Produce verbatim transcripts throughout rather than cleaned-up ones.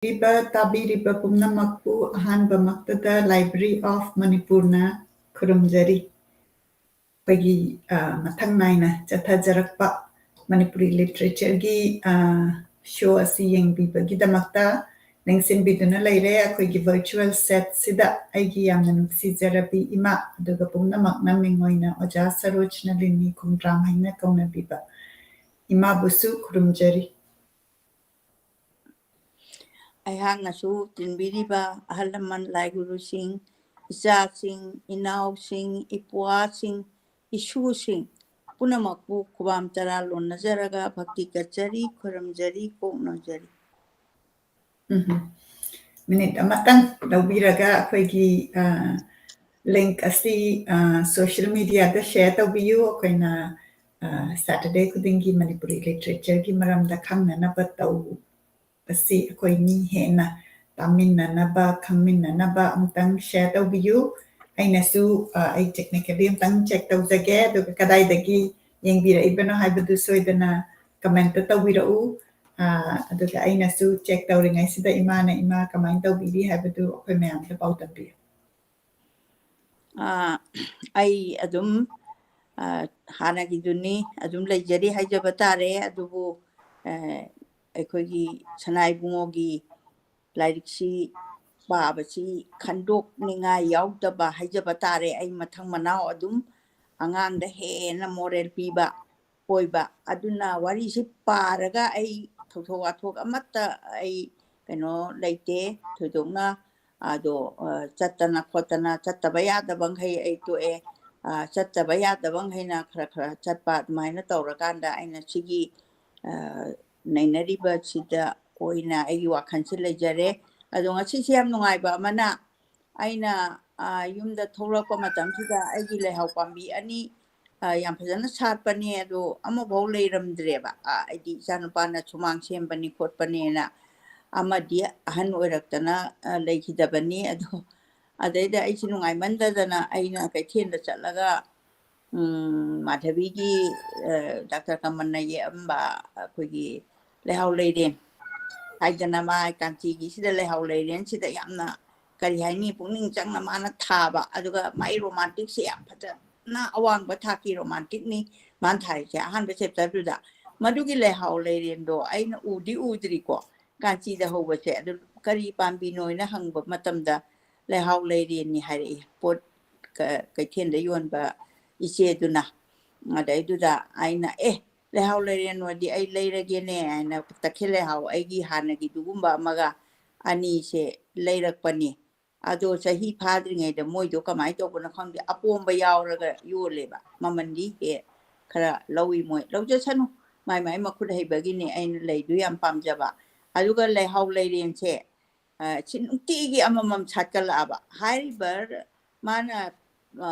ꯄꯤꯕ ꯇꯥꯕꯤꯔꯤꯕ ꯄꯨꯝꯅꯃꯛꯄꯨ ꯑꯍꯥꯟꯕꯃꯛꯇꯗ Library of Manipurꯅ ꯈꯨꯔꯨꯝꯖꯔꯤ꯫ ꯑꯩꯈꯣꯏꯒꯤ, ꯑ, ꯃꯊꯪ ꯅꯥꯏꯅ ꯆꯠꯊꯖꯔꯛꯄ ꯃꯅꯤꯄꯨꯔꯤ ꯂꯤꯇꯔꯦꯆꯔꯒꯤ, ꯑ, ꯁꯣ ꯑꯁꯤ ꯌꯦꯡꯕꯤꯕꯒꯤꯗꯃꯛꯇ ꯂꯦꯡꯁꯤꯟꯕꯤꯗꯨꯅ ꯂꯩꯔꯦ꯫ ꯑꯩꯈꯣꯏꯒꯤ ꯚꯔꯆꯨꯋꯦꯜ ꯁꯦꯠꯁꯤꯗ ꯑꯩꯒꯤ ꯌꯥꯝꯅ ꯅꯨꯡꯁꯤꯖꯔꯕꯤ ꯏꯃꯥ, ꯑꯗꯨꯒ ꯄꯨꯝꯅꯃꯛꯅ ꯃꯤꯡ ꯑꯣꯏꯅ ꯑꯣꯖꯥ ꯁꯔꯣꯖ ꯅꯂꯤꯅꯤ ꯈꯣꯡꯗ꯭ꯔꯥꯝ ꯍꯥꯏꯅ ꯀꯧꯅꯕꯤꯕ ꯏꯃꯥꯕꯨꯁꯨ ꯈꯨꯔꯨꯝꯖꯔꯤ꯫ ꯑꯩꯍꯥꯛꯅꯁꯨ ꯇꯤꯟꯕꯤꯔꯤꯕ ꯑꯍꯜ ꯂꯃꯟ, ꯂꯥꯏꯒꯨꯔꯨꯁꯤꯡ, ꯏꯆꯥꯁꯤꯡ, ꯏꯅꯥꯎꯁꯤꯡ, ꯏꯄ꯭ꯋꯥꯁꯤꯡ, ꯏꯁꯨꯁꯤꯡ ꯄꯨꯝꯅꯃꯛꯄꯨ ꯈꯨꯕꯥꯝ ꯇꯔꯥ ꯂꯣꯟꯅꯖꯔꯒ ꯚꯛꯇꯤ ꯀꯠꯆꯔꯤ, ꯈꯨꯔꯨꯝꯖꯔꯤ, ꯀꯣꯛ ꯅꯣꯟꯖꯔꯤ꯫ ꯎꯝ꯫ ꯃꯤꯅꯤꯠ ꯑꯃꯇꯪ ꯂꯧꯕꯤꯔꯒ ꯑꯩꯈꯣꯏꯒꯤ, ꯑ, ꯂꯤꯡꯛ ꯑꯁꯤ, ꯑ, ꯁꯣꯁꯤꯌꯦꯜ ꯃꯤꯗꯤꯌꯥꯗ ꯁꯦꯌꯔ ꯇꯧꯕꯤꯌꯨ꯫ ꯑꯩꯈꯣꯏꯅ, ꯑ, ꯁꯦꯇꯔꯗꯦ ꯈꯨꯗꯤꯡꯒꯤ ꯃꯅꯤꯄꯨꯔꯤ ꯂꯤꯇꯔꯦꯆꯔꯒꯤ ꯃꯔꯝꯗ ꯈꯪꯅꯅꯕ ꯇꯧꯕꯁꯤ ꯑꯩꯈꯣꯏ ꯃꯤ ꯍꯦꯟꯅ ꯇꯥꯃꯤꯟꯅꯅꯕ, ꯈꯪꯃꯤꯟꯅꯅꯕ ꯑꯃꯨꯛꯇꯪ ꯁꯦꯌꯔ ꯇꯧꯕꯤꯌꯨ꯫ ꯑꯩꯅꯁꯨ, ꯑ, ꯑꯩ ꯇꯦꯛꯅꯤꯀꯦꯜꯂꯤ ꯑꯃꯨꯛꯇꯪ ꯆꯦꯛ ꯇꯧꯖꯒꯦ, ꯑꯗꯨꯒ ꯀꯗꯥꯏꯗꯒꯤ ꯌꯦꯡꯕꯤꯔꯛꯏꯕꯅꯣ ꯍꯥꯏꯕꯗꯨ ꯁꯣꯏꯗꯅ ꯀꯃꯦꯟꯇ ꯇꯧꯕꯤꯔꯛꯎ꯫ ꯑ, ꯑꯗꯨꯒ ꯑꯩꯅꯁꯨ ꯆꯦꯛ ꯇꯧꯔꯤꯉꯩꯁꯤꯗ ꯏꯃꯥꯅ ꯏꯃꯥ ꯀꯃꯥꯏꯅ ꯇꯧꯕꯤꯔꯤ ꯍꯥꯏꯕꯗꯨ ꯑꯩꯈꯣꯏ ꯃꯌꯥꯝꯗ ꯄꯥꯎꯗꯝꯕꯤꯌꯨ꯫ ꯑ, ꯑꯩ ꯑꯗꯨꯝ, ꯑ, ꯍꯥꯟꯅꯒꯤꯗꯨꯅꯤ, ꯑꯗꯨꯝ ꯂꯩꯖꯔꯤ ꯍꯥꯏꯖꯕ ꯇꯥꯔꯦ꯫ ꯑꯗꯨꯕꯨ, ꯑ, ꯑꯩꯈꯣꯏꯒꯤ ꯁꯅꯥ ꯏꯕꯨꯡꯉꯣꯒꯤ ꯂꯥꯏꯔꯤꯛꯁꯤ ꯄꯥꯕꯁꯤ ꯈꯟꯗꯣꯛꯅꯤꯡꯉꯥꯏ ꯌꯥꯎꯗꯕ ꯍꯥꯏꯖꯕ ꯇꯥꯔꯦ꯫ ꯑꯩ ꯃꯊꯪ ꯃꯅꯥꯎ ꯑꯗꯨꯝ ꯑꯉꯥꯡꯗ ꯍꯦꯟꯅ ꯃꯣꯔꯦꯜ ꯄꯤꯕ ꯑꯣꯏꯕ꯫ ꯑꯗꯨꯅ ꯋꯥꯔꯤꯁꯤ ꯄꯥꯔꯒ ꯑꯩ ꯊꯧꯗꯣꯛ ꯋꯥꯊꯣꯛ ꯑꯃꯠꯇ ꯑꯩ ꯀꯩꯅꯣ ꯂꯩꯇꯦ ꯊꯣꯏꯗꯣꯛꯅ꯫ ꯑꯗꯣ, ꯑ, ꯆꯠꯇꯅ ꯈꯣꯠꯇꯅ ꯆꯠꯇꯕ ꯌꯥꯗꯕ ꯃꯈꯩ ꯑꯩ ꯇꯣꯛꯑꯦ꯫ ꯑ, ꯆꯠꯇꯕ ꯌꯥꯗꯕ ꯃꯈꯩꯅ ꯈꯔ ꯈꯔ ꯆꯠꯄ, ꯑꯗꯨꯃꯥꯏꯅ ꯇꯧꯔꯀꯥꯟꯗ ꯑꯩꯅ ꯁꯤꯒꯤ, ꯑ, ꯅꯩꯅꯔꯤꯕꯁꯤꯗ ꯑꯣꯏꯅ ꯑꯩꯒꯤ ꯋꯥꯈꯜꯁꯤ ꯂꯩꯖꯔꯦ꯫ ꯑꯗꯣ ꯉꯁꯤꯁꯦ ꯌꯥꯝ ꯅꯨꯡꯉꯥꯏꯕ ꯑꯃꯅ, ꯑꯩꯅ, ꯑ, ꯌꯨꯝꯗ ꯊꯣꯛꯂꯛꯄ ꯃꯇꯝꯁꯤꯗ ꯑꯩꯒꯤ ꯂꯩꯍꯥꯎ ꯄꯥꯝꯕꯤ ꯑꯅꯤ, ꯑ, ꯌꯥꯝ ꯐꯖꯅ ꯁꯥꯠꯄꯅꯦ, ꯑꯗꯣ ꯑꯃꯐꯥꯎ ꯂꯩꯔꯝꯗ꯭ꯔꯦꯕ꯫ ꯑ, ꯑꯩꯗꯤ ꯏꯆꯥꯅꯨꯄꯥꯅ ꯁꯨꯃꯥꯡ ꯁꯦꯝꯕꯅꯤ ꯈꯣꯠꯄꯅꯦꯅ ꯑꯃꯗꯤ ꯑꯍꯟ ꯑꯣꯏꯔꯛꯇꯅ, ꯑ, ꯂꯩꯈꯤꯗꯕꯅꯤ꯫ ꯑꯗꯣ ꯑꯗꯩꯗ ꯑꯩꯁꯦ ꯅꯨꯡꯉꯥꯏꯃꯟꯗꯗꯅ ꯑꯩꯅ ꯀꯩꯊꯦꯜꯗ ꯆꯠꯂꯒ, ꯎꯝ, ꯃꯥꯙꯕꯤꯒꯤ, ꯑ, ꯗꯥꯛꯇꯔ ꯀꯃꯟꯅ ꯌꯦꯛꯑꯝꯕ ꯑꯩꯈꯣꯏꯒꯤ ꯂꯩꯍꯥꯎ ꯂꯩꯔꯦꯟ, ꯍꯥꯏꯗꯅ ꯃꯥ ꯀꯥꯟꯆꯤꯒꯤꯁꯤꯗ ꯂꯩꯍꯥꯎ ꯂꯩꯔꯦꯟꯁꯤꯗ ꯌꯥꯝꯅ, ꯀꯔꯤ ꯍꯥꯏꯅꯤ, ꯄꯨꯛꯅꯤꯡ ꯆꯪꯅ ꯃꯥꯅ ꯊꯥꯕ, ꯑꯗꯨꯒ ꯃꯥꯏ ꯔꯣꯃꯥꯟꯇꯤꯛꯁꯦ ꯌꯥꯝ ꯐꯖꯅ ꯑꯋꯥꯡꯕ ꯊꯥꯛꯀꯤ ꯔꯣꯃꯥꯟꯇꯤꯛꯅꯤ ꯃꯥꯅ ꯊꯥꯔꯤꯁꯦ ꯑꯍꯥꯟꯕ ꯆꯦꯞꯇꯔꯗꯨꯗ꯫ ꯃꯗꯨꯒꯤ ꯂꯩꯍꯥꯎ ꯂꯩꯔꯦꯟꯗꯣ ꯑꯩꯅ ꯎꯗꯤ ꯎꯗ꯭ꯔꯤꯀꯣ, ꯀꯥꯟꯆꯤꯗ ꯍꯧꯕꯁꯦ꯫ ꯑꯗꯨ ꯀꯔꯤ ꯄꯥꯝꯕꯤꯅꯣ ꯍꯥꯏꯅ ꯍꯪꯕ ꯃꯇꯝꯗ ꯂꯩꯍꯥꯎ ꯂꯩꯔꯦꯟꯅꯤ ꯍꯥꯏꯔꯛꯏ ꯄꯣꯠ ꯀ-, ꯀꯩꯊꯦꯜꯗ ꯌꯣꯟꯕ ꯏꯆꯦꯗꯨꯅ꯫ ꯑꯗꯩꯗꯨꯗ ꯑꯩꯅ, "ꯑꯦ, ꯂꯩꯍꯥꯎ ꯂꯩꯔꯦꯟ ꯑꯣꯏꯔꯗꯤ ꯑꯩ ꯂꯩꯔꯒꯦꯅꯦ" ꯍꯥꯏꯅ, ꯇꯈꯦꯜ ꯂꯩꯍꯥꯎ ꯑꯩꯒꯤ ꯍꯥꯟꯅꯒꯤꯗꯨꯒꯨꯝꯕ ꯑꯃꯒ ꯑꯅꯤꯁꯦ ꯂꯩꯔꯛꯄꯅꯤ꯫ ꯑꯗꯣ ꯆꯍꯤ ꯐꯥꯗ꯭ꯔꯤꯉꯩꯗ ꯃꯣꯏꯗꯣ ꯀꯃꯥꯏꯅ ꯇꯧꯕꯅꯣ ꯈꯪꯗꯦ, ꯑꯄꯣꯝꯕ ꯌꯥꯎꯔꯒ ꯌꯣꯜꯂꯦꯕ, ꯃꯃꯜꯗꯤ ꯍꯦꯛ ꯈꯔ ꯂꯧꯏ ꯃꯣꯏ꯫ ꯂꯧꯖꯁꯅꯨ, ꯃꯥꯏ ꯃꯥꯏ ꯃꯈꯨꯠ ꯍꯩꯕꯒꯤꯅꯦ꯫ ꯑꯩꯅ ꯂꯩꯗꯨ ꯌꯥꯝ ꯄꯥꯝꯖꯕ꯫ ꯑꯗꯨꯒ ꯂꯩꯍꯥꯎ ꯂꯩꯔꯦꯟꯁꯦ, ꯑ, ꯁꯤ ꯅꯨꯡꯇꯤꯒꯤ ꯑꯃꯃꯝ ꯁꯥꯠꯀꯠꯂꯛꯑꯕ꯫ ꯍꯥꯏꯔꯤꯕ ꯃꯥꯅ, ꯑ,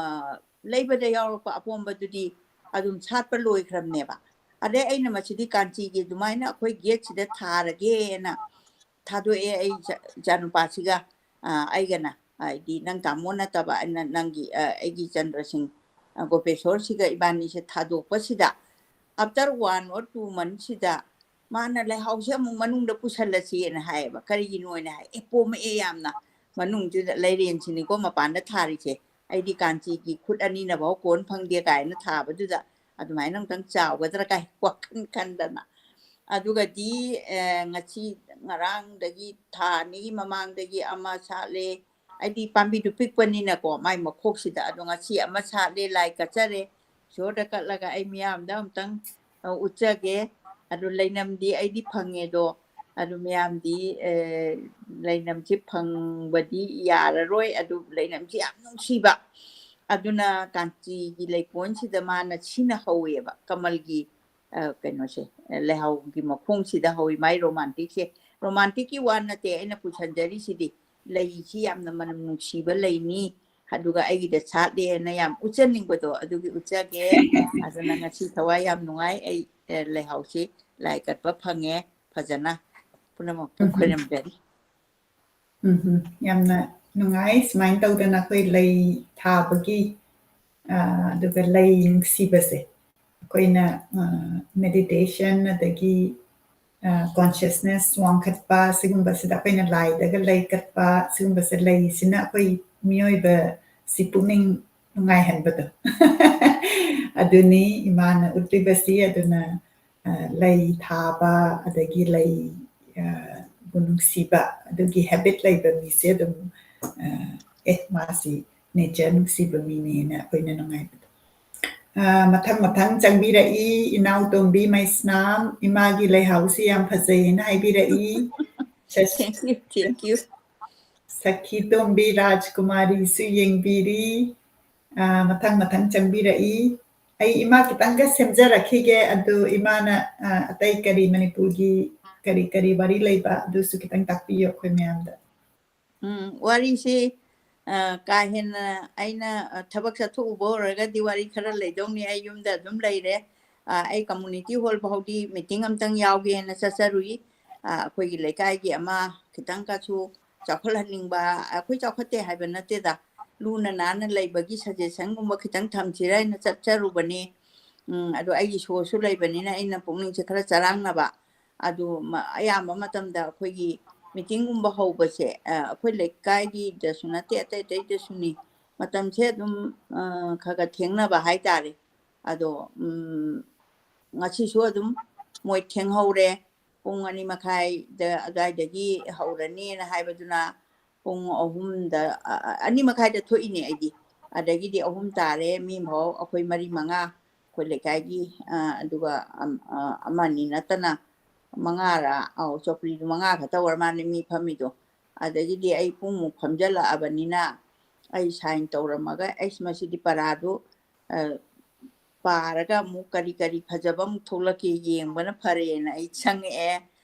ꯂꯩꯕꯗ ꯌꯥꯎꯔꯛꯄ ꯑꯄꯣꯝꯕꯗꯨꯗꯤ ꯑꯗꯨꯝ ꯁꯥꯠꯄ ꯂꯣꯏꯈ꯭ꯔꯕꯅꯦꯕ꯫ ꯑꯗꯩ ꯑꯩꯅ ꯃꯁꯤꯗꯤ ꯀꯥꯟꯆꯤꯒꯤ ꯑꯗꯨꯃꯥꯏꯅ ꯑꯩꯈꯣꯏ ꯒꯦꯠꯁꯤꯗ ꯊꯥꯔꯒꯦꯅ ꯊꯥꯗꯣꯛꯑꯦ꯫ ꯑꯩ ꯏꯆꯥ-, ꯏꯆꯥꯅꯨꯄꯥꯁꯤꯒ, ꯑ, ꯑꯩꯒꯅ, ꯍꯥꯏꯗꯤ ꯅꯪ ꯇꯥꯃꯣ ꯅꯠꯇꯕ, ꯑꯩꯅ ꯅꯪꯒꯤ, ꯑ, ꯑꯩꯒꯤ ꯆꯟꯗ꯭ꯔꯁꯤꯡ, ꯑ, ꯒꯣꯄꯦꯁꯣꯔꯁꯤꯒ ꯏꯕꯥꯅꯤꯁꯦ ꯊꯥꯗꯣꯛꯄꯁꯤꯗ, after one or two monthꯁꯤꯗ ꯃꯥꯅ ꯂꯩꯍꯥꯎꯁꯦ ꯑꯃꯨꯛ ꯃꯅꯨꯡꯗ ꯄꯨꯁꯜꯂꯁꯤꯅ ꯍꯥꯏꯌꯦꯕ꯫ ꯀꯔꯤꯒꯤꯅꯣꯅ ꯍꯥꯏ, "ꯑꯦ, ꯄꯣꯝꯃꯛꯑꯦ ꯌꯥꯝꯅ꯫ ꯃꯅꯨꯡꯁꯤꯗ ꯂꯩꯔꯦꯟꯁꯤꯅꯤꯀꯣ ꯃꯄꯥꯟꯗ ꯊꯥꯔꯤꯁꯦ꯫ ꯑꯩꯗꯤ ꯀꯥꯟꯆꯤꯒꯤ ꯈꯨꯠ ꯑꯅꯤꯅꯐꯥꯎ ꯀꯣꯟ ꯐꯪꯗꯦ" ꯀꯥꯏꯅ ꯊꯥꯕꯗꯨꯗ ꯑꯗꯨꯃꯥꯏꯅ ꯑꯃꯨꯛꯇꯪ ꯆꯥꯎꯒꯗ꯭ꯔꯥ ꯀꯥꯏ ꯋꯥꯈꯜ ꯈꯟꯗꯅ꯫ ꯑꯗꯨꯒꯗꯤ, ꯑ, ꯉꯁꯤ, ꯉꯔꯥꯡꯗꯒꯤ, ꯊꯥ ꯑꯅꯤꯒꯤ ꯃꯃꯥꯡꯗꯒꯤ ꯑꯃ ꯁꯥꯠꯂꯦ꯫ ꯑꯩꯗꯤ ꯄꯥꯝꯕꯤꯗꯨ ꯄꯤꯛꯄꯅꯤꯅꯀꯣ, ꯃꯥꯏ ꯃꯈꯣꯛꯁꯤꯗ꯫ ꯑꯗꯣ ꯉꯁꯤ ꯑꯃ ꯁꯥꯠꯂꯦ, ꯂꯥꯏ ꯀꯠꯆꯔꯦ꯫ ꯏꯁꯣꯔꯗ ꯀꯠꯂꯒ ꯑꯩ ꯃꯤꯌꯥꯝꯗ ꯑꯃꯨꯛꯇꯪ, ꯑ, ꯎꯠꯆꯒꯦ꯫ ꯑꯗꯨ ꯂꯩꯅꯝꯗꯤ ꯑꯩꯗꯤ ꯐꯪꯉꯦ, ꯑꯗꯣ ꯑꯗꯨ ꯃꯌꯥꯝꯗꯤ, ꯑ, ꯂꯩꯅꯝꯁꯤ ꯐꯪꯕꯗꯤ ꯌꯥꯔꯔꯣꯏ꯫ ꯑꯗꯨ ꯂꯩꯅꯝꯁꯤ ꯌꯥꯝ ꯅꯨꯡꯁꯤꯕ꯫ ꯑꯗꯨꯅ ꯀꯥꯟꯆꯤꯒꯤ ꯂꯩꯀꯣꯜꯁꯤꯗ ꯃꯥꯅ ꯁꯤꯅ ꯍꯧꯋꯦꯕ, ꯀꯃꯜꯒꯤ, ꯑ, ꯀꯩꯅꯣꯁꯦ, ꯑ, ꯂꯩꯍꯥꯎꯒꯤ ꯃꯈꯣꯡꯁꯤꯗ ꯍꯧꯋꯤ ꯃꯥꯏ ꯔꯣꯃꯥꯟꯇꯤꯛꯁꯦ꯫ ꯔꯣꯃꯥꯟꯇꯤꯛꯀꯤ ꯋꯥ ꯅꯠꯇꯦ ꯑꯩꯅ ꯄꯨꯁꯟꯖꯔꯤꯁꯤꯗꯤ, ꯂꯩꯁꯤ ꯌꯥꯝꯅ ꯃꯅꯝ ꯅꯨꯡꯁꯤꯕ ꯂꯩꯅꯤ, ꯑꯗꯨꯒ ꯑꯩꯒꯤꯗ ꯁꯥꯠꯂꯦꯅ ꯌꯥꯝ ꯎꯠꯆꯅꯤꯡꯕꯗꯣ ꯑꯗꯨꯒꯤ ꯎꯠꯆꯒꯦ꯫ ꯑꯗꯨꯅ ꯉꯁꯤ ꯊꯋꯥꯏ ꯌꯥꯝ ꯅꯨꯡꯉꯥꯏ꯫ ꯑꯩ, ꯑ, ꯂꯩꯍꯥꯎꯁꯤ ꯂꯥꯏ ꯀꯠꯄ ꯐꯪꯉꯦ ꯐꯖꯅ꯫ ꯄꯨꯝꯅꯃꯛꯄꯨ ꯎꯝ꯫ ꯈꯣꯏꯔꯝꯖꯔꯤ꯫ ꯎꯝ, ꯎꯝ꯫ ꯌꯥꯝꯅ ꯅꯨꯡꯉꯥꯏ꯫ ꯁꯨꯃꯥꯏꯅ ꯇꯧꯗꯅ ꯑꯩꯈꯣꯏ ꯂꯩ ꯊꯥꯕꯒꯤ, ꯑ, ꯑꯗꯨꯒ ꯂꯩ ꯅꯨꯡꯁꯤꯕꯁꯦ ꯑꯩꯈꯣꯏꯅ, ꯑ, meditation ꯑꯗꯒꯤ consciousness ꯋꯥꯡꯈꯠꯄ, ꯁꯤꯒꯨꯝꯕꯁꯤꯗ ꯑꯩꯈꯣꯏꯅ ꯂꯥꯏꯗꯒ ꯂꯩ ꯀꯠꯄ, ꯁꯤꯒꯨꯝꯕꯁꯦ, ꯂꯩꯁꯤꯅ ꯑꯩꯈꯣꯏ ꯃꯤꯑꯣꯏꯕꯁꯤ ꯄꯨꯛꯅꯤꯡ ꯅꯨꯡꯉꯥꯏꯍꯟꯕꯗꯣ꯫ ꯑꯗꯨꯅꯤ ꯏꯃꯥꯅ ꯎꯠꯂꯤꯕꯁꯤ꯫ ꯑꯗꯨꯅ, ꯑ, ꯂꯩ ꯊꯥꯕ, ꯑꯗꯒꯤ ꯂꯩ, ꯑ, ꯕꯨ ꯅꯨꯡꯁꯤꯕ, ꯑꯗꯨꯒꯤ habit ꯂꯩꯕ ꯃꯤꯁꯦ ꯑꯗꯨꯝ, ꯑ, "ꯑꯦ, ꯃꯥꯁꯤ nature ꯅꯨꯡꯁꯤꯕ ꯃꯤꯅꯦꯅ" ꯑꯩꯈꯣꯏꯅ ꯅꯨꯡꯉꯥꯏꯕꯗꯣ꯫ ꯑ, ꯃꯊꯪ ꯃꯊꯪ ꯆꯪꯕꯤꯔꯛꯏ꯫ ꯏꯅꯥꯎꯇꯣꯝꯕꯤ ꯃꯩꯁꯅꯥꯝ, "ꯏꯃꯥꯒꯤ ꯂꯩꯍꯥꯎꯁꯤ ꯌꯥꯝ ꯐꯖꯩ"ꯅ ꯍꯥꯏꯕꯤꯔꯛꯏ꯫ ꯁꯁ-, Thank you, thank you. ꯁꯈꯤꯇꯣꯝꯕꯤ ꯔꯥꯖꯀꯨꯃꯥꯔꯤꯁꯨ ꯌꯦꯡꯕꯤꯔꯤ꯫ ꯑ, ꯃꯊꯪ ꯃꯊꯪ ꯆꯪꯕꯤꯔꯛꯏ꯫ ꯑꯩ ꯏꯃꯥ ꯈꯤꯇꯪꯒ ꯁꯦꯝꯖꯔꯛꯈꯤꯒꯦ, ꯑꯗꯨ ꯏꯃꯥꯅ, ꯑ, ꯑꯇꯩ ꯀꯔꯤ ꯃꯅꯤꯄꯨꯔꯒꯤ ꯀꯔꯤ ꯀꯔꯤ ꯋꯥꯔꯤ ꯂꯩꯕ, ꯑꯗꯨꯁꯨ ꯈꯤꯇꯪ ꯇꯥꯛꯄꯤꯌꯨ ꯑꯩꯈꯣꯏ ꯃꯌꯥꯝꯗ꯫ ꯎꯝ, ꯋꯥꯔꯤꯁꯤ, ꯑ, ꯀꯥ ꯍꯦꯟꯅ ꯑꯩꯅ, ꯑ, ꯊꯕꯛ ꯆꯠꯊꯣꯛꯎꯕ ꯑꯣꯏꯔꯒꯗꯤ ꯋꯥꯔꯤ ꯈꯔ ꯂꯩꯗꯧꯅꯤ꯫ ꯑꯩ ꯌꯨꯝꯗ ꯑꯗꯨꯝ ꯂꯩꯔꯦ꯫ ꯑ, ꯑꯩ community hall ꯐꯥꯎꯗꯤ meeting ꯑꯝꯇꯪ ꯌꯥꯎꯒꯦꯅ ꯆꯠꯆꯔꯨꯏ꯫ ꯑ, ꯑꯩꯈꯣꯏꯒꯤ ꯂꯩꯀꯥꯏꯒꯤ ꯑꯃ ꯈꯤꯇꯪꯒꯁꯨ ꯆꯥꯎꯈꯠꯍꯟꯅꯤꯡꯕ, ꯑꯩꯈꯣꯏ ꯆꯥꯎꯈꯠꯇꯦ ꯍꯥꯏꯕ ꯅꯠꯇꯦꯗ, ꯂꯨꯅ ꯅꯥꯟꯅ ꯂꯩꯕꯒꯤ suggestionꯒꯨꯝꯕ ꯈꯤꯇꯪ ꯊꯝꯁꯤꯔꯥ ꯍꯥꯏꯅ ꯆꯠꯆꯔꯨꯕꯅꯤ꯫ ꯎꯝ, ꯑꯗꯣ ꯑꯩꯒꯤ ꯁꯣꯁꯨ ꯂꯩꯕꯅꯤꯅ ꯑꯩꯅ ꯄꯨꯛꯅꯤꯡꯁꯦ ꯈꯔ ꯆꯔꯥꯡꯅꯕ꯫ ꯑꯗꯨ ꯃ-, ꯑꯌꯥꯝꯕ ꯃꯇꯝꯗ ꯑꯩꯈꯣꯏꯒꯤ meetingꯒꯨꯝꯕ ꯍꯧꯕꯁꯦ, ꯑ, ꯑꯩꯈꯣꯏ ꯂꯩꯀꯥꯏꯒꯤꯗꯁꯨ ꯅꯠꯇꯦ, ꯑꯇꯩ ꯑꯇꯩꯗꯁꯨꯅꯤ꯫ ꯃꯇꯝꯁꯦ ꯑꯗꯨꯝ, ꯑ, ꯈꯔ ꯈꯔ ꯊꯦꯡꯅꯕ ꯍꯥꯏꯇꯥꯔꯦ꯫ ꯑꯗꯣ, ꯎꯝ, ꯉꯁꯤꯁꯨ ꯑꯗꯨꯝ ꯃꯣꯏ ꯊꯦꯡꯍꯧꯔꯦ꯫ ꯄꯨꯡ ꯑꯅꯤ ꯃꯈꯥꯏꯗ ꯑꯗꯨꯋꯥꯏꯗꯒꯤ ꯍꯧꯔꯅꯤꯅ ꯍꯥꯏꯕꯗꯨꯅ ꯄꯨꯡ ꯑꯍꯨꯝꯗ, ꯑ, ꯑ, ꯑꯅꯤ ꯃꯈꯥꯏꯗ ꯊꯣꯛꯏꯅꯦ ꯑꯩꯗꯤ꯫ ꯑꯗꯒꯤꯗꯤ ꯑꯍꯨꯝ ꯇꯥꯔꯦ, ꯃꯤ ꯐꯥꯎ ꯑꯩꯈꯣꯏ ꯃꯔꯤ ꯃꯉꯥ, ꯑꯩꯈꯣꯏ ꯂꯩꯀꯥꯏꯒꯤ, ꯑ, ꯑꯗꯨꯒ ꯑꯝ-, ꯑ, ꯑꯃ ꯑꯅꯤ ꯅꯠꯇꯅ ꯃꯉꯥꯔ, ꯑꯧ, ꯆꯧꯀ꯭ꯔꯤꯗꯨ ꯃꯉꯥ ꯈꯛꯇ ꯑꯣꯏꯔ ꯃꯥꯜꯂꯦ ꯃꯤ ꯐꯝꯃꯤꯗꯣ꯫ ꯑꯗꯒꯤꯗꯤ ꯑꯩ ꯄꯨꯡꯃꯨꯛ ꯐꯝꯖꯜꯂꯛꯑꯕꯅꯤꯅ ꯑꯩ sign ꯇꯧꯔꯝꯃꯒ, ꯑꯩꯁ, ꯃꯁꯤꯗꯤ ꯄꯔꯥꯗꯨ, ꯑ, ꯄꯥꯔꯒ ꯑꯃꯨꯛ ꯀꯔꯤ ꯀꯔꯤ ꯐꯖꯕ ꯑꯃꯨꯛ ꯊꯣꯛꯂꯛꯀꯦ ꯌꯦꯡꯕꯅ ꯐꯔꯦꯅ ꯑꯩ ꯆꯪꯉꯛꯑꯦ꯫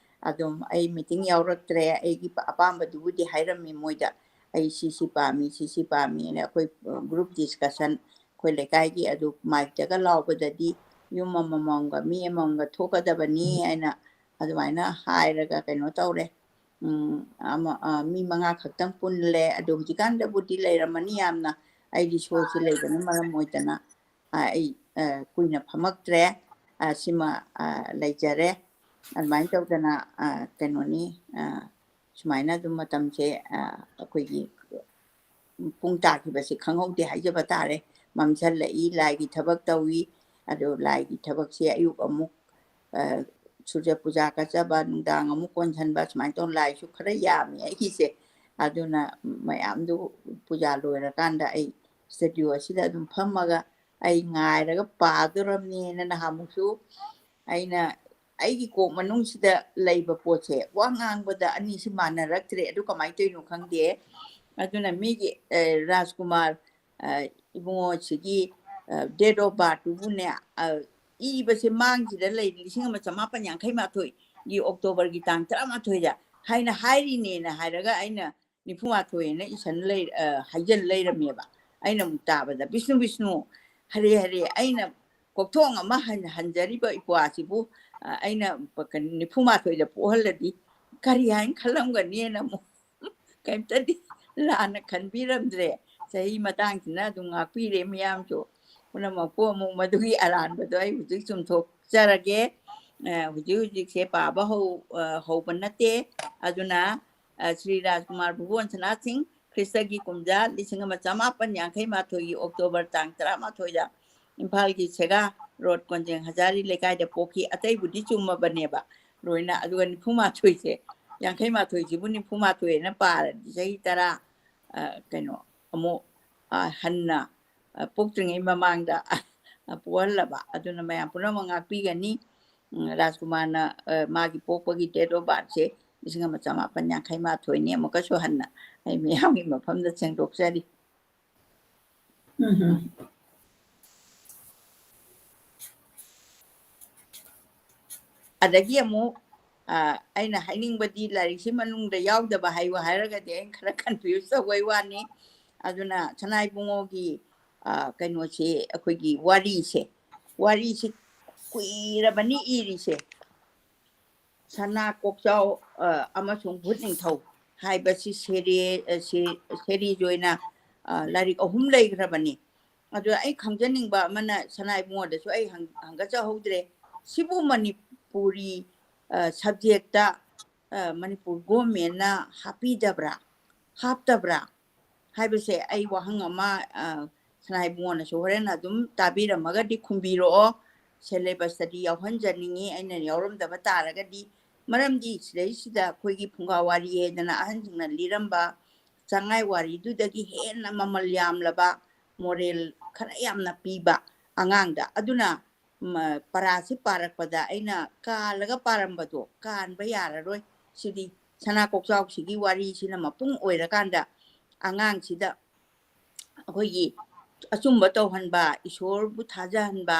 ꯑꯗꯨꯝ ꯑꯩ meeting ꯌꯥꯎꯔꯛꯇ꯭ꯔꯦ꯫ ꯑꯩꯒꯤ ꯑꯄꯥꯝꯕꯗꯨꯕꯨꯗꯤ ꯍꯥꯏꯔꯝꯃꯤ ꯃꯣꯏꯗ, "ꯑꯩ ꯁꯤ ꯁꯤ ꯄꯥꯝꯃꯤ, ꯁꯤ ꯁꯤ ꯄꯥꯝꯃꯤꯅ" ꯑꯩꯈꯣꯏ, ꯑ, group discussion ꯑꯩꯈꯣꯏ ꯂꯩꯀꯥꯏꯒꯤ ꯑꯗꯨ mikeꯇꯒ ꯂꯥꯎꯕꯗꯗꯤ ꯌꯨꯝ ꯑꯃꯃꯝꯒ ꯃꯤ ꯑꯃꯃꯝꯒ ꯊꯣꯛꯀꯗꯕꯅꯤ ꯍꯥꯏꯅ ꯑꯗꯨꯃꯥꯏꯅ ꯍꯥꯏꯔꯒ ꯀꯩꯅꯣ ꯇꯧꯔꯦ꯫ ꯎꯝ, ꯑꯃ, ꯑ, ꯃꯤ ꯃꯉꯥ ꯈꯛꯇꯪ ꯄꯨꯜꯂꯦ꯫ ꯑꯗꯨ ꯍꯧꯖꯤꯛꯀꯥꯟꯗꯕꯨꯗꯤ ꯂꯩꯔꯝꯃꯅꯤ ꯌꯥꯝꯅ꯫ ꯑꯩꯒꯤ ꯁꯣꯁꯤ ꯂꯩꯕꯅ ꯃꯔꯝ ꯑꯣꯏꯗꯅ, ꯑ, ꯑꯩ, ꯑ, ꯀꯨꯏꯅ ꯐꯝꯃꯛꯇ꯭ꯔꯦ꯫ ꯑ, ꯁꯤꯃ, ꯑ, ꯂꯩꯖꯔꯦ꯫ ꯑꯗꯨꯃꯥꯏꯅ ꯇꯧꯗꯅ, ꯑ, ꯀꯩꯅꯣꯅꯤ, ꯑ, ꯁꯨꯃꯥꯏꯅ ꯑꯗꯨꯝ ꯃꯇꯝꯁꯦ, ꯑ, ꯑꯩꯈꯣꯏꯒꯤ ꯄꯨꯡ ꯇꯥꯈꯤꯕꯁꯦ ꯈꯪꯍꯧꯗꯦ ꯍꯥꯏꯖꯕ ꯇꯥꯔꯦ꯫ ꯃꯝꯁꯤꯜꯂꯛꯏ, ꯂꯥꯏꯒꯤ ꯊꯕꯛ ꯇꯧꯏ꯫ ꯑꯗꯨ ꯂꯥꯏꯒꯤ ꯊꯕꯛꯁꯦ ꯑꯌꯨꯛ ꯑꯃꯨꯛ, ꯑ, ꯁꯨꯔꯖ ꯄꯨꯖꯥ ꯀꯠꯆꯕ, ꯅꯨꯡꯗꯥꯡ ꯑꯃꯨꯛ ꯀꯣꯟꯁꯤꯟꯕ, ꯁꯨꯃꯥꯏꯅ ꯇꯧꯅ ꯂꯥꯏꯁꯨ ꯈꯔ ꯌꯥꯝꯃꯤ ꯑꯩꯒꯤꯁꯦ꯫ ꯑꯗꯨꯅ ꯃꯌꯥꯝꯗꯨ ꯄꯨꯖꯥ ꯂꯣꯏꯔꯀꯥꯟꯗ ꯑꯩ studio ꯑꯁꯤꯗ ꯑꯗꯨꯝ ꯐꯝꯃꯒ ꯑꯩ ꯉꯥꯏꯔꯒ ꯄꯥꯗꯣꯔꯝꯅꯦꯅ ꯅꯍꯥꯟꯃꯨꯛꯁꯨ ꯑꯩꯅ ꯑꯩꯒꯤ ꯀꯣꯛ ꯃꯅꯨꯡꯁꯤꯗ ꯂꯩꯕ ꯄꯣꯠꯁꯦ ꯋꯥ ꯉꯥꯡꯕꯗ ꯑꯅꯤꯁꯤ ꯃꯥꯟꯅꯔꯛꯇ꯭ꯔꯦ꯫ ꯑꯗꯨ ꯀꯃꯥꯏꯅ ꯇꯧꯔꯤꯅꯣ ꯈꯪꯗꯦ꯫ ꯑꯗꯨꯅ ꯃꯤꯒꯤ, ꯑ, ꯔꯥꯖꯀꯨꯃꯥꯔ, ꯑ, ꯏꯕꯨꯡꯉꯣꯁꯤꯒꯤ, ꯑ, date of birthꯇꯨꯕꯨꯅꯦ, ꯑ, ꯏꯕꯁꯦ ꯃꯥꯡꯁꯤꯗ ꯂꯩ, ꯂꯤꯁꯤꯡ ꯑꯃ ꯆꯃꯥꯄꯟ ꯌꯥꯡꯈꯩ ꯃꯥꯊꯣꯏꯒꯤ Octoberꯒꯤ ꯇꯥꯡ ꯇꯔꯥꯃꯥꯊꯣꯏꯗ ꯍꯥꯏꯅ ꯍꯥꯏꯔꯤꯅꯦꯅ ꯍꯥꯏꯔꯒ ꯑꯩꯅ ꯅꯤꯐꯨ ꯃꯥꯊꯣꯏ ꯍꯥꯏꯅ ꯏꯁꯟ ꯂꯩ-, ꯑ, ꯍꯥꯏꯖꯤꯜ ꯂꯩꯔꯝꯃꯦꯕ꯫ ꯑꯩꯅ ꯑꯃꯨꯛ ꯇꯥꯕꯗ, "ꯕꯤꯁꯅꯨ, ꯕꯤꯁꯅꯨ, ꯍꯔꯦ, ꯍꯔꯦ", ꯑꯩꯅ ꯀꯣꯛꯊꯣꯡ ꯑꯃ ꯍꯟ-, ꯍꯟꯖꯔꯤꯕ ꯏꯄ꯭ꯋꯥꯁꯤꯕꯨ, ꯑ, ꯑꯩꯅ ꯄ-, ꯀꯩꯅꯣ, ꯅꯤꯐꯨ ꯃꯥꯊꯣꯏꯗ ꯄꯣꯛꯍꯜꯂꯗꯤ ꯀꯔꯤ ꯍꯥꯏꯅ ꯈꯜꯂꯝꯒꯅꯤꯅ ꯑꯃꯨꯛ ꯀꯩꯝꯇꯗꯤ ꯂꯥꯟꯅ ꯈꯟꯕꯤꯔꯝꯗ꯭ꯔꯦ꯫ ꯆꯍꯤ ꯃꯇꯥꯡꯁꯤꯅ ꯑꯗꯨꯝ ꯉꯥꯛꯄꯤꯔꯦ ꯃꯤꯌꯥꯝꯁꯨ꯫ ꯄꯨꯝꯅꯃꯛꯄꯨ ꯑꯃꯨꯛ ꯃꯗꯨꯒꯤ ꯑꯔꯥꯟꯕꯗꯣ ꯑꯩ ꯍꯧꯖꯤꯛ ꯆꯨꯝꯊꯣꯛꯆꯔꯒꯦ꯫ ꯑ, ꯍꯧꯖꯤꯛ ꯍꯧꯖꯤꯛꯁꯦ ꯄꯥꯕ ꯍꯧ-, ꯑ, ꯍꯧꯕ ꯅꯠꯇꯦ꯫ ꯑꯗꯨꯅ, ꯑ, ꯁ꯭ꯔꯤ ꯔꯥꯖꯀꯨꯃꯥꯔ ꯚꯨꯕꯣꯟ ꯁꯅꯥꯁꯤꯡ ꯈ꯭ꯔꯤꯁꯇꯒꯤ ꯀꯨꯝꯖꯥ ꯂꯤꯁꯤꯡ ꯑꯃ ꯆꯃꯥꯄꯟ ꯌꯥꯡꯈꯩ ꯃꯥꯊꯣꯏꯒꯤ October ꯇꯥꯡ ꯇꯔꯥꯃꯥꯊꯣꯏꯗ ꯏꯝꯐꯥꯜꯒꯤ ꯁꯦꯒꯥ ꯔꯣꯗ ꯀꯣꯟꯖꯦꯡ ꯍꯖꯥꯔꯤ ꯂꯩꯀꯥꯏꯗ ꯄꯣꯛꯈꯤ꯫ ꯑꯇꯩꯕꯨꯗꯤ ꯆꯨꯝꯃꯕꯅꯦꯕ ꯂꯣꯏꯅ꯫ ꯑꯗꯨꯒ ꯅꯤꯐꯨ ꯃꯥꯊꯣꯏꯁꯦ, ꯌꯥꯡꯈꯩ ꯃꯥꯊꯣꯏꯁꯤꯕꯨ ꯅꯤꯐꯨ ꯃꯥꯊꯣꯏ ꯍꯥꯏꯅ ꯄꯥꯔꯗꯤ ꯆꯍꯤ ꯇꯔꯥ, ꯑ, ꯀꯩꯅꯣ, ꯑꯃꯨꯛ, ꯑ, ꯍꯟꯅ, ꯑ, ꯄꯣꯛꯇ꯭ꯔꯤꯉꯩ ꯃꯃꯥꯡꯗ, ꯑ, ꯄꯣꯛꯍꯜꯂꯕ꯫ ꯑꯗꯨꯅ ꯃꯌꯥꯝ ꯄꯨꯝꯅꯃꯛ ꯉꯥꯛꯄꯤꯒꯅꯤ꯫ ꯎꯝ, ꯔꯥꯖꯀꯨꯃꯥꯔꯅ, ꯑ, ꯃꯥꯒꯤ ꯄꯣꯛꯄꯒꯤ date of birthꯁꯦ ꯂꯤꯁꯤꯡ ꯑꯃ ꯆꯃꯥꯄꯟ ꯌꯥꯡꯈꯩ ꯃꯥꯊꯣꯏꯅꯤ꯫ ꯑꯃꯨꯛꯀꯁꯨ ꯍꯟꯅ ꯑꯩ ꯃꯤꯌꯥꯝꯒꯤ ꯃꯐꯝꯗ ꯁꯦꯡꯗꯣꯛꯆꯔꯤ꯫ ꯎꯝ꯫ ꯑꯗꯒꯤ ꯑꯃꯨꯛ, ꯑ, ꯑꯩꯅ ꯍꯥꯏꯅꯤꯡꯕꯗꯤ ꯂꯥꯏꯔꯤꯛꯁꯤ ꯃꯅꯨꯡꯗ ꯌꯥꯎꯗꯕ ꯍꯥꯏꯌꯨ ꯍꯥꯏꯔꯒꯗꯤ ꯑꯩꯅ ꯈꯔ confuse ꯇꯧꯕꯩ ꯋꯥꯅꯤ꯫ ꯑꯗꯨꯅ ꯁꯅꯥ ꯏꯕꯨꯡꯉꯣꯒꯤ, ꯑ, ꯀꯩꯅꯣꯁꯤ ꯑꯩꯈꯣꯏꯒꯤ ꯋꯥꯔꯤꯁꯦ, ꯋꯥꯔꯤꯁꯤ ꯀꯨꯏꯔꯕꯅꯤ ꯏꯔꯤꯁꯦ꯫ ꯁꯅꯥ ꯀꯣꯛꯆꯥꯎ, ꯑ, ꯑꯃꯁꯨꯡ ꯚꯨꯠ ꯅꯤꯡꯊꯧ ꯍꯥꯏꯕꯁꯤ ꯁꯦꯔꯦ-, ꯑ, ꯁꯦ-, series ꯑꯣꯏꯅ, ꯑ, ꯂꯥꯏꯔꯤꯛ ꯑꯍꯨꯝ ꯂꯩꯈ꯭ꯔꯕꯅꯤ꯫ ꯑꯗꯨ ꯑꯩ ꯈꯪꯖꯅꯤꯡꯕ ꯑꯃꯅ ꯁꯅꯥ ꯏꯕꯨꯡꯉꯣꯗꯁꯨ ꯑꯩ ꯍꯪ-, ꯍꯪꯒꯠꯆꯍꯧꯗ꯭ꯔꯦ꯫ ꯁꯤꯕꯨ ꯃꯅꯤꯄꯨꯔꯤ ꯁꯕꯖꯦꯛꯇ ꯃꯅꯤꯄꯨꯔ ꯒꯣꯔꯃꯦꯟꯅ ꯍꯥꯞꯄꯤꯗꯕ꯭ꯔꯥ, ꯍꯥꯞꯇꯕ꯭ꯔꯥ ꯍꯥꯏꯕꯁꯦ ꯑꯩ ꯋꯥꯍꯪ ꯑꯃ, ꯁꯅꯥ ꯏꯕꯨꯡꯉꯣꯅꯁꯨ ꯍꯣꯔꯦꯟ ꯑꯗꯨꯝ ꯇꯥꯕꯤꯔꯝꯃꯒꯗꯤ ꯈꯨꯝꯕꯤꯔꯛꯑꯣ꯫ ꯁꯦꯂꯦꯕꯁꯇꯗꯤ ꯌꯥꯎꯍꯟꯖꯅꯤꯡꯉꯤ, ꯑꯩꯅ ꯌꯥꯎꯔꯝꯗꯕ ꯇꯥꯔꯒꯗꯤ꯫ ꯃꯔꯝꯗꯤ ꯁꯤꯗꯩꯁꯤꯗ ꯑꯩꯈꯣꯏꯒꯤ ꯐꯨꯡꯒꯥ ꯋꯥꯔꯤ ꯍꯥꯏꯗꯅ ꯑꯍꯟꯁꯤꯡꯅ ꯂꯤꯔꯝꯕ ꯆꯉꯥꯏ ꯋꯥꯔꯤꯗꯨꯗꯒꯤ ꯍꯦꯟꯅ ꯃꯃꯜ ꯌꯥꯝꯂꯕ, ꯃꯣꯔꯦꯜ ꯈꯔ ꯌꯥꯝꯅ ꯄꯤꯕ ꯑꯉꯥꯡꯗ꯫ ꯑꯗꯨꯅ ꯄꯔꯥꯁꯤ ꯄꯥꯔꯛꯄꯗ ꯑꯩꯅ ꯀꯥꯜꯂꯒ ꯄꯥꯔꯝꯕꯗꯣ ꯀꯥꯟꯕ ꯌꯥꯔꯔꯣꯏ꯫ ꯁꯤꯗꯤ ꯁꯅꯥ ꯀꯣꯛꯆꯥꯎꯁꯤꯒꯤ ꯋꯥꯔꯤꯁꯤꯅ ꯃꯄꯨꯡ ꯑꯣꯏꯔꯀꯥꯟꯗ ꯑꯉꯥꯡꯁꯤꯗ ꯑꯩꯈꯣꯏꯒꯤ ꯑꯆꯨꯝꯕ ꯇꯧꯍꯟꯕ, ꯏꯁꯣꯔꯕꯨ ꯊꯥꯖꯍꯟꯕ,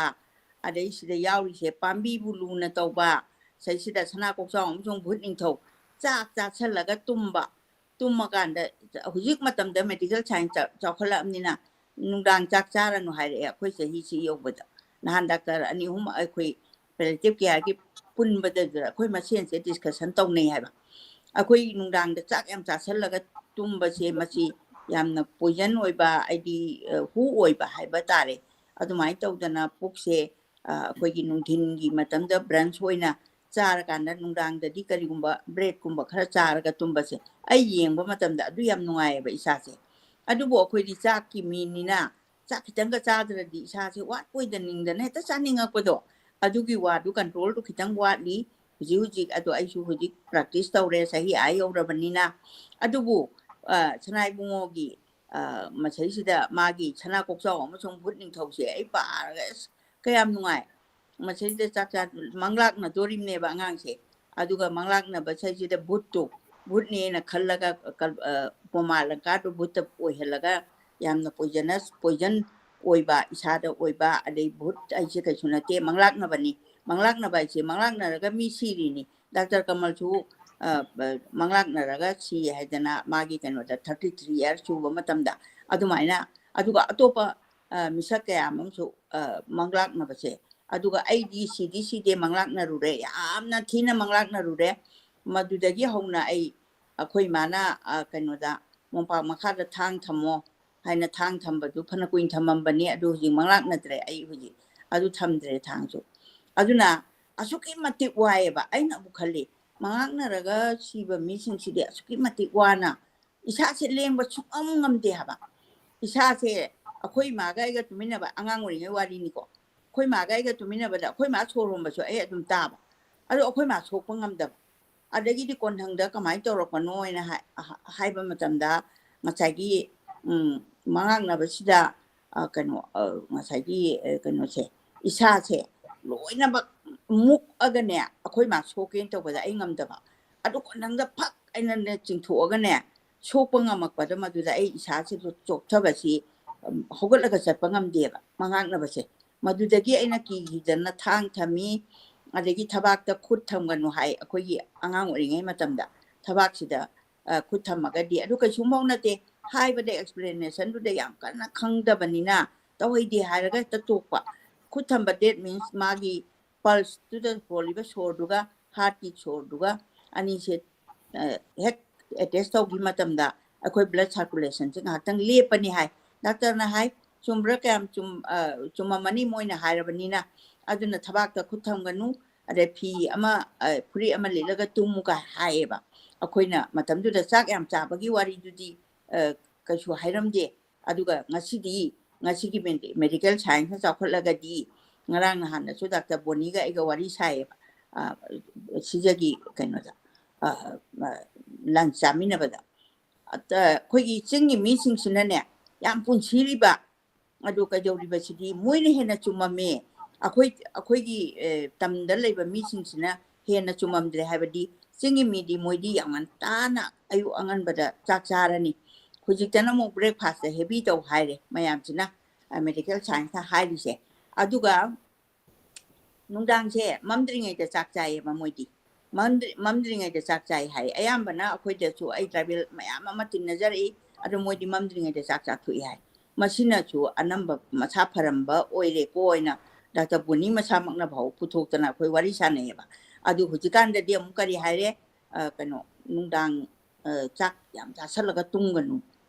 ꯑꯗꯩ ꯁꯤꯗ ꯌꯥꯎꯔꯤꯁꯦ ꯄꯥꯝꯕꯤꯕꯨ ꯂꯨꯅ ꯇꯧꯕ, ꯁꯤꯗꯩꯁꯤꯗ ꯁꯅꯥ ꯀꯣꯛꯆꯥꯎ ꯑꯃꯁꯨꯡ ꯚꯨꯠ ꯅꯤꯡꯊꯧ ꯆꯥꯛ ꯆꯥꯁꯜꯂꯒ ꯇꯨꯝꯕ, ꯇꯨꯝꯃꯀꯥꯟꯗ ꯍꯧꯖꯤꯛ ꯃꯇꯝꯗ ꯃꯦꯗꯤꯀꯦꯜ ꯁꯥꯏꯟꯁ ꯆꯥꯎꯈꯠꯂꯛꯑꯕꯅꯤꯅ ꯅꯨꯡꯗꯥꯡ ꯆꯥꯛ ꯆꯥꯔꯅꯨ ꯍꯥꯏꯔꯛꯑꯦ ꯑꯩꯈꯣꯏ ꯆꯍꯤꯁꯤ ꯌꯧꯕꯗ꯫ ꯅꯍꯥꯟ ꯗꯥꯛꯇꯔ ꯑꯅꯤ ꯑꯍꯨꯝ ꯑꯩꯈꯣꯏ ꯄꯦꯂꯦꯇꯤꯚ ꯀꯦꯌꯔꯒꯤ ꯄꯨꯟꯕꯗꯁꯨ ꯑꯩꯈꯣꯏ ꯃꯁꯦꯟꯁꯦ ꯗꯤꯁꯀꯁꯟ ꯇꯧꯅꯩ ꯍꯥꯏꯕ꯫ ꯑꯩꯈꯣꯏ ꯅꯨꯡꯗꯥꯡꯗ ꯆꯥꯛ ꯌꯥꯝ ꯆꯥꯁꯜꯂꯒ ꯇꯨꯝꯕꯁꯦ ꯃꯁꯤ ꯌꯥꯝꯅ ꯄꯣꯏꯖꯟ ꯑꯣꯏꯕ, ꯍꯥꯏꯗꯤ ꯍꯨ ꯑꯣꯏꯕ ꯍꯥꯏꯕ ꯇꯥꯔꯦ꯫ ꯑꯗꯨꯃꯥꯏꯅ ꯇꯧꯗꯅ ꯄꯨꯛꯁꯦ ꯑꯩꯈꯣꯏꯒꯤ ꯅꯨꯡꯊꯤꯟꯒꯤ ꯃꯇꯝꯗ ꯕ꯭ꯔꯟꯁ ꯑꯣꯏꯅ ꯆꯥꯔꯀꯥꯟꯗ ꯅꯨꯡꯗꯥꯡꯗꯗꯤ ꯀꯔꯤꯒꯨꯝꯕ ꯕ꯭ꯔꯦꯗꯀꯨꯝꯕ ꯈꯔ ꯆꯥꯔꯒ ꯇꯨꯝꯕꯁꯦ ꯑꯩ ꯌꯦꯡꯕ ꯃꯇꯝꯗ ꯑꯗꯨ ꯌꯥꯝ ꯅꯨꯡꯉꯥꯏꯌꯦꯕ ꯏꯁꯥꯁꯦ꯫ ꯑꯗꯨꯕꯨ ꯑꯩꯈꯣꯏꯗꯤ ꯆꯥꯛꯀꯤ ꯃꯤꯅꯤꯅ ꯆꯥꯛ ꯈꯤꯇꯪꯒ ꯆꯥꯗ꯭ꯔꯗꯤ ꯏꯁꯥꯁꯦ ꯋꯥꯠꯄꯣꯏꯗ ꯅꯤꯡꯗꯅ ꯍꯦꯛꯇ ꯆꯥꯅꯤꯡꯉꯛꯄꯗꯣ, ꯑꯗꯨꯒꯤ ꯋꯥꯗꯨ ꯀꯟꯇ꯭ꯔꯣꯜꯗꯨ ꯈꯤꯇꯪ ꯋꯥꯠꯂꯤ꯫ ꯍꯧꯖꯤꯛ ꯍꯧꯖꯤꯛ ꯑꯗꯣ ꯑꯩꯁꯨ ꯍꯧꯖꯤꯛ ꯄ꯭ꯔꯦꯛꯇꯤꯁ ꯇꯧꯔꯦ, ꯆꯍꯤ ꯑꯥ ꯌꯧꯔꯕꯅꯤꯅ꯫ ꯑꯗꯨꯕꯨ ꯁꯅꯥ ꯏꯕꯨꯡꯉꯣꯒꯤ ꯃꯁꯤꯗꯩꯁꯤꯗ ꯃꯥꯒꯤ ꯁꯅꯥ ꯀꯣꯛꯆꯥꯎ ꯑꯃꯁꯨꯡ ꯚꯨꯠ ꯅꯤꯡꯊꯧꯁꯦ ꯑꯩ ꯄꯥꯔꯒ ꯑꯁ ꯀꯌꯥꯝ ꯅꯨꯡꯉꯥꯏ꯫ ꯃꯁꯤꯗꯩꯁꯤꯗ ꯆꯥꯛ ꯆꯥ ꯃꯪꯂꯥꯛꯅꯗꯣꯔꯤꯕꯅꯦꯕ ꯑꯉꯥꯡꯁꯦ꯫ ꯑꯗꯨꯒ ꯃꯪꯂꯥꯛꯅꯕ ꯁꯤꯗꯩꯁꯤꯗ ꯚꯨꯠꯇꯣ, ꯚꯨꯠꯅꯦꯅ ꯈꯜꯂꯒ ꯎꯄꯃꯥ ꯑꯂꯪꯀꯥꯔꯗꯣ ꯚꯨꯠꯇ ꯑꯣꯏꯍꯜꯂꯒ ꯌꯥꯝꯅ ꯄꯣꯏꯖꯅꯁ, ꯄꯣꯏꯖꯟ ꯑꯣꯏꯕ, ꯏꯁꯥꯗ ꯑꯣꯏꯕ, ꯑꯗꯩ ꯚꯨꯠ ꯍꯥꯏꯁꯦ ꯀꯩꯁꯨ ꯅꯠꯇꯦ, ꯃꯪꯂꯥꯛꯅꯕꯅꯤ꯫ ꯃꯪꯂꯥꯛꯅꯕ ꯍꯥꯏꯁꯦ ꯃꯪꯂꯥꯛꯅꯔꯒ ꯃꯤ ꯁꯤꯔꯤꯅꯤ꯫ ꯗꯥꯛꯇꯔ ꯀꯃꯜꯁꯨ ꯃꯪꯂꯥꯛꯅꯔꯒ ꯁꯤ ꯍꯥꯏꯗꯅ ꯃꯥꯒꯤ ꯀꯩꯅꯣꯗ ꯊꯥꯔꯇꯤ ꯊ꯭ꯔꯤ ꯏꯌꯥꯔ ꯁꯨꯕ ꯃꯇꯝꯗ꯫ ꯑꯗꯨꯃꯥꯏꯅ, ꯑꯗꯨꯒ ꯑꯇꯣꯞꯄ ꯃꯤꯁꯛ ꯀꯌꯥ ꯑꯃꯁꯨ ꯃꯪꯂꯥꯛꯅꯕꯁꯦ꯫ ꯑꯗꯨꯒ ꯑꯩꯗꯤ ꯁꯤꯗꯤ ꯁꯤꯗꯦ, ꯃꯪꯂꯥꯛꯅꯔꯨꯔꯦ, ꯌꯥꯝꯅ ꯊꯤꯅ ꯃꯪꯂꯥꯛꯅꯔꯨꯔꯦ꯫ ꯃꯗꯨꯗꯒꯤ ꯍꯧꯅ ꯑꯩ, ꯑꯩꯈꯣꯏ ꯏꯃꯥꯅ ꯀꯩꯅꯣꯗ ꯃꯣꯝꯄꯥꯛ ꯃꯈꯥꯗ ꯊꯥꯡ ꯊꯝꯃꯣ ꯍꯥꯏꯅ ꯊꯥꯡ ꯊꯝꯕꯗꯨ ꯐꯅ ꯀꯨꯏꯅ ꯊꯝꯃꯝꯕꯅꯤ꯫ ꯑꯗꯨ ꯍꯧꯖꯤꯛ ꯃꯪꯂꯥꯛꯅꯗ꯭ꯔꯦ꯫ ꯑꯩ ꯍꯧꯖꯤꯛ ꯑꯗꯨ ꯊꯝꯗ꯭ꯔꯦ ꯊꯥꯡꯁꯨ꯫ ꯑꯗꯨꯅ ꯑꯁꯨꯛꯀꯤ ꯃꯇꯤꯛ ꯋꯥꯏꯑꯦꯕ꯫ ꯑꯩꯅ ꯑꯃꯨꯛ ꯈꯜꯂꯤ, ꯃꯉꯥꯛꯅꯔꯒ ꯁꯤꯕ ꯃꯤꯁꯤꯡꯁꯤꯗꯤ ꯑꯁꯨꯛꯀꯤ ꯃꯇꯤꯛ ꯋꯥꯅ ꯏꯁꯥꯁꯦ ꯂꯦꯡꯕ ꯁꯨꯡꯉꯝ ꯉꯝꯗꯦ ꯍꯥꯏꯕ꯫ ꯏꯁꯥꯁꯦ ꯑꯩꯈꯣꯏ ꯏꯃꯥꯒ ꯑꯩꯒ ꯇꯨꯃꯤꯟꯅꯕ, ꯑꯉꯥꯡ ꯑꯣꯏꯔꯤꯉꯩ ꯋꯥꯔꯤꯅꯤꯀꯣ, ꯑꯩꯈꯣꯏ ꯏꯃꯥꯒ ꯑꯩꯒ ꯇꯨꯃꯤꯟꯅꯕꯗ ꯑꯩꯈꯣꯏ ꯏꯃꯥ ꯁꯣꯔ ꯍꯣꯟꯕꯁꯨ ꯑꯩ ꯑꯗꯨꯝ ꯇꯥꯕ, ꯑꯗꯣ ꯑꯩꯈꯣꯏ ꯏꯃꯥ ꯁꯣꯛꯄ ꯉꯝꯗꯕ꯫ ꯑꯗꯒꯤꯗꯤ ꯀꯣꯟꯊꯪꯗ ꯀꯃꯥꯏꯅ ꯇꯧꯔꯛꯄꯅꯣ ꯍꯥꯏꯅ ꯍꯥꯏ-, ꯍꯥꯏꯕ ꯃꯇꯝꯗ, ꯉꯁꯥꯏꯒꯤ, ꯎꯝ, ꯃꯉꯥꯛꯅꯕꯁꯤꯗ, ꯑ, ꯀꯩꯅꯣ, ꯑ, ꯉꯁꯥꯏꯒꯤ, ꯑ, ꯀꯩꯅꯣꯁꯦ, ꯏꯁꯥꯁꯦ ꯂꯣꯏꯅꯃꯛ ꯃꯨꯛꯑꯒꯅꯦ, ꯑꯩꯈꯣꯏ ꯃꯥ ꯁꯣꯛꯀꯦꯅ ꯇꯧꯕꯗ ꯑꯩ ꯉꯝꯗꯕ, ꯑꯗꯨ ꯀꯣꯟꯊꯪꯗ ꯐꯛ ꯑꯩꯅꯅꯦ ꯆꯤꯡꯊꯣꯛꯑꯒꯅꯦ, ꯁꯣꯛꯄ ꯉꯝꯃꯛꯄꯗ ꯃꯗꯨꯗ ꯑꯩ ꯏꯁꯥꯁꯤꯁꯨ ꯆꯣꯛꯊꯕꯁꯤ, ꯎꯝ, ꯍꯧꯒꯠꯂꯒ ꯆꯠꯄ ꯉꯝꯗꯦꯕ ꯃꯉꯥꯛꯅꯕꯁꯦ꯫ ꯃꯗꯨꯗꯒꯤ ꯑꯩꯅ ꯀꯤꯈꯤꯗꯅ ꯊꯥꯡ ꯊꯝꯃꯤ, ꯑꯗꯒꯤ ꯊꯕꯥꯛꯇ ꯈꯨꯠ ꯊꯝꯒꯅꯨ ꯍꯥꯏ ꯑꯩꯈꯣꯏꯒꯤ ꯑꯉꯥꯡ ꯑꯣꯏꯔꯤꯉꯩ ꯃꯇꯝꯗ꯫ ꯊꯕꯥꯛꯁꯤꯗ, ꯑ, ꯈꯨꯠ ꯊꯝꯃꯒꯗꯤ, ꯑꯗꯨ ꯀꯩꯁꯨꯝꯐꯥꯎ ꯅꯠꯇꯦ꯫ ꯍꯥꯏꯕꯗ explanationꯗꯨꯗ ꯌꯥꯝ ꯀꯟꯅ ꯈꯪꯗꯕꯅꯤꯅ ꯇꯧꯍꯩꯗꯦ ꯍꯥꯏꯔꯒ ꯍꯦꯛꯇ ꯇꯣꯛꯄ꯫ ꯈꯨꯠ ꯊꯝꯕ, that means ꯃꯥꯒꯤ pulseꯇꯨꯗ ꯍꯣꯜꯂꯤꯕ ꯁꯣꯔꯗꯨꯒ heartꯀꯤ ꯁꯣꯔꯗꯨꯒ ꯑꯅꯤꯁꯦ, ꯑ, ꯍꯦꯛ attach ꯇꯧꯈꯤꯕ ꯃꯇꯝꯗ ꯑꯩꯈꯣꯏ blood circulationꯁꯦ ꯉꯥꯏꯍꯥꯛꯇꯪ ꯂꯦꯞꯄꯅꯤ ꯍꯥꯏ꯫ ꯗꯥꯛꯇꯔꯅ ꯍꯥꯏ, ꯆꯨꯝꯕ꯭ꯔꯥ ꯀꯌꯥꯝ ꯆꯨꯝ-, ꯑ, ꯆꯨꯝꯃꯝꯃꯅꯤ ꯃꯣꯏꯅ ꯍꯥꯏꯔꯕꯅꯤꯅ, ꯑꯗꯨꯅ ꯊꯕꯥꯛꯇ ꯈꯨꯠ ꯊꯝꯒꯅꯨ, ꯑꯗꯩ ꯐꯤ ꯑꯃ, ꯑ, ꯐꯨꯔꯤꯠ ꯑꯃ ꯂꯤꯠꯂꯒ ꯇꯨꯝꯃꯨ ꯀꯥꯏ ꯍꯥꯏꯌꯦꯕ꯫ ꯑꯩꯈꯣꯏꯅ ꯃꯇꯝꯗꯨꯗ ꯆꯥꯛ ꯌꯥꯝ ꯆꯥꯕꯒꯤ ꯋꯥꯔꯤꯗꯨꯗꯤ, ꯑ, ꯀꯩꯁꯨ ꯍꯥꯏꯔꯝꯗꯦ꯫ ꯑꯗꯨꯒ ꯉꯁꯤꯗꯤ, ꯉꯁꯤꯒꯤ ꯃꯦꯗꯤ-, medical scienceꯅ ꯆꯥꯎꯈꯠꯂꯒꯗꯤ, ꯉꯔꯥꯡ ꯅꯍꯥꯟꯗꯁꯨ ꯗꯥꯛꯇꯔ ꯕꯣꯅꯤꯒ ꯑꯩꯒ ꯋꯥꯔꯤ ꯁꯥꯏꯌꯦꯕ, ꯑ, ꯁꯤꯖꯒꯤ ꯀꯩꯅꯣꯗ, ꯑ, ꯑ, lunch ꯆꯥꯃꯤꯟꯅꯕꯗ꯫ ꯑ, ꯑꯩꯈꯣꯏꯒꯤ ꯆꯤꯡꯒꯤ ꯃꯤꯁꯤꯡꯁꯤꯅꯅꯦ, ꯌꯥꯝ ꯄꯨꯟꯁꯤꯔꯤꯕ, ꯑꯗꯨ ꯀꯩꯗꯧꯔꯤꯕꯁꯤꯗꯤ ꯃꯣꯏꯅ ꯍꯦꯟꯅ ꯆꯨꯝꯃꯝꯃꯦ꯫ ꯑꯩꯈꯣꯏ, ꯑꯩꯈꯣꯏꯒꯤ, ꯑꯦ, ꯇꯝꯗ ꯂꯩꯕ ꯃꯤꯁꯤꯡꯁꯤꯅ ꯍꯦꯟꯅ ꯆꯨꯝꯃꯝꯗ꯭ꯔꯦ ꯍꯥꯏꯕꯗꯤ, ꯆꯤꯡꯒꯤ ꯃꯤꯗꯤ ꯃꯣꯏꯗꯤ ꯌꯥꯝ ꯉꯟꯇꯥꯅ ꯑꯌꯨꯛ ꯑꯉꯟꯕꯗ ꯆꯥꯛ ꯆꯥꯔꯅꯤ꯫ ꯍꯧꯖꯤꯛꯇꯅ ꯑꯃꯨꯛ breakfastꯇ heavy ꯇꯧ ꯍꯥꯏꯔꯦ ꯃꯌꯥꯝꯁꯤꯅ, ꯑ, medical scienceꯅ ꯍꯥꯏꯔꯤꯁꯦ꯫ ꯑꯗꯨꯒ ꯅꯨꯡꯗꯥꯡꯁꯦ ꯃꯝꯗ꯭ꯔꯤꯉꯩꯗ ꯆꯥꯛ ꯆꯥꯏꯌꯦꯕ ꯃꯣꯏꯗꯤ꯫ ꯃꯝꯗ꯭ꯔꯤ-, ꯃꯝꯗ꯭ꯔꯤꯉꯩꯗ ꯆꯥꯛ ꯆꯥꯏ ꯍꯥꯏ꯫ ꯑꯌꯥꯝꯕꯅ ꯑꯩꯈꯣꯏꯗꯁꯨ ꯑꯩ tribal ꯃꯌꯥꯝ ꯑꯃ ꯇꯤꯟꯅꯖꯔꯛꯏ, ꯑꯗꯣ ꯃꯣꯏꯗꯤ ꯃꯝꯗ꯭ꯔꯤꯉꯩꯗ ꯆꯥꯛ ꯆꯥꯊꯣꯛꯏ ꯍꯥꯏ꯫ ꯃꯁꯤꯅꯁꯨ ꯑꯅꯝꯕ ꯃꯁꯥ ꯐꯔꯝꯕ ꯑꯣꯏꯔꯦꯀꯣ ꯍꯥꯏꯅ ꯗꯥꯛꯇꯔ ꯕꯣꯅꯤ ꯃꯁꯥꯃꯛꯅ ꯐꯥꯎ ꯄꯨꯊꯣꯛꯇꯅ ꯑꯩꯈꯣꯏ ꯋꯥꯔꯤ ꯁꯥꯟꯅꯩꯌꯦꯕ꯫ ꯑꯗꯨ ꯍꯧꯖꯤꯛꯀꯥꯟꯗꯗꯤ ꯑꯃꯨꯛ ꯀꯔꯤ ꯍꯥꯏꯔꯦ? ꯑ, ꯀꯩꯅꯣ, ꯅꯨꯡꯗꯥꯡ, ꯑ, ꯆꯥꯛ ꯌꯥꯝ ꯆꯥꯁꯜꯂꯒ ꯇꯨꯝꯒꯅꯨ,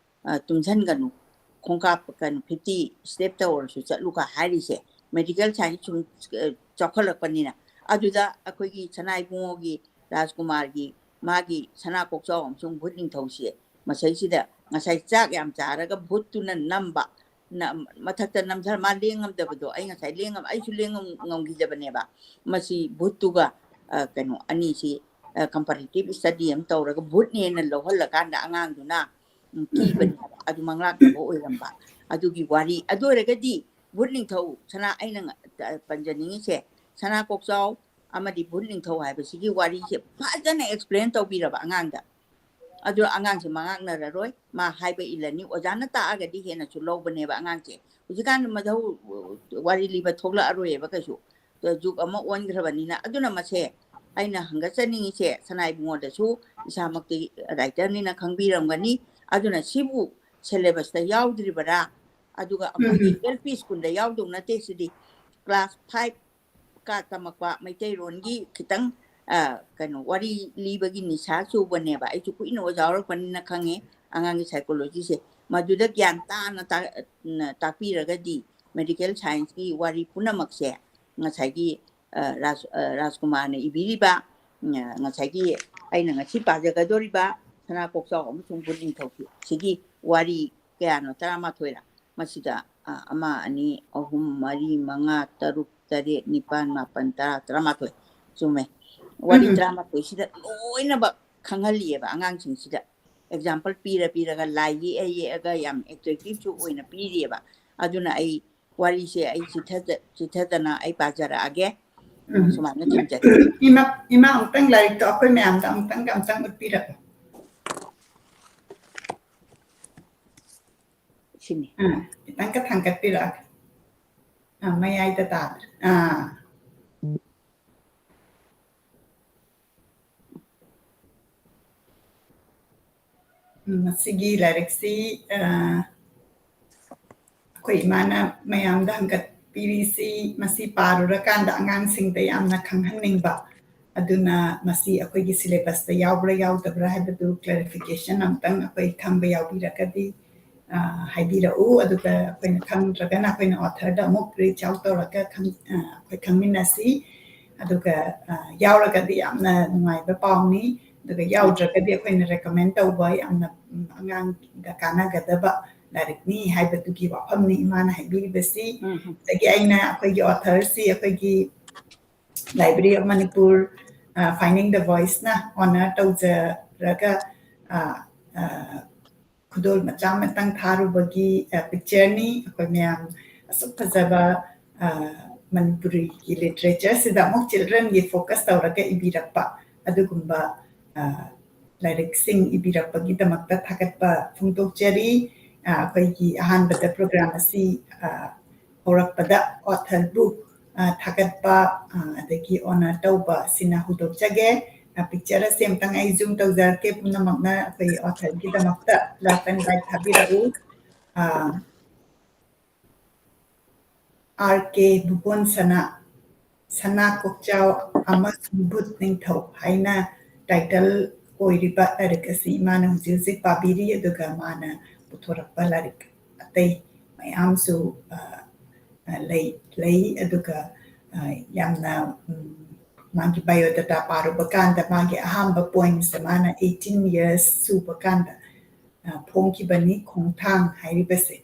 ꯑ, ꯇꯨꯝꯁꯟꯒꯅꯨ, ꯈꯣꯡꯀꯥꯞ, ꯀꯩꯅꯣ, fifty stepꯇ ꯑꯣꯏꯔꯁꯨ ꯆꯠꯂꯨꯒ ꯍꯥꯏꯔꯤꯁꯦ꯫ Medical science ꯁꯨꯝ, ꯑ, ꯆꯥꯎꯈꯠꯂꯛꯄꯅꯤꯅ꯫ ꯑꯗꯨꯗ ꯑꯩꯈꯣꯏꯒꯤ ꯁꯅꯥ ꯏꯕꯨꯡꯉꯣꯒꯤ ꯔꯥꯖꯀꯨꯃꯥꯔꯒꯤ ꯃꯥꯒꯤ ꯁꯅꯥ ꯀꯣꯛꯆꯥꯎ ꯑꯃꯁꯨꯡ ꯚꯨꯠ ꯅꯤꯡꯊꯧꯁꯦ ꯃꯁꯩꯁꯤꯗ ꯉꯁꯥꯏ ꯆꯥꯛ ꯌꯥꯝ ꯆꯥꯔꯒ ꯚꯨꯠꯇꯨꯅ ꯅꯝꯕ, ꯅ-, ꯃꯊꯛꯇ ꯅꯝꯊꯔ ꯃꯥ ꯂꯦꯡꯉꯝꯗꯕꯗꯣ, ꯑꯩ ꯉꯁꯥꯏ ꯂꯦꯡꯉꯝ-, ꯑꯩꯁꯨ ꯂꯦꯡꯉꯝ-, ꯉꯝꯈꯤꯗꯕꯅꯦꯕ꯫ ꯃꯁꯤ ꯚꯨꯠꯇꯨꯒ, ꯑ, ꯀꯩꯅꯣ, ꯑꯅꯤꯁꯤ, ꯑ, comparative study ꯑꯃ ꯇꯧꯔꯒ ꯚꯨꯠꯅꯦꯅ ꯂꯧꯍꯜꯂꯀꯥꯟꯗ ꯑꯉꯥꯡꯗꯨꯅ, ꯎꯝ, ꯀꯤꯕꯅꯦꯕ, ꯑꯗꯨ ꯃꯪꯂꯥꯛꯅꯕ ꯑꯣꯏꯔꯝꯕ꯫ ꯑꯗꯨꯒꯤ ꯋꯥꯔꯤ, ꯑꯗꯨ ꯑꯣꯏꯔꯒꯗꯤ ꯚꯨꯠ ꯅꯤꯡꯊꯧ ꯁꯅꯥ, ꯑꯩꯅ ꯉ-, ꯇ-, ꯄꯟꯖꯅꯤꯡꯉꯤꯁꯦ, ꯁꯅꯥ ꯀꯣꯛꯆꯥꯎ ꯑꯃꯗꯤ ꯚꯨꯠ ꯅꯤꯡꯊꯧ ꯍꯥꯏꯕꯁꯤꯒꯤ ꯋꯥꯔꯤꯁꯦ ꯐꯖꯅ explain ꯇꯧꯕꯤꯔꯕ ꯑꯉꯥꯡꯗ, ꯑꯗꯨ ꯑꯉꯥꯡꯁꯦ ꯃꯉꯥꯛꯅꯔꯔꯣꯏ, ꯃꯥ ꯍꯥꯏꯕ ꯏꯜꯂꯅꯤ꯫ ꯑꯣꯖꯥꯅ ꯇꯥꯛꯑꯒꯗꯤ ꯍꯦꯟꯅꯁꯨ ꯂꯧꯕꯅꯦꯕ ꯑꯉꯥꯡꯁꯦ꯫ ꯍꯧꯖꯤꯛꯀꯥꯟ ꯃꯙꯧ ꯋꯥꯔꯤ ꯂꯤꯕ ꯊꯣꯛꯂꯛꯑꯔꯣꯏꯌꯦꯕ ꯀꯩꯁꯨ, ꯖꯨꯒ ꯑꯃ ꯑꯣꯟꯈ꯭ꯔꯕꯅꯤꯅ꯫ ꯑꯗꯨꯅ ꯃꯁꯦ ꯑꯩꯅ ꯍꯪꯒꯠꯆꯅꯤꯡꯉꯤꯁꯦ, ꯁꯅꯥ ꯏꯕꯨꯡꯉꯣꯗꯁꯨ, ꯏꯁꯥꯃꯛꯇꯤ writerꯅꯤꯅ ꯈꯪꯕꯤꯔꯝꯒꯅꯤ꯫ ꯑꯗꯨꯅ ꯁꯤꯕꯨ syllabusꯇ ꯌꯥꯎꯗ꯭ꯔꯤꯕꯔꯥ? ꯑꯗꯨꯒ ꯑꯩꯈꯣꯏꯒꯤ ꯎꯝ꯫ L P schoolꯗ ꯌꯥꯎꯗꯧ ꯅꯠꯇꯦ, ꯁꯤꯗꯤ class five ꯀ ꯇꯝꯃꯛꯄ ꯃꯩꯇꯩꯔꯣꯟꯒꯤ ꯈꯤꯇꯪ, ꯑ, ꯀꯩꯅꯣ, ꯋꯥꯔꯤ ꯂꯤꯕꯒꯤ ꯅꯤꯁꯥ ꯆꯨꯕꯅꯦꯕ꯫ ꯑꯩꯁꯨ ꯀꯨꯏꯅ ꯑꯣꯖꯥ ꯑꯣꯏꯔꯛꯄꯅꯤꯅ ꯈꯪꯉꯦ ꯑꯉꯥꯡꯒꯤ psychologyꯁꯦ꯫ ꯃꯗꯨꯗ ꯒ꯭ꯌꯥꯟ ꯇꯥꯅ ꯇꯥ-, ꯅ ꯇꯥꯛꯄꯤꯔꯒꯗꯤ medical scienceꯀꯤ ꯋꯥꯔꯤ ꯄꯨꯝꯅꯃꯛꯁꯦ ꯉꯁꯥꯏꯒꯤ, ꯑ, ꯔꯥꯖ-, ꯑ, ꯔꯥꯖꯀꯨꯃꯥꯔꯅ ꯏꯕꯤꯔꯤꯕ, ꯎꯝ, ꯉꯁꯥꯏꯒꯤ ꯑꯩꯅ ꯉꯁꯤ ꯄꯥꯖꯒꯗꯧꯔꯤꯕ ꯁꯅꯥ ꯀꯣꯛꯆꯥꯎ ꯑꯃꯁꯨꯡ ꯚꯨꯠ ꯅꯤꯡꯊꯧ ꯁꯤꯒꯤ ꯋꯥꯔꯤ ꯀꯌꯥꯅꯣ? ꯇꯔꯥꯃꯥꯊꯣꯏꯔ? ꯃꯁꯤꯗ, ꯑ, ꯑꯃ, ꯑꯅꯤ, ꯑꯍꯨꯝ, ꯃꯔꯤ, ꯃꯉꯥ, ꯇꯔꯨꯛ, ꯇꯔꯦꯠ, ꯅꯤꯄꯥꯟ, ꯃꯥꯄꯟ, ꯇꯔꯥ, ꯇꯔꯥꯃꯥꯊꯣꯏ꯫ ꯆꯨꯝꯃꯦ꯫ ꯋꯥꯔꯤ ꯎꯝ꯫ ꯇꯔꯥꯃꯥꯊꯣꯏꯁꯤꯗ ꯂꯣꯏꯅꯃꯛ ꯈꯪꯍꯜꯂꯤꯑꯕ ꯑꯉꯥꯡꯁꯤꯡꯁꯤꯗ꯫ Example ꯄꯤꯔ ꯄꯤꯔꯒ ꯂꯥꯏ ꯌꯦꯛꯑ ꯌꯦꯛꯑꯒ ꯌꯥꯝ attractiveꯁꯨ ꯑꯣꯏꯅ ꯄꯤꯔꯤꯑꯕ꯫ ꯑꯗꯨꯅ ꯑꯩ ꯋꯥꯔꯤꯁꯦ ꯑꯩ ꯆꯤꯊꯖ-, ꯆꯤꯊꯗꯅ ꯑꯩ ꯄꯥꯖꯔꯛꯑꯒꯦ꯫ ꯎꯝ, ꯎꯝ꯫ ꯁꯨꯃꯥꯏꯅ ꯊꯝꯖꯒꯦ꯫ ꯏꯃꯥ, ꯏꯃꯥ, ꯑꯃꯨꯛꯇꯪ ꯂꯥꯏꯔꯤꯛꯇꯣ ꯑꯩꯈꯣꯏ ꯃꯌꯥꯝꯗ ꯑꯃꯨꯛꯇꯪ, ꯑꯃꯨꯛꯇꯪ ꯎꯠꯄꯤꯔꯛꯑꯣ꯫ ꯁꯤꯅꯤ꯫ ꯑꯥ, ꯈꯤꯇꯪꯒ ꯊꯥꯡꯒꯠꯄꯤꯔꯛꯑꯣ꯫ ꯑꯥ, ꯃꯌꯥꯏꯗ ꯇꯥꯗ꯭ꯔꯦ꯫ ꯑꯥ꯫ ꯎꯝ, ꯃꯁꯤꯒꯤ ꯂꯥꯏꯔꯤꯛꯁꯤ, ꯑ, ꯑꯩꯈꯣꯏ ꯏꯃꯥꯅ ꯃꯌꯥꯝꯗ ꯍꯪꯒꯠꯄꯤꯔꯤꯁꯤ, ꯃꯁꯤ ꯄꯥꯔꯨꯔꯀꯥꯟꯗ ꯑꯉꯥꯡꯁꯤꯡꯗ ꯌꯥꯝꯅ ꯈꯪꯍꯟꯅꯤꯡꯕ꯫ ꯑꯗꯨꯅ ꯃꯁꯤ ꯑꯩꯈꯣꯏꯒꯤ syllabusꯇ ꯌꯥꯎꯕ꯭ꯔꯥ ꯌꯥꯎꯗꯕ꯭ꯔꯥ ꯍꯥꯏꯕꯗꯨ clarification ꯑꯃꯇꯪ ꯑꯩꯈꯣꯏ ꯈꯪꯕ ꯌꯥꯎꯕꯤꯔꯒꯗꯤ, ꯑ, ꯍꯥꯏꯕꯤꯔꯛꯎ꯫ ꯑꯗꯨꯒ ꯑꯩꯈꯣꯏꯅ ꯈꯪꯗ꯭ꯔꯒꯅ ꯑꯩꯈꯣꯏꯅ authorꯗ ꯑꯃꯨꯛ reach out ꯇꯧꯔꯒ ꯈꯪ-, ꯑ, ꯑꯩꯈꯣꯏ ꯈꯪꯃꯤꯟꯅꯁꯤ꯫ ꯑꯗꯨꯒ ꯌꯥꯎꯔꯒꯗꯤ ꯌꯥꯝꯅ ꯅꯨꯡꯉꯥꯏꯕ ꯄꯥꯎꯅꯤ꯫ ꯑꯗꯨꯒ ꯌꯥꯎꯗ꯭ꯔꯒꯗꯤ ꯑꯩꯈꯣꯏꯅ recommend ꯇꯧꯕ ꯌꯥꯝꯅ ꯑꯉꯥꯡꯗ ꯀꯥꯟꯅꯒꯗꯕ ꯂꯥꯏꯔꯤꯛꯅꯤ ꯍꯥꯏꯕꯗꯨꯒꯤ ꯋꯥꯐꯝꯅꯤ ꯏꯃꯥꯅ ꯍꯥꯏꯕꯤꯔꯤꯕꯁꯤ꯫ ꯑꯗꯒꯤ ꯑꯩꯅ ꯑꯩꯈꯣꯏꯒꯤ authorꯁꯤ ꯑꯩꯈꯣꯏꯒꯤ Library of Manipur, Finding the Voiceꯅ honor ꯇꯧꯖꯔꯒ ꯈꯨꯗꯣꯜ ꯃꯆꯥ ꯑꯃꯇꯪ ꯊꯥꯔꯨꯕꯒꯤ pictureꯅꯤ꯫ ꯑꯩꯈꯣꯏ ꯃꯌꯥꯝ ꯑꯁꯨꯛ ꯐꯖꯕ ꯃꯅꯤꯄꯨꯔꯤꯒꯤ literatureꯁꯤꯗ ꯑꯃꯨꯛ childrenꯒꯤ focus ꯇꯧꯔꯒ ꯏꯕꯤꯔꯛꯄ ꯑꯗꯨꯒꯨꯝꯕ ꯂꯥꯏꯔꯤꯛꯁꯤꯡ ꯏꯕꯤꯔꯛꯄꯒꯤꯗꯃꯛꯇ ꯊꯥꯒꯠꯄ ꯐꯣꯡꯗꯣꯛꯆꯔꯤ꯫ ꯑꯩꯈꯣꯏꯒꯤ ꯑꯍꯥꯟꯕꯗ program ꯑꯁꯤ ꯍꯧꯔꯛꯄꯗ authorꯕꯨ ꯊꯥꯒꯠꯄ ꯑꯗꯒꯤ honor ꯇꯧꯕ ꯑꯁꯤꯅ ꯍꯧꯗꯣꯛꯆꯒꯦ꯫ Picture ꯑꯁꯤ ꯑꯝꯇꯪ ꯑꯩ zoom ꯇꯧꯖꯔꯛꯀꯦ꯫ ꯄꯨꯝꯅꯃꯛꯅ ꯑꯩꯈꯣꯏ authorꯒꯤꯗꯃꯛꯇ love and like ꯊꯥꯕꯤꯔꯛꯎ꯫ R K ꯕꯨꯀꯣꯟ ꯁꯅꯥ, ꯁꯅꯥ ꯀꯣꯛꯆꯥꯎ ꯑꯃꯁꯨꯡ ꯚꯨꯠ ꯅꯤꯡꯊꯧ ꯍꯥꯏꯅ title ꯑꯣꯏꯔꯤꯕ ꯂꯥꯏꯔꯤꯛ ꯑꯁꯤ ꯏꯃꯥꯅ ꯍꯧꯖꯤꯛ ꯍꯧꯖꯤꯛ ꯄꯥꯕꯤꯔꯤ꯫ ꯑꯗꯨꯒ ꯃꯥꯅ ꯄꯨꯊꯣꯔꯛꯄ ꯂꯥꯏꯔꯤꯛ ꯑꯇꯩ ꯃꯌꯥꯝꯁꯨ ꯂꯩ꯫ ꯑꯗꯨꯒ ꯌꯥꯝꯅ ꯃꯥꯒꯤ biodata ꯄꯥꯔꯨꯕ ꯀꯥꯟꯗ ꯃꯥꯒꯤ ꯑꯍꯥꯟꯕ poemsꯇ ꯃꯥꯅ eighteen years ꯁꯨꯕ ꯀꯥꯟꯗ ꯐꯣꯡꯈꯤꯕꯅꯤ꯫ ꯈꯣꯡꯊꯥꯡ ꯍꯥꯏꯔꯤꯕꯁꯦ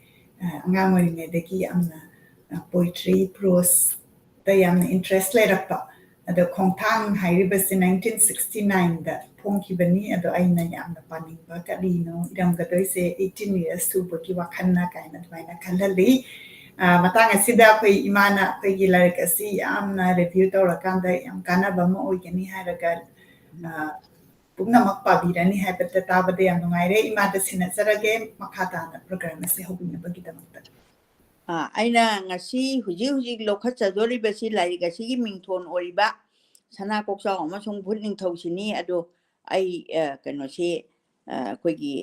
ꯑꯉꯥꯡ ꯑꯣꯏꯔꯤꯉꯩꯗꯒꯤ ꯌꯥꯝꯅ poetry, proseꯇ ꯌꯥꯝꯅ interest ꯂꯩꯔꯛꯄ꯫ ꯑꯗꯣ ꯈꯣꯡꯊꯥꯡ ꯍꯥꯏꯔꯤꯕꯁꯤ nineteen sixty nineꯗ ꯐꯣꯡꯈꯤꯕꯅꯤ꯫ ꯑꯗꯣ ꯑꯩꯅ ꯌꯥꯝꯅ ꯄꯥꯅꯤꯡꯕ ꯀꯔꯤꯅꯣ ꯏꯔꯝꯒꯗꯣꯏꯁꯦ eighteen years ꯁꯨꯕꯒꯤ ꯋꯥꯈꯜꯅ ꯀꯥꯏꯅ ꯑꯗꯨꯃꯥꯏꯅ ꯈꯜꯍꯜꯂꯤ꯫ ꯃꯇꯥꯡ ꯑꯁꯤꯗ ꯑꯩꯈꯣꯏ ꯏꯃꯥꯅ ꯑꯩꯈꯣꯏꯒꯤ ꯂꯥꯏꯔꯤꯛ ꯑꯁꯤ ꯌꯥꯝꯅ review ꯇꯧꯔꯀꯥꯟꯗ ꯌꯥꯝ ꯀꯥꯟꯅꯕ ꯑꯃ ꯑꯣꯏꯒꯅꯤ ꯍꯥꯏꯔꯒ ꯄꯨꯝꯅꯃꯛ ꯄꯥꯕꯤꯔꯅꯤ ꯍꯥꯏꯕꯗ ꯇꯥꯕꯗ ꯌꯥꯝ ꯅꯨꯡꯉꯥꯏꯔꯦ꯫ ꯏꯃꯥꯗ ꯁꯤꯟꯅꯖꯔꯒꯦ ꯃꯈꯥ ꯇꯥꯅ program ꯑꯁꯤ ꯍꯧꯕꯤꯅꯕꯒꯤꯗꯃꯛꯇ꯫ ꯑꯩꯅ ꯉꯁꯤ ꯍꯧꯖꯤꯛ ꯍꯧꯖꯤꯛ ꯂꯧꯈꯠꯆꯗꯣꯔꯤꯕꯁꯤ ꯂꯥꯏꯔꯤꯛ ꯑꯁꯤꯒꯤ ꯃꯤꯡꯊꯣꯟ ꯑꯣꯏꯔꯤꯕ ꯁꯅꯥ ꯀꯣꯛꯆꯥꯎ ꯑꯃꯁꯨꯡ ꯚꯨꯠ ꯅꯤꯡꯊꯧꯁꯤꯅꯤ꯫ ꯑꯗꯣ ꯑꯩ ꯀꯩꯅꯣꯁꯤ ꯑꯩꯈꯣꯏꯒꯤ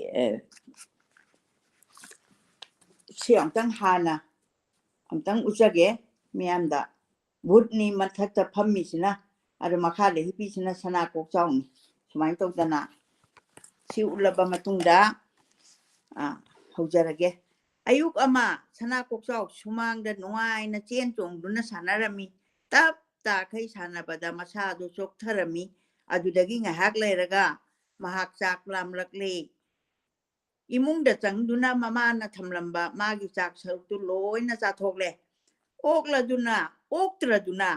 ꯁꯤ ꯑꯝꯇꯪ ꯍꯥꯟꯅ ꯑꯝꯇꯪ ꯎꯠꯆꯒꯦ ꯃꯤꯌꯥꯝꯗ꯫ ꯚꯨꯠꯅꯤ ꯃꯊꯛꯇ ꯐꯝꯃꯤꯁꯤꯅ, ꯑꯗꯨ ꯃꯈꯥꯗ ꯍꯤꯞꯄꯤꯁꯤꯅ ꯁꯅꯥ ꯀꯣꯛꯆꯥꯎꯅꯤ꯫ ꯁꯨꯃꯥꯏꯅ ꯇꯧꯗꯅ ꯁꯤ ꯎꯠꯂꯕ ꯃꯇꯨꯡꯗ ꯍꯧꯖꯔꯒꯦ꯫ ꯑꯌꯨꯛ ꯑꯃ ꯁꯅꯥ ꯀꯣꯛꯆꯥꯎ ꯁꯨꯃꯥꯡꯗ ꯅꯨꯡꯉꯥꯏꯅ ꯆꯦꯟ ꯆꯣꯡꯗꯨꯅ ꯁꯥꯟꯅꯔꯝꯃꯤ꯫ ꯇꯞ ꯇꯥꯈꯩ ꯁꯥꯟꯅꯕꯗ ꯃꯁꯥꯗꯨ ꯆꯣꯛꯊꯔꯝꯃꯤ꯫ ꯑꯗꯨꯗꯒꯤ ꯉꯥꯏꯍꯥꯛ ꯂꯩꯔꯒ ꯃꯍꯥꯛ ꯆꯥꯛ ꯂꯥꯝꯂꯛꯂꯦ꯫ ꯏꯃꯨꯡꯗ ꯆꯪꯗꯨꯅ ꯃꯃꯥꯅ ꯊꯝꯂꯝꯕ ꯃꯥꯒꯤ ꯆꯥꯛ ꯁꯔꯨꯛꯇꯨ ꯂꯣꯏꯅ ꯆꯥꯊꯣꯛꯂꯦ꯫ ꯑꯣꯛꯂꯗꯨꯅ, ꯑꯣꯛꯇ꯭ꯔꯗꯨꯅ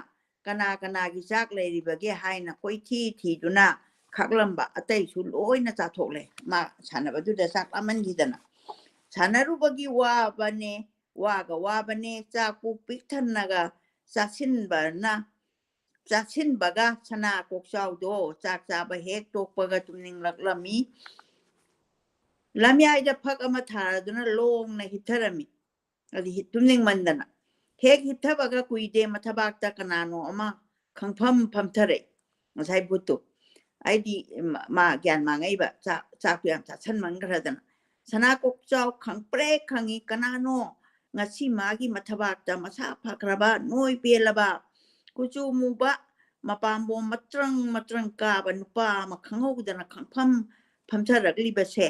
ꯀꯅꯥ ꯀꯅꯥꯒꯤ ꯆꯥꯛ ꯂꯩꯔꯤꯕꯒꯦ ꯍꯥꯏꯅ ꯀꯣꯏꯊꯤ ꯊꯤꯗꯨꯅ ꯈꯥꯛꯂꯝꯕ ꯑꯇꯩꯁꯨ ꯂꯣꯏꯅ ꯆꯥꯊꯣꯛꯂꯦ꯫ ꯃꯥ ꯁꯥꯟꯅꯕꯗꯨꯗ ꯆꯥꯛ ꯂꯥꯝꯃꯟꯈꯤꯗꯅ꯫ ꯁꯥꯟꯅꯔꯨꯕꯒꯤ ꯋꯥꯕꯅꯦ, ꯋꯥꯒ ꯋꯥꯕꯅꯦ, ꯆꯥꯛ ꯄꯨꯛ ꯄꯤꯛ ꯊꯟꯅꯒ ꯆꯥꯁꯤꯟꯕꯅ, ꯆꯥꯁꯤꯟꯕꯒ ꯁꯅꯥ ꯀꯣꯛꯆꯥꯎꯗꯣ ꯆꯥꯛ ꯆꯥꯕ ꯍꯦꯛ ꯇꯣꯛꯄꯒ ꯇꯨꯝꯅꯤꯡꯂꯛꯂꯝꯃꯤ꯫ ꯂꯝꯌꯥꯏꯗ ꯐꯛ ꯑꯃ ꯊꯥꯔꯗꯨꯅ ꯂꯣꯡꯅ ꯍꯤꯞꯊꯔꯝꯃꯤ꯫ ꯑꯗꯨ ꯍꯤ-, ꯇꯨꯝꯅꯤꯡꯃꯟꯗꯅ꯫ ꯍꯦꯛ ꯍꯤꯞꯊꯕꯒ ꯀꯨꯏꯗꯦ, ꯃꯊꯕꯥꯛꯇ ꯀꯅꯥꯅꯣ ꯑꯃ ꯈꯪꯐꯝ ꯐꯝꯊꯔꯛꯏ꯫ ꯉꯁꯥꯏ ꯚꯨꯠꯇꯨ꯫ ꯑꯩꯗꯤ ꯃ-, ꯃꯥ ꯒ꯭ꯌꯥꯟ ꯃꯥꯡꯉꯛꯏꯕ, ꯆꯥꯛ, ꯆꯥꯛꯇꯨ ꯌꯥꯝ ꯆꯥꯁꯟꯃꯟꯈ꯭ꯔꯗꯅ꯫ ꯁꯅꯥ ꯀꯣꯛꯆꯥꯎ ꯈꯪꯄ꯭ꯔꯦꯛ ꯈꯪꯉꯤ, ꯀꯅꯥꯅꯣ? ꯉꯁꯤ ꯃꯥꯒꯤ ꯃꯊꯕꯥꯛꯇ ꯃꯁꯥ ꯐꯈ꯭ꯔꯕ, ꯅꯣꯏ ꯄꯦꯜꯂꯕ, ꯀꯨꯆꯨ ꯃꯨꯕ, ꯃꯄꯥꯝꯕꯣꯝ ꯃꯇ꯭ꯔꯪ ꯃꯇ꯭ꯔꯪ ꯀꯥꯕ ꯅꯨꯄꯥ ꯑꯃ ꯈꯪꯍꯧꯗꯅ ꯈꯪꯐꯝ ꯐꯝꯊꯔꯛꯂꯤꯕꯁꯦ꯫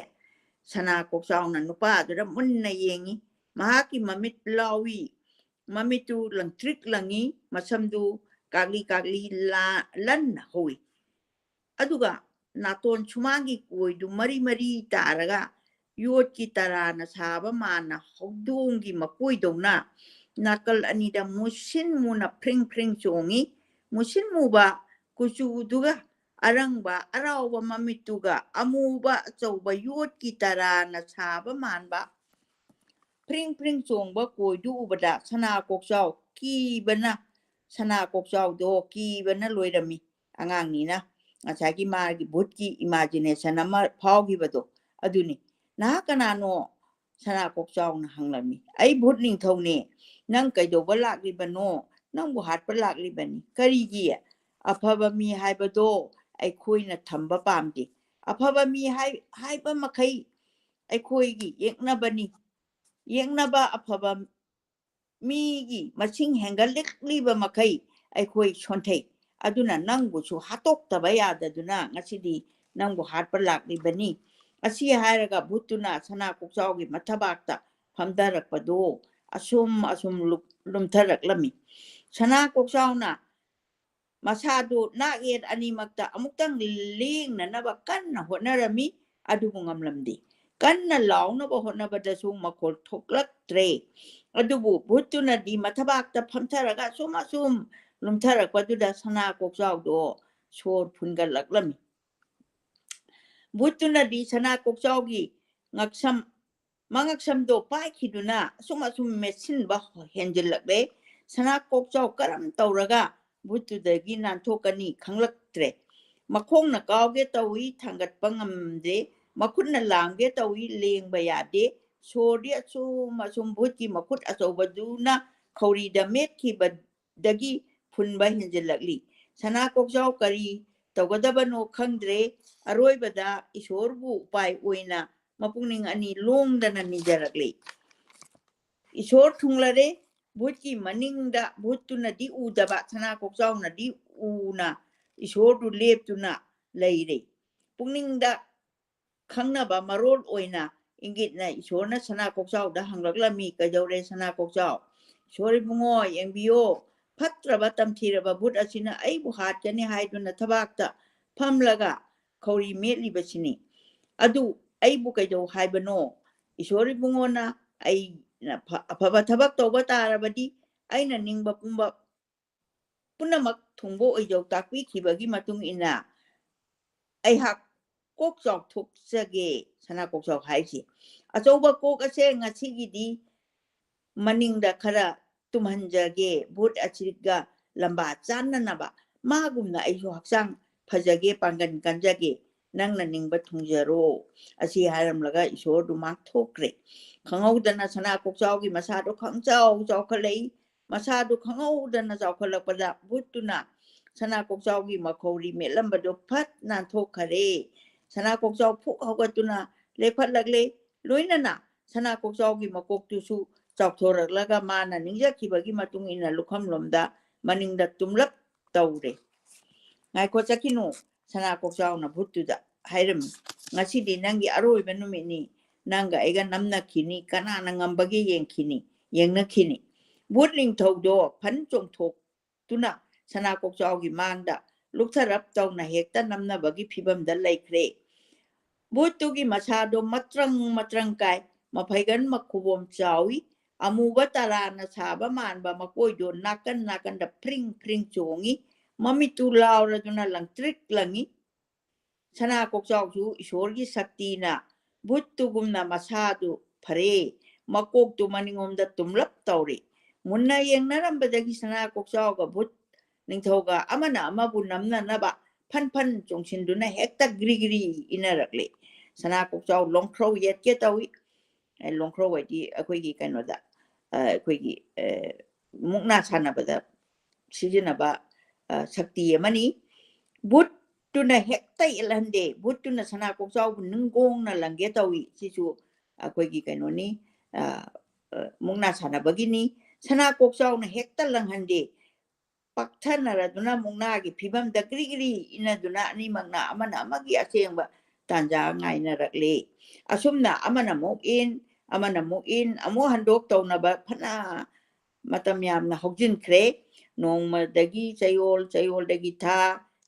ꯁꯅꯥ ꯀꯣꯛꯆꯥꯎꯅ ꯅꯨꯄꯥꯗꯨꯗ ꯃꯨꯟꯅ ꯌꯦꯡꯉꯤ꯫ ꯃꯍꯥꯛꯀꯤ ꯃꯃꯤꯠ ꯂꯥꯎꯏ, ꯃꯃꯤꯠꯇꯨ ꯂꯪꯇ꯭ꯔꯤꯛ ꯂꯪꯏ, ꯃꯁꯝꯗꯨ ꯀꯥꯛꯂꯤ ꯀꯥꯛꯂꯤ ꯂꯥ-, ꯂꯟꯅ ꯍꯧꯏ꯫ ꯑꯗꯨꯒ ꯅꯥꯇꯣꯟ ꯁꯨꯃꯥꯡꯒꯤ ꯀꯣꯏꯗꯨ ꯃꯔꯤ ꯃꯔꯤ ꯇꯥꯔꯒ ꯌꯣꯠꯀꯤ ꯇꯔꯥꯅ ꯁꯥꯕ ꯃꯥꯅ ꯍꯧꯗꯣꯡꯒꯤ ꯃꯀꯣꯏꯗꯧꯅ ꯅꯥꯀꯜ ꯑꯅꯤꯗ ꯃꯨꯁꯤꯟ ꯃꯨꯅ ꯐ꯭ꯔꯤꯡ ꯐ꯭ꯔꯤꯡ ꯆꯣꯡꯏ꯫ ꯃꯨꯁꯤꯟ ꯃꯨꯕ ꯀꯨꯆꯨꯗꯨꯒ ꯑꯔꯪꯕ ꯑꯔꯥꯎꯕ ꯃꯃꯤꯠꯇꯨꯒ ꯑꯃꯨꯕ ꯑꯆꯧꯕ ꯌꯣꯠꯀꯤ ꯇꯔꯥꯅ ꯁꯥꯕ ꯃꯥꯟꯕ ꯐ꯭ꯔꯤꯡ ꯐ꯭ꯔꯤꯡ ꯆꯣꯡꯕ ꯀꯣꯏꯗꯨ ꯎꯕꯗ ꯁꯅꯥ ꯀꯣꯛꯆꯥꯎ ꯀꯤꯕꯅ, ꯁꯅꯥ ꯀꯣꯛꯆꯥꯎꯗꯣ ꯀꯤꯕꯅ ꯂꯣꯏꯔꯝꯃꯤ꯫ ꯑꯉꯥꯡꯅꯤꯅ ꯉꯁꯥꯏꯒꯤ ꯃꯥꯒꯤ ꯚꯨꯠꯀꯤ imagination ꯑꯃ ꯐꯥꯎꯈꯤꯕꯗꯣ ꯑꯗꯨꯅꯤ꯫ "ꯅꯍꯥꯛ ꯀꯅꯥꯅꯣ?" ꯁꯅꯥ ꯀꯣꯛꯆꯥꯎꯅ ꯍꯪꯂꯝꯃꯤ꯫ "ꯑꯩ ꯚꯨꯠ ꯅꯤꯡꯊꯧꯅꯦ꯫ ꯅꯪ ꯀꯩꯗꯧꯕ ꯂꯥꯛꯂꯤꯕꯅꯣ? ꯅꯪꯕꯨ ꯍꯥꯠꯄ ꯂꯥꯛꯂꯤꯕꯅꯤ꯫ ꯀꯔꯤꯒꯤ? ꯑꯐꯕ ꯃꯤ ꯍꯥꯏꯕꯗꯣ ꯑꯩꯈꯣꯏꯅ ꯊꯝꯕ ꯄꯥꯝꯗꯦ꯫ ꯑꯐꯕ ꯃꯤ ꯍꯥꯏ-, ꯍꯥꯏꯕ ꯃꯈꯩ ꯑꯩꯈꯣꯏꯒꯤ ꯌꯦꯛꯅꯕꯅꯤ꯫ ꯌꯦꯛꯅꯕ ꯑꯐꯕ ꯃꯤꯒꯤ ꯃꯁꯤꯡ ꯍꯦꯟꯒꯠꯂꯛꯂꯤꯕ ꯃꯈꯩ ꯑꯩꯈꯣꯏ ꯁꯣꯟꯊꯩ꯫ ꯑꯗꯨꯅ ꯅꯪꯕꯨꯁꯨ ꯍꯥꯠꯇꯣꯛꯇꯕ ꯌꯥꯗꯗꯨꯅ ꯉꯁꯤꯗꯤ ꯅꯪꯕꯨ ꯍꯥꯠꯄ ꯂꯥꯛꯂꯤꯕꯅꯤ"꯫ ꯑꯁꯤ ꯍꯥꯏꯔꯒ ꯚꯨꯠꯇꯨꯅ ꯁꯅꯥ ꯀꯣꯛꯆꯥꯎꯒꯤ ꯃꯊꯕꯥꯛꯇ ꯐꯝꯊꯔꯛꯄꯗꯨ ꯑꯁꯨꯝ ꯑꯁꯨꯝ ꯂꯨꯞ-, ꯂꯨꯝꯊꯔꯛꯂꯝꯃꯤ꯫ ꯁꯅꯥ ꯀꯣꯛꯆꯥꯎꯅ ꯃꯁꯥꯗꯨ ꯅꯥꯛ ꯌꯦꯠ ꯑꯅꯤꯃꯛꯇ ꯑꯃꯨꯛꯇꯪ ꯂꯦꯡꯅꯅꯕ ꯀꯟꯅ ꯍꯣꯠꯅꯔꯝꯃꯤ, ꯑꯗꯨꯕꯨ ꯉꯝꯂꯝꯗꯦ꯫ ꯀꯟꯅ ꯂꯥꯎꯅꯕ ꯍꯣꯠꯅꯕꯗꯁꯨ ꯃꯈꯣꯜ ꯊꯣꯛꯂꯛꯇ꯭ꯔꯦ꯫ ꯑꯗꯨꯕꯨ ꯚꯨꯠꯇꯨꯅꯗꯤ ꯃꯊꯕꯥꯛꯇ ꯐꯝꯊꯔꯒ ꯑꯁꯨꯝ ꯑꯁꯨꯝ ꯂꯨꯝꯊꯔꯛꯄꯗꯨꯗ ꯁꯅꯥ ꯀꯣꯛꯆꯥꯎꯗꯣ ꯁꯣꯔ ꯐꯨꯟꯒꯠꯂꯛꯂꯝꯃꯤ꯫ ꯚꯨꯠꯇꯨꯅꯗꯤ ꯁꯅꯥ ꯀꯣꯛꯆꯥꯎꯒꯤ ꯉꯛꯁꯝ ꯃꯉꯛꯁꯝꯗꯣ ꯄꯥꯏꯈꯤꯗꯨꯅ ꯑꯁꯨꯝ ꯑꯁꯨꯝ ꯃꯦꯠꯁꯤꯟꯕ ꯍꯦꯟꯖꯤꯜꯂꯛꯂꯦ꯫ ꯁꯅꯥ ꯀꯣꯛꯆꯥꯎ ꯀꯔꯝ ꯇꯧꯔꯒ ꯚꯨꯠꯇꯨꯗꯒꯤ ꯅꯥꯟꯊꯣꯛꯀꯅꯤ ꯈꯪꯂꯛꯇ꯭ꯔꯦ꯫ ꯃꯈꯣꯡꯅ ꯀꯥꯎꯒꯦ ꯇꯧꯏ, ꯊꯥꯡꯒꯠꯄ ꯉꯝꯗꯦ꯫ ꯃꯈꯨꯠꯅ ꯂꯥꯝꯒꯦ ꯇꯧꯏ, ꯂꯦꯡꯕ ꯌꯥꯗꯦ꯫ ꯁꯣꯔꯗꯤ ꯑꯁꯨꯝ ꯑꯁꯨꯝ ꯚꯨꯠꯀꯤ ꯃꯈꯨꯠ ꯑꯆꯧꯕꯗꯨꯅ ꯈꯧꯔꯤꯗ ꯃꯦꯠꯈꯤꯕꯗꯒꯤ ꯐꯨꯟꯕ ꯍꯦꯟꯖꯤꯜꯂꯛꯂꯤ꯫ ꯁꯅꯥ ꯀꯣꯛꯆꯥꯎ ꯀꯔꯤ ꯇꯧꯒꯗꯕꯅꯣ ꯈꯪꯗ꯭ꯔꯦ꯫ ꯑꯔꯣꯏꯕꯗ ꯏꯁꯣꯔꯕꯨ ꯎꯄꯥꯏ ꯑꯣꯏꯅ ꯃꯄꯨꯛꯅꯤꯡ ꯑꯅꯤ ꯂꯣꯡꯗꯅ ꯅꯤꯖꯔꯛꯂꯤ꯫ ꯏꯁꯣꯔ ꯊꯨꯡꯂꯔꯦ꯫ ꯚꯨꯠꯀꯤ ꯃꯅꯤꯡꯗ ꯚꯨꯠꯇꯨꯅꯗꯤ ꯎꯗꯕ, ꯁꯅꯥ ꯀꯣꯛꯆꯥꯎꯅꯗꯤ ꯎꯅ ꯏꯁꯣꯔꯗꯨ ꯂꯦꯞꯇꯨꯅ ꯂꯩꯔꯦ꯫ ꯄꯨꯛꯅꯤꯡꯗ ꯈꯪꯅꯕ ꯃꯔꯣꯜ ꯑꯣꯏꯅ ꯏꯪꯒꯤꯠꯅ ꯏꯁꯣꯔꯅ ꯁꯅꯥ ꯀꯣꯛꯆꯥꯎꯗ ꯍꯪꯂꯛꯂꯝꯃꯤ, "ꯀꯩꯗꯧꯔꯦ ꯁꯅꯥ ꯀꯣꯛꯆꯥꯎ?" "ꯏꯁꯣꯔ ꯏꯕꯨꯡꯉꯣ, ꯌꯦꯡꯕꯤꯌꯣ, ꯐꯠꯇ꯭ꯔꯕ ꯇꯝꯊꯤꯔꯕ ꯚꯨꯠ ꯑꯁꯤꯅ ꯑꯩꯕꯨ ꯍꯥꯠꯀꯅꯤ ꯍꯥꯏꯗꯨꯅ ꯊꯕꯥꯛꯇ ꯐꯝꯂꯒ ꯈꯧꯔꯤ ꯃꯦꯠꯂꯤꯕꯁꯤꯅꯤ꯫ ꯑꯗꯨ ꯑꯩꯕꯨ ꯀꯩꯗꯧ ꯍꯥꯏꯕꯅꯣ? ꯏꯁꯣꯔ ꯏꯕꯨꯡꯉꯣꯅ ꯑꯩꯅ ꯐ-, ꯑꯐꯕ ꯊꯕꯛ ꯇꯧꯕ ꯇꯥꯔꯕꯗꯤ ꯑꯩꯅ ꯅꯤꯡꯕ ꯄꯨꯝꯕ ꯄꯨꯝꯅꯃꯛ ꯊꯨꯡꯕ ꯑꯣꯏꯖꯧ ꯇꯥꯛꯄꯤꯈꯤꯕꯒꯤ ꯃꯇꯨꯡ ꯏꯟꯅ ꯑꯩꯍꯥꯛ ꯀꯣꯛ ꯆꯥꯎꯊꯣꯛꯆꯒꯦ", ꯁꯅꯥ ꯀꯣꯛꯆꯥꯎ ꯍꯥꯏꯁꯤ꯫ "ꯑꯆꯧꯕ ꯀꯣꯛ ꯑꯁꯦ ꯉꯁꯤꯒꯤꯗꯤ ꯃꯅꯤꯡꯗ ꯈꯔ ꯇꯨꯝꯍꯟꯖꯒꯦ, ꯚꯨꯠ ꯑꯁꯤꯒ ꯂꯝꯕꯥ ꯆꯥꯟꯅꯅꯕ꯫ ꯃꯥꯒꯨꯝꯅ ꯑꯩꯁꯨ ꯍꯛꯆꯥꯡ ꯐꯖꯒꯦ, ꯄꯥꯡꯒꯟ ꯀꯟꯖꯒꯦ꯫ ꯅꯪꯅ ꯅꯤꯡꯕ ꯊꯨꯡꯖꯔꯣ", ꯑꯁꯤ ꯍꯥꯏꯔꯝꯂꯒ ꯏꯁꯣꯔꯗꯨ ꯃꯥꯡꯊꯣꯛꯈ꯭ꯔꯦ꯫ ꯈꯪꯍꯧꯗꯅ ꯁꯅꯥ ꯀꯣꯛꯆꯥꯎꯒꯤ ꯃꯁꯥꯗꯣ ꯈꯪꯆꯥꯎ ꯆꯥꯎꯈꯠꯂꯛꯏ꯫ ꯃꯁꯥꯗꯨ ꯈꯪꯍꯧꯗꯅ ꯆꯥꯎꯈꯠꯂꯛꯄꯗ ꯚꯨꯠꯇꯨꯅ ꯁꯅꯥ ꯀꯣꯛꯆꯥꯎꯒꯤ ꯃꯈꯧꯔꯤ ꯃꯦꯠꯂꯝꯕꯗꯨ ꯐꯠ ꯅꯥꯟꯊꯣꯛꯈꯔꯦ꯫ ꯁꯅꯥ ꯀꯣꯛꯆꯥꯎ ꯐꯨꯛ ꯍꯧꯒꯠꯇꯨꯅ ꯂꯦꯞꯈꯠꯂꯛꯂꯦ꯫ ꯂꯣꯏꯅꯅ ꯁꯅꯥ ꯀꯣꯛꯆꯥꯎꯒꯤ ꯃꯀꯣꯛꯇꯨꯁꯨ ꯆꯥꯎꯊꯣꯔꯛꯂꯒ ꯃꯥꯅ ꯅꯤꯡꯖꯈꯤꯕꯒꯤ ꯃꯇꯨꯡ ꯏꯟꯅ ꯂꯨꯈꯝꯂꯣꯝꯗ ꯃꯅꯤꯡꯗ ꯇꯨꯝꯂꯞ ꯇꯧꯔꯦ꯫ "ꯉꯥꯏꯈꯣ ꯆꯠꯈꯤꯅꯨ", ꯁꯅꯥ ꯀꯣꯛꯆꯥꯎꯅ ꯚꯨꯠꯇꯨꯗ ꯍꯥꯏꯔꯝꯃꯤ꯫ "ꯉꯁꯤꯗꯤ ꯅꯪꯒꯤ ꯑꯔꯣꯏꯕ ꯅꯨꯃꯤꯠꯅꯤ꯫ ꯅꯪꯒ ꯑꯩꯒ ꯅꯝꯅꯈꯤꯅꯤ꯫ ꯀꯅꯥꯅ ꯉꯝꯕꯒꯦ ꯌꯦꯡꯈꯤꯅꯤ, ꯌꯦꯡꯅꯈꯤꯅꯤ꯫" ꯚꯨꯠ ꯅꯤꯡꯊꯧꯗꯣ ꯐꯟ ꯆꯣꯡꯊꯣꯛꯇꯨꯅ ꯁꯅꯥꯀꯣꯛꯆꯥꯎꯒꯤ ꯃꯥꯡꯗ ꯂꯨꯛꯊꯔꯞ ꯇꯧꯅ ꯍꯦꯛꯇ ꯅꯝꯅꯕꯒꯤ ꯐꯤꯕꯝꯗ ꯂꯩꯈ꯭ꯔꯦ꯫ ꯚꯨꯠꯇꯨꯒꯤ ꯃꯁꯥꯗꯣ ꯃꯇ꯭ꯔꯪ ꯃꯇ꯭ꯔꯪ ꯀꯥꯏ, ꯃꯐꯩꯒꯟ ꯃꯈꯨꯕꯣꯝ ꯆꯥꯎꯏ, ꯑꯃꯨꯕ ꯇꯔꯥꯅ ꯁꯥꯕ ꯃꯥꯟꯕ ꯃꯀꯣꯏꯗꯣ ꯅꯥꯀꯟ ꯅꯥꯀꯟꯗ ꯐ꯭ꯔꯤꯡ ꯐ꯭ꯔꯤꯡ ꯆꯣꯡꯏ, ꯃꯃꯤꯠꯇꯨ ꯂꯥꯎꯔꯗꯨꯅ ꯂꯪꯇ꯭ꯔꯤꯛ ꯂꯪꯏ꯫ ꯁꯅꯥꯀꯣꯛꯆꯥꯎꯁꯨ ꯏꯁꯣꯔꯒꯤ ꯁꯛꯇꯤꯅ ꯚꯨꯠꯇꯨꯒꯨꯝꯅ ꯃꯁꯥꯗꯨ ꯐꯔꯦ, ꯃꯀꯣꯛꯇꯨ ꯃꯅꯤꯡꯂꯣꯝꯗ ꯇꯨꯝꯂꯞ ꯇꯧꯔꯦ꯫ ꯃꯨꯟꯅ ꯌꯦꯡꯅꯔꯝꯕꯗꯒꯤ ꯁꯅꯥꯀꯣꯛꯆꯥꯎꯒ ꯚꯨꯠ ꯅꯤꯡꯊꯧꯒ ꯑꯃꯅ ꯑꯃꯕꯨ ꯅꯝꯅꯅꯕ ꯐꯟ ꯐꯟ ꯆꯣꯡꯁꯤꯟꯗꯨꯅ ꯍꯦꯛꯇ ꯒ꯭ꯔꯤ ꯒ꯭ꯔꯤ ꯏꯟꯅꯔꯛꯂꯦ꯫ ꯁꯅꯥꯀꯣꯛꯆꯥꯎ ꯂꯣꯡꯈ꯭ꯔꯧ ꯌꯦꯠꯀꯦ ꯇꯧꯏ꯫ ꯑꯦ, ꯂꯣꯡꯈ꯭ꯔꯧ ꯍꯥꯏꯗꯤ ꯑꯩꯈꯣꯏꯒꯤ ꯀꯩꯅꯣꯗ, ꯑ, ꯑꯩꯈꯣꯏꯒꯤ, ꯑ, ꯃꯨꯛꯅꯥ ꯁꯥꯟꯅꯕꯗ ꯁꯤꯖꯤꯟꯅꯕ, ꯑ, ꯁꯛꯇꯤ ꯑꯃꯅꯤ꯫ ꯚꯨꯠꯇꯨꯅ ꯍꯦꯛꯇ ꯌꯦꯠꯍꯟꯗꯦ꯫ ꯚꯨꯠꯇꯨꯅ ꯁꯅꯥꯀꯣꯛꯆꯥꯎꯕꯨ ꯅꯤꯡꯒꯣꯡꯅ ꯂꯪꯒꯦ ꯇꯧꯏ꯫ ꯁꯤꯁꯨ ꯑꯩꯈꯣꯏꯒꯤ ꯀꯩꯅꯣꯅꯤ, ꯑ, ꯑ, ꯃꯨꯛꯅꯥ ꯁꯥꯟꯅꯕꯒꯤꯅꯤ꯫ ꯁꯅꯥꯀꯣꯛꯆꯥꯎꯅ ꯍꯦꯛꯇ ꯂꯪꯍꯟꯗꯦ꯫ ꯄꯥꯛꯊꯅꯔꯗꯨꯅ ꯃꯨꯛꯅꯥꯒꯤ ꯐꯤꯕꯝꯗ ꯒ꯭ꯔꯤ ꯒ꯭ꯔꯤ ꯏꯟꯅꯗꯨꯅ ꯑꯅꯤꯃꯛꯅ ꯑꯃꯅ ꯑꯃꯒꯤ ꯑꯁꯦꯡꯕ ꯇꯥꯟꯖꯥ ꯉꯥꯏꯅꯔꯛꯂꯦ꯫ ꯑꯁꯨꯝꯅ ꯑꯃꯅ ꯑꯃꯨꯛ ꯏꯟ, ꯑꯃꯅ ꯑꯃꯨꯛ ꯏꯟ, ꯑꯃꯨꯛ ꯍꯟꯗꯣꯛ ꯇꯧꯅꯕ ꯐꯅ ꯃꯇꯝ ꯌꯥꯝꯅ ꯍꯧꯖꯤꯟꯈ꯭ꯔꯦ꯫ ꯅꯣꯡꯃꯗꯒꯤ ꯆꯌꯣꯜ, ꯆꯌꯣꯜꯗꯒꯤ ꯊꯥ,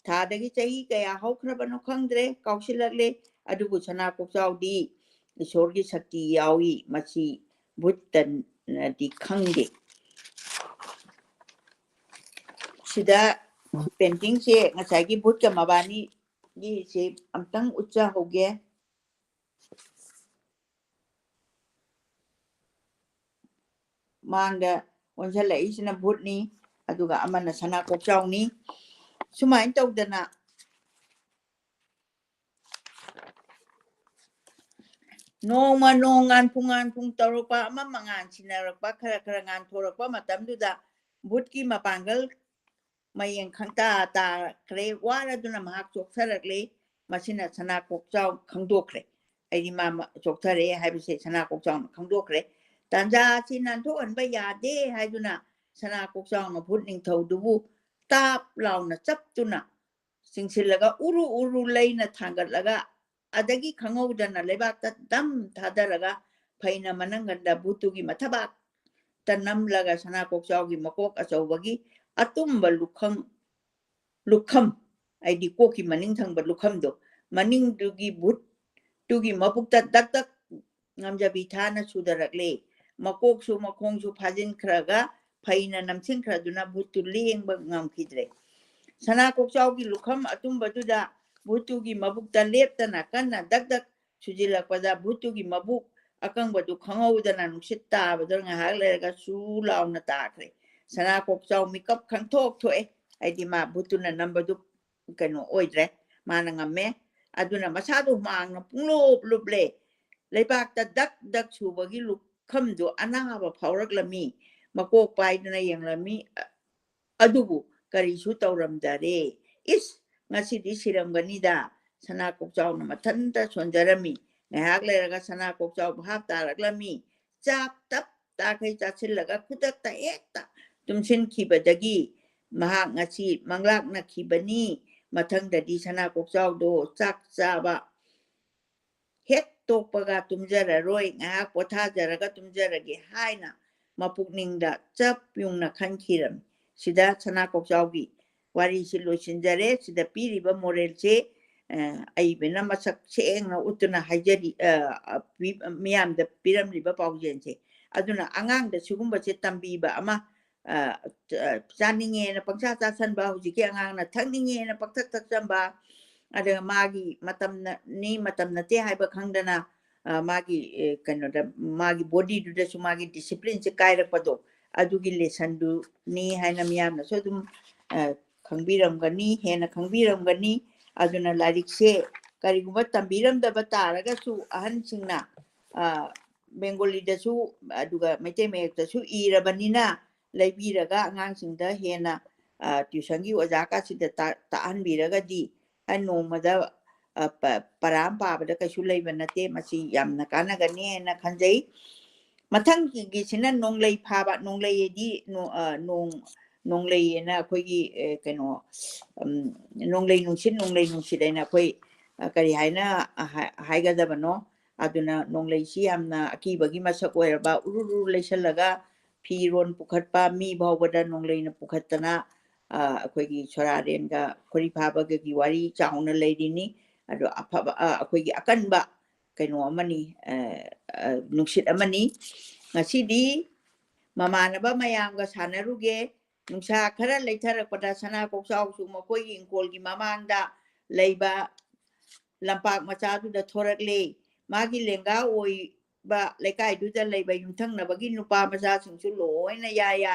ꯊꯥꯗꯒꯤ ꯆꯍꯤ ꯀꯌꯥ ꯍꯧꯈ꯭ꯔꯕꯅꯣ ꯈꯪꯗ꯭ꯔꯦ, ꯀꯥꯎꯁꯤꯜꯂꯛꯂꯦ꯫ ꯑꯗꯨꯕꯨ ꯁꯅꯥꯀꯣꯛꯆꯥꯎꯗꯤ ꯏꯁꯣꯔꯒꯤ ꯁꯛꯇꯤ ꯌꯥꯎꯏ, ꯃꯁꯤ ꯚꯨꯠꯇꯅꯗꯤ ꯈꯪꯗꯦ꯫ ꯁꯤꯗ ꯄꯦꯟꯇꯤꯡꯁꯦ ꯉꯁꯥꯏꯒꯤ ꯚꯨꯠꯀ ꯃꯕꯥꯅꯤꯒꯤꯁꯦ ꯑꯝꯇꯪ ꯎꯠꯆꯍꯧꯒꯦ꯫ ꯃꯥꯡꯗ ꯑꯣꯟꯁꯤꯜꯂꯛꯏꯁꯤꯅ ꯚꯨꯠꯅꯤ, ꯑꯗꯨꯒ ꯑꯃꯅ ꯁꯅꯥꯀꯣꯛꯆꯥꯎꯅꯤ꯫ ꯁꯨꯃꯥꯏꯅ ꯇꯧꯗꯅ ꯅꯣꯡꯃ ꯅꯣꯡ ꯉꯥꯟꯐꯨꯡ ꯉꯥꯟꯐꯨꯡ ꯇꯧꯔꯛꯄ, ꯑꯃ ꯃꯉꯥꯟ ꯁꯤꯟꯅꯔꯛꯄ, ꯈꯔ ꯈꯔ ꯉꯥꯟꯊꯣꯔꯛꯄ ꯃꯇꯝꯗꯨꯗ ꯚꯨꯠꯀꯤ ꯃꯄꯥꯡꯒꯜ ꯃꯌꯦꯡ ꯈꯪꯇꯥ ꯇꯥꯈ꯭ꯔꯦ꯫ ꯋꯥꯔꯗꯨꯅ ꯃꯍꯥꯛ ꯆꯣꯛꯊꯔꯛꯂꯦ꯫ ꯃꯁꯤꯅ ꯁꯅꯥꯀꯣꯛꯆꯥꯎ ꯈꯪꯗꯣꯛꯈ꯭ꯔꯦ꯫ ꯑꯩꯗꯤ ꯃꯥ ꯃ-, ꯆꯣꯛꯊꯔꯦ ꯍꯥꯏꯕꯁꯦ ꯁꯅꯥꯀꯣꯛꯆꯥꯎꯅ ꯈꯪꯗꯣꯛꯈ꯭ꯔꯦ꯫ ꯇꯥꯟꯖꯥ ꯑꯁꯤ ꯅꯥꯟꯊꯣꯛꯍꯟꯕ ꯌꯥꯗꯦ ꯍꯥꯏꯗꯨꯅ ꯁꯅꯥꯀꯣꯛꯆꯥꯎꯅ ꯚꯨꯠ ꯅꯤꯡꯊꯧꯗꯨꯕꯨ ꯇꯥꯞ ꯂꯥꯎꯅ ꯆꯞꯇꯨꯅ ꯆꯤꯡꯁꯤꯜꯂꯒ ꯎꯔꯨ ꯎꯔꯨ ꯂꯩꯅ ꯊꯥꯡꯒꯠꯂꯒ ꯑꯗꯒꯤ ꯈꯪꯍꯧꯗꯅ ꯂꯩꯕꯥꯛꯇ ꯗꯝ ꯊꯥꯗꯔꯒ ꯐꯩꯅ ꯃꯅꯪꯒꯟꯗ ꯚꯨꯠꯇꯨꯒꯤ ꯃꯊꯕꯥꯛꯇ ꯅꯝꯂꯒ ꯁꯅꯥꯀꯣꯛꯆꯥꯎꯒꯤ ꯃꯀꯣꯛ ꯑꯆꯧꯕꯒꯤ ꯑꯇꯨꯝꯕ ꯂꯨꯈꯝ, ꯂꯨꯈꯝ, ꯍꯥꯏꯗꯤ ꯀꯣꯛꯀꯤ ꯃꯅꯤꯡ ꯊꯪꯕ ꯂꯨꯈꯝꯗꯣ, ꯃꯅꯤꯡꯗꯨꯒꯤ ꯚꯨꯠꯇꯨꯒꯤ ꯃꯕꯨꯛꯇ ꯗꯛ ꯗꯛ ꯉꯝꯖꯕꯤ ꯊꯥꯅ ꯁꯨꯗꯔꯛꯂꯦ꯫ ꯃꯀꯣꯛꯁꯨ ꯃꯈꯣꯡꯁꯨ ꯐꯥꯖꯤꯟꯈ꯭ꯔꯒ ꯐꯩꯅ ꯅꯝꯁꯤꯟꯈ꯭ꯔꯗꯨꯅ ꯚꯨꯠꯇꯨ ꯂꯦꯡꯕ ꯉꯝꯈꯤꯗ꯭ꯔꯦ꯫ ꯁꯅꯥ ꯀꯣꯛꯆꯥꯎꯒꯤ ꯂꯨꯈꯝ ꯑꯇꯨꯝꯕꯗꯨꯗ ꯚꯨꯠꯇꯨꯒꯤ ꯃꯕꯨꯛꯇ ꯂꯦꯞꯇꯅ ꯀꯟꯅ ꯗꯛ ꯗꯛ ꯁꯨꯖꯤꯜꯂꯛꯄꯗ ꯚꯨꯠꯇꯨꯒꯤ ꯃꯕꯨꯛ ꯑꯀꯪꯕꯗꯨ ꯈꯪꯍꯧꯗꯅ ꯅꯨꯡꯁꯤꯠ ꯇꯥꯕꯗ ꯉꯥꯏꯍꯥꯛ ꯂꯩꯔꯒ ꯁꯨ ꯂꯥꯎꯅ ꯇꯥꯈ꯭ꯔꯦ꯫ ꯁꯅꯥ ꯀꯣꯛꯆꯥꯎ ꯃꯤꯀꯞ ꯈꯪꯊꯣꯛ ꯊꯣꯛꯑꯦ꯫ ꯍꯥꯏꯗꯤ ꯃꯥ ꯚꯨꯠꯇꯨꯅ ꯅꯝꯕꯗꯨ ꯀꯩꯅꯣ ꯑꯣꯏꯗ꯭ꯔꯦ, ꯃꯥꯅ ꯉꯝꯃꯦ꯫ ꯑꯗꯨꯅ ꯃꯁꯥꯗꯨ ꯍꯨꯃꯥꯡꯅ ꯄꯨꯡꯂꯨꯞ ꯂꯨꯞꯂꯦ꯫ ꯂꯩꯕꯥꯛꯇ ꯗꯛ ꯗꯛ ꯁꯨꯕꯒꯤ ꯂꯨꯈꯝꯗꯨ ꯑꯅꯥꯕ ꯐꯥꯎꯔꯛꯂꯝꯃꯤ꯫ ꯃꯀꯣꯛ ꯄꯥꯏꯗꯨꯅ ꯌꯦꯡꯂꯝꯃꯤ꯫ ꯑ-, ꯑꯗꯨꯕꯨ ꯀꯔꯤꯁꯨ ꯇꯧꯔꯝꯗꯔꯦ꯫ ꯏꯁ, ꯉꯁꯤꯗꯤ ꯁꯤꯔꯝꯒꯅꯤꯗ꯫ ꯁꯅꯥ ꯀꯣꯛꯆꯥꯎꯅ ꯃꯊꯟꯇ ꯁꯣꯟꯖꯔꯝꯃꯤ꯫ ꯉꯥꯏꯍꯥꯛ ꯂꯩꯔꯒ ꯁꯅꯥ ꯀꯣꯛꯆꯥꯎ ꯚꯥꯞ ꯇꯥꯔꯛꯂꯝꯃꯤ꯫ ꯆꯥꯛ ꯇꯞ ꯇꯥꯈꯩ ꯆꯥꯁꯤꯜꯂꯒ ꯈꯨꯗꯛꯇ ꯍꯦꯛꯇ ꯇꯨꯝꯁꯤꯟꯈꯤꯕꯗꯒꯤ ꯃꯍꯥꯛ ꯉꯁꯤ ꯃꯪꯂꯥꯛꯅꯈꯤꯕꯅꯤ꯫ ꯃꯊꯪꯗꯗꯤ ꯁꯅꯥ ꯀꯣꯛꯆꯥꯎꯗꯣ ꯆꯥꯛ ꯆꯥꯕ ꯍꯦꯛ ꯇꯣꯛꯄꯒ ꯇꯨꯝꯖꯔꯔꯣꯏ, ꯉꯥꯏꯍꯥꯛ ꯄꯣꯊꯥꯖꯔꯒ ꯇꯨꯝꯖꯔꯒꯦ ꯍꯥꯏꯅ ꯃꯄꯨꯛꯅꯤꯡꯗ ꯆꯞ ꯌꯨꯡꯅ ꯈꯟꯈꯤꯔꯝꯃꯤ꯫ ꯁꯤꯗ ꯁꯅꯥ ꯀꯣꯛꯆꯥꯎꯒꯤ ꯋꯥꯔꯤꯁꯤ ꯂꯣꯏꯁꯤꯟꯖꯔꯦ꯫ ꯁꯤꯗ ꯄꯤꯔꯤꯕ ꯃꯣꯔꯦꯜꯁꯦ, ꯑ, ꯑꯏꯕꯅ ꯃꯁꯛ ꯁꯦꯡꯅ ꯎꯠꯇꯨꯅ ꯍꯥꯏꯖꯔꯤ, ꯑ, ꯑ, ꯄꯤ-, ꯃꯤꯌꯥꯝꯗ ꯄꯤꯔꯝꯂꯤꯕ ꯄꯥꯎꯖꯦꯜꯁꯦ꯫ ꯑꯗꯨꯅ ꯑꯉꯥꯡꯗ ꯁꯤꯒꯨꯝꯕꯁꯦ ꯇꯝꯕꯤꯕ ꯑꯃ, ꯑ, ꯑ, ꯆꯥꯅꯤꯡꯉꯦꯅ ꯄꯪꯆꯥ ꯆꯥꯁꯟꯕ, ꯍꯧꯖꯤꯛꯀꯤ ꯑꯉꯥꯡꯅ ꯊꯛꯅꯤꯡꯉꯦꯅ ꯄꯪꯊꯛ ꯊꯛꯆꯟꯕ, ꯑꯗꯨꯒ ꯃꯥꯒꯤ ꯃꯇꯝꯅ-, ꯅꯤ ꯃꯇꯝ ꯅꯠꯇꯦ ꯍꯥꯏꯕ ꯈꯪꯗꯅ, ꯑ, ꯃꯥꯒꯤ, ꯑꯦ, ꯀꯩꯅꯣꯗ, ꯃꯥꯒꯤ bodyꯗꯨꯗꯁꯨ ꯃꯥꯒꯤ disciplineꯁꯦ ꯀꯥꯏꯔꯛꯄꯗꯣ, ꯑꯗꯨꯒꯤ lessonꯗꯨꯅꯤ ꯍꯥꯏꯅ ꯃꯤꯌꯥꯝꯅꯁꯨ ꯑꯗꯨꯝ, ꯑ, ꯈꯪꯕꯤꯔꯝꯒꯅꯤ, ꯍꯦꯟꯅ ꯈꯪꯕꯤꯔꯝꯒꯅꯤ꯫ ꯑꯗꯨꯅ ꯂꯥꯏꯔꯤꯛꯁꯦ ꯀꯔꯤꯒꯨꯝꯕ ꯇꯝꯕꯤꯔꯝꯗꯕ ꯇꯥꯔꯒꯁꯨ ꯑꯍꯟꯁꯤꯡꯅ, ꯑ, ꯕꯦꯡꯒꯣꯂꯤꯗꯁꯨ ꯑꯗꯨꯒ ꯃꯩꯇꯩ ꯃꯌꯦꯛꯇꯁꯨ ꯏꯔꯕꯅꯤꯅ ꯂꯩꯕꯤꯔꯒ ꯑꯉꯥꯡꯁꯤꯡꯗ ꯍꯦꯟꯅ, ꯑ, tuitionꯒꯤ ꯑꯣꯖꯥ ꯀꯥꯁꯤꯗ ꯇꯥ-, ꯇꯥꯛꯍꯟꯕꯤꯔꯒꯗꯤ ꯑ, ꯅꯣꯡꯃꯗ, ꯑ, ꯄ-, ꯄꯔꯥ ꯑꯃ ꯄꯥꯕꯗ ꯀꯩꯁꯨ ꯂꯩꯕ ꯅꯠꯇꯦ꯫ ꯃꯁꯤ ꯌꯥꯝꯅ ꯀꯥꯟꯅꯒꯅꯤ ꯍꯥꯏꯅ ꯈꯟꯖꯩ꯫ ꯃꯊꯪꯒꯤꯁꯤꯅ ꯅꯣꯡꯂꯩ ꯐꯥꯕ꯫ ꯅꯣꯡꯂꯩ ꯍꯥꯏꯗꯤ ꯅꯣ-, ꯑ, ꯅꯣꯡ, ꯅꯣꯡꯂꯩ ꯍꯥꯏꯅ ꯑꯩꯈꯣꯏꯒꯤ, ꯑꯦ, ꯀꯩꯅꯣ, ꯎꯝ, ꯅꯣꯡꯂꯩ ꯅꯨꯡꯁꯤꯠ, ꯅꯣꯡꯂꯩ ꯅꯨꯡꯁꯤꯠ ꯍꯥꯏꯅ ꯑꯩꯈꯣꯏ, ꯑ, ꯀꯔꯤ ꯍꯥꯏꯅ, ꯑ, ꯍꯥꯏ-, ꯍꯥꯏꯒꯗꯕꯅꯣ? ꯑꯗꯨꯅ ꯅꯣꯡꯂꯩꯁꯤ ꯌꯥꯝꯅ ꯑꯀꯤꯕꯒꯤ ꯃꯁꯛ ꯑꯣꯏꯔꯕ, ꯎꯔꯨ ꯔꯨ ꯂꯩꯁꯜꯂꯒ ꯐꯤꯔꯣꯟ ꯄꯨꯈꯠꯄ, ꯃꯤ ꯐꯥꯎꯕꯗ ꯅꯣꯡꯂꯩꯅ ꯄꯨꯈꯠꯇꯅ, ꯑ, ꯑꯩꯈꯣꯏꯒꯤ ꯁꯣꯔꯥꯔꯦꯟꯒ ꯈꯣꯔꯤ ꯐꯥꯕꯒꯒꯤ ꯋꯥꯔꯤ ꯆꯥꯎꯅ ꯂꯩꯔꯤꯅꯤ꯫ ꯑꯗꯣ ꯑꯐꯕ, ꯑ, ꯑꯩꯈꯣꯏꯒꯤ ꯑꯀꯟꯕ ꯀꯩꯅꯣ ꯑꯃꯅꯤ, ꯑ, ꯑ, ꯅꯨꯡꯁꯤꯠ ꯑꯃꯅꯤ꯫ ꯉꯁꯤꯗꯤ ꯃꯃꯥꯟꯅꯕ ꯃꯌꯥꯝꯒ ꯁꯥꯟꯅꯔꯨꯒꯦ꯫ ꯅꯨꯡꯁꯥ ꯈꯔ ꯂꯩꯊꯔꯛꯄꯗ ꯁꯅꯥ ꯀꯣꯛꯆꯥꯎꯁꯨ ꯃꯈꯣꯏꯒꯤ ꯏꯪꯈꯣꯜꯒꯤ ꯃꯃꯥꯡꯗ ꯂꯩꯕ ꯂꯝꯄꯥꯛ ꯃꯆꯥꯗꯨꯗ ꯊꯣꯔꯛꯂꯦ꯫ ꯃꯥꯒꯤ ꯂꯦꯡꯒꯥ ꯑꯣꯏꯕ ꯂꯩꯀꯥꯏꯗꯨꯗ ꯂꯩꯕ ꯌꯨꯝꯊꯪꯅꯕꯒꯤ ꯅꯨꯄꯥ ꯃꯆꯥꯁꯤꯡꯁꯨ ꯂꯣꯏꯅ ꯌꯥ ꯌꯥ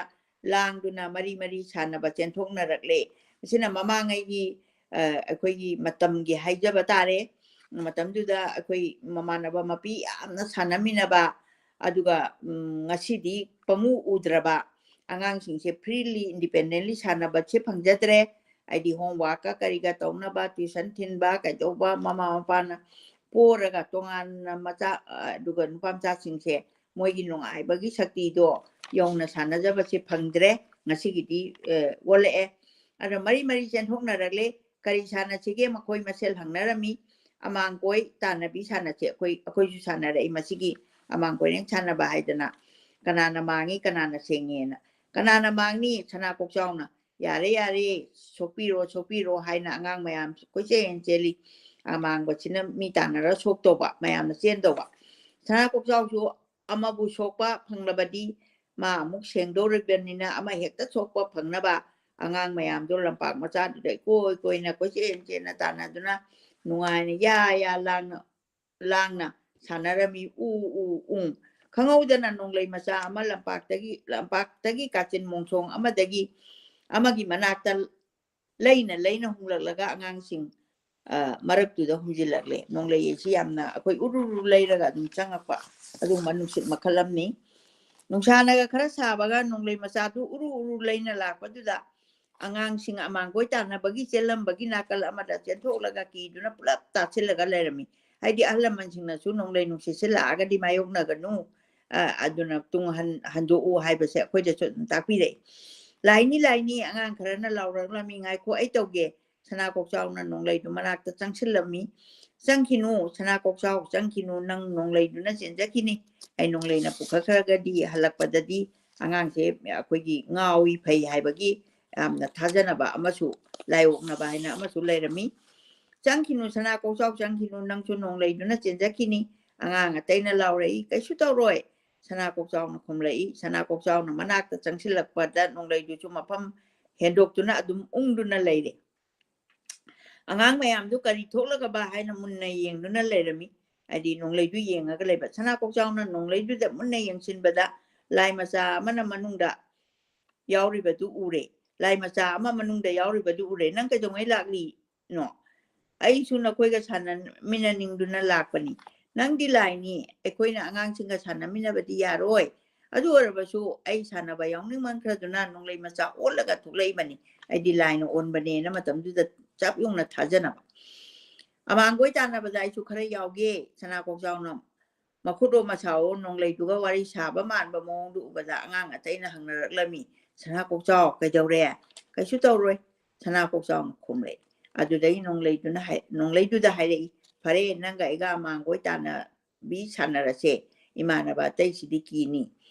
ꯂꯥꯡꯗꯨꯅ ꯃꯔꯤ ꯃꯔꯤ ꯁꯥꯟꯅꯕ ꯆꯦꯟꯊꯣꯛꯅꯔꯛꯂꯦ꯫ ꯑꯁꯤꯅ ꯃꯃꯥꯡꯉꯩꯒꯤ, ꯑ, ꯑꯩꯈꯣꯏꯒꯤ ꯃꯇꯝꯒꯤ ꯍꯥꯏꯖꯕ ꯇꯥꯔꯦ꯫ ꯃꯇꯝꯗꯨꯗ ꯑꯩꯈꯣꯏ ꯃꯃꯥꯟꯅꯕ ꯃꯄꯤ ꯌꯥꯝꯅ ꯁꯥꯟꯅꯃꯤꯟꯅꯕ, ꯑꯗꯨꯒ, ꯎꯝ, ꯉꯁꯤꯗꯤ ꯄꯪꯎ ꯎꯗ꯭ꯔꯕ ꯑꯉꯥꯡꯁꯤꯡꯁꯦ freely, independently ꯁꯥꯟꯅꯕꯁꯦ ꯐꯪꯖꯗ꯭ꯔꯦ꯫ ꯍꯥꯏꯗꯤ homeworkꯀ ꯀꯔꯤꯒ ꯇꯧꯅꯕ, tuition ꯊꯤꯟꯕ, ꯀꯩꯗꯧꯕ, ꯃꯃꯥ ꯃꯄꯥꯅ ꯄꯣꯔꯒ ꯇꯣꯉꯥꯟꯅ ꯃꯆꯥ, ꯑ, ꯑꯗꯨꯒ ꯅꯨꯄꯥ ꯃꯆꯥꯁꯤꯡꯁꯦ ꯃꯣꯏꯒꯤ ꯅꯨꯡꯉꯥꯏꯕꯒꯤ ꯁꯛꯇꯤꯗꯣ ꯌꯧꯅ ꯁꯥꯟꯅꯖꯕꯁꯦ ꯐꯪꯗ꯭ꯔꯦ꯫ ꯉꯁꯤꯒꯤꯗꯤ, ꯑ, ꯑꯣꯜꯂꯛꯑꯦ꯫ ꯑꯗꯣ ꯃꯔꯤ ꯃꯔꯤ ꯆꯦꯟꯊꯣꯛꯅꯔꯛꯂꯦ꯫ ꯀꯔꯤ ꯁꯥꯟꯅꯁꯤꯒꯦ? ꯃꯈꯣꯏ ꯃꯁꯦꯜ ꯍꯪꯅꯔꯝꯃꯤ꯫ ꯑꯃꯥꯡ ꯀꯣꯏ ꯇꯥꯟꯅꯕꯤ ꯁꯥꯟꯅꯁꯦ꯫ ꯑꯩꯈꯣꯏ, ꯑꯩꯈꯣꯏꯁꯨ ꯁꯥꯟꯅꯔꯛꯏ ꯃꯁꯤꯒꯤ ꯑꯃꯥꯡ ꯀꯣꯏꯔꯦꯡ ꯁꯥꯟꯅꯕ ꯍꯥꯏꯗꯅ꯫ ꯀꯅꯥꯅ ꯃꯥꯡꯉꯤ, ꯀꯅꯥꯅ ꯁꯦꯡꯉꯦꯅ꯫ ꯀꯅꯥꯅ ꯃꯥꯡꯅꯤ? ꯁꯅꯥ ꯀꯣꯛꯆꯥꯎꯅ, "ꯌꯥꯔꯦ, ꯌꯥꯔꯦ, ꯁꯣꯛꯄꯤꯔꯣ, ꯁꯣꯛꯄꯤꯔꯣ" ꯍꯥꯏꯅ ꯑꯉꯥꯡ ꯃꯌꯥꯝ ꯀꯣꯏꯆꯦꯟ ꯆꯦꯜꯂꯤ꯫ ꯑꯃꯥꯡꯕꯁꯤꯅ ꯃꯤ ꯇꯥꯟꯅꯔ ꯁꯣꯛꯇꯧꯕ, ꯃꯌꯥꯝꯅ ꯆꯦꯟꯗꯧꯕ꯫ ꯁꯅꯥ ꯀꯣꯛꯆꯥꯎꯁꯨ ꯑꯃꯕꯨ ꯁꯣꯛꯄ ꯐꯪꯂꯕꯗꯤ ꯃꯥ ꯑꯃꯨꯛ ꯁꯦꯡꯗꯧꯔꯤꯕꯅꯤꯅ ꯑꯃ ꯍꯦꯛꯇ ꯁꯣꯛꯄ ꯐꯪꯅꯕ ꯑꯉꯥꯡ ꯃꯌꯥꯝꯗꯣ ꯂꯝꯄꯥꯛ ꯃꯆꯥꯗꯨꯗ ꯏꯀꯣꯏ ꯀꯣꯏꯅ ꯀꯣꯏꯆꯦꯟ ꯆꯦꯟꯅ ꯇꯥꯟꯅꯗꯨꯅ ꯅꯨꯡꯉꯥꯏꯅ ꯌꯥ ꯌꯥ ꯂꯥꯡꯅ, ꯂꯥꯡꯅ ꯁꯥꯟꯅꯔꯝꯃꯤ꯫ ꯎ, ꯎ, ꯎ꯫ ꯈꯪꯍꯧꯗꯅ ꯅꯣꯡꯂꯩ ꯃꯆꯥ ꯑꯃ ꯂꯝꯄꯥꯛꯇꯒꯤ, ꯂꯝꯄꯥꯛꯇꯒꯤ ꯀꯥꯆꯤꯟ ꯃꯣꯡꯁꯣꯡ ꯑꯃꯗꯒꯤ ꯑꯃꯒꯤ ꯃꯅꯥꯛꯇ ꯂꯩꯅ ꯂꯩꯅ ꯍꯨꯝꯂꯛꯂꯒ ꯑꯉꯥꯡꯁꯤꯡ, ꯑ, ꯃꯔꯛꯇꯨꯗ ꯍꯨꯝꯖꯤꯜꯂꯛꯂꯦ꯫ ꯅꯣꯡꯂꯩ ꯑꯁꯤ ꯌꯥꯝꯅ ꯑꯩꯈꯣꯏ ꯎꯔꯨ ꯎꯔꯨ ꯂꯩꯔꯒ ꯑꯗꯨꯝ ꯆꯪꯉꯛꯄ ꯑꯗꯨꯒꯨꯝꯕ ꯅꯨꯡꯁꯤꯠ ꯃꯈꯜ ꯑꯃꯅꯤ꯫ ꯅꯨꯡꯁꯥꯅꯒ ꯈꯔ ꯁꯥꯕꯒ ꯅꯣꯡꯂꯩ ꯃꯆꯥꯗꯨ ꯎꯔꯨ ꯎꯔꯨ ꯂꯩꯅ ꯂꯥꯛꯄꯗꯨꯗ ꯑꯉꯥꯡꯁꯤꯡ ꯑꯃꯥꯡꯒꯣꯏ ꯇꯥꯟꯅꯕꯒꯤ ꯆꯦꯜꯂꯝꯕꯒꯤ ꯅꯥꯀꯜ ꯑꯃꯗ ꯆꯦꯟꯊꯣꯛꯂꯒ ꯀꯤꯗꯨꯅ ꯄꯨꯂꯞ ꯇꯥꯁꯤꯜꯂꯒ ꯂꯩꯔꯝꯃꯤ꯫ ꯍꯥꯏꯗꯤ ꯑꯍꯜ ꯂꯃꯟꯁꯤꯡꯅꯁꯨ ꯅꯣꯡꯂꯩ ꯅꯨꯡꯁꯤꯠꯁꯦ ꯂꯥꯛꯑꯒꯗꯤ ꯃꯥꯌꯣꯛꯅꯒꯅꯨ, ꯑ, ꯑꯗꯨꯅ ꯇꯨꯡ ꯍꯟ-, ꯍꯟꯗꯣꯛꯎ ꯍꯥꯏꯕꯁꯦ ꯑꯩꯈꯣꯏꯗꯁꯨ ꯑꯗꯨꯝ ꯇꯥꯛꯄꯤꯔꯛꯏ꯫ "ꯂꯥꯏꯅꯤ, ꯂꯥꯏꯅꯤ", ꯑꯉꯥꯡ ꯈꯔꯅ ꯂꯥꯎꯔꯛꯂꯝꯃꯤ꯫ "ꯉꯥꯏꯈꯣ, ꯑꯩ ꯇꯧꯒꯦ"꯫ ꯁꯅꯥ ꯀꯣꯛꯆꯥꯎꯅ ꯅꯣꯡꯂꯩꯗꯨ ꯃꯅꯥꯛꯇ ꯆꯪꯁꯤꯜꯂꯝꯃꯤ꯫ "ꯆꯪꯈꯤꯅꯨ, ꯁꯅꯥ ꯀꯣꯛꯆꯥꯎ, ꯆꯪꯈꯤꯅꯨ, ꯅꯪ ꯅꯣꯡꯂꯩꯗꯨꯅ ꯆꯦꯟꯖꯈꯤꯅꯤ꯫ ꯑꯩ ꯅꯣꯡꯂꯩꯅ ꯄꯨꯈꯠꯈ꯭ꯔꯒꯗꯤ ꯍꯜꯂꯛꯄꯗꯗꯤ ꯑꯉꯥꯡꯁꯦ ꯑꯩꯈꯣꯏꯒꯤ ꯉꯥꯎꯏ ꯐꯩ ꯍꯥꯏꯕꯒꯤ ꯌꯥꯝꯅ ꯊꯥꯖꯅꯕ ꯑꯃꯁꯨ, ꯂꯥꯏꯑꯣꯛꯅꯕ ꯍꯥꯏꯅ ꯑꯃꯁꯨ ꯂꯩꯔꯝꯃꯤ꯫ "ꯆꯪꯈꯤꯅꯨ, ꯁꯅꯥ ꯀꯣꯛꯆꯥꯎ ꯆꯪꯈꯤꯅꯨ, ꯅꯪꯁꯨ ꯅꯣꯡꯂꯩꯗꯨꯅ ꯆꯦꯟꯖꯈꯤꯅꯤ", ꯑꯉꯥꯡ ꯑꯇꯩꯅ ꯂꯥꯎꯔꯛꯏ꯫ "ꯀꯩꯁꯨ ꯇꯧꯔꯣꯏ", ꯁꯅꯥ ꯀꯣꯛꯆꯥꯎꯅ ꯈꯨꯝꯂꯛꯏ꯫ ꯁꯅꯥ ꯀꯣꯛꯆꯥꯎꯅ ꯃꯅꯥꯛꯇ ꯆꯪꯁꯤꯜꯂꯛꯄꯗ ꯅꯣꯡꯂꯩꯗꯨꯁꯨ ꯃꯐꯝ ꯍꯦꯟꯗꯣꯛꯇꯨꯅ ꯑꯗꯨꯝ ꯎꯪꯗꯨꯅ ꯂꯩꯔꯦ꯫ ꯑꯉꯥꯡ ꯃꯌꯥꯝꯗꯨ ꯀꯔꯤ ꯊꯣꯛꯂꯒꯕ ꯍꯥꯏꯅ ꯃꯨꯟꯅ ꯌꯦꯡꯗꯨꯅ ꯂꯩꯔꯝꯃꯤ꯫ ꯍꯥꯏꯗꯤ ꯅꯣꯡꯂꯩꯗꯨ ꯌꯦꯡꯉꯒ ꯂꯩꯕ꯫ ꯁꯅꯥ ꯀꯣꯛꯆꯥꯎꯅ ꯅꯣꯡꯂꯩꯗꯨꯗ ꯃꯨꯟꯅ ꯌꯦꯡꯁꯤꯟꯕꯗ ꯂꯥꯏ ꯃꯆꯥ ꯑꯃꯅ ꯃꯅꯨꯡꯗ ꯌꯥꯎꯔꯤꯕꯗꯨ ꯎꯔꯦ꯫ ꯂꯥꯏ ꯃꯆꯥ ꯑꯃ ꯃꯅꯨꯡꯗ ꯌꯥꯎꯔꯤꯕꯗꯨ ꯎꯔꯦ꯫ "ꯅꯪ ꯀꯩꯗꯧꯉꯩ ꯂꯥꯛꯂꯤꯅꯣ?" "ꯑꯩꯁꯨ ꯅꯈꯣꯏꯒ ꯁꯥꯟꯅꯃꯤꯟꯅꯅꯤꯡꯗꯨꯅ ꯂꯥꯛꯄꯅꯤ꯫" "ꯅꯪꯗꯤ ꯂꯥꯏꯅꯤ, ꯑꯩꯈꯣꯏꯅ ꯑꯉꯥꯡꯁꯤꯡꯒ ꯁꯥꯟꯅꯃꯤꯟꯅꯕꯗꯤ ꯌꯥꯔꯣꯏ꯫ ꯑꯗꯨ ꯑꯣꯏꯔꯕꯁꯨ ꯑꯩ ꯁꯥꯟꯅꯕ ꯌꯥꯎꯅꯤꯡꯃꯟꯈ꯭ꯔꯗꯨꯅ ꯅꯣꯡꯂꯩ ꯃꯆꯥ ꯑꯣꯜꯂꯒ ꯊꯣꯛꯂꯛꯏꯕꯅꯤ꯫ ꯑꯩꯗꯤ ꯂꯥꯏꯅ ꯑꯣꯟꯕꯅꯦꯅ" ꯃꯇꯝꯗꯨꯗ ꯆꯞ ꯌꯨꯡꯅ ꯊꯥꯖꯅꯕ꯫ "ꯑꯃꯥꯡꯒꯣꯏ ꯇꯥꯟꯅꯕꯗ ꯑꯩꯁꯨ ꯈꯔ ꯌꯥꯎꯒꯦ", ꯁꯅꯥ ꯀꯣꯛꯆꯥꯎꯅ ꯃꯈꯨꯠꯂꯣ ꯃꯁꯥꯑꯣ ꯅꯣꯡꯂꯩꯗꯨꯒ ꯋꯥꯔꯤ ꯁꯥꯕ ꯃꯥꯟꯕ ꯃꯑꯣꯡꯗꯨ ꯎꯕꯗ ꯑꯉꯥꯡ ꯑꯇꯩꯅ ꯍꯪꯅꯔꯛꯂꯝꯃꯤ꯫ "ꯁꯅꯥ ꯀꯣꯛꯆꯥꯎ, ꯀꯩꯗꯧꯔꯦ?" "ꯀꯩꯁꯨ ꯇꯧꯔꯣꯏ", ꯁꯅꯥ ꯀꯣꯛꯆꯥꯎꯅ ꯈꯨꯝꯂꯦ꯫ ꯑꯗꯨꯗꯒꯤ ꯅꯣꯡꯂꯩꯗꯨꯅ ꯍꯥꯏ-, ꯅꯣꯡꯂꯩꯗꯨꯗ ꯍꯥꯏꯔꯛꯏ, "ꯐꯔꯦ, ꯅꯪꯒ ꯑꯩꯒ ꯑꯃꯥꯡꯒꯣꯏ ꯇꯥꯟꯅꯕꯤ ꯁꯥꯟꯅꯔꯁꯦ꯫ ꯏꯃꯥꯟꯅꯕ ꯑꯇꯩꯁꯤꯗꯤ ꯀꯤꯅꯤ꯫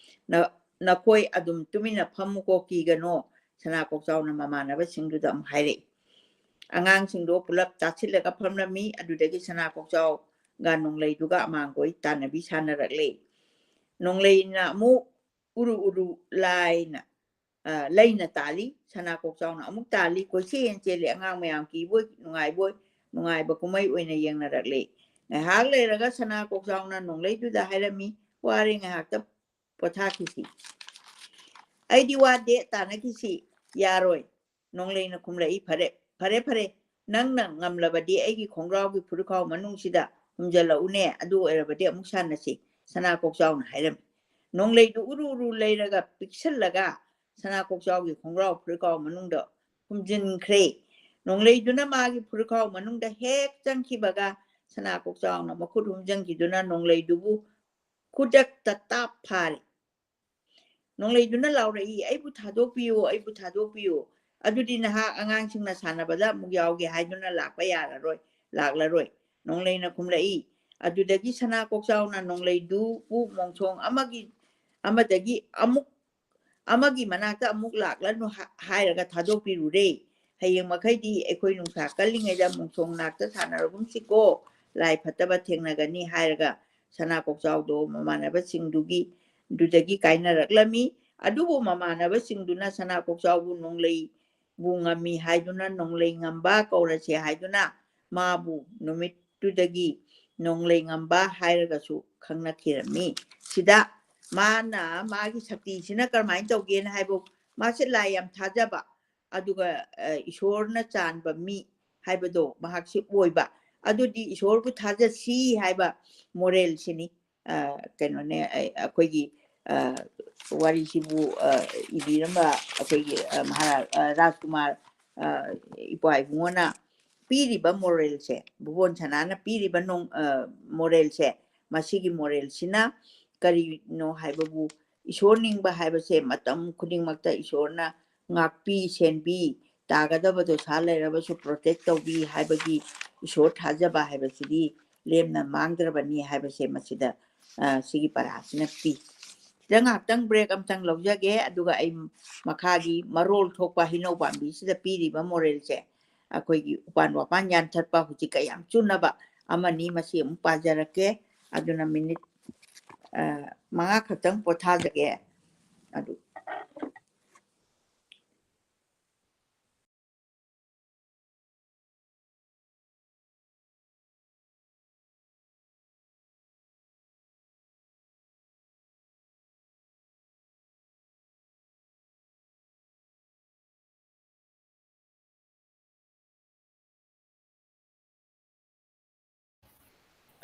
ꯅ-, ꯅꯈꯣꯏ ꯑꯗꯨꯝ ꯇꯨꯃꯤꯟꯅ ꯐꯝꯃꯨꯀꯣ, ꯀꯤꯒꯅꯣ", ꯁꯅꯥ ꯀꯣꯛꯆꯥꯎꯅ ꯃꯃꯥꯟꯅꯕꯁꯤꯡꯗꯨꯗ ꯑꯃꯨꯛ ꯍꯥꯏꯔꯛꯏ꯫ ꯑꯉꯥꯡꯁꯤꯡꯗꯣ ꯄꯨꯂꯞ ꯇꯥꯁꯤꯜꯂꯒ ꯐꯝꯂꯝꯃꯤ꯫ ꯑꯗꯨꯗꯒꯤ ꯁꯅꯥ ꯀꯣꯛꯆꯥꯎꯒ ꯅꯣꯡꯂꯩꯗꯨꯒ ꯑꯃꯥꯡꯒꯣꯏ ꯇꯥꯟꯅꯕꯤ ꯁꯥꯟꯅꯔꯛꯂꯦ꯫ ꯅꯣꯡꯂꯩꯅ ꯑꯃꯨꯛ ꯎꯔꯨ ꯎꯔꯨ ꯂꯥꯏꯅ, ꯑ, ꯂꯩꯅ ꯇꯥꯜꯂꯤ꯫ ꯁꯅꯥ ꯀꯣꯛꯆꯥꯎꯅ ꯑꯃꯨꯛ ꯇꯥꯜꯂꯤ꯫ ꯀꯣꯏꯆꯦꯟ ꯆꯦꯜꯂꯤ꯫ ꯑꯉꯥꯡ ꯃꯌꯥꯝ ꯀꯤꯕꯣꯏ ꯅꯨꯡꯉꯥꯏꯕꯣꯏ, ꯅꯨꯡꯉꯥꯏꯕ ꯀꯨꯝꯍꯩ ꯑꯣꯏꯅ ꯌꯦꯡꯅꯔꯛꯂꯦ꯫ ꯉꯥꯏꯍꯥꯛ ꯂꯩꯔꯒ ꯁꯅꯥ ꯀꯣꯛꯆꯥꯎꯅ ꯅꯣꯡꯂꯩꯗꯨꯗ ꯍꯥꯏꯔꯝꯃꯤ, "ꯋꯥꯔꯦ, ꯉꯥꯏꯍꯥꯛꯇ ꯄꯣꯊꯥꯈꯤꯁꯤ꯫" "ꯑꯩꯗꯤ ꯋꯥꯗꯦ, ꯇꯥꯟꯅꯈꯤꯁꯤ꯫" "ꯌꯥꯔꯣꯏ", ꯅꯣꯡꯂꯩꯅ ꯈꯨꯝꯂꯛꯏ꯫ "ꯐꯔꯦ, ꯐꯔꯦ, ꯐꯔꯦ, ꯅꯪꯅ ꯉꯝꯂꯕꯗꯤ ꯑꯩꯒꯤ ꯈꯣꯡꯒ꯭ꯔꯥꯎꯒꯤ ꯐꯨꯔꯤꯠꯈꯥꯎ ꯃꯅꯨꯡꯁꯤꯗ ꯍꯨꯝꯖꯤꯜꯂꯛꯎꯅꯦ, ꯑꯗꯨ ꯑꯣꯏꯔꯕꯗꯤ ꯑꯃꯨꯛ ꯁꯥꯟꯅꯁꯤ", ꯁꯅꯥ ꯀꯣꯛꯆꯥꯎꯅ ꯍꯥꯏꯔꯝꯃꯤ꯫ ꯅꯣꯡꯂꯩꯗꯨ ꯎꯔꯨ ꯎꯔꯨ ꯂꯩꯔꯒ ꯄꯤꯛꯁꯜꯂꯒ ꯁꯅꯥ ꯀꯣꯛꯆꯥꯎꯒꯤ ꯈꯣꯡꯒ꯭ꯔꯥꯎ ꯐꯨꯔꯤꯠꯈꯥꯎ ꯃꯅꯨꯡꯗ ꯍꯨꯝꯖꯤꯟꯈ꯭ꯔꯦ꯫ ꯅꯣꯡꯂꯩꯗꯨꯅ ꯃꯥꯒꯤ ꯐꯨꯔꯤꯠꯈꯥꯎ ꯃꯅꯨꯡꯗ ꯍꯦꯛ ꯆꯪꯈꯤꯕꯒ ꯁꯅꯥ ꯀꯣꯛꯆꯥꯎꯅ ꯃꯈꯨꯠ ꯍꯨꯝꯖꯤꯟꯈꯤꯗꯨꯅ ꯅꯣꯡꯂꯩꯗꯨꯕꯨ ꯈꯨꯗꯛꯇ ꯇꯥꯞ ꯐꯥꯔꯦ꯫ ꯅꯣꯡꯂꯩꯗꯨꯅ ꯂꯥꯎꯔꯛꯏ, "ꯑꯩꯕꯨ ꯊꯥꯗꯣꯛꯄꯤꯌꯨ, ꯑꯩꯕꯨ ꯊꯥꯗꯣꯛꯄꯤꯌꯨ꯫ ꯑꯗꯨꯗꯤ ꯅꯍꯥꯛ ꯑꯉꯥꯡꯁꯤꯡꯅ ꯁꯥꯟꯅꯕꯗ ꯑꯃꯨꯛ ꯌꯥꯎꯒꯦ ꯍꯥꯏꯗꯨꯅ ꯂꯥꯛꯄ ꯌꯥꯔꯔꯣꯏ, ꯂꯥꯛꯂꯔꯣꯏ꯫" ꯅꯣꯡꯂꯩꯅ ꯈꯨꯝꯂꯛꯏ꯫ ꯑꯗꯨꯗꯒꯤ ꯁꯅꯥ ꯀꯣꯛꯆꯥꯎꯅ ꯅꯣꯡꯂꯩꯗꯨꯕꯨ ꯃꯣꯡꯁꯣꯡ ꯑꯃꯒꯤ, ꯑꯃꯗꯒꯤ ꯑꯃꯨꯛ ꯑꯃꯒꯤ ꯃꯅꯥꯛꯇ ꯑꯃꯨꯛ ꯂꯥꯛꯂꯅꯨ ꯍꯥ-, ꯍꯥꯏꯔꯒ ꯊꯥꯗꯣꯛꯄꯤꯔꯨꯔꯦ꯫ "ꯍꯌꯦꯡ ꯃꯈꯩꯗꯤ ꯑꯩꯈꯣꯏ ꯅꯨꯡꯁꯥ ꯀꯜꯂꯤꯉꯩꯗ ꯃꯣꯡꯁꯣꯡ ꯅꯥꯛꯇ ꯁꯥꯟꯅꯔꯒꯨꯝꯁꯤꯀꯣ, ꯂꯥꯏ ꯐꯠꯇꯕ ꯊꯦꯡꯅꯒꯅꯤ" ꯍꯥꯏꯔꯒ ꯁꯅꯥ ꯀꯣꯛꯆꯥꯎꯗꯣ ꯃꯃꯥꯟꯅꯕꯁꯤꯡꯗꯨꯒꯤ, ꯗꯨꯗꯒꯤ ꯀꯥꯏꯅꯔꯛꯂꯝꯃꯤ꯫ ꯑꯗꯨꯕꯨ ꯃꯃꯥꯟꯅꯕꯁꯤꯡꯗꯨꯅ ꯁꯅꯥ ꯀꯣꯛꯆꯥꯎꯕꯨ ꯅꯣꯡꯂꯩꯕꯨ ꯉꯝꯃꯤ ꯍꯥꯏꯗꯨꯅ ꯅꯣꯡꯂꯩ ꯉꯝꯕ ꯀꯧꯔꯁꯦ ꯍꯥꯏꯗꯨꯅ ꯃꯥꯕꯨ ꯅꯨꯃꯤꯠꯇꯨꯗꯒꯤ ꯅꯣꯡꯂꯩ ꯉꯝꯕ ꯍꯥꯏꯔꯒꯁꯨ ꯈꯪꯅꯈꯤꯔꯝꯃꯤ꯫ ꯁꯤꯗ ꯃꯥꯅ ꯃꯥꯒꯤ ꯁꯛꯇꯤꯁꯤꯅ ꯀꯔꯝꯍꯥꯏꯅ ꯇꯧꯒꯦꯅ ꯍꯥꯏꯕꯨ, ꯃꯥꯁꯦ ꯂꯥꯏ ꯌꯥꯝ ꯊꯥꯖꯕ, ꯑꯗꯨꯒ, ꯑ, ꯏꯁꯣꯔꯅ ꯆꯥꯟꯕ ꯃꯤ ꯍꯥꯏꯕꯗꯣ ꯃꯍꯥꯛꯁꯤ ꯑꯣꯏꯕ꯫ ꯑꯗꯨꯗꯤ ꯏꯁꯣꯔꯕꯨ ꯊꯥꯖꯁꯤ ꯍꯥꯏꯕ ꯃꯣꯔꯦꯜꯁꯤꯅꯤ꯫ ꯑ, ꯀꯩꯅꯣꯅꯦ, ꯑꯩ, ꯑꯩꯈꯣꯏꯒꯤ, ꯑ, ꯋꯥꯔꯤꯁꯤꯕꯨ, ꯑ, ꯏꯕꯤꯔꯝꯕ ꯑꯩꯈꯣꯏꯒꯤ, ꯑ, ꯃꯍꯥꯔꯥ-, ꯑ, ꯔꯥꯖꯀꯨꯃꯥꯔ, ꯑ, ꯏꯄ꯭ꯋꯥ ꯏꯕꯨꯡꯉꯣꯅ ꯄꯤꯔꯤꯕ ꯃꯣꯔꯦꯜꯁꯦ, ꯚꯨꯕꯣꯟ ꯁꯅꯥꯅ ꯄꯤꯔꯤꯕ ꯅꯣꯡ-, ꯑ, ꯃꯣꯔꯦꯜꯁꯦ, ꯃꯁꯤꯒꯤ ꯃꯣꯔꯦꯜꯁꯤꯅ ꯀꯔꯤꯅꯣ ꯍꯥꯏꯕꯕꯨ, ꯏꯁꯣꯔ ꯅꯤꯡꯕ ꯍꯥꯏꯕꯁꯦ ꯃꯇꯝ ꯈꯨꯗꯤꯡꯃꯛꯇ ꯏꯁꯣꯔꯅ ꯉꯥꯛꯄꯤ ꯁꯦꯟꯕꯤ, ꯇꯥꯒꯗꯕ ꯗꯣꯁꯥ ꯂꯩꯔꯕꯁꯨ protect ꯇꯧꯕꯤ ꯍꯥꯏꯕꯒꯤ ꯏꯁꯣꯔ ꯊꯥꯖꯕ ꯍꯥꯏꯕꯁꯤꯗꯤ ꯂꯦꯝꯅ ꯃꯥꯡꯗ꯭ꯔꯕꯅꯤ ꯍꯥꯏꯕꯁꯦ ꯃꯁꯤꯗ, ꯑ, ꯁꯤꯒꯤ ꯄꯔꯥꯁꯤꯅ ꯄꯤ꯫ ꯁꯤꯗ ꯉꯥꯏꯍꯥꯛꯇꯪ break ꯑꯝꯇꯪ ꯂꯧꯖꯒꯦ, ꯑꯗꯨꯒ ꯑꯩ ꯃꯈꯥꯒꯤ ꯃꯔꯣꯜ ꯊꯣꯛꯄ ꯍꯩꯅꯧ ꯄꯥꯝꯕꯤꯁꯤꯗ ꯄꯤꯔꯤꯕ ꯃꯣꯔꯦꯜꯁꯦ ꯑꯩꯈꯣꯏꯒꯤ ꯎꯄꯥꯟ ꯋꯥꯄꯥꯟ ꯌꯥꯟꯊꯠꯄ ꯍꯧꯖꯤꯛꯀ ꯌꯥꯝ ꯆꯨꯅꯕ ꯑꯃꯅꯤ, ꯃꯁꯤ ꯑꯃꯨꯛ ꯄꯥꯖꯔꯛꯀꯦ꯫ ꯑꯗꯨꯅ minute, ꯑ, ꯃꯉꯥ ꯈꯛꯇꯪ ꯄꯣꯊꯥꯖꯒꯦ꯫ ꯑꯗꯨ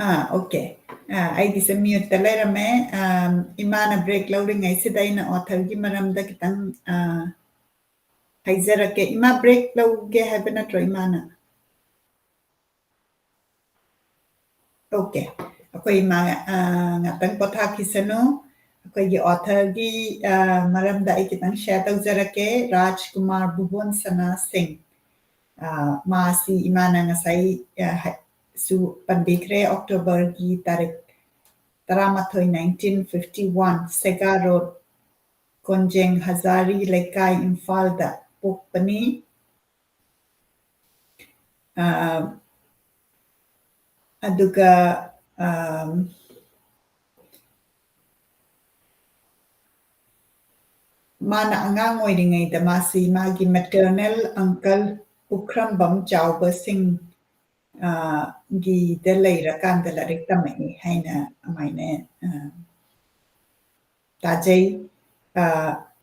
ꯑꯥ, okay꯫ ꯑꯥ, ꯑꯩꯒꯤꯁꯦ mute ꯇ ꯂꯩꯔꯝꯃꯦ꯫ ꯑꯥ, ꯏꯃꯥꯅ break ꯂꯧꯔꯤꯉꯩꯁꯤꯗ ꯑꯩꯅ author ꯒꯤ ꯃꯔꯝꯗ ꯈꯤꯇꯪ, ꯑꯥ, ꯍꯥꯏꯖꯔꯛꯀꯦ꯫ ꯏꯃꯥ, break ꯂꯧꯒꯦ ꯍꯥꯏꯕ ꯅꯠꯇ꯭ꯔꯣ ꯏꯃꯥꯅ? Okay꯫ ꯑꯩꯈꯣꯏ ꯏꯃꯥ, ꯑꯥ, ꯉꯥꯛꯇꯪ ꯄꯣꯊꯥꯈꯤꯁꯅꯨ꯫ ꯑꯩꯈꯣꯏꯒꯤ author ꯒꯤ, ꯑꯥ, ꯃꯔꯝꯗ ꯑꯩ ꯈꯤꯇꯪ share ꯇꯧꯖꯔꯛꯀꯦ꯫ ꯔꯥꯖꯀꯨꯃꯥꯔ ꯚꯨꯕꯣꯟ ꯁꯅꯥ ꯁꯤꯡ꯫ ꯑꯥ, ꯃꯥꯁꯤ ꯏꯃꯥꯅ ꯉꯁꯥꯏ, ꯑꯥ, ꯍꯥꯏ-, ꯁꯨ ꯄꯟꯕꯤꯈ꯭ꯔꯦ, October ꯒꯤ ꯇꯥꯔꯤꯛ ꯇꯔꯥꯃꯥꯊꯣꯏ, nineteen fifty one, ꯁꯦꯒꯥ Road, ꯀꯣꯟꯖꯦꯡ ꯍꯖꯥꯔꯤ ꯂꯩꯀꯥꯏ, ꯏꯝꯐꯥꯜꯗ ꯄꯣꯛꯄꯅꯤ꯫ ꯑ, ꯑꯗꯨꯒ, ꯑ, ꯃꯥꯅ ꯑꯉꯥꯡ ꯑꯣꯏꯔꯤꯉꯩꯗ ꯃꯥꯁꯤ ꯃꯥꯒꯤ maternal uncle ꯄꯨꯈ꯭ꯔꯝꯕꯝ ꯆꯥꯎꯕꯁꯤꯡ, ꯑ, ꯒꯤꯗ ꯂꯩꯔꯀꯥꯟꯗ ꯂꯥꯏꯔꯤꯛ ꯇꯝꯃꯛꯏ ꯍꯥꯏꯅ ꯑꯗꯨꯃꯥꯏꯅ, ꯑ, ꯇꯥꯖꯩ꯫ ꯑ,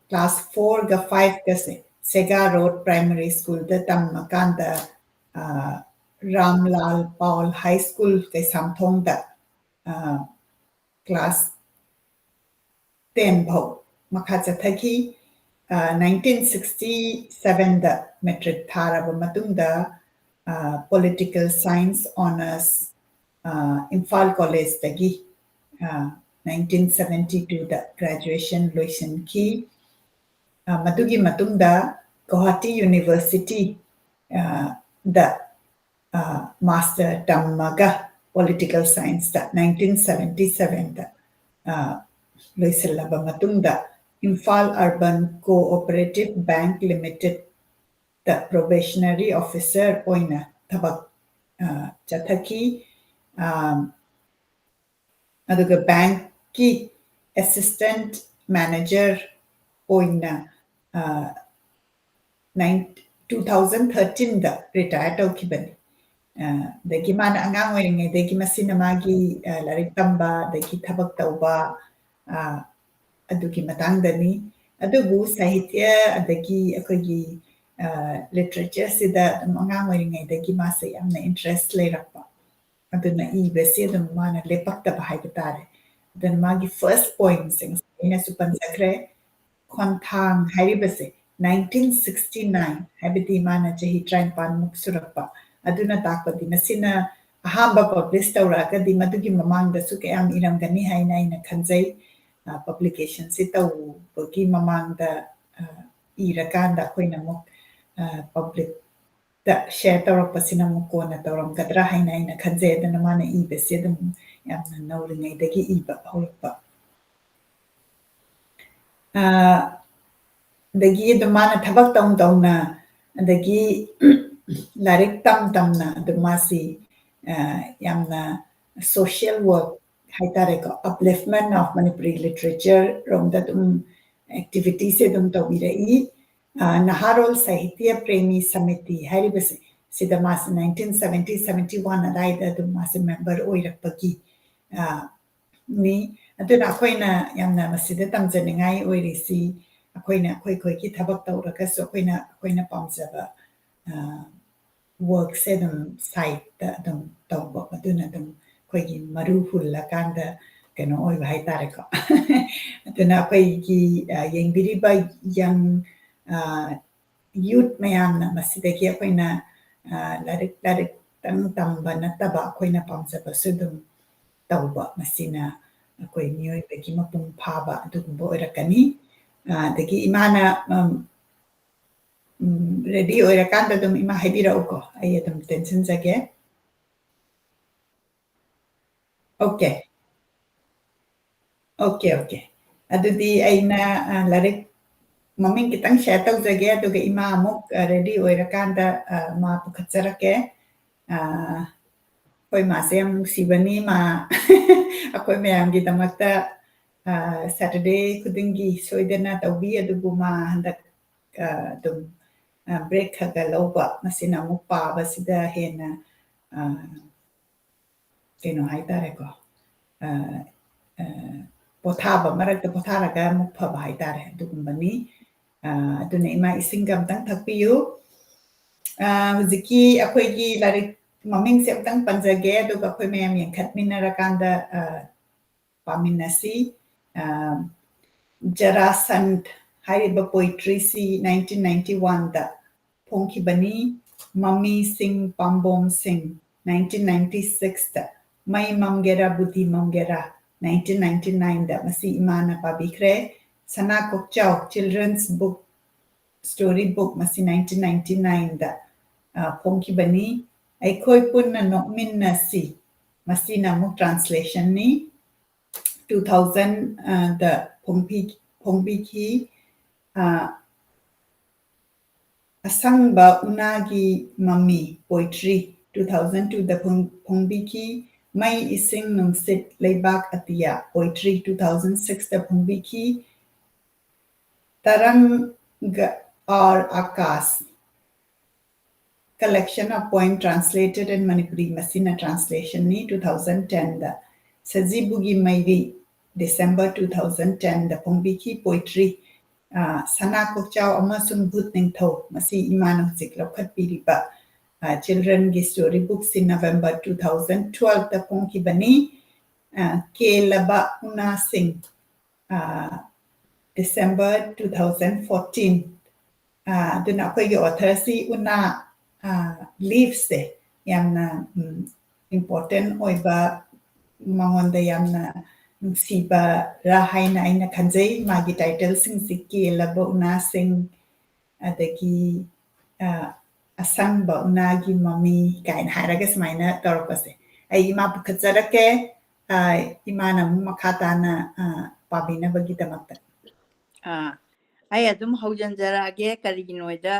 class fourꯒ fiveꯀꯁꯦ ꯁꯦꯒꯥ ꯔꯣꯗ primary schoolꯗ ꯇꯝꯃꯀꯥꯟꯗ, ꯑ, ꯔꯥꯝꯂꯥꯜ ꯄꯥꯎꯜ high school ꯀꯩꯁꯥꯝꯊꯣꯡꯗ, ꯑ, class ten ꯐꯥꯎ ꯃꯈꯥ ꯆꯠꯊꯈꯤ꯫ ꯑ, nineteen sixty sevenꯗ matric ꯊꯥꯔꯕ ꯃꯇꯨꯡꯗ, ꯑ, political science honours, ꯑ, ꯏꯝꯐꯥꯜ ꯀꯣꯂꯦꯖꯇꯒꯤ, ꯑ, nineteen seventy twoꯗ graduation ꯂꯣꯏꯁꯤꯟꯈꯤ꯫ ꯑ, ꯃꯗꯨꯒꯤ ꯃꯇꯨꯡꯗ ꯒꯧꯍꯥꯇꯤ University, ꯑ, ꯗ, ꯑ, master ꯇꯝꯃꯒ political scienceꯇ nineteen seventy sevenꯗ, ꯑ, ꯂꯣꯏꯁꯤꯜꯂꯕ ꯃꯇꯨꯡꯗ Imphal Urban Cooperative Bank Limitedꯇ probationary officer ꯑꯣꯏꯅ ꯊꯕꯛ, ꯑ, ꯆꯠꯊꯈꯤ꯫ ꯑ, ꯑꯗꯨꯒ bankꯀꯤ assistant manager ꯑꯣꯏꯅ, ꯑ, nine-, two thousand thirteenꯗ retire ꯇꯧꯈꯤꯕꯅꯤ꯫ ꯑ, ꯑꯗꯒꯤ ꯃꯥꯅ ꯑꯉꯥꯡ ꯑꯣꯏꯔꯤꯉꯩꯗꯒꯤ ꯃꯁꯤꯅ ꯃꯥꯒꯤ, ꯑ, ꯂꯥꯏꯔꯤꯛ ꯇꯝꯕ, ꯑꯗꯒꯤ ꯊꯕꯛ ꯇꯧꯕ, ꯑ, ꯑꯗꯨꯒꯤ ꯃꯇꯥꯡꯗꯅꯤ꯫ ꯑꯗꯨꯕꯨ ꯁꯥꯍꯤꯇ꯭ꯌ ꯑꯗꯒꯤ ꯑꯩꯈꯣꯏꯒꯤ, ꯑ, literatureꯁꯤꯗ ꯑꯗꯨꯝ ꯑꯉꯥꯡ ꯑꯣꯏꯔꯤꯉꯩꯗꯒꯤ ꯃꯥꯁꯦ ꯌꯥꯝꯅ interest ꯂꯩꯔꯛꯄ꯫ ꯑꯗꯨꯅ ꯏꯕꯁꯤ ꯑꯗꯨꯝ ꯃꯥꯅ ꯂꯦꯞꯄꯛꯇꯕ ꯍꯥꯏꯕ ꯇꯥꯔꯦ꯫ ꯑꯗꯨꯅ ꯃꯥꯒꯤ first poemꯁꯦ ꯉꯁꯥꯏ ꯑꯩꯅꯁꯨ ꯄꯟꯖꯈ꯭ꯔꯦ, ꯈꯣꯟꯊꯥꯡ ꯍꯥꯏꯔꯤꯕꯁꯦ nineteen sixty nine, ꯍꯥꯏꯕꯗꯤ ꯃꯥꯅ ꯆꯍꯤ ꯇꯔꯥꯅꯤꯄꯥꯟꯃꯨꯛ ꯁꯨꯔꯛꯄ꯫ ꯑꯗꯨꯅ ꯇꯥꯛꯄꯗꯤ ꯃꯁꯤꯅ ꯑꯍꯥꯟꯕ publish ꯇꯧꯔꯛꯑꯒꯗꯤ ꯃꯗꯨꯒꯤ ꯃꯃꯥꯡꯗꯁꯨ ꯀꯌꯥꯝ ꯏꯔꯝꯒꯅꯤ ꯍꯥꯏꯅ ꯑꯩꯅ ꯈꯟꯖꯩ꯫ ꯑ, publicationꯁꯤ ꯇꯧꯕꯒꯤ ꯃꯃꯥꯡꯗ, ꯑ, ꯏꯔꯀꯥꯟꯗ ꯑꯩꯈꯣꯏꯅ ꯑꯃꯨꯛ, ꯑ, publicꯇ share ꯇꯧꯔꯛꯄꯁꯤꯅ ꯑꯃꯨꯛ ꯀꯣꯟꯅ ꯇꯧꯔꯝꯒꯗ꯭ꯔꯥ ꯍꯥꯏꯅ ꯑꯩꯅ ꯈꯟꯖꯩ꯫ ꯑꯗꯨꯅ ꯃꯥꯅ ꯏꯕꯁꯤ ꯑꯗꯨꯝ ꯌꯥꯝꯅ ꯅꯧꯔꯤꯉꯩꯗꯒꯤ ꯏꯕ ꯍꯧꯔꯛꯄ꯫ ꯑꯗꯒꯤ ꯑꯗꯨꯝ ꯃꯥꯅ ꯊꯕꯛ ꯇꯧ ꯇꯧꯅ, ꯑꯗꯒꯤ ꯂꯥꯏꯔꯤꯛ ꯇꯝ ꯇꯝꯅ ꯑꯗꯨꯝ ꯃꯥꯁꯤ, ꯑ, ꯌꯥꯝꯅ social work ꯍꯥꯏꯇꯥꯔꯦꯀꯣ, upliftment of Manipuri literature ꯔꯣꯝꯗ ꯑꯗꯨꯝ activityꯁꯦ ꯑꯗꯨꯝ ꯇꯧꯕꯤꯔꯛꯏ꯫ ꯑ, ꯅꯍꯥꯔꯣꯜ ꯁꯥꯍꯤꯇ꯭ꯌ ꯄ꯭ꯔꯦꯃꯤ ꯁꯃꯤꯇꯤ ꯍꯥꯏꯔꯤꯕꯁꯦ, ꯁꯤꯗ ꯃꯥꯁꯦ nineteen seventy, seventy one ꯑꯗꯥꯏꯗ ꯑꯗꯨꯝ ꯃꯥꯁꯦ member ꯑꯣꯏꯔꯛꯄꯒꯤ, ꯑ, ꯅꯤ꯫ ꯑꯗꯨꯅ ꯑꯩꯈꯣꯏꯅ ꯌꯥꯝꯅ ꯃꯁꯤꯗ ꯇꯝꯖꯅꯤꯡꯉꯥꯏ ꯑꯣꯏꯔꯤꯁꯤ, ꯑꯩꯈꯣꯏꯅ ꯑꯩꯈꯣꯏ ꯑꯩꯈꯣꯏꯒꯤ ꯊꯕꯛ ꯇꯧꯔꯒꯁꯨ ꯑꯩꯈꯣꯏꯅ ꯑꯩꯈꯣꯏꯅ ꯄꯥꯝꯖꯕ, ꯑ, workꯁꯦ ꯑꯗꯨꯝ sideꯇ ꯑꯗꯨꯝ ꯇꯧꯕ, ꯑꯗꯨꯅ ꯑꯗꯨꯝ ꯑꯩꯈꯣꯏꯒꯤ ꯃꯔꯨ ꯍꯨꯜꯂꯀꯥꯟꯗ ꯀꯩꯅꯣ ꯑꯣꯏꯕ ꯍꯥꯏꯇꯥꯔꯦꯀꯣ꯫ ꯑꯗꯨꯅ ꯑꯩꯈꯣꯏꯒꯤ, ꯑ, ꯌꯦꯡꯕꯤꯔꯤꯕ young, ꯑ, youth ꯃꯌꯥꯝꯅ ꯃꯁꯤꯗꯒꯤ ꯑꯩꯈꯣꯏꯅ, ꯑ, ꯂꯥꯏꯔꯤꯛ, ꯂꯥꯏꯔꯤꯛꯇꯪ ꯇꯝꯕ ꯅꯠꯇꯕ ꯑꯩꯈꯣꯏꯅ ꯄꯥꯝꯖꯕꯁꯨ ꯑꯗꯨꯝ ꯇꯧꯕ, ꯃꯁꯤꯅ ꯑꯩꯈꯣꯏ ꯃꯤꯑꯣꯏꯕꯒꯤ ꯃꯄꯨꯡ ꯐꯥꯕ ꯑꯗꯨꯒꯨꯝꯕ ꯑꯣꯏꯔꯛꯀꯅꯤ꯫ ꯑ, ꯑꯗꯒꯤ ꯏꯃꯥꯅ, ꯎꯝ, ꯎꯝ, ready ꯑꯣꯏꯔꯀꯥꯟꯗ ꯑꯗꯨꯝ ꯏꯃꯥ ꯍꯥꯏꯕꯤꯔꯛꯎꯀꯣ, ꯑꯩ ꯑꯗꯨꯝ ꯇꯦꯟꯁꯤꯟꯖꯒꯦ꯫ Okay꯫ Okay, okay꯫ ꯑꯗꯨꯗꯤ ꯑꯩꯅ, ꯑ, ꯂꯥꯏꯔꯤꯛ ꯃꯃꯤꯡ ꯈꯤꯇꯪ share ꯇꯧꯖꯒꯦ, ꯑꯗꯨꯒ ꯏꯃꯥ ꯑꯃꯨꯛ, ꯑ, ready ꯑꯣꯏꯔꯀꯥꯟꯗ, ꯑ, ꯃꯥ ꯄꯨꯈꯠꯆꯔꯛꯀꯦ꯫ ꯑ, ꯑꯩꯈꯣꯏ ꯃꯥꯁꯦ ꯌꯥꯝ ꯅꯨꯡꯁꯤꯕꯅꯤ꯫ ꯃꯥ ꯑꯩꯈꯣꯏ ꯃꯌꯥꯝꯒꯤꯗꯃꯛꯇ, ꯑ, Saturday ꯈꯨꯗꯤꯡꯒꯤ ꯁꯣꯏꯗꯅ ꯇꯧꯕꯤ, ꯑꯗꯨꯕꯨ ꯃꯥ ꯍꯟꯗꯛ, ꯑ, ꯑꯗꯨꯝ, ꯑ, break ꯈꯔ ꯈꯔ ꯂꯧꯕ, ꯃꯁꯤꯅ ꯑꯃꯨꯛ ꯄꯥꯕꯁꯤꯗ ꯍꯦꯟꯅ, ꯑ, ꯀꯩꯅꯣ ꯍꯥꯏꯇꯥꯔꯦꯀꯣ, ꯑ, ꯑ, ꯄꯣꯊꯥꯕ, ꯃꯔꯛꯇ ꯄꯣꯊꯥꯔꯒ ꯑꯃꯨꯛ ꯐꯕ ꯍꯥꯏꯇꯥꯔꯦ, ꯑꯗꯨꯒꯨꯝꯕꯅꯤ꯫ ꯑ, ꯑꯗꯨꯅ ꯏꯃꯥ ꯏꯁꯤꯡꯒ ꯑꯝꯇꯪ ꯊꯛꯄꯤꯌꯨ꯫ ꯑ, ꯍꯧꯖꯤꯛꯀꯤ ꯑꯩꯈꯣꯏꯒꯤ ꯂꯥꯏꯔꯤꯛ ꯃꯃꯤꯡꯁꯦ ꯑꯝꯇꯪ ꯄꯟꯖꯒꯦ, ꯑꯗꯨꯒ ꯑꯩꯈꯣꯏ ꯃꯌꯥꯝ ꯌꯦꯡꯈꯠꯃꯤꯟꯅꯔꯀꯥꯟꯗ, ꯑ, ꯄꯥꯃꯤꯟꯅꯁꯤ꯫ ꯑ, ꯖꯔꯥꯁꯟꯙ ꯍꯥꯏꯔꯤꯕ poetryꯁꯤ nineteen ninety oneꯗ ꯐꯣꯡꯈꯤꯕꯅꯤ꯫ ꯃꯃꯤꯁꯤꯡ, ꯄꯥꯝꯕꯣꯝꯁꯤꯡ, nineteen ninety sixꯇ꯫ ꯃꯩ ꯃꯝꯒꯦꯔꯥ, ꯕꯨꯙꯤ ꯃꯝꯒꯦꯔꯥ, nineteen ninety nineꯗ꯫ ꯃꯁꯤ ꯏꯃꯥꯅ ꯄꯥꯕꯤꯈ꯭ꯔꯦ꯫ ꯁꯅꯥ ꯀꯣꯛꯆꯥꯎ, children's book, story book, ꯃꯁꯤ nineteen ninety nineꯗ, ꯑ, ꯐꯣꯡꯈꯤꯕꯅꯤ꯫ ꯑꯩꯈꯣꯏ ꯄꯨꯟꯅ ꯅꯣꯛꯃꯤꯟꯅꯁꯤ, ꯃꯁꯤꯅ ꯑꯃꯨꯛ translationꯅꯤ꯫ Two thousand, ꯑ, ꯗ ꯐꯣꯡꯕꯤ-, ꯐꯣꯡꯕꯤꯈꯤ꯫ ꯑ, ꯑꯁꯪꯕ ꯎꯅꯥꯒꯤ ꯃꯃꯤ, poetry, two thousand twoꯗ ꯐꯣꯡ-, ꯐꯣꯡꯕꯤꯈꯤ꯫ ꯃꯩ, ꯏꯁꯤꯡ, ꯅꯨꯡꯁꯤꯠ, ꯂꯩꯕꯥꯛ, ꯑꯇꯤꯌꯥ, poetry, two thousand sixꯇ ꯐꯣꯡꯕꯤꯈꯤ꯫ Tarang or Akash, Collection of Poem Translated in Manipuri, ꯃꯁꯤꯅ translationꯅꯤ, two thousand tenꯗ꯫ ꯁꯖꯤꯕꯨꯒꯤ ꯃꯩꯔꯤ, December two thousand tenꯗ ꯐꯣꯡꯕꯤꯈꯤ꯫ Poetry, ꯑ, ꯁꯅꯥ ꯀꯣꯛꯆꯥꯎ ꯑꯃꯁꯨꯡ ꯚꯨꯠ ꯅꯤꯡꯊꯧ, ꯃꯁꯤ ꯏꯃꯥꯅ ꯍꯧꯖꯤꯛ ꯂꯧꯈꯠꯄꯤꯔꯤꯕ, ꯑ, childrenꯒꯤ story bookꯁꯤ November two thousand twelveꯇ ꯐꯣꯡꯈꯤꯕꯅꯤ꯫ ꯑ, ꯀꯦꯜꯂꯕ ꯎꯅꯥꯁꯤꯡ, ꯑ, December two thousand fourteen꯫ ꯑ, ꯑꯗꯨꯅ ꯑꯩꯈꯣꯏꯒꯤ authorꯁꯤ ꯎꯅꯥ, ꯑ, leafꯁꯦ ꯌꯥꯝꯅ, ꯎꯝ, important ꯑꯣꯏꯕ, ꯃꯉꯣꯟꯗ ꯌꯥꯝꯅ ꯅꯨꯡꯁꯤꯕꯔꯥ ꯍꯥꯏꯅ ꯑꯩꯅ ꯈꯟꯖꯩ꯫ ꯃꯥꯒꯤ titleꯁꯤꯡꯁꯤ ꯀꯦꯜꯂꯕ ꯎꯅꯥꯁꯤꯡ, ꯑꯗꯒꯤ, ꯑ, ꯑꯁꯪꯕ ꯎꯅꯥꯒꯤ ꯃꯃꯤ ꯀꯥꯏꯅ ꯍꯥꯏꯔꯒ ꯁꯨꯃꯥꯏꯅ ꯇꯧꯔꯛꯄꯁꯦ꯫ ꯑꯩ ꯏꯃꯥ ꯄꯨꯈꯠꯆꯔꯛꯀꯦ, ꯑ, ꯏꯃꯥꯅ ꯑꯃꯨꯛ ꯃꯈꯥ ꯇꯥꯅ, ꯑ, ꯄꯥꯕꯤꯅꯕꯒꯤꯗꯃꯛꯇ꯫ ꯑꯥ, ꯑꯩ ꯑꯗꯨꯝ ꯍꯧꯖꯤꯟꯖꯔꯛꯑꯒꯦ꯫ ꯀꯔꯤꯒꯤꯅꯣꯗ,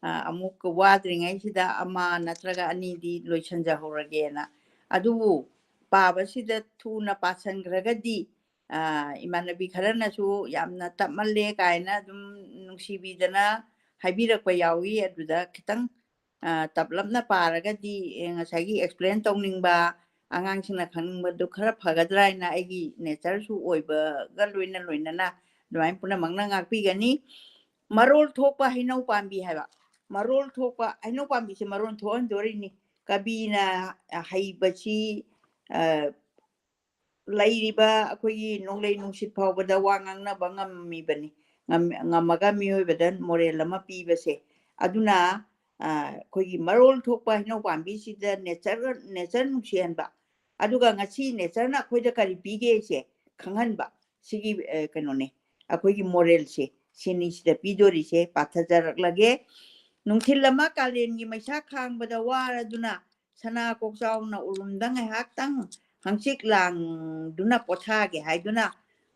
ꯑ, ꯑꯃꯨꯛ ꯋꯥꯗ꯭ꯔꯤꯉꯩꯁꯤꯗ ꯑꯃ ꯅꯠꯇ꯭ꯔꯒ ꯑꯅꯤꯗꯤ ꯂꯣꯏꯁꯤꯟꯖꯍꯧꯔꯒꯦꯅ꯫ ꯑꯗꯨꯕꯨ ꯄꯥꯕꯁꯤꯗ ꯊꯨꯅ ꯄꯥꯁꯟꯈ꯭ꯔꯒꯗꯤ, ꯑ, ꯏꯃꯥꯟꯅꯕꯤ ꯈꯔꯅꯁꯨ ꯌꯥꯝꯅ ꯇꯞꯃꯜꯂꯦ ꯀꯥꯏꯅ ꯑꯗꯨꯝ ꯅꯨꯡꯁꯤꯕꯤꯗꯅ ꯍꯥꯏꯕꯤꯔꯛꯄ ꯌꯥꯎꯏ꯫ ꯑꯗꯨꯗ ꯈꯤꯇꯪ, ꯑ, ꯇꯞꯂꯞꯅ ꯄꯥꯔꯒꯗꯤ, ꯑꯦ, ꯉꯁꯥꯏꯒꯤ explain ꯇꯧꯅꯤꯡꯕ, ꯑꯉꯥꯡꯁꯤꯡꯅ ꯈꯪꯅꯤꯡꯕꯗꯨ ꯈꯔ ꯐꯒꯗ꯭ꯔꯥ ꯍꯥꯏꯅ ꯑꯩꯒꯤ natureꯁꯨ ꯑꯣꯏꯕꯒ ꯂꯣꯏꯅ ꯂꯣꯏꯅꯅ ꯑꯗꯨꯃꯥꯏꯅ ꯄꯨꯝꯅꯃꯛꯅ ꯉꯥꯛꯄꯤꯒꯅꯤ꯫ ꯃꯔꯣꯜ ꯊꯣꯛꯄ ꯍꯩꯅꯧ ꯄꯥꯝꯕꯤ ꯍꯥꯏꯕ꯫ ꯃꯔꯣꯜ ꯊꯣꯛꯄ ꯍꯩꯅꯧ ꯄꯥꯝꯕꯤꯁꯦ ꯃꯔꯣꯟ ꯊꯣꯛꯍꯟꯗꯣꯔꯤꯅꯤ꯫ ꯀꯕꯤꯅ ꯍꯩꯕꯁꯤ, ꯑ, ꯂꯩꯔꯤꯕ ꯑꯩꯈꯣꯏꯒꯤ ꯅꯣꯡꯂꯩ ꯅꯨꯡꯁꯤꯠ ꯐꯥꯎꯕꯗ ꯋꯥ ꯉꯥꯡꯅꯕ ꯉꯝꯃꯤꯕꯅꯤ꯫ ꯉꯝ-, ꯉꯝꯃꯒ ꯃꯤꯑꯣꯏꯕꯗ ꯃꯣꯔꯦꯜ ꯑꯃ ꯄꯤꯕꯁꯦ꯫ ꯑꯗꯨꯅ, ꯑ, ꯑꯩꯈꯣꯏꯒꯤ ꯃꯔꯣꯜ ꯊꯣꯛꯄ ꯍꯩꯅꯧ ꯄꯥꯝꯕꯤꯁꯤꯗ nature, nature ꯅꯨꯡꯁꯤꯍꯟꯕ, ꯑꯗꯨꯒ ꯉꯁꯤ natureꯅ ꯑꯩꯈꯣꯏꯗ ꯀꯔꯤ ꯄꯤꯒꯦꯁꯦ ꯈꯪꯍꯟꯕ, ꯁꯤꯒꯤ, ꯑ, ꯀꯩꯅꯣꯅꯦ, ꯑꯩꯈꯣꯏꯒꯤ moralꯁꯦ, ꯁꯤꯅꯤ ꯁꯤꯗ ꯄꯤꯗꯣꯔꯤꯁꯦ꯫ ꯄꯥꯊꯖꯔꯛꯂꯒꯦ꯫ ꯅꯨꯡꯊꯤꯜ ꯑꯃ ꯀꯥꯂꯦꯟꯒꯤ ꯃꯩꯁꯥ ꯈꯥꯡꯕꯗ ꯋꯥꯔꯗꯨꯅ, ꯁꯅꯥ ꯀꯣꯛꯆꯥꯎꯅ ꯎꯔꯨꯝꯗ ꯉꯥꯏꯍꯥꯛꯇꯪ ꯍꯪꯆꯤꯠ ꯂꯥꯡꯗꯨꯅ ꯄꯣꯊꯥꯒꯦ ꯍꯥꯏꯗꯨꯅ,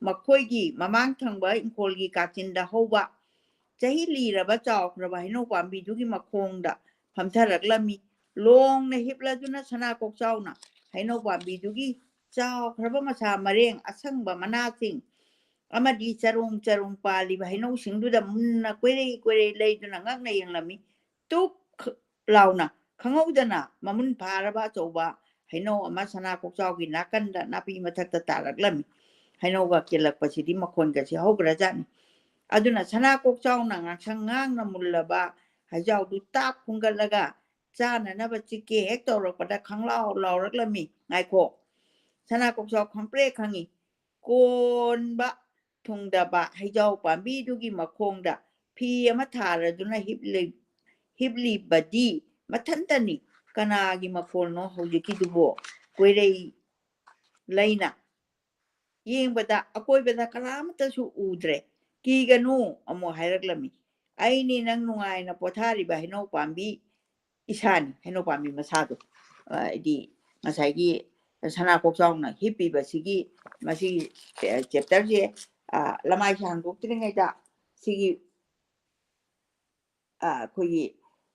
ꯃꯈꯣꯏꯒꯤ ꯃꯃꯥꯡ ꯊꯪꯕ ꯏꯪꯈꯣꯜꯒꯤ ꯀꯥꯆꯤꯟꯗ ꯍꯧꯕ ꯆꯍꯤ ꯂꯤꯔꯕ ꯆꯥꯎꯈ꯭ꯔꯕ ꯍꯩꯅꯧ ꯄꯥꯝꯕꯤꯗꯨꯒꯤ ꯃꯈꯣꯡꯗ ꯐꯝꯊꯔꯛꯂꯝꯃꯤ꯫ ꯂꯣꯡꯅ ꯍꯤꯞꯂꯗꯨꯅ ꯁꯅꯥ ꯀꯣꯛꯆꯥꯎꯅ ꯍꯩꯅꯧ ꯄꯥꯝꯕꯤꯗꯨꯒꯤ ꯆꯥꯎꯈ꯭ꯔꯕ ꯃꯁꯥ ꯃꯔꯦꯡ ꯑꯁꯪꯕ ꯃꯅꯥꯁꯤꯡ ꯑꯃꯗꯤ ꯆꯔꯣꯡ ꯆꯔꯣꯡ ꯄꯥꯜꯂꯤꯕ ꯍꯩꯅꯧꯁꯤꯡꯗꯨꯗ ꯃꯨꯟꯅ ꯀꯣꯏꯔꯩ ꯀꯣꯏꯔꯩ ꯂꯩꯗꯨꯅ ꯉꯛꯅ ꯌꯦꯡꯂꯝꯃꯤ꯫ ꯇꯨꯛ ꯂꯥꯎꯅ ꯈꯪꯍꯧꯗꯅ ꯃꯃꯨꯟ ꯐꯥꯔꯕ ꯑꯆꯧꯕ ꯍꯩꯅꯧ ꯑꯃ ꯁꯅꯥ ꯀꯣꯛꯆꯥꯎꯒꯤ ꯅꯥꯀꯟꯗ ꯅꯥꯄꯤ ꯃꯊꯛꯇ ꯇꯥꯔꯛꯂꯝꯃꯤ꯫ ꯍꯩꯅꯧꯒ ꯀꯦꯜꯂꯛꯄꯁꯤꯗꯤ ꯃꯈꯣꯟꯒꯁꯤ ꯍꯧꯈ꯭ꯔꯖꯥꯠꯅꯤ꯫ ꯑꯗꯨꯅ ꯁꯅꯥ ꯀꯣꯛꯆꯥꯎꯅ ꯉꯥꯡꯁꯪ ꯉꯥꯡꯅ ꯃꯨꯜꯂꯕ ꯍꯩꯖꯥꯎꯗꯨ ꯇꯥꯛ ꯈꯨꯟꯒꯠꯂꯒ ꯆꯥꯅꯅꯕ ꯆꯤꯛꯀꯦ ꯍꯦꯛ ꯇꯧꯔꯛꯄꯗ ꯈꯪꯂꯥꯎ ꯂꯥꯎꯔꯛꯂꯝꯃꯤ꯫ "ꯉꯥꯏꯈꯣ!" ꯁꯅꯥ ꯀꯣꯛꯆꯥꯎ ꯈꯪꯄ꯭ꯔꯦꯛ ꯈꯪꯉꯤ꯫ ꯀꯣꯟꯕ ꯊꯨꯡꯗꯕ ꯍꯩꯖꯥꯎ ꯄꯥꯝꯕꯤꯗꯨꯒꯤ ꯃꯈꯣꯡꯗ ꯐꯤ ꯑꯃ ꯊꯥꯔꯗꯨꯅ ꯍꯤꯞꯂꯤ-, ꯍꯤꯞꯂꯤꯕꯗꯤ ꯃꯊꯟꯇꯅꯤ꯫ ꯀꯅꯥꯒꯤ ꯃꯈꯣꯜꯅꯣ ꯍꯧꯖꯤꯛꯀꯤꯗꯨꯕꯣ? ꯀꯣꯏꯔꯩ ꯂꯩꯅ ꯌꯦꯡꯕꯗ ꯑꯀꯣꯏꯕꯗ ꯀꯅꯥꯃꯠꯇꯁꯨ ꯎꯗ꯭ꯔꯦ꯫ "ꯀꯤꯒꯅꯨ," ꯑꯃꯨꯛ ꯍꯥꯏꯔꯛꯂꯝꯃꯤ꯫ "ꯑꯩꯅꯤ ꯅꯪ ꯅꯨꯡꯉꯥꯏꯅ ꯄꯣꯊꯥꯔꯤꯕ ꯍꯩꯅꯧ ꯄꯥꯝꯕꯤ ꯏꯁꯥꯅꯤ", ꯍꯩꯅꯧ ꯄꯥꯝꯕꯤ ꯃꯁꯥꯗꯣ꯫ ꯑ, ꯍꯥꯏꯗꯤ ꯉꯁꯥꯏꯒꯤ ꯁꯅꯥ ꯀꯣꯛꯆꯥꯎꯅ ꯍꯤꯞꯄꯤꯕꯁꯤꯒꯤ, ꯃꯁꯤꯒꯤ ꯆꯦꯞꯇꯔꯁꯦ, ꯑ, ꯂꯃꯥꯏꯁꯦ ꯍꯥꯡꯗꯣꯛꯇ꯭ꯔꯤꯉꯩꯗ ꯁꯤꯒꯤ, ꯑ, ꯑꯩꯈꯣꯏꯒꯤ,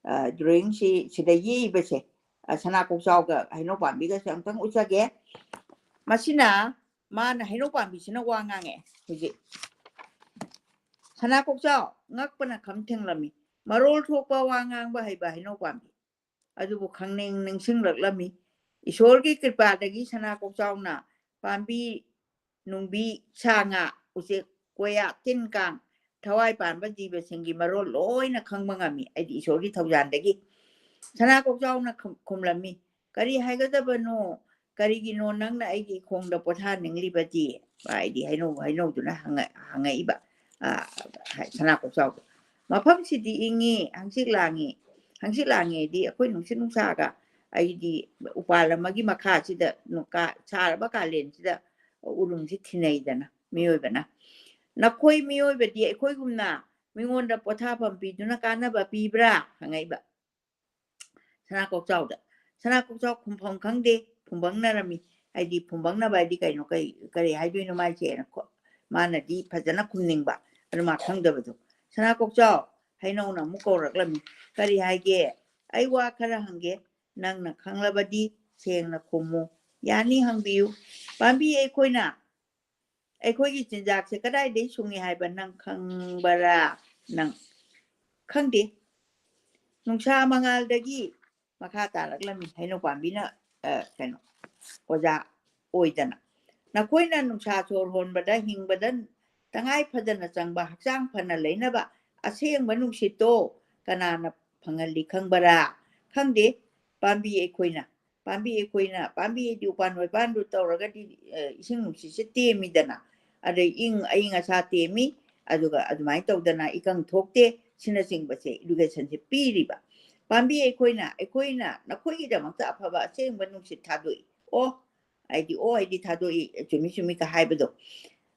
ꯑ, ꯗ꯭ꯔꯣꯌꯤꯡꯁꯤ ꯁꯤꯗ ꯌꯦꯛꯏꯕꯁꯦ, ꯑ, ꯁꯅꯥ ꯀꯣꯛꯆꯥꯎꯒ ꯍꯩꯅꯧ ꯄꯥꯝꯕꯤꯒꯁꯦ ꯑꯃꯨꯛꯇꯪ ꯎꯠꯆꯒꯦ꯫ ꯃꯁꯤꯅ, ꯃꯥꯅ, ꯍꯩꯅꯧ ꯄꯥꯝꯕꯤꯁꯤꯅ ꯋꯥ ꯉꯥꯡꯉꯦ ꯍꯧꯖꯤꯛ꯫ "ꯁꯅꯥ ꯀꯣꯛꯆꯥꯎ ꯉꯛꯄꯅ ꯈꯝ ꯊꯦꯡꯂꯝꯃꯤ꯫ ꯃꯔꯣꯜ ꯊꯣꯛꯄ ꯋꯥ ꯉꯥꯡꯕ ꯍꯩꯕ ꯍꯩꯅꯧ ꯄꯥꯝꯕꯤ ꯑꯗꯨꯕꯨ ꯈꯪꯅꯤꯡ ꯅꯤꯡꯁꯤꯡꯂꯛꯂꯝꯃꯤ꯫ ꯏꯁꯣꯔꯒꯤ ꯀ꯭ꯔꯤꯄꯥꯗꯒꯤ ꯁꯅꯥ ꯀꯣꯛꯆꯥꯎꯅ ꯄꯥꯝꯕꯤ ꯅꯨꯡꯕꯤ, ꯁꯥ ꯉꯥ, ꯎꯆꯦꯛ ꯀꯣꯌꯥ, ꯇꯤꯟ ꯀꯥꯡ, ꯊꯋꯥꯏ ꯄꯥꯟꯕ ꯖꯤꯕꯁꯤꯡꯒꯤ ꯃꯔꯣꯜ ꯂꯣꯏꯅ ꯈꯪꯕ ꯉꯝꯃꯤ꯫ ꯑꯩꯗꯤ ꯏꯁꯣꯔꯒꯤ ꯊꯧꯖꯥꯜꯗꯒꯤ", ꯁꯅꯥ ꯀꯣꯛꯆꯥꯎꯅ ꯈꯨꯝ-, ꯈꯨꯝꯂꯝꯃꯤ꯫ "ꯀꯔꯤ ꯍꯥꯏꯒꯗꯕꯅꯣ? ꯀꯔꯤꯒꯤꯅꯣ ꯅꯪꯅ ꯑꯩꯒꯤ ꯏꯈꯣꯡꯗ ꯄꯣꯊꯥꯅꯤꯡꯂꯤꯕꯗꯤ?" ꯍꯥꯏꯗꯤ ꯍꯩꯅꯧ, ꯍꯩꯅꯧꯗꯨꯅ ꯍꯪꯉ-, ꯍꯪꯉꯛꯏꯕ, ꯑ, ꯁꯅꯥ ꯀꯣꯛꯆꯥꯎꯗꯣ꯫ "ꯃꯐꯝꯁꯤꯗꯤ ꯏꯪꯉꯤ, ꯍꯪꯆꯤꯠ ꯂꯥꯡꯉꯤ꯫" ꯍꯪꯆꯤꯠ ꯂꯥꯡꯉꯦꯗꯤ ꯑꯩꯈꯣꯏ ꯅꯨꯡꯁꯤꯠ ꯅꯨꯡꯁꯥꯒ, ꯑꯩꯗꯤ ꯎꯄꯥꯜ ꯑꯃꯒꯤ ꯃꯈꯥꯁꯤꯗ ꯅꯨꯡ-, ꯀꯥ-, ꯁꯥꯔꯕ ꯀꯥꯂꯦꯟꯁꯤꯗ ꯎꯔꯨꯝꯁꯤ ꯊꯤꯅꯩꯗꯅ ꯃꯤꯑꯣꯏꯕꯅ꯫ "ꯅꯈꯣꯏ ꯃꯤꯑꯣꯏꯕꯗꯤ ꯑꯩꯈꯣꯏꯒꯨꯝꯅ ꯃꯤꯉꯣꯟꯗ ꯄꯣꯊꯥꯐꯝ ꯄꯤꯗꯨꯅ ꯀꯥꯟꯅꯕ ꯄꯤꯕ꯭ꯔꯥ?" ꯍꯪꯉꯛꯏꯕ ꯁꯅꯥ ꯀꯣꯛꯆꯥꯎꯗ꯫ ꯁꯅꯥ ꯀꯣꯛꯆꯥꯎ ꯈꯨꯝꯐꯝ ꯈꯪꯗꯦ, ꯐꯨꯝꯕꯪꯅꯔꯝꯃꯤ꯫ ꯍꯥꯏꯗꯤ ꯐꯨꯝꯕꯪꯅꯕ ꯍꯥꯏꯗꯤ ꯀꯩꯅꯣ, ꯀꯩ, ꯀꯔꯤ ꯍꯥꯏꯗꯣꯏꯅꯣ ꯃꯥꯏꯁꯦꯅ ꯈꯣ-, ꯃꯥꯅꯗꯤ ꯐꯖꯅ ꯈꯨꯝꯅꯤꯡꯕ, ꯑꯗꯨ ꯃꯥ ꯈꯪꯗꯕꯗꯣ꯫ "ꯁꯅꯥ ꯀꯣꯛꯆꯥꯎ, ꯍꯩꯅꯧꯅ ꯑꯃꯨꯛ ꯀꯧꯔꯛꯂꯝꯃꯤ꯫ "ꯀꯔꯤ ꯍꯥꯏꯒꯦ? ꯑꯩ ꯋꯥ ꯈꯔ ꯍꯪꯒꯦ, ꯅꯪꯅ ꯈꯪꯂꯕꯗꯤ ꯁꯦꯡꯅ ꯈꯨꯝꯃꯨ꯫" "ꯌꯥꯅꯤ, ꯍꯪꯕꯤꯌꯨ꯫" "ꯄꯥꯝꯕꯤ ꯑꯩꯈꯣꯏꯅ, ꯑꯩꯈꯣꯏꯒꯤ ꯆꯤꯟꯖꯥꯛꯁꯦ ꯀꯗꯥꯏꯗꯒꯤ ꯁꯨꯡꯉꯤ ꯍꯥꯏꯕ ꯅꯪ ꯈꯪꯕꯔꯥ?" "ꯅꯪ ꯈꯪꯗꯦ꯫" ꯅꯨꯡꯁꯥ ꯃꯉꯥꯜꯗꯒꯤ ꯃꯈꯥ ꯇꯥꯔꯛꯂꯝꯃꯤ ꯍꯩꯅꯧ ꯄꯥꯝꯕꯤꯅ, ꯑ, ꯀꯩꯅꯣ, ꯑꯣꯖꯥ ꯑꯣꯏꯗꯅ꯫ "ꯅꯈꯣꯏꯅ ꯅꯨꯡꯁꯥ ꯁꯣꯔ ꯍꯣꯟꯕꯗ ꯍꯤꯡꯕꯗ ꯇꯉꯥꯏ ꯐꯗꯅ ꯆꯪꯕ ꯍꯛꯆꯥꯡ ꯐꯅ ꯂꯩꯅꯕ ꯑꯁꯦꯡꯕ ꯅꯨꯡꯁꯤꯠꯇꯣ ꯀꯅꯥꯅ ꯐꯪꯍꯜꯂꯤ ꯈꯪꯕꯔꯥ?" "ꯈꯪꯗꯦ꯫ ꯄꯥꯝꯕꯤ ꯑꯩꯈꯣꯏꯅ, ꯄꯥꯝꯕꯤ ꯑꯩꯈꯣꯏꯅ, ꯄꯥꯝꯕꯤ ꯍꯥꯏꯗꯤ ꯎꯄꯥꯟ ꯋꯥꯄꯥꯟꯗꯨ ꯇꯧꯔꯒꯗꯤ, ꯑ, ꯏꯁꯤꯡ ꯅꯨꯡꯁꯤꯠꯁꯦ ꯇꯦꯝꯃꯤꯗꯅ, ꯑꯗꯩ ꯏꯪ, ꯑꯏꯪ ꯑꯁꯥ ꯇꯦꯝꯃꯤ, ꯑꯗꯨꯒ ꯑꯗꯨꯃꯥꯏꯅ ꯇꯧꯗꯅ ꯏꯀꯪ ꯊꯣꯛꯇꯦ, ꯁꯤꯅꯆꯤꯡꯕꯁꯦ educationꯁꯦ ꯄꯤꯔꯤꯕ꯫ ꯄꯥꯝꯕꯤ ꯑꯩꯈꯣꯏꯅ, ꯑꯩꯈꯣꯏꯅ ꯅꯈꯣꯏꯒꯤꯗꯃꯛꯇ ꯑꯐꯕ ꯑꯁꯦꯡꯕ ꯅꯨꯡꯁꯤꯠ ꯊꯥꯗꯣꯛꯏ꯫ ꯑꯣ ꯍꯥꯏꯗꯤ, ꯑꯣ ꯍꯥꯏꯗꯤ ꯊꯥꯗꯣꯛꯏ, ꯆꯨꯝꯃꯤ ꯆꯨꯝꯃꯤꯒ ꯍꯥꯏꯕꯗꯣ꯫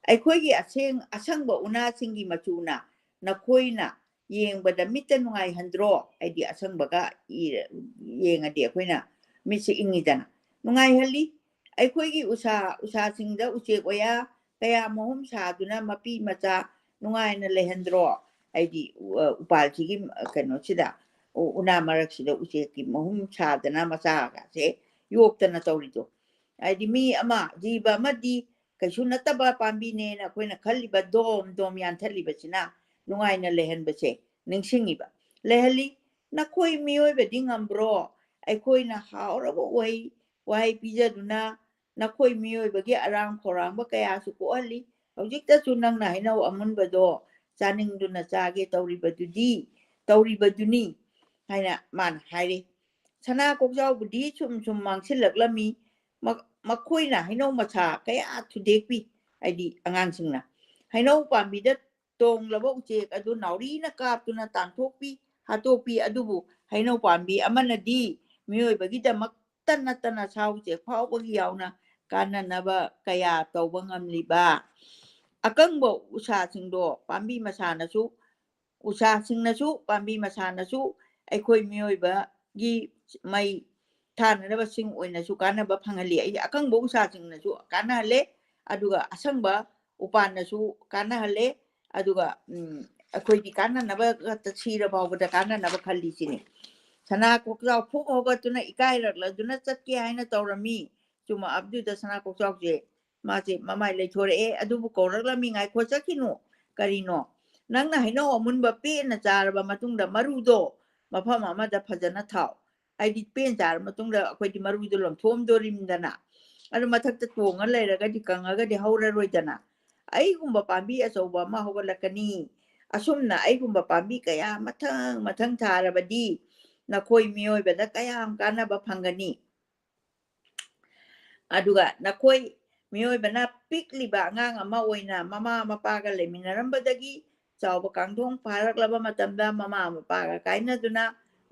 ꯑꯩꯈꯣꯏꯒꯤ ꯑꯁꯦꯡ-, ꯑꯁꯪꯕ ꯎꯅꯥꯁꯤꯡꯒꯤ ꯃꯆꯨꯅ ꯅꯈꯣꯏꯅ ꯌꯦꯡꯕꯗ ꯃꯤꯠꯇ ꯅꯨꯡꯉꯥꯏꯍꯟꯗ꯭ꯔꯣ? ꯍꯥꯏꯗꯤ ꯑꯁꯪꯕꯒ ꯏꯔ-, ꯌꯦꯡꯉꯗꯤ ꯑꯩꯈꯣꯏꯅ ꯃꯤꯠꯁꯦ ꯏꯪꯉꯤꯗꯅ꯫ ꯅꯨꯡꯉꯥꯏꯍꯜꯂꯤ꯫ ꯑꯩꯈꯣꯏꯒꯤ ꯎꯁꯥ, ꯎꯁꯥꯁꯤꯡꯗ ꯎꯆꯦꯛ ꯋꯥꯌꯥ ꯀꯌꯥ ꯃꯍꯨꯝ ꯁꯥꯗꯨꯅ ꯃꯄꯤ ꯃꯆꯥ ꯅꯨꯡꯉꯥꯏꯅ ꯂꯩꯍꯟꯗ꯭ꯔꯣ? ꯍꯥꯏꯗꯤ, ꯑ, ꯎꯄꯥꯜꯁꯤꯒꯤ, ꯑ, ꯀꯩꯅꯣꯁꯤꯗ, ꯎ-, ꯎꯅꯥ ꯃꯔꯛꯁꯤꯗ ꯎꯆꯦꯛꯀꯤ ꯃꯍꯨꯝ ꯁꯥꯗꯅ ꯃꯆꯥꯒꯁꯦ ꯌꯣꯛꯇꯅ ꯇꯧꯔꯤꯗꯣ꯫ ꯍꯥꯏꯗꯤ ꯃꯤ ꯑꯃ, ꯖꯤꯕ ꯑꯃꯗꯤ ꯀꯩꯁꯨ ꯅꯠꯇꯕ ꯄꯥꯝꯕꯤꯅꯦꯅ ꯑꯩꯈꯣꯏꯅ ꯈꯜꯂꯤꯕ ꯗꯣꯝ ꯗꯣꯝ ꯌꯥꯟꯊꯠꯂꯤꯕꯁꯤꯅ ꯅꯨꯡꯉꯥꯏꯅ ꯂꯩꯍꯟꯕꯁꯦ ꯅꯤꯡꯁꯤꯡꯉꯤꯕ꯫ ꯂꯩꯍꯜꯂꯤ꯫ ꯅꯈꯣꯏ ꯃꯤꯑꯣꯏꯕꯗꯤ ꯉꯝꯕ꯭ꯔꯣ? ꯑꯩꯈꯣꯏꯅ ꯍꯥꯎꯔꯕ ꯎꯍꯩ ꯋꯥꯍꯩ ꯄꯤꯖꯗꯨꯅ ꯅꯈꯣꯏ ꯃꯤꯑꯣꯏꯕꯒꯤ ꯑꯔꯥꯝ ꯈꯧꯔꯥꯡꯕ ꯀꯌꯥꯁꯨ ꯀꯣꯛꯍꯜꯂꯤ꯫ ꯍꯧꯖꯤꯛꯇꯁꯨ ꯅꯪꯅ ꯍꯩꯅꯧ ꯑꯃꯨꯟꯕꯗꯣ ꯆꯥꯅꯤꯡꯗꯨꯅ ꯆꯥꯒꯦ ꯇꯧꯔꯤꯕꯗꯨꯗꯤ, ꯇꯧꯔꯤꯕꯗꯨꯅꯤ ꯍꯥꯏꯅ ꯃꯥꯅ ꯍꯥꯏꯔꯤ꯫ ꯁꯅꯥ ꯀꯣꯛꯆꯥꯎꯕꯨꯗꯤ ꯁꯨꯝ ꯁꯨꯝ ꯃꯥꯡꯁꯤꯜꯂꯛꯂꯝꯃꯤ꯫ ꯃ-, ꯃꯈꯣꯏꯅ ꯍꯩꯅꯧ ꯃꯁꯥ ꯀꯌꯥ ꯊꯨꯗꯦꯛꯄꯤ, ꯍꯥꯏꯗꯤ ꯑꯉꯥꯡꯁꯤꯡꯅ꯫ ꯍꯩꯅꯧ ꯄꯥꯝꯕꯤꯗ ꯇꯣꯡꯂꯕ ꯎꯆꯦꯛ ꯑꯗꯨ ꯅꯥꯎꯔꯤꯅ ꯀꯥꯞꯇꯨꯅ ꯇꯥꯟꯊꯣꯛꯄꯤ, ꯍꯥꯠꯇꯣꯛꯄꯤ꯫ ꯑꯗꯨꯕꯨ ꯍꯩꯅꯧ ꯄꯥꯝꯕꯤ ꯑꯃꯅꯗꯤ ꯃꯤꯑꯣꯏꯕꯒꯤꯗꯃꯛꯇ ꯅꯠꯇꯅ ꯁꯥ ꯎꯆꯦꯛ ꯐꯥꯎꯕꯒꯤ ꯌꯥꯎꯅ ꯀꯥꯟꯅꯅꯕ ꯀꯌꯥ ꯇꯧꯕ ꯉꯝꯂꯤꯕ꯫ ꯑꯀꯪꯕ ꯎꯁꯥꯁꯤꯡꯗꯣ ꯄꯥꯝꯕꯤ ꯃꯁꯥꯅꯁꯨ, ꯎꯁꯥꯁꯤꯡꯅꯁꯨ, ꯄꯥꯝꯕꯤ ꯃꯁꯥꯅꯁꯨ ꯑꯩꯈꯣꯏ ꯃꯤꯑꯣꯏꯕꯒꯤ ꯃꯩ ꯊꯥꯅꯅꯕꯁꯤꯡ ꯑꯣꯏꯅꯁꯨ ꯀꯥꯟꯅꯕ ꯐꯪꯍꯜꯂꯤ꯫ ꯑꯩ ꯑꯀꯪꯕ ꯎꯁꯥꯁꯤꯡꯅꯁꯨ ꯀꯥꯟꯅꯍꯜꯂꯦ, ꯑꯗꯨꯒ ꯑꯁꯪꯕ ꯎꯄꯥꯟꯅꯁꯨ ꯀꯥꯟꯅꯍꯜꯂꯦ꯫ ꯑꯗꯨꯒ ꯎꯝ, ꯑꯩꯈꯣꯏꯗꯤ ꯀꯥꯟꯅꯅꯕ ꯈꯛꯇ, ꯁꯤꯔ ꯐꯥꯎꯕꯗ ꯀꯥꯟꯅꯅꯕ ꯈꯜꯂꯤꯁꯤꯅꯤ꯫ ꯁꯅꯥ ꯀꯣꯛꯆꯥꯎ ꯐꯨꯛ ꯍꯧꯒꯠꯇꯨꯅ ꯏꯀꯥꯏꯔꯛꯂꯗꯨꯅ ꯆꯠꯀꯦ ꯍꯥꯏꯅ ꯇꯧꯔꯝꯃꯤ꯫ ꯆꯨꯝꯃꯛꯑꯕꯗꯨꯗ ꯁꯅꯥ ꯀꯣꯛꯆꯥꯎꯁꯦ ꯃꯥꯁꯦ ꯃꯃꯥꯏ ꯂꯩꯊꯣꯔꯛꯑꯦ꯫ "ꯑꯗꯨꯕꯨ ꯀꯧꯔꯛꯂꯝꯃꯤ, ꯉꯥꯏꯈꯣ, ꯆꯠꯈꯤꯅꯨ꯫ ꯀꯔꯤꯅꯣ? ꯅꯪꯅ ꯍꯩꯅꯧ ꯑꯃꯨꯟꯕ ꯄꯦꯟꯅ ꯆꯥꯔꯕ ꯃꯇꯨꯡꯗ ꯃꯔꯨꯗꯣ ꯃꯐꯝ ꯑꯃꯗ ꯐꯖꯅ ꯊꯥꯎ"꯫ ꯍꯥꯏꯗꯤ ꯄꯦꯟ ꯆꯥꯔ ꯃꯇꯨꯡꯗ ꯑꯩꯈꯣꯏꯗꯤ ꯃꯔꯨꯗꯣ ꯂꯪꯊꯣꯛꯑꯝꯗꯣꯔꯤꯝꯗꯅ꯫ ꯑꯗꯨ ꯃꯊꯛꯇ ꯇꯣꯡꯉ ꯂꯩꯔꯒꯗꯤ ꯀꯪꯉꯒꯗꯤ ꯍꯧꯔꯔꯣꯏꯗꯅ꯫ "ꯑꯩꯒꯨꯝꯕ ꯄꯥꯝꯕꯤ ꯑꯆꯧꯕ ꯑꯃ ꯍꯧꯒꯠꯂꯛꯀꯅꯤ꯫ ꯑꯁꯨꯝꯅ ꯑꯩꯒꯨꯝꯕ ꯄꯥꯝꯕꯤ ꯀꯌꯥ ꯃꯊꯪ ꯃꯊꯪ ꯊꯥꯔꯕꯗꯤ ꯅꯈꯣꯏ ꯃꯤꯑꯣꯏꯕꯗ ꯀꯌꯥꯝ ꯀꯥꯟꯅꯕ ꯐꯪꯒꯅꯤ?" ꯑꯗꯨꯒ ꯅꯈꯣꯏ ꯃꯤꯑꯣꯏꯕꯅ ꯄꯤꯛꯂꯤꯕ ꯑꯉꯥꯡ ꯑꯃ ꯑꯣꯏꯅ ꯃꯃꯥ ꯃꯄꯥꯒ ꯂꯩꯃꯤꯟꯅꯔꯝꯕꯗꯒꯤ ꯆꯥꯎꯕ ꯀꯥꯡꯊꯣꯡ ꯐꯥꯔꯛꯂꯕ ꯃꯇꯝꯗ ꯃꯃꯥ ꯃꯄꯥꯒ ꯀꯥꯏꯅꯗꯨꯅ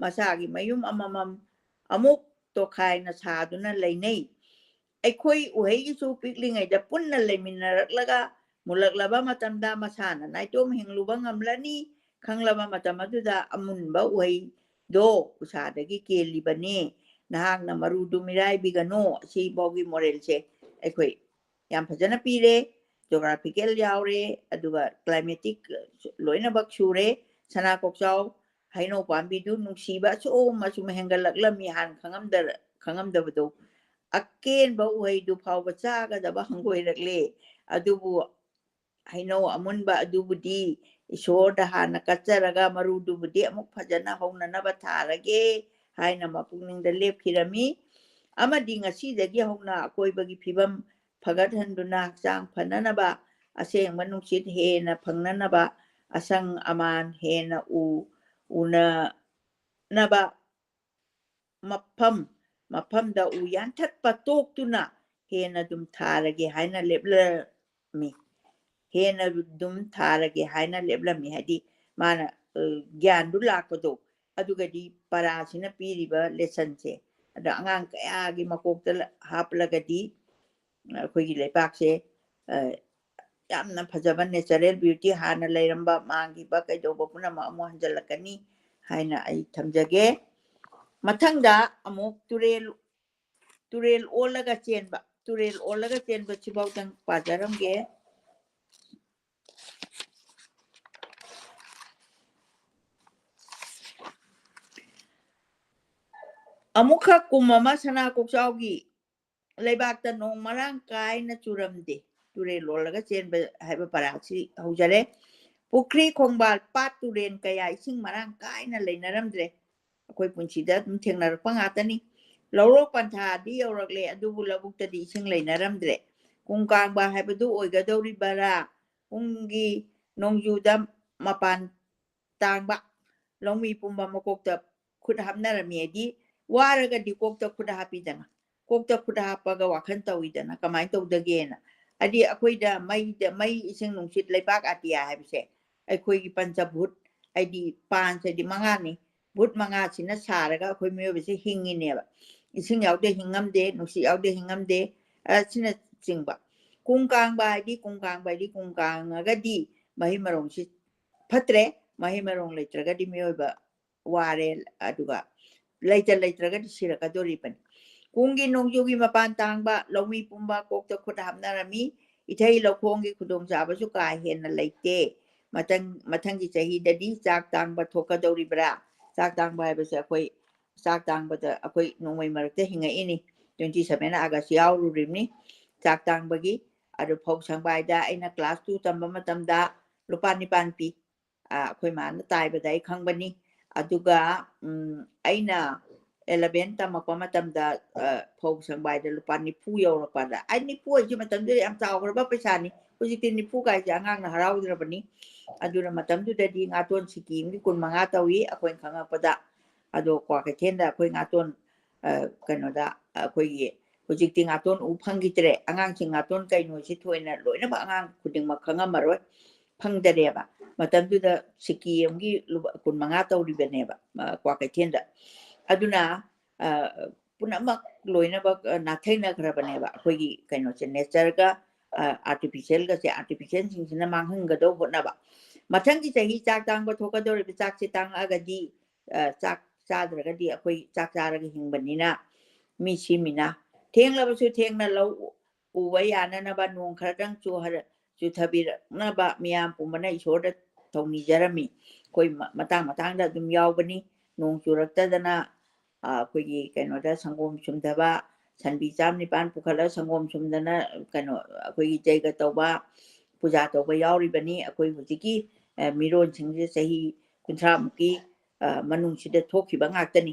ꯃꯁꯥꯒꯤ ꯃꯌꯨꯝ ꯑꯃꯃꯝ ꯑꯃꯨꯛ ꯇꯣꯈꯥꯏꯅ ꯁꯥꯗꯨꯅ ꯂꯩꯅꯩ꯫ ꯑꯩꯈꯣꯏ ꯎꯍꯩꯒꯤꯁꯨ ꯄꯤꯛꯂꯤꯉꯩꯗ ꯄꯨꯟꯅ ꯂꯩꯃꯤꯟꯅꯔꯛꯂꯒ ꯃꯨꯜꯂꯛꯂꯕ ꯃꯇꯝꯗ ꯃꯁꯥꯅ ꯅꯥꯏꯇꯣꯝ ꯍꯤꯡꯂꯨꯕ ꯉꯝꯂꯅꯤ꯫ ꯈꯪꯂꯕ ꯃꯇꯝ ꯑꯗꯨꯗ ꯑꯃꯨꯟꯕ ꯎꯍꯩꯗꯣ ꯎꯁꯥꯗꯒꯤ ꯀꯦꯜꯂꯤꯕꯅꯤ꯫ ꯅꯍꯥꯛꯅ ꯃꯔꯨꯗꯨ ꯃꯤꯔꯥꯏꯕꯤꯒꯅꯨ꯫ ꯑꯁꯤꯐꯥꯎꯒꯤ ꯃꯣꯔꯦꯜꯁꯦ ꯑꯩꯈꯣꯏ ꯌꯥꯝ ꯐꯖꯅ ꯄꯤꯔꯦ꯫ ꯖꯣꯒ꯭ꯔꯥꯐꯤꯀꯦꯜ ꯌꯥꯎꯔꯦ, ꯑꯗꯨꯒ ꯀ꯭ꯂꯥꯏꯃꯦꯇꯤꯛ ꯂꯣꯏꯅꯃꯛ ꯁꯨꯔꯦ꯫ ꯁꯅꯥ ꯀꯣꯛꯆꯥꯎ ꯍꯩꯅꯧ ꯄꯥꯝꯕꯤꯗꯨ ꯅꯨꯡꯁꯤꯕ ꯑꯁꯨꯝ ꯑꯁꯨꯝ ꯍꯦꯟꯒꯠꯂꯛꯂꯝꯃꯤ꯫ ꯍꯥꯟꯅ ꯈꯪꯉꯝꯗ-, ꯈꯪꯉꯝꯗꯕꯗꯣ꯫ ꯑꯀꯦꯟꯕ ꯎꯍꯩꯗꯨ ꯐꯥꯎꯕ ꯆꯥꯒꯗꯕ ꯍꯪꯒꯣꯏꯔꯛꯂꯦ꯫ ꯑꯗꯨꯕꯨ ꯍꯩꯅꯧ ꯑꯃꯨꯟꯕ ꯑꯗꯨꯕꯨꯗꯤ ꯏꯁꯣꯔꯗ ꯍꯥꯟꯅ ꯀꯠꯆꯔꯒ ꯃꯔꯨꯗꯨꯕꯨꯗꯤ ꯑꯃꯨꯛ ꯐꯖꯅ ꯍꯧꯅꯅꯕ ꯊꯥꯔꯒꯦ ꯍꯥꯏꯅ ꯃꯄꯨꯛꯅꯤꯡꯗ ꯂꯦꯞꯈꯤꯔꯝꯃꯤ꯫ ꯑꯃꯗꯤ ꯉꯁꯤꯗꯒꯤ ꯍꯧꯅ ꯑꯀꯣꯏꯕꯒꯤ ꯐꯤꯕꯝ ꯐꯒꯠꯍꯟꯗꯨꯅ ꯍꯛꯆꯥꯡ ꯐꯅꯅꯕ, ꯑꯁꯦꯡꯕ ꯅꯨꯡꯁꯤꯠ ꯍꯦꯟꯅ ꯐꯪꯅꯅꯕ, ꯑꯁꯪ ꯑꯃꯥꯟ ꯍꯦꯟꯅ ꯎ-, ꯎꯅꯅꯕ ꯃꯐꯝ ꯃꯐꯝꯗ ꯎ ꯌꯥꯟꯊꯠꯄ ꯇꯣꯛꯇꯨꯅ ꯍꯦꯟꯅ ꯑꯗꯨꯝ ꯊꯥꯔꯒꯦ ꯍꯥꯏꯅ ꯂꯦꯞꯂꯝꯃꯤ꯫ ꯍꯦꯟꯅ ꯑꯗꯨꯝ ꯊꯥꯔꯒꯦ ꯍꯥꯏꯅ ꯂꯦꯞꯂꯝꯃꯤ꯫ ꯍꯥꯏꯗꯤ ꯃꯥꯅ, ꯑ, ꯒ꯭ꯌꯥꯟꯗꯨ ꯂꯥꯛꯄꯗꯣ꯫ ꯑꯗꯨꯒꯗꯤ ꯄꯔꯥꯁꯤꯅ ꯄꯤꯔꯤꯕ ꯂꯦꯁꯟꯁꯦ꯫ ꯑꯗꯣ ꯑꯉꯥꯡ ꯀꯌꯥꯒꯤ ꯃꯀꯣꯛꯇ ꯂ-, ꯍꯥꯞꯂꯒꯗꯤ ꯑꯩꯈꯣꯏꯒꯤ ꯂꯩꯕꯥꯛꯁꯦ, ꯑ, ꯌꯥꯝꯅ ꯐꯖꯕ natural beauty ꯍꯥꯟꯅ ꯂꯩꯔꯝꯕ, ꯃꯥꯡꯈꯤꯕ ꯀꯩꯗꯧꯕ ꯄꯨꯝꯅꯃꯛ ꯑꯃꯨꯛ ꯍꯟꯖꯤꯜꯂꯛꯀꯅꯤ ꯍꯥꯏꯅ ꯑꯩ ꯊꯝꯖꯒꯦ꯫ ꯃꯊꯪꯗ ꯑꯃꯨꯛ ꯇꯨꯔꯦꯜ, ꯇꯨꯔꯦꯜ ꯑꯣꯜꯂꯒ ꯆꯦꯟꯕ, ꯇꯨꯔꯦꯜ ꯑꯣꯜꯂꯒ ꯆꯦꯟꯕ ꯁꯤꯐꯥꯎꯗꯪ ꯄꯥꯖꯔꯝꯒꯦ꯫ ꯑꯃꯨꯛꯈꯛ ꯀꯨꯝ ꯑꯃ ꯁꯅꯥ ꯀꯣꯛꯆꯥꯎꯒꯤ ꯂꯩꯕꯥꯛꯇ ꯅꯣꯡ ꯃꯔꯥꯡ ꯀꯥꯏꯅ ꯆꯨꯔꯝꯗꯦ꯫ ꯇꯨꯔꯦꯜ ꯂꯣꯜꯂꯒ ꯆꯦꯟꯕ ꯍꯥꯏꯕ ꯄꯔꯥꯁꯤ ꯍꯧꯖꯔꯦ꯫ ꯄꯨꯈ꯭ꯔꯤ ꯈꯣꯡꯕꯥꯜ ꯄꯥꯠ ꯇꯨꯔꯦꯜ ꯀꯌꯥ ꯏꯁꯤꯡ ꯃꯔꯥꯡ ꯀꯥꯏꯅ ꯂꯩꯅꯔꯝꯗ꯭ꯔꯦ꯫ ꯑꯩꯈꯣꯏ ꯄꯨꯟꯁꯤꯗ ꯑꯗꯨꯝ ꯊꯦꯡꯅꯔꯛꯄ ꯉꯥꯛꯇꯅꯤ꯫ ꯂꯧꯔꯣꯛ ꯄꯟꯊꯥꯗꯤ ꯌꯧꯔꯛꯂꯦ, ꯑꯗꯨꯕꯨ ꯂꯧꯕꯨꯛꯇꯗꯤ ꯏꯁꯤꯡ ꯂꯩꯅꯔꯝꯗ꯭ꯔꯦ꯫ ꯀꯨꯝ ꯀꯥꯡꯕ ꯍꯥꯏꯕꯗꯨ ꯑꯣꯏꯒꯗꯧꯔꯤꯕꯔꯥ? ꯀꯨꯝꯒꯤ ꯅꯣꯡꯖꯨꯗ ꯃꯄꯥꯟ ꯇꯥꯡꯕ ꯂꯧꯃꯤ ꯄꯨꯝꯕ ꯃꯀꯣꯛꯇ ꯈꯨꯠ ꯍꯥꯞꯅꯔꯝꯃꯤ ꯍꯥꯏꯗꯤ, ꯋꯥꯔꯒꯗꯤ ꯀꯣꯛꯇ ꯈꯨꯠ ꯍꯥꯞꯄꯤꯗꯅ, ꯀꯣꯛꯇ ꯈꯨꯠ ꯍꯥꯞꯄꯒ ꯋꯥꯈꯜ ꯇꯧꯋꯤꯗꯅ, ꯀꯃꯥꯏꯅ ꯇꯧꯗꯒꯦꯅ꯫ ꯍꯥꯏꯗꯤ ꯑꯩꯈꯣꯏꯗ ꯃꯩꯗ, ꯃꯩ, ꯏꯁꯤꯡ, ꯅꯨꯡꯁꯤꯠ, ꯂꯩꯕꯥꯛ ꯑꯇꯤꯌꯥ ꯍꯥꯏꯕꯁꯦ ꯑꯩꯈꯣꯏꯒꯤ ꯄꯟꯆꯚꯨꯠ, ꯍꯥꯏꯗꯤ ꯄꯥꯟꯁ ꯍꯥꯏꯗꯤ ꯃꯉꯥꯅꯤ, ꯚꯨꯠ ꯃꯉꯥꯁꯤꯅ ꯁꯥꯔꯒ ꯑꯩꯈꯣꯏ ꯃꯤꯑꯣꯏꯕꯁꯦ ꯍꯤꯡꯉꯤꯅꯦꯕ꯫ ꯏꯁꯤꯡ ꯌꯥꯎꯗꯦ ꯍꯤꯡꯉꯝꯗꯦ, ꯅꯨꯡꯁꯤꯠ ꯌꯥꯎꯗꯦ ꯍꯤꯡꯉꯝꯗꯦ, ꯑꯁꯤꯅꯆꯤꯡꯕ꯫ ꯀꯨꯝ ꯀꯥꯡꯕ ꯍꯥꯏꯗꯤ, ꯀꯨꯝ ꯀꯥꯡꯕ ꯍꯥꯏꯗꯤ ꯀꯨꯝ ꯀꯥꯡꯉꯒꯗꯤ ꯃꯍꯩ ꯃꯔꯣꯡꯁꯤ ꯐꯠꯇ꯭ꯔꯦ, ꯃꯍꯩ ꯃꯔꯣꯡ ꯂꯩꯇ꯭ꯔꯒꯗꯤ ꯃꯤꯑꯣꯏꯕ ꯋꯥꯔꯦ, ꯑꯗꯨꯒ ꯂꯩꯇ ꯂꯩꯇ꯭ꯔꯒꯗꯤ ꯁꯤꯔꯛꯀꯗꯣꯔꯤꯕꯅꯤ꯫ ꯀꯨꯝꯒꯤ ꯅꯣꯡꯖꯨꯒꯤ ꯃꯄꯥꯟ ꯇꯥꯡꯕ ꯂꯧꯃꯤ ꯄꯨꯝꯕ ꯀꯣꯛꯇ ꯈꯨꯠ ꯍꯥꯞꯅꯔꯝꯃꯤ꯫ ꯏꯊꯩ ꯂꯧꯈꯣꯡꯒꯤ ꯈꯨꯗꯣꯡꯆꯥꯕꯁꯨ ꯀꯥ ꯍꯦꯟꯅ ꯂꯩꯇꯦ꯫ ꯃꯊꯪ, ꯃꯊꯪꯒꯤ ꯆꯍꯤꯗꯗꯤ ꯆꯥꯛ ꯇꯥꯡꯕ ꯊꯣꯛꯀꯗꯧꯔꯤꯕ꯭ꯔꯥ? ꯆꯥꯛ ꯇꯥꯡꯕ ꯍꯥꯏꯕꯁꯦ ꯑꯩꯈꯣꯏ ꯆꯥꯛ ꯇꯥꯡꯕꯗ ꯑꯩꯈꯣꯏ ꯅꯣꯡꯃꯩ ꯃꯔꯛꯇ ꯍꯤꯡꯉꯛꯏꯅꯤ꯫ Twenty seven August ꯌꯥꯎꯔꯨꯔꯤꯕꯅꯤ ꯆꯥꯛ ꯇꯥꯡꯕꯒꯤ꯫ ꯑꯗꯨ ꯐꯧ ꯁꯪꯕꯥꯏꯗ ꯑꯩꯅ class two ꯇꯝꯕ ꯃꯇꯝꯗ ꯂꯨꯄꯥ ꯅꯤꯄꯥꯟ ꯄꯤ꯫ ꯑ, ꯑꯩꯈꯣꯏ ꯃꯥꯅ ꯇꯥꯏꯕꯗ ꯑꯩ ꯈꯪꯕꯅꯤ꯫ ꯑꯗꯨꯒ, ꯎꯝ, ꯑꯩꯅ eleven ꯇꯝꯃꯛꯄ ꯃꯇꯝꯗ, ꯑ, ꯐꯧ ꯁꯪꯕꯥꯏꯗ ꯂꯨꯄꯥ ꯅꯤꯐꯨ ꯌꯧꯔꯛꯄꯗ, ꯑꯩ ꯅꯤꯐꯨ ꯍꯥꯏꯁꯦ ꯃꯇꯝꯗꯨꯗ ꯌꯥꯝ ꯆꯥꯎꯈ꯭ꯔꯕ ꯄꯩꯁꯥꯅꯤ꯫ ꯍꯧꯖꯤꯛꯇꯤ ꯅꯤꯐꯨ ꯀꯥꯏꯁꯦ ꯑꯉꯥꯡꯅ ꯍꯔꯥꯎꯗ꯭ꯔꯕꯅꯤ꯫ ꯑꯗꯨꯅ ꯃꯇꯝꯗꯨꯗꯗꯤ ꯉꯥꯇꯣꯟ ꯁꯤꯀꯤ ꯑꯃꯒꯤ ꯀꯨꯟ ꯃꯉꯥ ꯇꯧꯏ ꯑꯩꯈꯣꯏꯅ ꯈꯪꯉꯛꯄꯗ꯫ ꯑꯗꯣ ꯀ꯭ꯋꯥꯀꯩꯊꯦꯜꯗ ꯑꯩꯈꯣꯏ ꯉꯥꯇꯣꯟ, ꯑ, ꯀꯩꯅꯣꯗ ꯑꯩꯈꯣꯏꯒꯤ ꯍꯧꯖꯤꯛꯇꯤ ꯉꯥꯇꯣꯟ ꯎ ꯐꯪꯈꯤꯗ꯭ꯔꯦ꯫ ꯑꯉꯥꯡꯁꯤꯡ ꯉꯥꯇꯣꯟ ꯀꯩꯅꯣꯁꯤ ꯊꯣꯏꯅ ꯂꯣꯏꯅꯃꯛ ꯑꯉꯥꯡ ꯈꯨꯗꯤꯡꯃꯛ ꯈꯪꯉꯝꯃꯔꯣꯏ, ꯐꯪꯗꯔꯦꯕ꯫ ꯃꯇꯝꯗꯨꯗ ꯁꯤꯀꯤ ꯑꯃꯒꯤ ꯂꯨꯄꯥ ꯀꯨꯟ ꯃꯉꯥ ꯇꯧꯔꯤꯕꯅꯦꯕ, ꯑ, ꯀ꯭ꯋꯥꯀꯩꯊꯦꯜꯗ꯫ ꯑꯗꯨꯅ, ꯑ, ꯄꯨꯝꯅꯃꯛ ꯂꯣꯏꯅꯃꯛ, ꯑ, ꯅꯥꯊꯩꯅꯈ꯭ꯔꯕꯅꯦꯕ꯫ ꯑꯩꯈꯣꯏꯒꯤ ꯀꯩꯅꯣꯁꯦ, natureꯒ, ꯑ, artificialꯒꯁꯦ, artificialꯁꯤꯡꯁꯤꯅ ꯃꯥꯡꯍꯟꯒꯗꯧꯕ ꯍꯣꯠꯅꯕ꯫ ꯃꯊꯪꯒꯤ ꯆꯍꯤ ꯆꯥꯛ ꯇꯥꯡꯕ ꯊꯣꯛꯀꯗꯧꯔꯤꯕ, ꯆꯥꯛꯁꯦ ꯇꯥꯡꯉꯛꯑꯒꯗꯤ, ꯑ, ꯆꯥꯛ ꯆꯥꯗ꯭ꯔꯒꯗꯤ ꯑꯩꯈꯣꯏ ꯆꯥꯛ ꯆꯥꯔꯒ ꯍꯤꯡꯕꯅꯤꯅ ꯃꯤ ꯁꯤꯃꯤꯅ, ꯊꯦꯡꯂꯕꯁꯨ ꯊꯦꯡꯅ ꯂꯧ ꯎꯕ ꯌꯥꯅꯅꯕ ꯅꯣꯡ ꯈꯔꯗꯪ ꯆꯨꯍ-, ꯆꯨꯊꯕꯤꯔꯛꯅꯕ ꯃꯤꯌꯥꯝ ꯄꯨꯝꯕꯅ ꯏꯁꯣꯔꯗ ꯊꯧꯅꯤꯖꯔꯝꯃꯤ꯫ ꯑꯩꯈꯣꯏ ꯃ-, ꯃꯇꯥꯡ ꯃꯇꯥꯡꯗ ꯑꯗꯨꯝ ꯌꯥꯎꯕꯅꯤ꯫ ꯅꯣꯡ ꯆꯨꯔꯛꯇꯗꯅ ꯑ, ꯑꯩꯈꯣꯏꯒꯤ ꯀꯩꯅꯣꯗ ꯁꯪꯒꯣꯝ ꯁꯨꯝꯊꯕ, ꯁꯟꯕꯤ ꯆꯥꯝ ꯅꯤꯄꯥꯟ ꯄꯨꯈꯠꯂꯒ ꯁꯪꯒꯣꯝ ꯁꯨꯝꯗꯅ, ꯀꯩꯅꯣ, ꯑꯩꯈꯣꯏꯒꯤ ꯖꯩꯒ ꯇꯧꯕ, ꯄꯨꯖꯥ ꯇꯧꯕ ꯌꯥꯎꯔꯤꯕꯅꯤ꯫ ꯑꯩꯈꯣꯏ ꯍꯧꯖꯤꯛꯀꯤ, ꯑ, ꯃꯤꯔꯣꯟꯁꯤꯡꯁꯦ ꯆꯍꯤ ꯀꯨꯟꯊ꯭ꯔꯥꯃꯨꯛꯀꯤ, ꯑ, ꯃꯅꯨꯡꯁꯤꯗ ꯊꯣꯛꯈꯤꯕ ꯉꯥꯛꯇꯅꯤ꯫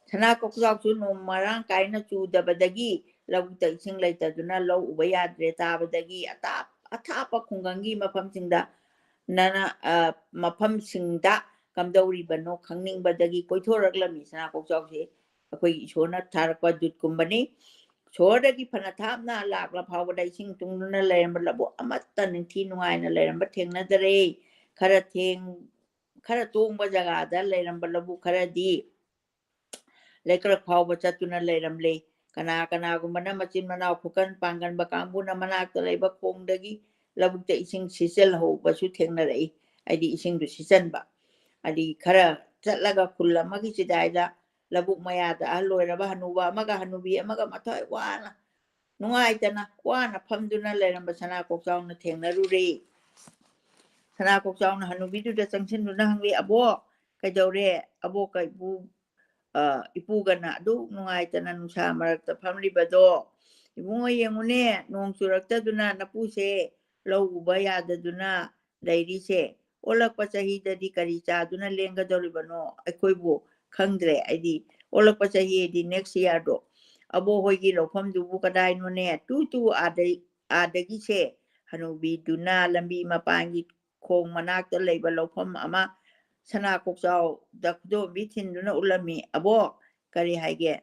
ꯁꯅꯥ ꯀꯣꯛꯆꯥꯎꯁꯨ ꯅꯣꯡ ꯃꯔꯥꯡ ꯀꯥꯏꯅ ꯆꯨꯗꯕꯗꯒꯤ ꯂꯧꯕꯨꯛꯇ ꯏꯁꯤꯡ ꯂꯩꯇꯗꯨꯅ ꯂꯧ ꯎꯕ ꯌꯥꯗ꯭ꯔꯦ꯫ ꯇꯥꯕꯗꯒꯤ ꯑꯇꯥꯞ-, ꯑꯊꯥꯞꯄ ꯈꯨꯡꯒꯪꯒꯤ ꯃꯐꯝꯁꯤꯡꯗ ꯅꯅ-, ꯑ, ꯃꯐꯝꯁꯤꯡꯗ ꯀꯝꯗꯧꯔꯤꯕꯅꯣ ꯈꯪꯅꯤꯡꯕꯗꯒꯤ ꯀꯣꯏꯊꯣꯔꯛꯂꯝꯃꯤ ꯁꯅꯥ ꯀꯣꯛꯆꯥꯎꯁꯦ꯫ ꯑꯩꯈꯣꯏꯒꯤ ꯏꯁꯣꯔꯅ ꯊꯥꯔꯛꯄ ꯗꯨꯠꯀꯨꯝꯕꯅꯤ꯫ ꯁꯣꯍꯣꯔꯗꯒꯤ ꯐꯅ ꯊꯥꯞꯅ ꯂꯥꯛꯂ ꯐꯥꯎꯕꯗ ꯏꯁꯤꯡ ꯇꯨꯡꯗꯨꯅ ꯂꯩꯔꯝꯕ ꯂꯧꯕꯨꯛ ꯑꯃꯠꯇ ꯅꯤꯡꯊꯤ ꯅꯨꯡꯉꯥꯏꯅ ꯂꯩꯔꯝꯕ ꯊꯦꯡꯅꯗꯔꯦ꯫ ꯈꯔ ꯊꯦꯡ-, ꯈꯔ ꯇꯣꯡꯕ ꯖꯒꯥꯗ ꯂꯩꯔꯝꯕ ꯂꯧꯕꯨꯛ ꯈꯔꯗꯤ ꯂꯩꯀ꯭ꯔꯛ ꯐꯥꯎꯕ ꯆꯠꯇꯨꯅ ꯂꯩꯔꯝꯂꯦ꯫ ꯀꯅꯥ ꯀꯅꯥꯒꯨꯝꯕꯅ ꯃꯆꯤꯟ ꯃꯅꯥꯎ ꯈꯨꯀꯟ ꯄꯥꯡꯒꯟꯕ ꯀꯥꯡꯕꯨꯅ ꯃꯅꯥꯛꯇ ꯂꯩꯕ ꯈꯣꯡꯗꯒꯤ ꯂꯧꯕꯨꯛꯇ ꯏꯁꯤꯡ ꯁꯤꯠꯆꯜꯍꯧꯕꯁꯨ ꯊꯦꯡꯅꯔꯛꯏ꯫ ꯍꯥꯏꯗꯤ ꯏꯁꯤꯡꯗꯨ ꯁꯤꯠꯆꯟꯕ꯫ ꯍꯥꯏꯗꯤ ꯈꯔ ꯆꯠꯂꯒ ꯈꯨꯜ ꯑꯃꯒꯤ ꯆꯤꯗꯥꯏꯗ ꯂꯧꯕꯨꯛ ꯃꯌꯥꯗ ꯑꯍꯜ ꯑꯣꯏꯔꯕ ꯍꯅꯨꯕ ꯑꯃꯒ ꯍꯅꯨꯕꯤ ꯑꯃꯒ ꯃꯊ꯭ꯋꯥꯏ ꯋꯥꯅ, ꯅꯨꯡꯉꯥꯏꯇꯅ, ꯋꯥꯅ ꯐꯝꯗꯨꯅ ꯂꯩꯔꯝꯕ ꯁꯅꯥ ꯀꯣꯛꯆꯥꯎꯅ ꯊꯦꯡꯅꯔꯨꯔꯦ꯫ ꯁꯅꯥ ꯀꯣꯛꯆꯥꯎꯅ ꯍꯅꯨꯕꯤꯗꯨꯗ ꯆꯪꯁꯤꯟꯗꯨꯅ ꯍꯪꯂꯦ, "ꯑꯕꯣꯛ, ꯀꯩꯗꯧꯔꯦ? ꯑꯕꯣꯛꯀ ꯏꯄꯨ, ꯑ, ꯏꯄꯨꯒꯅ ꯑꯗꯨꯛ ꯅꯨꯡꯉꯥꯏꯇꯅ ꯅꯨꯡꯁꯥ ꯃꯔꯛꯇ ꯐꯝꯂꯤꯕꯗꯣ? ꯏꯕꯨꯡꯉꯣ, ꯌꯦꯡꯉꯨꯅꯦ, ꯅꯣꯡ ꯆꯨꯔꯛꯇꯗꯨꯅ ꯅꯄꯨꯁꯦ ꯂꯧ ꯎꯕ ꯌꯥꯗꯗꯨꯅ ꯂꯩꯔꯤꯁꯦ꯫ ꯑꯣꯜꯂꯛꯄ ꯆꯍꯤꯗꯗꯤ ꯀꯔꯤ ꯆꯥꯗꯨꯅ ꯂꯦꯟꯒꯗꯧꯔꯤꯕꯅꯣ? ꯑꯩꯈꯣꯏꯕꯨ ꯈꯪꯗ꯭ꯔꯦ꯫ ꯑꯩꯗꯤ ꯑꯣꯜꯂꯛꯄ ꯆꯍꯤꯗꯤ next yearꯗꯣ꯫ ꯑꯕꯣꯛ ꯍꯣꯏꯒꯤ ꯂꯧꯐꯝꯗꯨꯕꯨ ꯀꯗꯥꯏꯅꯣꯅꯦ? ꯇꯨ ꯇꯨ ꯑꯥꯗꯩ, ꯑꯥꯗꯒꯤꯁꯦ", ꯍꯅꯨꯕꯤꯗꯨꯅ ꯂꯝꯕꯤ ꯃꯄꯥꯟꯒꯤ ꯈꯣꯡ ꯃꯅꯥꯛꯇ ꯂꯩꯕ ꯂꯧꯐꯝ ꯑꯃ ꯁꯅꯥ ꯀꯣꯛꯆꯥꯎꯗ ꯈꯨꯗꯣꯝꯕꯤ ꯊꯤꯟꯗꯨꯅ ꯎꯠꯂꯝꯃꯤ꯫ "ꯑꯕꯣꯛ, ꯀꯔꯤ ꯍꯥꯏꯒꯦ?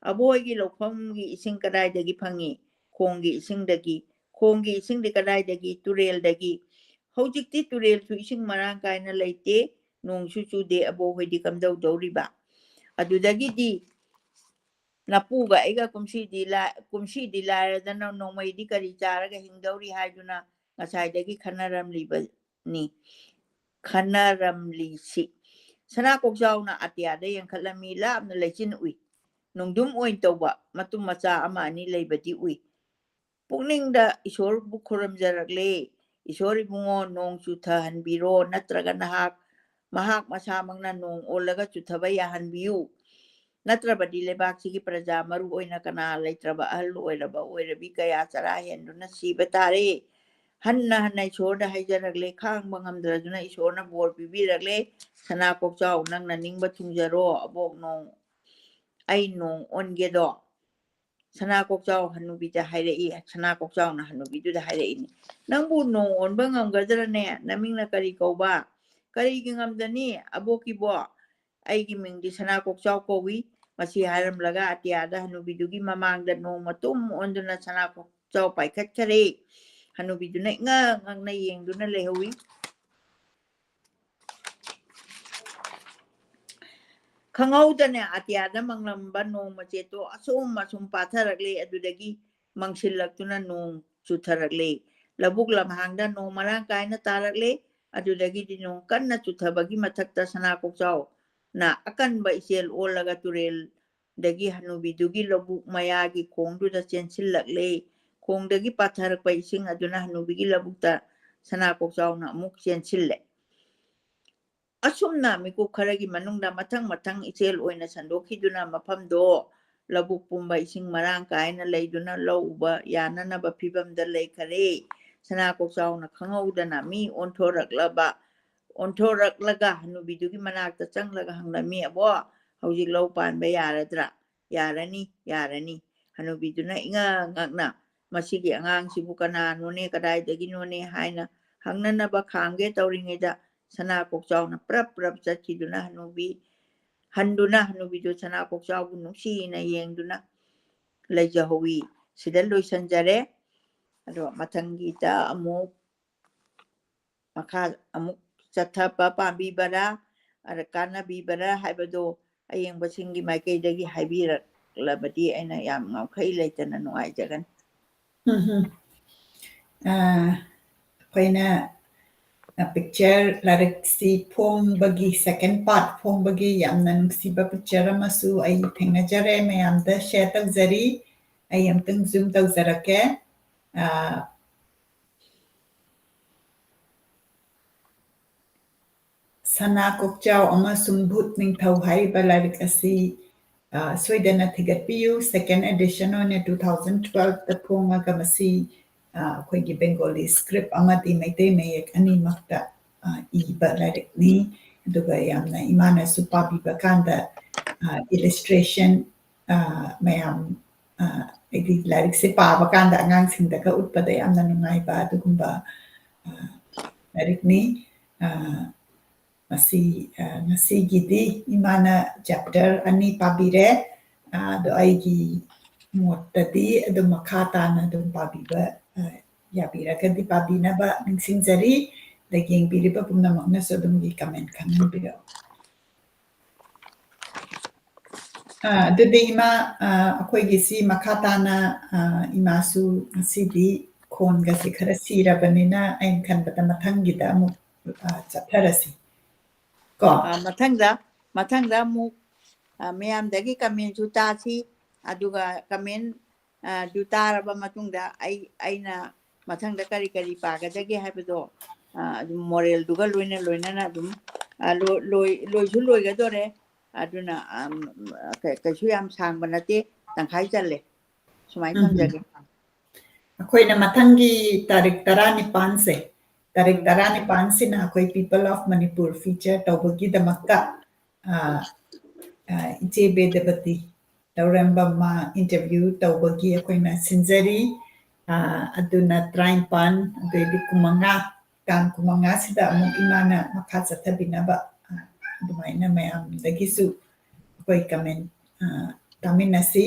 ꯑꯕꯣꯛ ꯍꯣꯏꯒꯤ ꯂꯧꯐꯝꯒꯤ ꯏꯁꯤꯡ ꯀꯗꯥꯏꯗꯒꯤ ꯐꯪꯉꯤ?" "ꯈꯣꯡꯒꯤ ꯏꯁꯤꯡꯗꯒꯤ꯫" "ꯈꯣꯡꯒꯤ ꯏꯁꯤꯡꯗꯤ ꯀꯗꯥꯏꯗꯒꯤ?" "ꯇꯨꯔꯦꯜꯗꯒꯤ꯫" "ꯍꯧꯖꯤꯛꯇꯤ ꯇꯨꯔꯦꯜꯁꯨ ꯏꯁꯤꯡ ꯃꯔꯥꯡ ꯀꯥꯏꯅ ꯂꯩꯇꯦ, ꯅꯣꯡꯁꯨ ꯆꯨꯗꯦ, ꯑꯕꯣꯛ ꯍꯣꯏꯗꯤ ꯀꯝꯗꯧꯗꯧꯔꯤꯕ?" ꯑꯗꯨꯗꯒꯤꯗꯤ ꯅꯄꯨꯒ ꯑꯩꯒ ꯀꯨꯝꯁꯤꯗꯤ ꯂꯥ-, ꯀꯨꯝꯁꯤꯗꯤ ꯂꯥꯏꯔꯗꯅ ꯅꯣꯡꯃꯩꯗꯤ ꯀꯔꯤ ꯆꯥꯔꯒ ꯍꯤꯡꯗꯧꯔꯤ ꯍꯥꯏꯗꯨꯅ ꯉꯁꯥꯏꯗꯒꯤ ꯈꯟꯅꯔꯝꯂꯤꯕꯅꯤ꯫ ꯈꯟꯅꯔꯝꯂꯤꯁꯤ꯫ ꯁꯅꯥ ꯀꯣꯛꯆꯥꯎꯅ ꯑꯇꯤꯌꯥꯗ ꯌꯦꯡꯈꯠꯂꯝꯃꯤ, ꯂꯥꯞꯅ ꯂꯩꯆꯤꯟ ꯎꯏ꯫ ꯅꯨꯡꯗꯨꯝ ꯑꯣꯏꯅ ꯇꯧꯕ ꯃꯇꯨꯝ ꯃꯆꯥ ꯑꯃ ꯑꯅꯤ ꯂꯩꯕꯗꯤ ꯎꯏ꯫ ꯄꯨꯛꯅꯤꯡꯗ ꯏꯁꯣꯔꯕꯨ ꯈꯨꯔꯨꯝꯖꯔꯛꯂꯦ, "ꯏꯁꯣꯔ ꯏꯕꯨꯡꯉꯣ, ꯅꯣꯡ ꯆꯨꯊꯍꯟꯕꯤꯔꯣ, ꯅꯠꯇ꯭ꯔꯒ ꯅꯍꯥꯛ, ꯃꯍꯥꯛ ꯃꯁꯥꯃꯛꯅ ꯅꯣꯡ ꯑꯣꯜꯂꯒ ꯆꯨꯊꯕ ꯌꯥꯍꯟꯕꯤꯌꯨ꯫ ꯅꯠꯇ꯭ꯔꯕꯗꯤ ꯂꯩꯕꯥꯛꯁꯤꯒꯤ ꯄ꯭ꯔꯖꯥ, ꯃꯔꯨ ꯑꯣꯏꯅ ꯀꯅꯥ ꯂꯩꯇ꯭ꯔꯕ ꯑꯍꯜ ꯑꯣꯏꯔꯕ ꯑꯣꯏꯔꯕꯤ ꯀꯌꯥ ꯆꯔꯥ ꯍꯦꯟꯗꯨꯅ ꯁꯤꯕ ꯇꯥꯔꯦ꯫ ꯍꯟꯅ ꯍꯟꯅ ꯏꯁꯣꯔꯗ ꯍꯥꯏꯖꯔꯛꯂꯦ, ꯈꯥꯡꯕ ꯉꯝꯗ꯭ꯔꯗꯨꯅ ꯏꯁꯣꯔꯅ ꯕꯣꯔ ꯄꯤꯕꯤꯔꯛꯂꯦ꯫ "ꯁꯅꯥ ꯀꯣꯛꯆꯥꯎ, ꯅꯪꯅ ꯅꯤꯡꯕ ꯊꯨꯡꯖꯔꯣ, ꯑꯕꯣꯛ ꯅꯣꯡ, ꯑꯩ ꯅꯣꯡ ꯑꯣꯟꯒꯦꯗꯣ"꯫ ꯁꯅꯥ ꯀꯣꯛꯆꯥꯎ ꯍꯅꯨꯕꯤꯗ ꯍꯥꯏꯔꯛꯏ꯫ ꯁꯅꯥ ꯀꯣꯛꯆꯥꯎꯅ ꯍꯅꯨꯕꯤꯗꯨꯗ ꯍꯥꯏꯔꯛꯏꯅꯤ, "ꯅꯪꯕꯨ ꯅꯣꯡ ꯑꯣꯟꯕ ꯉꯝꯒꯗ꯭ꯔꯅꯦ? ꯅꯃꯤꯡꯅ ꯀꯔꯤ ꯀꯧꯕ?" "ꯀꯔꯤꯒꯤ ꯉꯝꯗꯅꯤ, ꯑꯕꯣꯛꯀꯤꯕꯣ?" "ꯑꯩꯒꯤ ꯃꯤꯡꯗꯤ ꯁꯅꯥ ꯀꯣꯛꯆꯥꯎ ꯀꯧꯏ"꯫ ꯃꯁꯤ ꯍꯥꯏꯔꯝꯂꯒ ꯑꯇꯤꯌꯥꯗ ꯍꯅꯨꯕꯤꯗꯨꯒꯤ ꯃꯃꯥꯡꯗ ꯅꯣꯡ ꯃꯇꯨꯝ ꯑꯣꯟꯗꯨꯅ ꯁꯅꯥ ꯀꯣꯛꯆꯥꯎ ꯄꯥꯏꯈꯠꯈꯔꯦ꯫ ꯍꯅꯨꯕꯤꯗꯨꯅ ꯏꯉꯛ ꯉꯛꯅ ꯌꯦꯡꯗꯨꯅ ꯂꯩꯍꯧꯏ꯫ ꯈꯪꯍꯧꯗꯅ ꯑꯇꯤꯌꯥꯗ ꯃꯪꯂꯝꯕ ꯅꯣꯡ ꯃꯆꯦꯠꯇꯣ ꯑꯁꯨꯝ ꯑꯁꯨꯝ ꯄꯥꯊꯔꯛꯂꯦ꯫ ꯑꯗꯨꯗꯒꯤ ꯃꯪꯁꯤꯜꯂꯛꯇꯨꯅ ꯅꯣꯡ ꯆꯨꯊꯔꯛꯂꯦ꯫ ꯂꯧꯕꯨꯛ ꯂꯝꯍꯥꯡꯗ ꯅꯣꯡ ꯃꯔꯥꯡ ꯀꯥꯏꯅ ꯇꯥꯔꯛꯂꯦ꯫ ꯑꯗꯨꯗꯒꯤꯗꯤ ꯅꯣꯡ ꯀꯟꯅ ꯆꯨꯊꯕꯒꯤ ꯃꯊꯛꯇ ꯁꯅꯥ ꯀꯣꯛꯆꯥꯎꯅ ꯑꯀꯟꯕ ꯏꯆꯦꯜ ꯑꯣꯜꯂꯒ ꯇꯨꯔꯦꯜꯗꯒꯤ ꯍꯅꯨꯕꯤꯗꯨꯒꯤ ꯂꯧꯕꯨꯛ ꯃꯌꯥꯒꯤ ꯈꯣꯡꯗꯨꯗ ꯆꯦꯟꯁꯤꯜꯂꯛꯂꯦ꯫ ꯈꯣꯡꯗꯒꯤ ꯄꯥꯊꯔꯛꯄ ꯏꯁꯤꯡ ꯑꯗꯨꯅ ꯍꯅꯨꯕꯤꯒꯤ ꯂꯧꯕꯨꯛꯇ ꯁꯅꯥ ꯀꯣꯛꯆꯥꯎꯅ ꯑꯃꯨꯛ ꯆꯦꯟꯁꯤꯜꯂꯦ꯫ ꯑꯁꯨꯝꯅ ꯃꯤꯀꯨꯞ ꯈꯔꯒꯤ ꯃꯅꯨꯡꯗ ꯃꯊꯪ ꯃꯊꯪ ꯏꯆꯦꯜ ꯑꯣꯏꯅ ꯁꯟꯗꯣꯛꯈꯤꯗꯨꯅ ꯃꯐꯝꯗꯣ ꯂꯧꯕꯨꯛ ꯄꯨꯝꯕ ꯏꯁꯤꯡ ꯃꯔꯥꯡ ꯀꯥꯏꯅ ꯂꯩꯗꯨꯅ ꯂꯧ ꯎꯕ ꯌꯥꯅꯅꯕ ꯐꯤꯕꯝꯗ ꯂꯩꯈꯔꯦ꯫ ꯁꯅꯥ ꯀꯣꯛꯆꯥꯎꯅ ꯈꯪꯍꯧꯗꯅ ꯃꯤ ꯑꯣꯟꯊꯣꯔꯛꯂꯕ, ꯑꯣꯟꯊꯣꯔꯛꯂꯒ ꯍꯅꯨꯕꯤꯗꯨꯒꯤ ꯃꯅꯥꯛꯇ ꯆꯪꯂꯒ ꯍꯪꯂꯝꯃꯤ, "ꯑꯕꯣ, ꯍꯧꯖꯤꯛ ꯂꯧ ꯄꯥꯟꯕ ꯌꯥꯔꯗ꯭ꯔꯥ?" "ꯌꯥꯔꯅꯤ, ꯌꯥꯔꯅꯤ"꯫ ꯍꯅꯨꯕꯤꯗꯨꯅ ꯏꯉꯛ ꯉꯛꯅ, "ꯃꯁꯤꯒꯤ ꯑꯉꯥꯡꯁꯤꯕꯨ ꯀꯅꯥꯅꯣꯅꯦ, ꯀꯗꯥꯏꯗꯒꯤꯅꯣꯅꯦ?" ꯍꯥꯏꯅ ꯍꯪꯅꯅꯕ ꯈꯥꯝꯒꯦ ꯇꯧꯔꯤꯉꯩꯗ ꯁꯅꯥ ꯀꯣꯛꯆꯥꯎꯅ ꯄ꯭ꯔꯞ ꯄ꯭ꯔꯞ ꯆꯠꯈꯤꯗꯨꯅ ꯍꯅꯨꯕꯤ, ꯍꯟꯗꯨꯅ ꯍꯅꯨꯕꯤꯗꯨ ꯁꯅꯥ ꯀꯣꯛꯆꯥꯎꯕꯨ ꯅꯨꯡꯁꯤꯅ ꯌꯦꯡꯗꯨꯅ ꯂꯩꯖꯍꯧꯋꯤ꯫ ꯁꯤꯗ ꯂꯣꯏꯁꯤꯟꯖꯔꯦ꯫ ꯑꯗꯣ ꯃꯊꯪꯒꯤꯗ ꯑꯃꯨꯛ ꯃꯈꯥ ꯑꯃꯨꯛ ꯆꯠꯊꯕ ꯄꯥꯝꯕꯤꯕꯔꯥ, ꯑꯗ ꯀꯥꯟꯅꯕꯤꯕꯔꯥ ꯍꯥꯏꯕꯗꯣ ꯑꯌꯦꯡꯕꯁꯤꯡꯒꯤ ꯃꯥꯏꯀꯩꯗꯒꯤ ꯍꯥꯏꯕꯤꯔꯛꯂꯕꯗꯤ ꯑꯩꯅ ꯌꯥꯝ ꯉꯝꯈꯩ ꯂꯩꯇꯅ ꯅꯨꯡꯉꯥꯏꯖꯒꯅꯤ꯫ ꯎꯝꯍꯨꯝ꯫ ꯑ, ꯑꯩꯈꯣꯏꯅ, ꯑ, picture ꯂꯥꯏꯔꯤꯛꯁꯤ ꯐꯣꯡꯕꯒꯤ second part ꯐꯣꯡꯕꯒꯤ ꯌꯥꯝꯅ ꯅꯨꯡꯁꯤꯕ picture ꯑꯃꯁꯨ ꯑꯩ ꯊꯦꯡꯅꯖꯔꯦ, ꯃꯌꯥꯝꯗ share ꯇꯧꯖꯔꯤ꯫ ꯑꯩ ꯑꯃꯨꯛꯇꯪ zoom ꯇꯧꯖꯔꯛꯀꯦ꯫ ꯑ, ꯁꯅꯥ ꯀꯣꯛꯆꯥꯎ ꯑꯃꯁꯨꯡ ꯚꯨꯠ ꯅꯤꯡꯊꯧ ꯍꯥꯏꯔꯤꯕ ꯂꯥꯏꯔꯤꯛ ꯑꯁꯤ ꯑ, ꯁꯣꯏꯗꯅ ꯊꯤꯒꯠꯄꯤꯌꯨ꯫ Second edition ꯑꯣꯏꯅ two thousand twelve ꯇ ꯐꯣꯡꯉꯒ ꯃꯁꯤ, ꯑ, ꯑꯩꯈꯣꯏꯒꯤ Bengali script ꯑꯃꯗꯤ ꯃꯩꯇꯩ ꯃꯌꯦꯛ ꯑꯅꯤꯃꯛꯇ, ꯑ, ꯏꯕ ꯂꯥꯏꯔꯤꯛꯅꯤ꯫ ꯑꯗꯨꯒ ꯌꯥꯝꯅ ꯏꯃꯥꯅꯁꯨ ꯄꯥꯕꯤꯕ ꯀꯥꯟꯗ, ꯑ, illustration, ꯑ, ꯃꯌꯥꯝ, ꯑ, ꯍꯥꯏꯗꯤ ꯂꯥꯏꯔꯤꯛꯁꯦ ꯄꯥꯕ ꯀꯥꯟꯗ ꯑꯉꯥꯡꯁꯤꯡꯗꯒ ꯎꯠꯄꯗ ꯌꯥꯝꯅ ꯅꯨꯡꯉꯥꯏꯕ ꯑꯗꯨꯒꯨꯝꯕ, ꯑ, ꯂꯥꯏꯔꯤꯛꯅꯤ꯫ ꯑ, ꯃꯁꯤ, ꯑ, ꯉꯁꯤꯒꯤꯗꯤ ꯏꯃꯥꯅ chapter ꯑꯅꯤ ꯄꯥꯕꯤꯔꯦ꯫ ꯑ, ꯑꯗꯣ ꯑꯩꯒꯤ ꯃꯣꯠꯇꯗꯤ ꯑꯗꯨꯝ ꯃꯈꯥ ꯇꯥꯅ ꯑꯗꯨꯝ ꯄꯥꯕꯤꯕ, ꯑ, ꯌꯥꯕꯤꯔꯒꯗꯤ ꯄꯥꯕꯤꯅꯕ ꯅꯤꯡꯁꯤꯡꯖꯔꯤ꯫ ꯑꯗ ꯌꯦꯡꯕꯤꯔꯤꯕ ꯄꯨꯝꯅꯃꯛꯅꯁꯨ ꯑꯗꯨꯝꯒꯤ comment ꯈꯪꯍꯟꯕꯤꯔꯛꯎ꯫ ꯑ, ꯑꯗꯨꯗꯤ ꯏꯃꯥ, ꯑ, ꯑꯩꯈꯣꯏꯒꯤ ꯁꯤ ꯃꯈꯥ ꯇꯥꯅ, ꯑ, ꯏꯃꯥꯁꯨ ꯉꯁꯤꯗꯤ ꯈꯣꯟꯒꯁꯦ ꯈꯔ ꯁꯤꯔꯕꯅꯤꯅ ꯑꯩꯅ ꯈꯟꯕꯗ ꯃꯊꯪꯒꯤꯗ ꯑꯃꯨꯛ, ꯑ, ꯆꯠꯊꯔꯁꯤ꯫ ꯀꯣ? ꯑ, ꯃꯊꯪꯗ, ꯃꯊꯪꯗ ꯑꯃꯨꯛ, ꯑ, ꯃꯌꯥꯝꯗꯒꯤ comment ꯁꯨ ꯇꯥꯁꯤ, ꯑꯗꯨꯒ comment, ꯑ, ꯗꯨ ꯇꯥꯔꯕ ꯃꯇꯨꯡꯗ ꯑꯩ, ꯑꯩꯅ ꯃꯊꯪꯗ ꯀꯔꯤ ꯀꯔꯤ ꯄꯥꯒꯗꯒꯦ ꯍꯥꯏꯕꯗꯣ, ꯑ, ꯑꯗꯨꯝ moral ꯗꯨꯒ ꯂꯣꯏꯅ, ꯂꯣꯏꯅꯅ ꯑꯗꯨꯝ, ꯑ, ꯂꯣ-, ꯂꯣꯏ-, ꯂꯣꯏꯁꯨ ꯂꯣꯏꯒꯗꯣꯔꯦ꯫ ꯑꯗꯨꯅ, ꯑꯝ, ꯀ-, ꯀꯩꯁꯨ ꯌꯥꯝ ꯁꯥꯡꯕ ꯅꯠꯇꯦ, ꯇꯪꯈꯥꯏ ꯆꯜꯂꯦ꯫ ꯁꯨꯃꯥꯏꯅ ꯎꯝ꯫ ꯊꯝꯖꯒꯦ꯫ ꯑꯩꯈꯣꯏꯅ ꯃꯊꯪꯒꯤ ꯇꯥꯔꯤꯛ ꯇꯔꯥꯅꯤꯄꯥꯟꯁꯦ, ꯇꯥꯔꯤꯛ ꯎꯝ꯫ ꯇꯔꯥꯅꯤꯄꯥꯟꯁꯤꯅ ꯑꯩꯈꯣꯏ People of Manipur feature ꯇꯧꯕꯒꯤꯗꯃꯛꯇ, ꯑ, ꯑ, ꯏꯆꯦ ꯕꯦꯗꯕꯇꯤ ꯂꯧꯔꯦꯝꯕꯝꯃ interview ꯇꯧꯕꯒꯤ ꯑꯩꯈꯣꯏꯅ ꯁꯤꯟꯖꯔꯤ꯫ ꯑ, ꯑꯗꯨꯅ ꯇꯔꯥꯅꯤꯄꯥꯟ, ꯑꯗꯩꯗꯤ ꯀꯨꯟꯃꯉꯥ, ꯇꯥꯡ ꯀꯨꯟꯃꯉꯥꯁꯤꯗ ꯑꯃꯨꯛ ꯏꯃꯥꯅ ꯃꯈꯥ ꯆꯠꯊꯕꯤꯅꯕ, ꯑ, ꯑꯗꯨꯃꯥꯏꯅ ꯃꯌꯥꯝꯗꯒꯤꯁꯨ ꯑꯩꯈꯣꯏ comment, ꯑ, ꯇꯥꯃꯤꯟꯅꯁꯤ꯫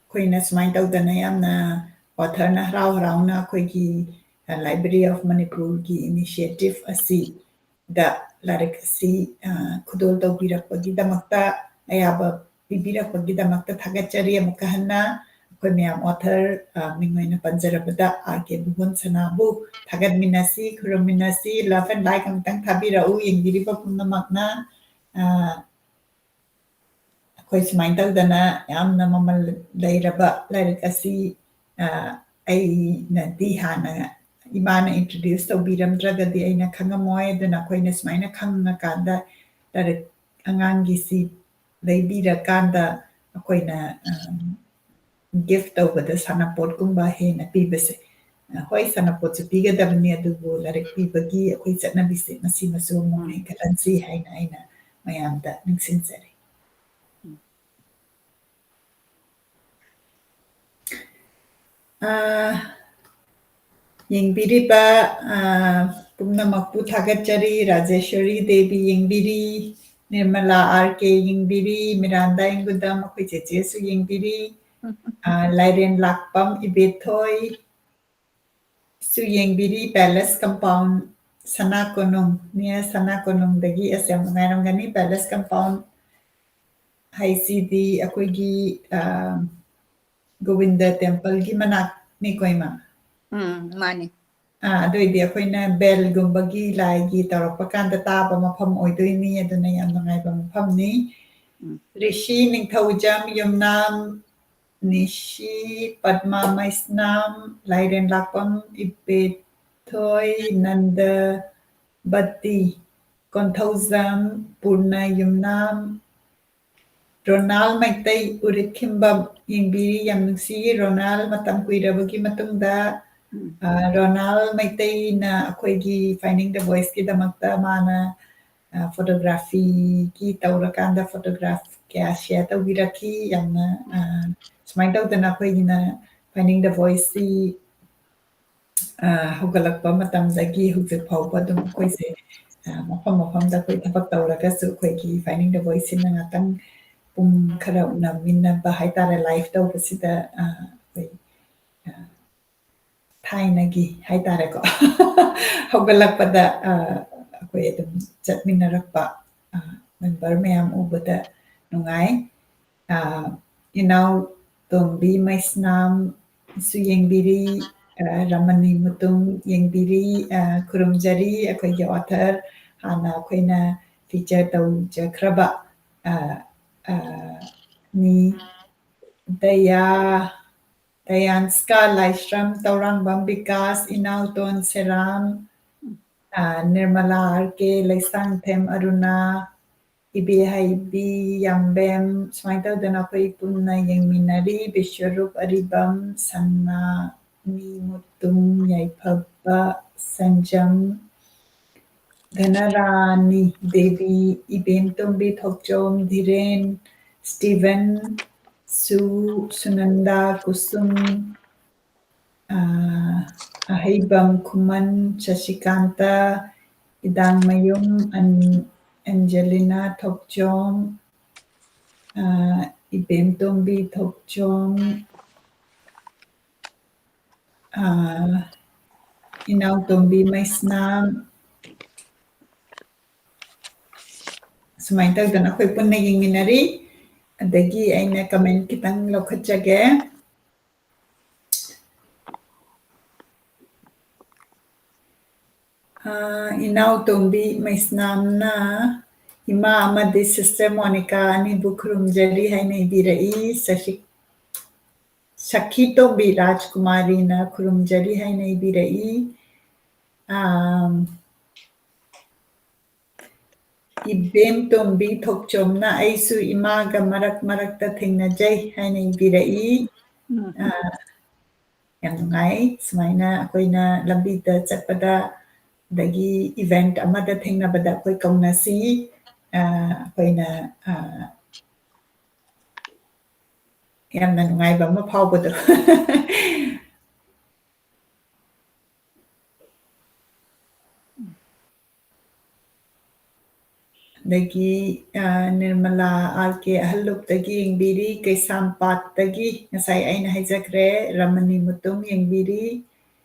ꯑꯩꯈꯣꯏꯅ ꯁꯨꯃꯥꯏꯅ ꯇꯧꯗꯅ ꯌꯥꯝꯅ author ꯅ ꯍꯔꯥꯎ ꯍꯔꯥꯎꯅ ꯑꯩꯈꯣꯏꯒꯤ, ꯑ, Library of Manipur ꯒꯤ initiative ꯑꯁꯤꯗ ꯂꯥꯏꯔꯤꯛ ꯑꯁꯤ, ꯑ, ꯈꯨꯗꯣꯜ ꯇꯧꯕꯤꯔꯛꯄꯒꯤꯗꯃꯛꯇ, ꯑꯌꯥꯕ ꯄꯤꯕꯤꯔꯛꯄꯒꯤꯗꯃꯛꯇ ꯊꯥꯒꯠꯆꯔꯤ ꯑꯃꯨꯛꯀ ꯍꯟꯅ꯫ ꯑꯩꯈꯣꯏ ꯃꯌꯥꯝ author, ꯑ, ꯃꯤꯡ ꯑꯣꯏꯅ ꯄꯟꯖꯔꯕꯗ ꯑꯥꯔ ꯀꯦ ꯕꯨꯕꯣꯟ ꯁꯅꯥꯕꯨ ꯊꯥꯒꯠꯃꯤꯟꯅꯁꯤ, ꯈꯨꯔꯨꯝꯃꯤꯟꯅꯁꯤ꯫ Love and like ꯑꯃꯨꯛꯇꯪ ꯊꯥꯕꯤꯔꯛꯎ ꯌꯦꯡꯕꯤꯔꯤꯕ ꯄꯨꯝꯅꯃꯛꯅ꯫ ꯑ, ꯑꯩꯈꯣꯏ ꯁꯨꯃꯥꯏꯅ ꯇꯧꯗꯅ ꯌꯥꯝꯅ ꯃꯃꯜ ꯂꯩꯔꯕ ꯂꯥꯏꯔꯤꯛ ꯑꯁꯤ, ꯑ, ꯑꯩꯅꯗꯤ ꯍꯥꯟꯅ ꯏꯃꯥꯅ introduce ꯇꯧꯕꯤꯔꯝꯗ꯭ꯔꯒꯗꯤ ꯑꯩꯅ ꯈꯪꯉꯝꯃꯣꯏ꯫ ꯑꯗꯨꯅ ꯑꯩꯈꯣꯏꯅ ꯁꯨꯃꯥꯏꯅ ꯈꯪꯉꯀꯥꯟꯗ ꯂꯥꯏꯔꯤꯛ ꯑꯉꯥꯡꯒꯤꯁꯤ ꯂꯩꯕꯤꯔꯀꯥꯟꯗ ꯑꯩꯈꯣꯏꯅ ꯒꯤꯐ ꯇꯧꯕꯗ ꯁꯥꯟꯅꯄꯣꯠꯀꯨꯝꯕ ꯍꯦꯟꯅ ꯄꯤꯕꯁꯦ, ꯍꯣꯏ, ꯁꯥꯟꯅꯄꯣꯠꯁꯨ ꯄꯤꯒꯗꯕꯅꯤ, ꯑꯗꯨꯕꯨ ꯂꯥꯏꯔꯤꯛ ꯄꯤꯕꯒꯤ ꯑꯩꯈꯣꯏ ꯆꯠꯅꯕꯤꯁꯦ ꯃꯁꯤꯃꯁꯨ ꯑꯃꯨꯛ ꯍꯦꯟꯒꯠꯍꯟꯁꯤ ꯍꯥꯏꯅ ꯑꯩꯅ ꯃꯌꯥꯝꯗ ꯅꯤꯡꯁꯤꯡꯖꯔꯤ꯫ ꯑꯥ, ꯌꯦꯡꯕꯤꯔꯤꯕ, ꯑꯥ, ꯄꯨꯝꯅꯃꯛꯄꯨ ꯊꯥꯒꯠꯆꯔꯤ꯫ ꯔꯥꯖꯦꯁ꯭ꯋꯔꯤ ꯗꯦꯕꯤ ꯌꯦꯡꯕꯤꯔꯤ, ꯅꯤꯔꯃꯂꯥ ꯑꯥꯔ ꯀꯦ ꯌꯦꯡꯕꯤꯔꯤ, ꯃꯤꯔꯥꯟꯗꯥ ꯏꯪꯒꯨꯗꯝ, ꯑꯩꯈꯣꯏ ꯆꯦꯆꯦꯁꯨ ꯌꯦꯡꯕꯤꯔꯤ, ꯑꯥ, ꯂꯥꯏꯔꯦꯟ ꯂꯥꯛꯄꯝ ꯏꯕꯦꯊꯣꯏ ꯁꯨ ꯌꯦꯡꯕꯤꯔꯤ, ꯄꯦꯂꯦꯁ ꯀꯝꯄꯥꯎꯟ ꯁꯅꯥ ꯀꯣꯅꯨꯡ, ꯅꯤꯌꯔ ꯁꯅꯥ ꯀꯣꯅꯨꯡꯗꯒꯤ꯫ ꯑꯁ, ꯌꯥꯝ ꯅꯨꯡꯉꯥꯏꯔꯝꯒꯅꯤ꯫ ꯄꯦꯂꯦꯁ ꯀꯝꯄꯥꯎꯟ ꯍꯥꯏꯁꯤꯗꯤ ꯑꯩꯈꯣꯏꯒꯤ, ꯑꯥ, ꯒꯣꯕꯤꯟꯗ ꯇꯦꯝꯄꯜꯒꯤ ꯃꯅꯥꯛꯅꯤꯀꯣ, ꯏꯃꯥ? ꯎꯝ, ꯃꯥꯅꯤ꯫ ꯑꯥ, ꯑꯗꯨ ꯑꯣꯏꯗꯤ ꯑꯩꯈꯣꯏꯅ ꯕꯦꯜꯒꯨꯝꯕꯒꯤ ꯂꯥꯏꯒꯤ ꯇꯧꯔꯛꯄ ꯀꯥꯟꯗ ꯇꯥꯕ ꯃꯐꯝ ꯑꯣꯏꯗꯣꯏꯅꯤ, ꯑꯗꯨꯅ ꯌꯥꯝ ꯅꯨꯡꯉꯥꯏꯕ ꯃꯐꯝꯅꯤ꯫ ꯎꯝ꯫ ꯔꯤꯁꯤ ꯅꯤꯡꯊꯧꯖꯝ ꯌꯨꯝꯅꯥꯝ, ꯅꯤꯁꯤ ꯄꯗꯃꯥ ꯃꯩꯁꯅꯥꯝ, ꯂꯥꯏꯔꯦꯟ ꯂꯥꯛꯄꯝ ꯏꯕꯦꯊꯣꯏ, ꯅꯟꯗꯕꯇꯤ ꯀꯣꯟꯊꯧꯖꯝ, ꯄꯨꯔꯅ ꯌꯨꯝꯅꯥꯝ, ꯔꯣꯅꯥꯜ ꯃꯩꯇꯩ ꯎꯔꯤꯠꯈꯤꯝꯕꯝ ꯌꯦꯡꯕꯤꯔꯤ꯫ ꯌꯥꯝ ꯅꯨꯡꯁꯤ, ꯔꯣꯅꯥꯜ, ꯃꯇꯝ ꯀꯨꯏꯔꯕꯒꯤ ꯃꯇꯨꯡꯗ, ꯎꯝ꯫ ꯑ, ꯔꯣꯅꯥꯜ ꯃꯩꯇꯩꯅ ꯑꯩꯈꯣꯏꯒꯤ Finding the Voiceꯀꯤꯗꯃꯛꯇ ꯃꯥꯅ, ꯑ, photographyꯒꯤ ꯇꯧꯔꯀꯥꯟꯗ photograph ꯀꯌꯥ share ꯇꯧꯕꯤꯔꯛꯈꯤ꯫ ꯌꯥꯝꯅ, ꯑ, ꯁꯨꯃꯥꯏꯅ ꯇꯧꯗꯅ ꯑꯩꯈꯣꯏꯒꯤꯅ Finding the Voiceꯁꯤ ꯑ, ꯍꯧꯒꯠꯂꯛꯄ ꯃꯇꯝꯗꯒꯤ ꯍꯧꯖꯤꯛ ꯐꯥꯎꯕ ꯑꯗꯨꯝ ꯑꯩꯈꯣꯏꯁꯦ, ꯑ, ꯃꯐꯝ ꯃꯐꯝꯗ ꯑꯩꯈꯣꯏ ꯊꯕꯛ ꯇꯧꯔꯒꯁꯨ ꯑꯩꯈꯣꯏꯒꯤ Finding the Voiceꯁꯤꯅ ꯉꯥꯛꯇꯪ ꯄꯨꯡ ꯈꯔ ꯎꯅꯃꯤꯟꯅꯕ ꯍꯥꯏꯇꯥꯔꯦ, live ꯇꯧꯕꯁꯤꯗ, ꯑ, ꯑꯩꯈꯣꯏ, ꯑ, ꯊꯥꯏꯅꯒꯤ ꯍꯥꯏꯇꯥꯔꯦꯀꯣ, ꯍꯧꯒꯠꯂꯛꯄꯗ, ꯑ, ꯑꯩꯈꯣꯏ ꯑꯗꯨꯝ ꯆꯠꯃꯤꯟꯅꯔꯛꯄ, ꯑ, member ꯃꯌꯥꯝ ꯎꯕꯗ ꯅꯨꯡꯉꯥꯏ꯫ ꯑ, ꯏꯅꯥꯎ ꯇꯣꯝꯕꯤ ꯃꯩꯁꯅꯥꯝꯁꯨ ꯌꯦꯡꯕꯤꯔꯤ, ꯑ, ꯔꯃꯅꯤ ꯃꯨꯇꯨꯝ ꯌꯦꯡꯕꯤꯔꯤ, ꯑ, ꯈꯨꯔꯨꯝꯖꯔꯤ꯫ ꯑꯩꯈꯣꯏꯒꯤ author ꯍꯥꯟꯅ ꯑꯩꯈꯣꯏꯅ feature ꯇꯧꯖꯈ꯭ꯔꯕ, ꯑ, ꯑ, ꯃꯤ ꯗꯌꯥ, ꯗꯌꯥꯟꯁꯀꯥ ꯂꯥꯏꯁ꯭ꯔꯝ, ꯇꯧꯔꯥꯡꯕꯝ ꯕꯤꯀꯥꯁ, ꯏꯅꯥꯎꯇꯣꯟ ꯁꯦꯔꯥꯝ, ꯑ, ꯅꯤꯔꯃꯂꯥ ꯑꯥꯔ ꯀꯦ, ꯂꯩꯁꯥꯡꯊꯦꯝ ꯑꯔꯨꯅꯥ, ꯏꯕꯦꯍꯩꯕꯤ, ꯌꯥꯝꯕꯦꯝ, ꯁꯨꯃꯥꯏꯅ ꯇꯧꯗꯅ ꯑꯩꯈꯣꯏ ꯄꯨꯟꯅ ꯌꯦꯡꯃꯤꯟꯅꯔꯤ꯫ ꯕꯤꯁ꯭ꯋꯔꯨꯞ, ꯑꯔꯤꯕꯝ, ꯁꯅꯥ, ꯃꯤ ꯃꯨꯇꯨꯝ, ꯌꯥꯏꯐꯕ, ꯁꯟꯖꯝ, ꯙꯅꯔꯥꯅꯤ ꯗꯦꯕꯤ, ꯏꯕꯦꯝꯇꯣꯝꯕꯤ ꯊꯣꯛꯆꯣꯝ, ꯙꯤꯔꯦꯟ, ꯁ꯭ꯇꯤꯚꯟ, ꯁꯨ, ꯁꯨꯅꯟꯗꯥ, ꯀꯨꯁꯨꯝ, ꯑꯥ, ꯑꯍꯩꯕꯝ ꯈꯨꯃꯟ, ꯁꯁꯤꯀꯥꯟꯇ, ꯏꯗꯥꯡꯃꯌꯨꯝ, ꯑꯟ-, ꯑꯦꯟꯖꯦꯂꯤꯅꯥ ꯊꯣꯛꯆꯣꯝ, ꯑꯥ, ꯏꯕꯦꯝꯇꯣꯝꯕꯤ ꯊꯣꯛꯆꯣꯝ, ꯑꯥ, ꯏꯅꯥꯎꯇꯣꯝꯕꯤ ꯃꯩꯁꯅꯥꯝ, ꯁꯨꯃꯥꯏꯅ ꯇꯧꯗꯅ ꯑꯩꯈꯣꯏ ꯄꯨꯟꯅ ꯌꯦꯡꯃꯤꯟꯅꯔꯤ꯫ ꯑꯗꯒꯤ ꯑꯩꯅ comment ꯈꯤꯇꯪ ꯂꯧꯈꯠꯆꯒꯦ꯫ ꯑꯥ, ꯏꯅꯥꯎꯇꯣꯝꯕꯤ ꯃꯩꯁꯅꯥꯝꯅ ꯏꯃꯥ ꯑꯃꯗꯤ sister ꯃꯣꯅꯤꯀꯥ ꯑꯅꯤꯕꯨ ꯈꯨꯔꯨꯝꯖꯔꯤ ꯍꯥꯏꯅ ꯏꯕꯤꯔꯛꯏ꯫ ꯁꯁꯤ-, ꯁꯈꯤꯇꯣꯝꯕꯤ ꯔꯥꯖꯀꯨꯃꯥꯔꯤꯅ ꯈꯨꯔꯨꯝꯖꯔꯤ ꯍꯥꯏꯅ ꯏꯕꯤꯔꯛꯏ꯫ ꯑꯥꯝ, ꯏꯕꯦꯝꯇꯣꯝꯕꯤ ꯊꯣꯛꯆꯣꯝꯅ "ꯑꯩꯁꯨ ꯏꯃꯥꯒ ꯃꯔꯛ ꯃꯔꯛꯇ ꯊꯦꯡꯅꯖꯩ" ꯍꯥꯏꯅ ꯏꯕꯤꯔꯛꯏ꯫ ꯎꯝ꯫ ꯑꯥ, ꯌꯥꯝ ꯅꯨꯡꯉꯥꯏ꯫ ꯁꯨꯃꯥꯏꯅ ꯑꯩꯈꯣꯏꯅ ꯂꯝꯕꯤꯗ ꯆꯠꯄꯗ, ꯑꯗꯒꯤ event ꯑꯃꯗ ꯊꯦꯡꯅꯕꯗ ꯑꯩꯈꯣꯏ ꯀꯧꯅꯁꯤ꯫ ꯑꯥ, ꯑꯩꯈꯣꯏꯅ, ꯑꯥ, ꯌꯥꯝꯅ ꯅꯨꯡꯉꯥꯏꯕ ꯑꯃ ꯐꯥꯎꯕꯗꯣ꯫ ꯑꯗꯒꯤ, ꯑ, ꯅꯤꯔꯃꯂꯥ ꯑꯥꯔ ꯀꯦ ꯑꯍꯜꯂꯨꯞꯇꯒꯤ ꯌꯦꯡꯕꯤꯔꯤ, ꯀꯩꯁꯥꯝꯄꯥꯠꯇꯒꯤ ꯉꯁꯥꯏ ꯑꯩꯅ ꯍꯥꯏꯖꯈ꯭ꯔꯦ, ꯔꯃꯅꯤ ꯃꯨꯇꯨꯝ ꯌꯦꯡꯕꯤꯔꯤ,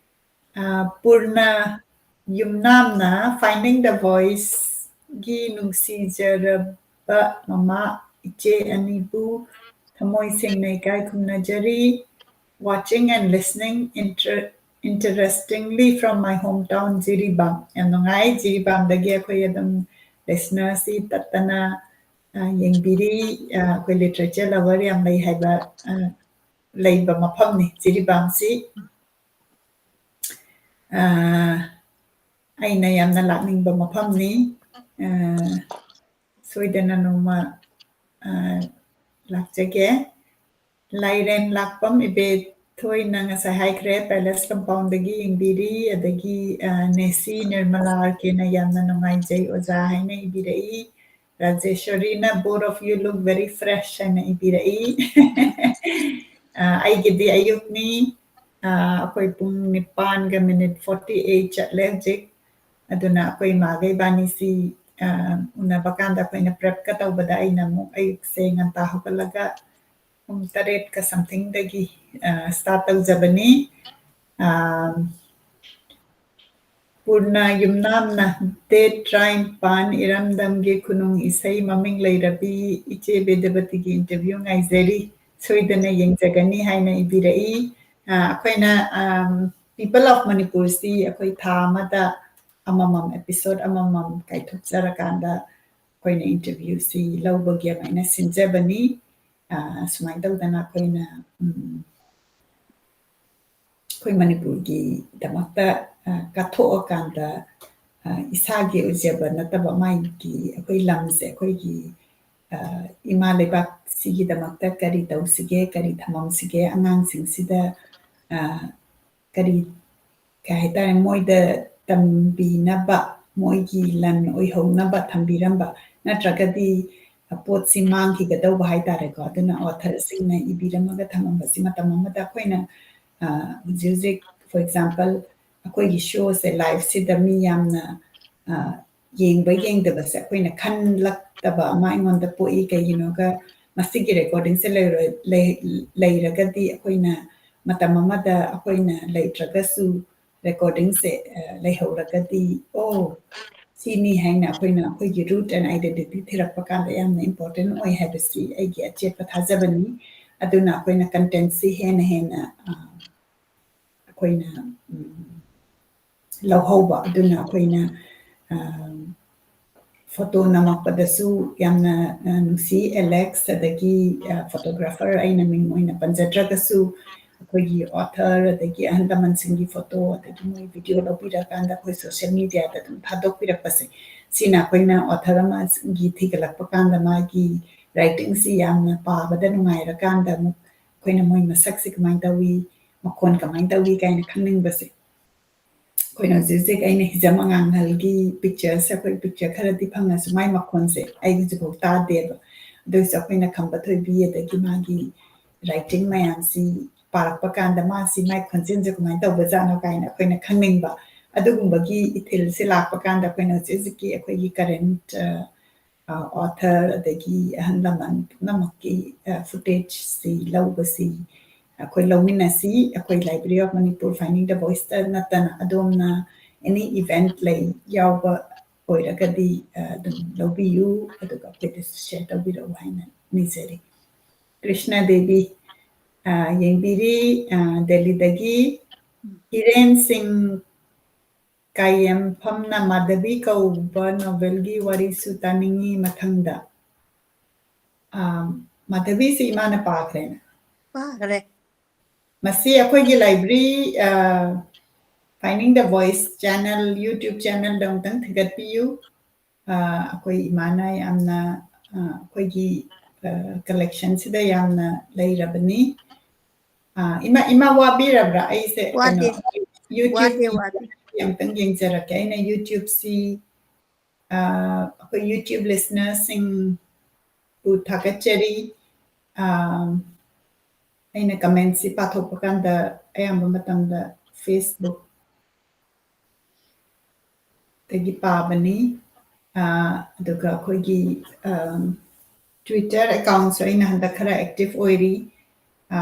ꯑ, ꯄꯨꯔꯅ ꯌꯨꯝꯅꯥꯝꯅ Finding the Voice ꯒꯤ ꯅꯨꯡꯁꯤꯖꯔꯕ ꯃꯃꯥ ꯏꯆꯦ ꯑꯅꯤꯕꯨ ꯊꯃꯣꯏ ꯁꯦꯡꯅ ꯏꯀꯥꯏ ꯈꯨꯝꯅꯖꯔꯤ꯫ Watching and listening inter-, interestingly from my hometown, Jiribam. ꯌꯥꯝ ꯅꯨꯡꯉꯥꯏ, ꯖꯤꯔꯤꯕꯥꯝꯗꯒꯤ ꯑꯩꯈꯣꯏ ꯑꯗꯨꯝ listener ꯁꯤ ꯇꯠꯇꯅ, ꯑ, ꯌꯦꯡꯕꯤꯔꯤ꯫ ꯑ, ꯑꯩꯈꯣꯏ literature lover ꯌꯥꯝ ꯂꯩ ꯍꯥꯏꯕ, ꯑ, ꯂꯩꯕ ꯃꯐꯝꯅꯤ ꯖꯤꯔꯤꯕꯥꯝꯁꯤ꯫ ꯑ, ꯑꯩꯅ ꯌꯥꯝꯅ ꯂꯥꯛꯅꯤꯡꯕ ꯃꯐꯝꯅꯤ꯫ ꯑ, ꯁꯣꯏꯗꯅ ꯅꯣꯡꯃ ꯑ, ꯂꯥꯛꯆꯒꯦ꯫ ꯂꯥꯏꯔꯦꯟ ꯂꯥꯛꯄꯝ ꯏꯕꯦꯊꯣꯏꯅ ꯉꯁꯥꯏ ꯍꯥꯏꯈ꯭ꯔꯦ, Palace Compound-ꯗꯒꯤ ꯌꯦꯡꯕꯤꯔꯤ꯫ ꯑꯗꯒꯤ ꯑ, ꯅꯦꯁꯤ ꯅꯤꯔꯃꯂꯥ ꯑꯥꯔ ꯀꯦꯅ ꯌꯥꯝꯅ ꯅꯨꯡꯉꯥꯏꯖꯩ ꯑꯣꯖꯥ ꯍꯥꯏꯅ ꯏꯕꯤꯔꯛꯏ꯫ ꯔꯥꯖꯦꯁꯣꯔꯤꯅ "Both of you look very fresh" ꯍꯥꯏꯅ ꯏꯕꯤꯔꯛꯏ꯫ ꯑ, ꯑꯩꯒꯤꯗꯤ ꯑꯌꯨꯛꯅꯤ꯫ ꯑ, ꯑꯩꯈꯣꯏ ꯄꯨꯡ ꯅꯤꯄꯥꯟꯒ minute forty eight ꯆꯠꯂꯦ ꯍꯧꯖꯤꯛ꯫ ꯑꯗꯨꯅ ꯑꯩꯈꯣꯏ ꯏꯃꯥꯒ ꯏꯕꯥꯅꯤꯁꯤ, ꯑ, ꯎꯅꯕ ꯀꯥꯟꯗ ꯑꯩꯈꯣꯏꯅ prep-ꯀ ꯇꯧꯕꯗ ꯑꯩꯅ ꯑꯃꯨꯛ ꯑꯌꯨꯛꯁꯦ ꯉꯟꯇꯥ ꯍꯧꯒꯠꯂꯒ ꯄꯨꯡ ꯇꯔꯦꯠꯀ something-ꯗꯒꯤ, ꯑ, start ꯇꯧꯖꯕꯅꯤ꯫ ꯑ, ꯄꯨꯔꯅ ꯌꯨꯝꯅꯥꯝꯅ "Date ꯇꯔꯥꯅꯤꯄꯥꯟ ꯏꯔꯝꯗꯝꯒꯤ ꯈꯨꯅꯨꯡ ꯏꯁꯩ ꯃꯃꯤꯡ ꯂꯩꯔꯕꯤ ꯏꯆꯦ ꯕꯦꯗꯕꯇꯤꯒꯤ interview ꯉꯥꯏꯖꯔꯤ꯫ ꯁꯣꯏꯗꯅ ꯌꯦꯡꯖꯒꯅꯤ" ꯍꯥꯏꯅ ꯏꯕꯤꯔꯛꯏ꯫ ꯑ, ꯑꯩꯈꯣꯏꯅ, ꯑꯝ, People of Manipur-ꯁꯤ ꯑꯩꯈꯣꯏ ꯊꯥ ꯑꯃꯗ ꯑꯃꯃꯝ, episode ꯑꯃꯃꯝ ꯀꯥꯏꯊꯣꯛꯆꯔꯀꯥꯟꯗ ꯑꯩꯈꯣꯏꯅ interview-ꯁꯤ ꯂꯧꯕꯒꯤ ꯑꯗꯨꯃꯥꯏꯅ ꯁꯤꯟꯖꯕꯅꯤ꯫ ꯑ, ꯁꯨꯃꯥꯏꯅ ꯇꯧꯗꯅ ꯑꯩꯈꯣꯏꯅ, ꯎꯝ, ꯑꯩꯈꯣꯏ ꯃꯅꯤꯄꯨꯔꯒꯤꯗꯃꯛꯇ, ꯑ, ꯀꯠꯊꯣꯛꯑꯀꯥꯟꯗ, ꯑ, ꯏꯁꯥꯒꯤ ꯑꯣꯏꯖꯕ ꯅꯠꯇꯕ ꯃꯥꯒꯤ ꯑꯩꯈꯣꯏ ꯂꯝꯁꯦ, ꯑꯩꯈꯣꯏꯒꯤ, ꯑ, ꯏꯃꯥ ꯂꯩꯕꯥꯛꯁꯤꯒꯤꯗꯃꯛꯇ ꯀꯔꯤ ꯇꯧꯁꯤꯒꯦ, ꯀꯔꯤ ꯊꯝꯃꯝꯁꯤꯒꯦ, ꯑꯉꯥꯡꯁꯤꯡꯁꯤꯗ, ꯑ, ꯀꯔꯤ, ꯀꯩ ꯍꯥꯏꯇꯥꯔꯦ, ꯃꯣꯏꯗ ꯇꯝꯕꯤꯅꯕ, ꯃꯣꯏꯒꯤ ꯂꯟ ꯑꯣꯏꯍꯧꯅꯕ ꯊꯝꯕꯤꯔꯝꯕ, ꯅꯠꯇ꯭ꯔꯒꯗꯤ ꯄꯣꯠꯁꯤ ꯃꯥꯡꯈꯤꯒꯗꯧꯕ ꯍꯥꯏꯇꯥꯔꯦꯀꯣ꯫ ꯑꯗꯨꯅ author-ꯁꯤꯡꯅ ꯏꯕꯤꯔꯝꯃꯒ ꯊꯝꯃꯝꯕꯁꯤ ꯃꯇꯝ ꯑꯃꯗ ꯑꯩꯈꯣꯏꯅ, ꯑ, ꯍꯧꯖꯤꯛ ꯍꯧꯖꯤꯛ, for example, ꯑꯩꯈꯣꯏꯒꯤ show-ꯁꯦ live-ꯁꯤꯗ ꯃꯤ ꯌꯥꯝꯅ, ꯑ, ꯌꯦꯡꯕ ꯌꯦꯡꯗꯕꯁꯦ ꯑꯩꯈꯣꯏꯅ ꯈꯟꯂꯛꯇꯕ ꯑꯃ ꯑꯩꯉꯣꯟꯗ ꯄꯣꯛꯏ꯫ ꯀꯩꯒꯤꯅꯣꯒ ꯃꯁꯤꯒꯤ recording-ꯁꯦ ꯂꯩꯔꯣꯏ-, ꯂꯩ-, ꯂꯩꯔꯒꯗꯤ ꯑꯩꯈꯣꯏꯅ ꯃꯇꯝ ꯑꯃꯗ ꯑꯩꯈꯣꯏꯅ ꯂꯩꯇ꯭ꯔꯒꯁꯨ recording-ꯁꯦ, ꯑ, ꯂꯩꯍꯧꯔꯒꯗꯤ, "ꯑꯣ, ꯁꯤꯅꯤ" ꯍꯥꯏꯅ ꯑꯩꯈꯣꯏꯅ ꯑꯩꯈꯣꯏꯒꯤ root and identity ꯊꯤꯔꯛꯄ ꯀꯥꯟꯗ ꯌꯥꯝꯅ important ꯑꯣꯏ ꯍꯥꯏꯕꯁꯤ ꯑꯩꯒꯤ ꯑꯆꯦꯠꯄ ꯊꯥꯖꯕꯅꯤ꯫ ꯑꯗꯨꯅ ꯑꯩꯈꯣꯏꯅ content-ꯁꯤ ꯍꯦꯟꯅ ꯍꯦꯟꯅ, ꯑ, ꯑꯩꯈꯣꯏꯅ, ꯎꯝ, ꯂꯧꯍꯧꯕ꯫ ꯑꯗꯨꯅ ꯑꯩꯈꯣꯏꯅ, ꯑ, photo ꯅꯝꯃꯛꯄꯗꯁꯨ ꯌꯥꯝꯅ, ꯑ, ꯅꯨꯡꯁꯤ ꯑꯦꯂꯦꯛꯁ, ꯑꯗꯒꯤ, ꯑ, photographer ꯑꯩꯅ ꯃꯤꯡ ꯑꯣꯏꯅ ꯄꯟꯖꯗ꯭ꯔꯒꯁꯨ, ꯑꯩꯈꯣꯏꯒꯤ author ꯑꯗꯒꯤ ꯑꯍꯜ ꯂꯃꯟꯁꯤꯡꯒꯤ photo ꯑꯗꯒꯤ ꯃꯣꯏ video ꯂꯧꯕꯤꯔꯀꯥꯟꯗ ꯑꯩꯈꯣꯏ social mediaꯗ ꯑꯗꯨꯝ ꯊꯥꯗꯣꯛꯄꯤꯔꯛꯄꯁꯦ, ꯁꯤꯅ ꯑꯩꯈꯣꯏꯅ author ꯑꯃꯒꯤ ꯊꯤꯒꯠꯂꯛꯄ ꯀꯥꯟꯗ ꯃꯥꯒꯤ writingꯁꯤ ꯌꯥꯝꯅ ꯄꯥꯕꯗ ꯅꯨꯡꯉꯥꯏꯔꯀꯥꯟꯗ ꯑꯃꯨꯛ ꯑꯩꯈꯣꯏꯅ ꯃꯣꯏ ꯃꯁꯛꯁꯤ ꯀꯃꯥꯏꯅ ꯇꯧꯏ, ꯃꯈꯣꯟ ꯀꯃꯥꯏꯅ ꯇꯧꯏ ꯀꯥꯏꯅ ꯈꯪꯅꯤꯡꯕꯁꯦ꯫ ꯑꯩꯈꯣꯏꯅ ꯍꯧꯖꯤꯛ ꯍꯧꯖꯤꯛ ꯑꯩꯅ ꯍꯤꯖꯝ ꯑꯉꯥꯡꯍꯜꯒꯤ pictureꯁꯦ, ꯑꯩꯈꯣꯏ picture ꯈꯔꯗꯤ ꯐꯪꯉꯁꯨ ꯃꯥꯏ ꯃꯈꯣꯟꯁꯦ ꯑꯩ ꯍꯧꯖꯤꯛꯐꯥꯎ ꯇꯥꯗꯦꯕ꯫ ꯑꯗꯨ ꯑꯣꯏꯔꯁꯨ ꯑꯩꯈꯣꯏꯅ ꯈꯝꯕ ꯊꯣꯏꯕꯤ ꯑꯗꯒꯤ ꯃꯥꯒꯤ writing ꯃꯌꯥꯝꯁꯤ ꯄꯥꯔꯛꯄ ꯀꯥꯟꯗ ꯃꯥꯁꯤ ꯃꯥꯏ ꯈꯣꯟꯖꯦꯜꯁꯦ ꯀꯃꯥꯏꯅ ꯇꯧꯕꯖꯥꯠꯅꯣ ꯀꯥꯏꯅ ꯑꯩꯈꯣꯏꯅ ꯈꯪꯅꯤꯡꯕ ꯑꯗꯨꯒꯨꯝꯕꯒꯤ ꯏꯊꯤꯜꯁꯦ ꯂꯥꯛꯄ ꯀꯥꯟꯗ ꯑꯩꯈꯣꯏꯅ ꯍꯧꯖꯤꯛ ꯍꯧꯖꯤꯛꯀꯤ ꯑꯩꯈꯣꯏꯒꯤ current, ꯑ, ꯑ, author ꯑꯗꯒꯤ ꯑꯍꯜ ꯂꯃꯟ ꯄꯨꯝꯅꯃꯛꯀꯤ, ꯑ, footageꯁꯤ ꯂꯧꯕꯁꯤ ꯑꯩꯈꯣꯏ ꯂꯧꯃꯤꯟꯅꯁꯤ꯫ ꯑꯩꯈꯣꯏ Library of Manipur Finding the Voiceꯇ ꯅꯠꯇꯅ ꯑꯗꯣꯝꯅ any event ꯂꯩ ꯌꯥꯎꯕ ꯑꯣꯏꯔꯒꯗꯤ, ꯑ, ꯑꯗꯨꯝ ꯂꯧꯕꯤꯌꯨ, ꯑꯗꯨꯒ ꯑꯩꯈꯣꯏꯗꯁꯨ share ꯇꯧꯕꯤꯔꯛꯎ ꯍꯥꯏꯅ ꯅꯤꯖꯔꯤ꯫ ꯀ꯭ꯔꯤꯁꯅ ꯗꯦꯕꯤ, ꯑ, ꯌꯦꯡꯕꯤꯔꯤ, ꯑ, ꯗꯦꯜꯂꯤꯗꯒꯤ꯫ ꯍꯤꯔꯦꯟ ꯁꯤꯡ ꯀꯥꯌꯦꯝꯐꯝꯅ ꯃꯥꯙꯕꯤ ꯀꯧꯕ novelꯒꯤ ꯋꯥꯔꯤꯁꯨ ꯇꯥꯅꯤꯡꯉꯤ ꯃꯊꯪꯗ꯫ ꯑ, ꯃꯥꯙꯕꯤꯁꯤ ꯏꯃꯥꯅ ꯄꯥꯈ꯭ꯔꯦꯅ꯫ ꯄꯥꯈ꯭ꯔꯦ꯫ ꯃꯁꯤ ꯑꯩꯈꯣꯏꯒꯤ library, ꯑ, Finding the Voice channel, YouTube channelꯗ ꯑꯃꯨꯛꯇꯪ ꯊꯤꯒꯠꯄꯤꯌꯨ꯫ ꯑ, ꯑꯩꯈꯣꯏ ꯏꯃꯥꯅ ꯌꯥꯝꯅ, ꯑ, ꯑꯩꯈꯣꯏꯒꯤ, ꯑ, collectionꯁꯤꯗ ꯌꯥꯝꯅ ꯂꯩꯔꯕꯅꯤ꯫ ꯑ, ꯏꯃꯥ, ꯏꯃꯥ ꯋꯥꯕꯤꯔꯕ꯭ꯔꯥ? ꯑꯩꯁꯦ ꯋꯥꯗꯦ꯫ ꯀꯩꯅꯣ, YouTube ꯋꯥꯗꯦ, ꯋꯥꯗꯦ꯫ ꯑꯃꯨꯛꯇꯪ ꯌꯦꯡꯖꯔꯛꯀꯦ꯫ ꯑꯩꯅ YouTubeꯁꯤ, ꯑ, ꯑꯩꯈꯣꯏ YouTube listenerꯁꯤꯡꯕꯨ ꯊꯥꯒꯠꯆꯔꯤ꯫ ꯑ, ꯑꯩꯅ commentꯁꯤ ꯄꯥꯊꯣꯛꯄ ꯀꯥꯟꯗ ꯑꯌꯥꯝꯕ ꯃꯇꯝꯗ Facebook ꯗꯒꯤ ꯄꯥꯕꯅꯤ꯫ ꯑ, ꯑꯗꯨꯒ ꯑꯩꯈꯣꯏꯒꯤ, ꯑ, Twitter accountꯁꯨ ꯑꯩꯅ ꯍꯟꯗꯛ ꯈꯔ active ꯑꯣꯏꯔꯤ꯫ ꯑ,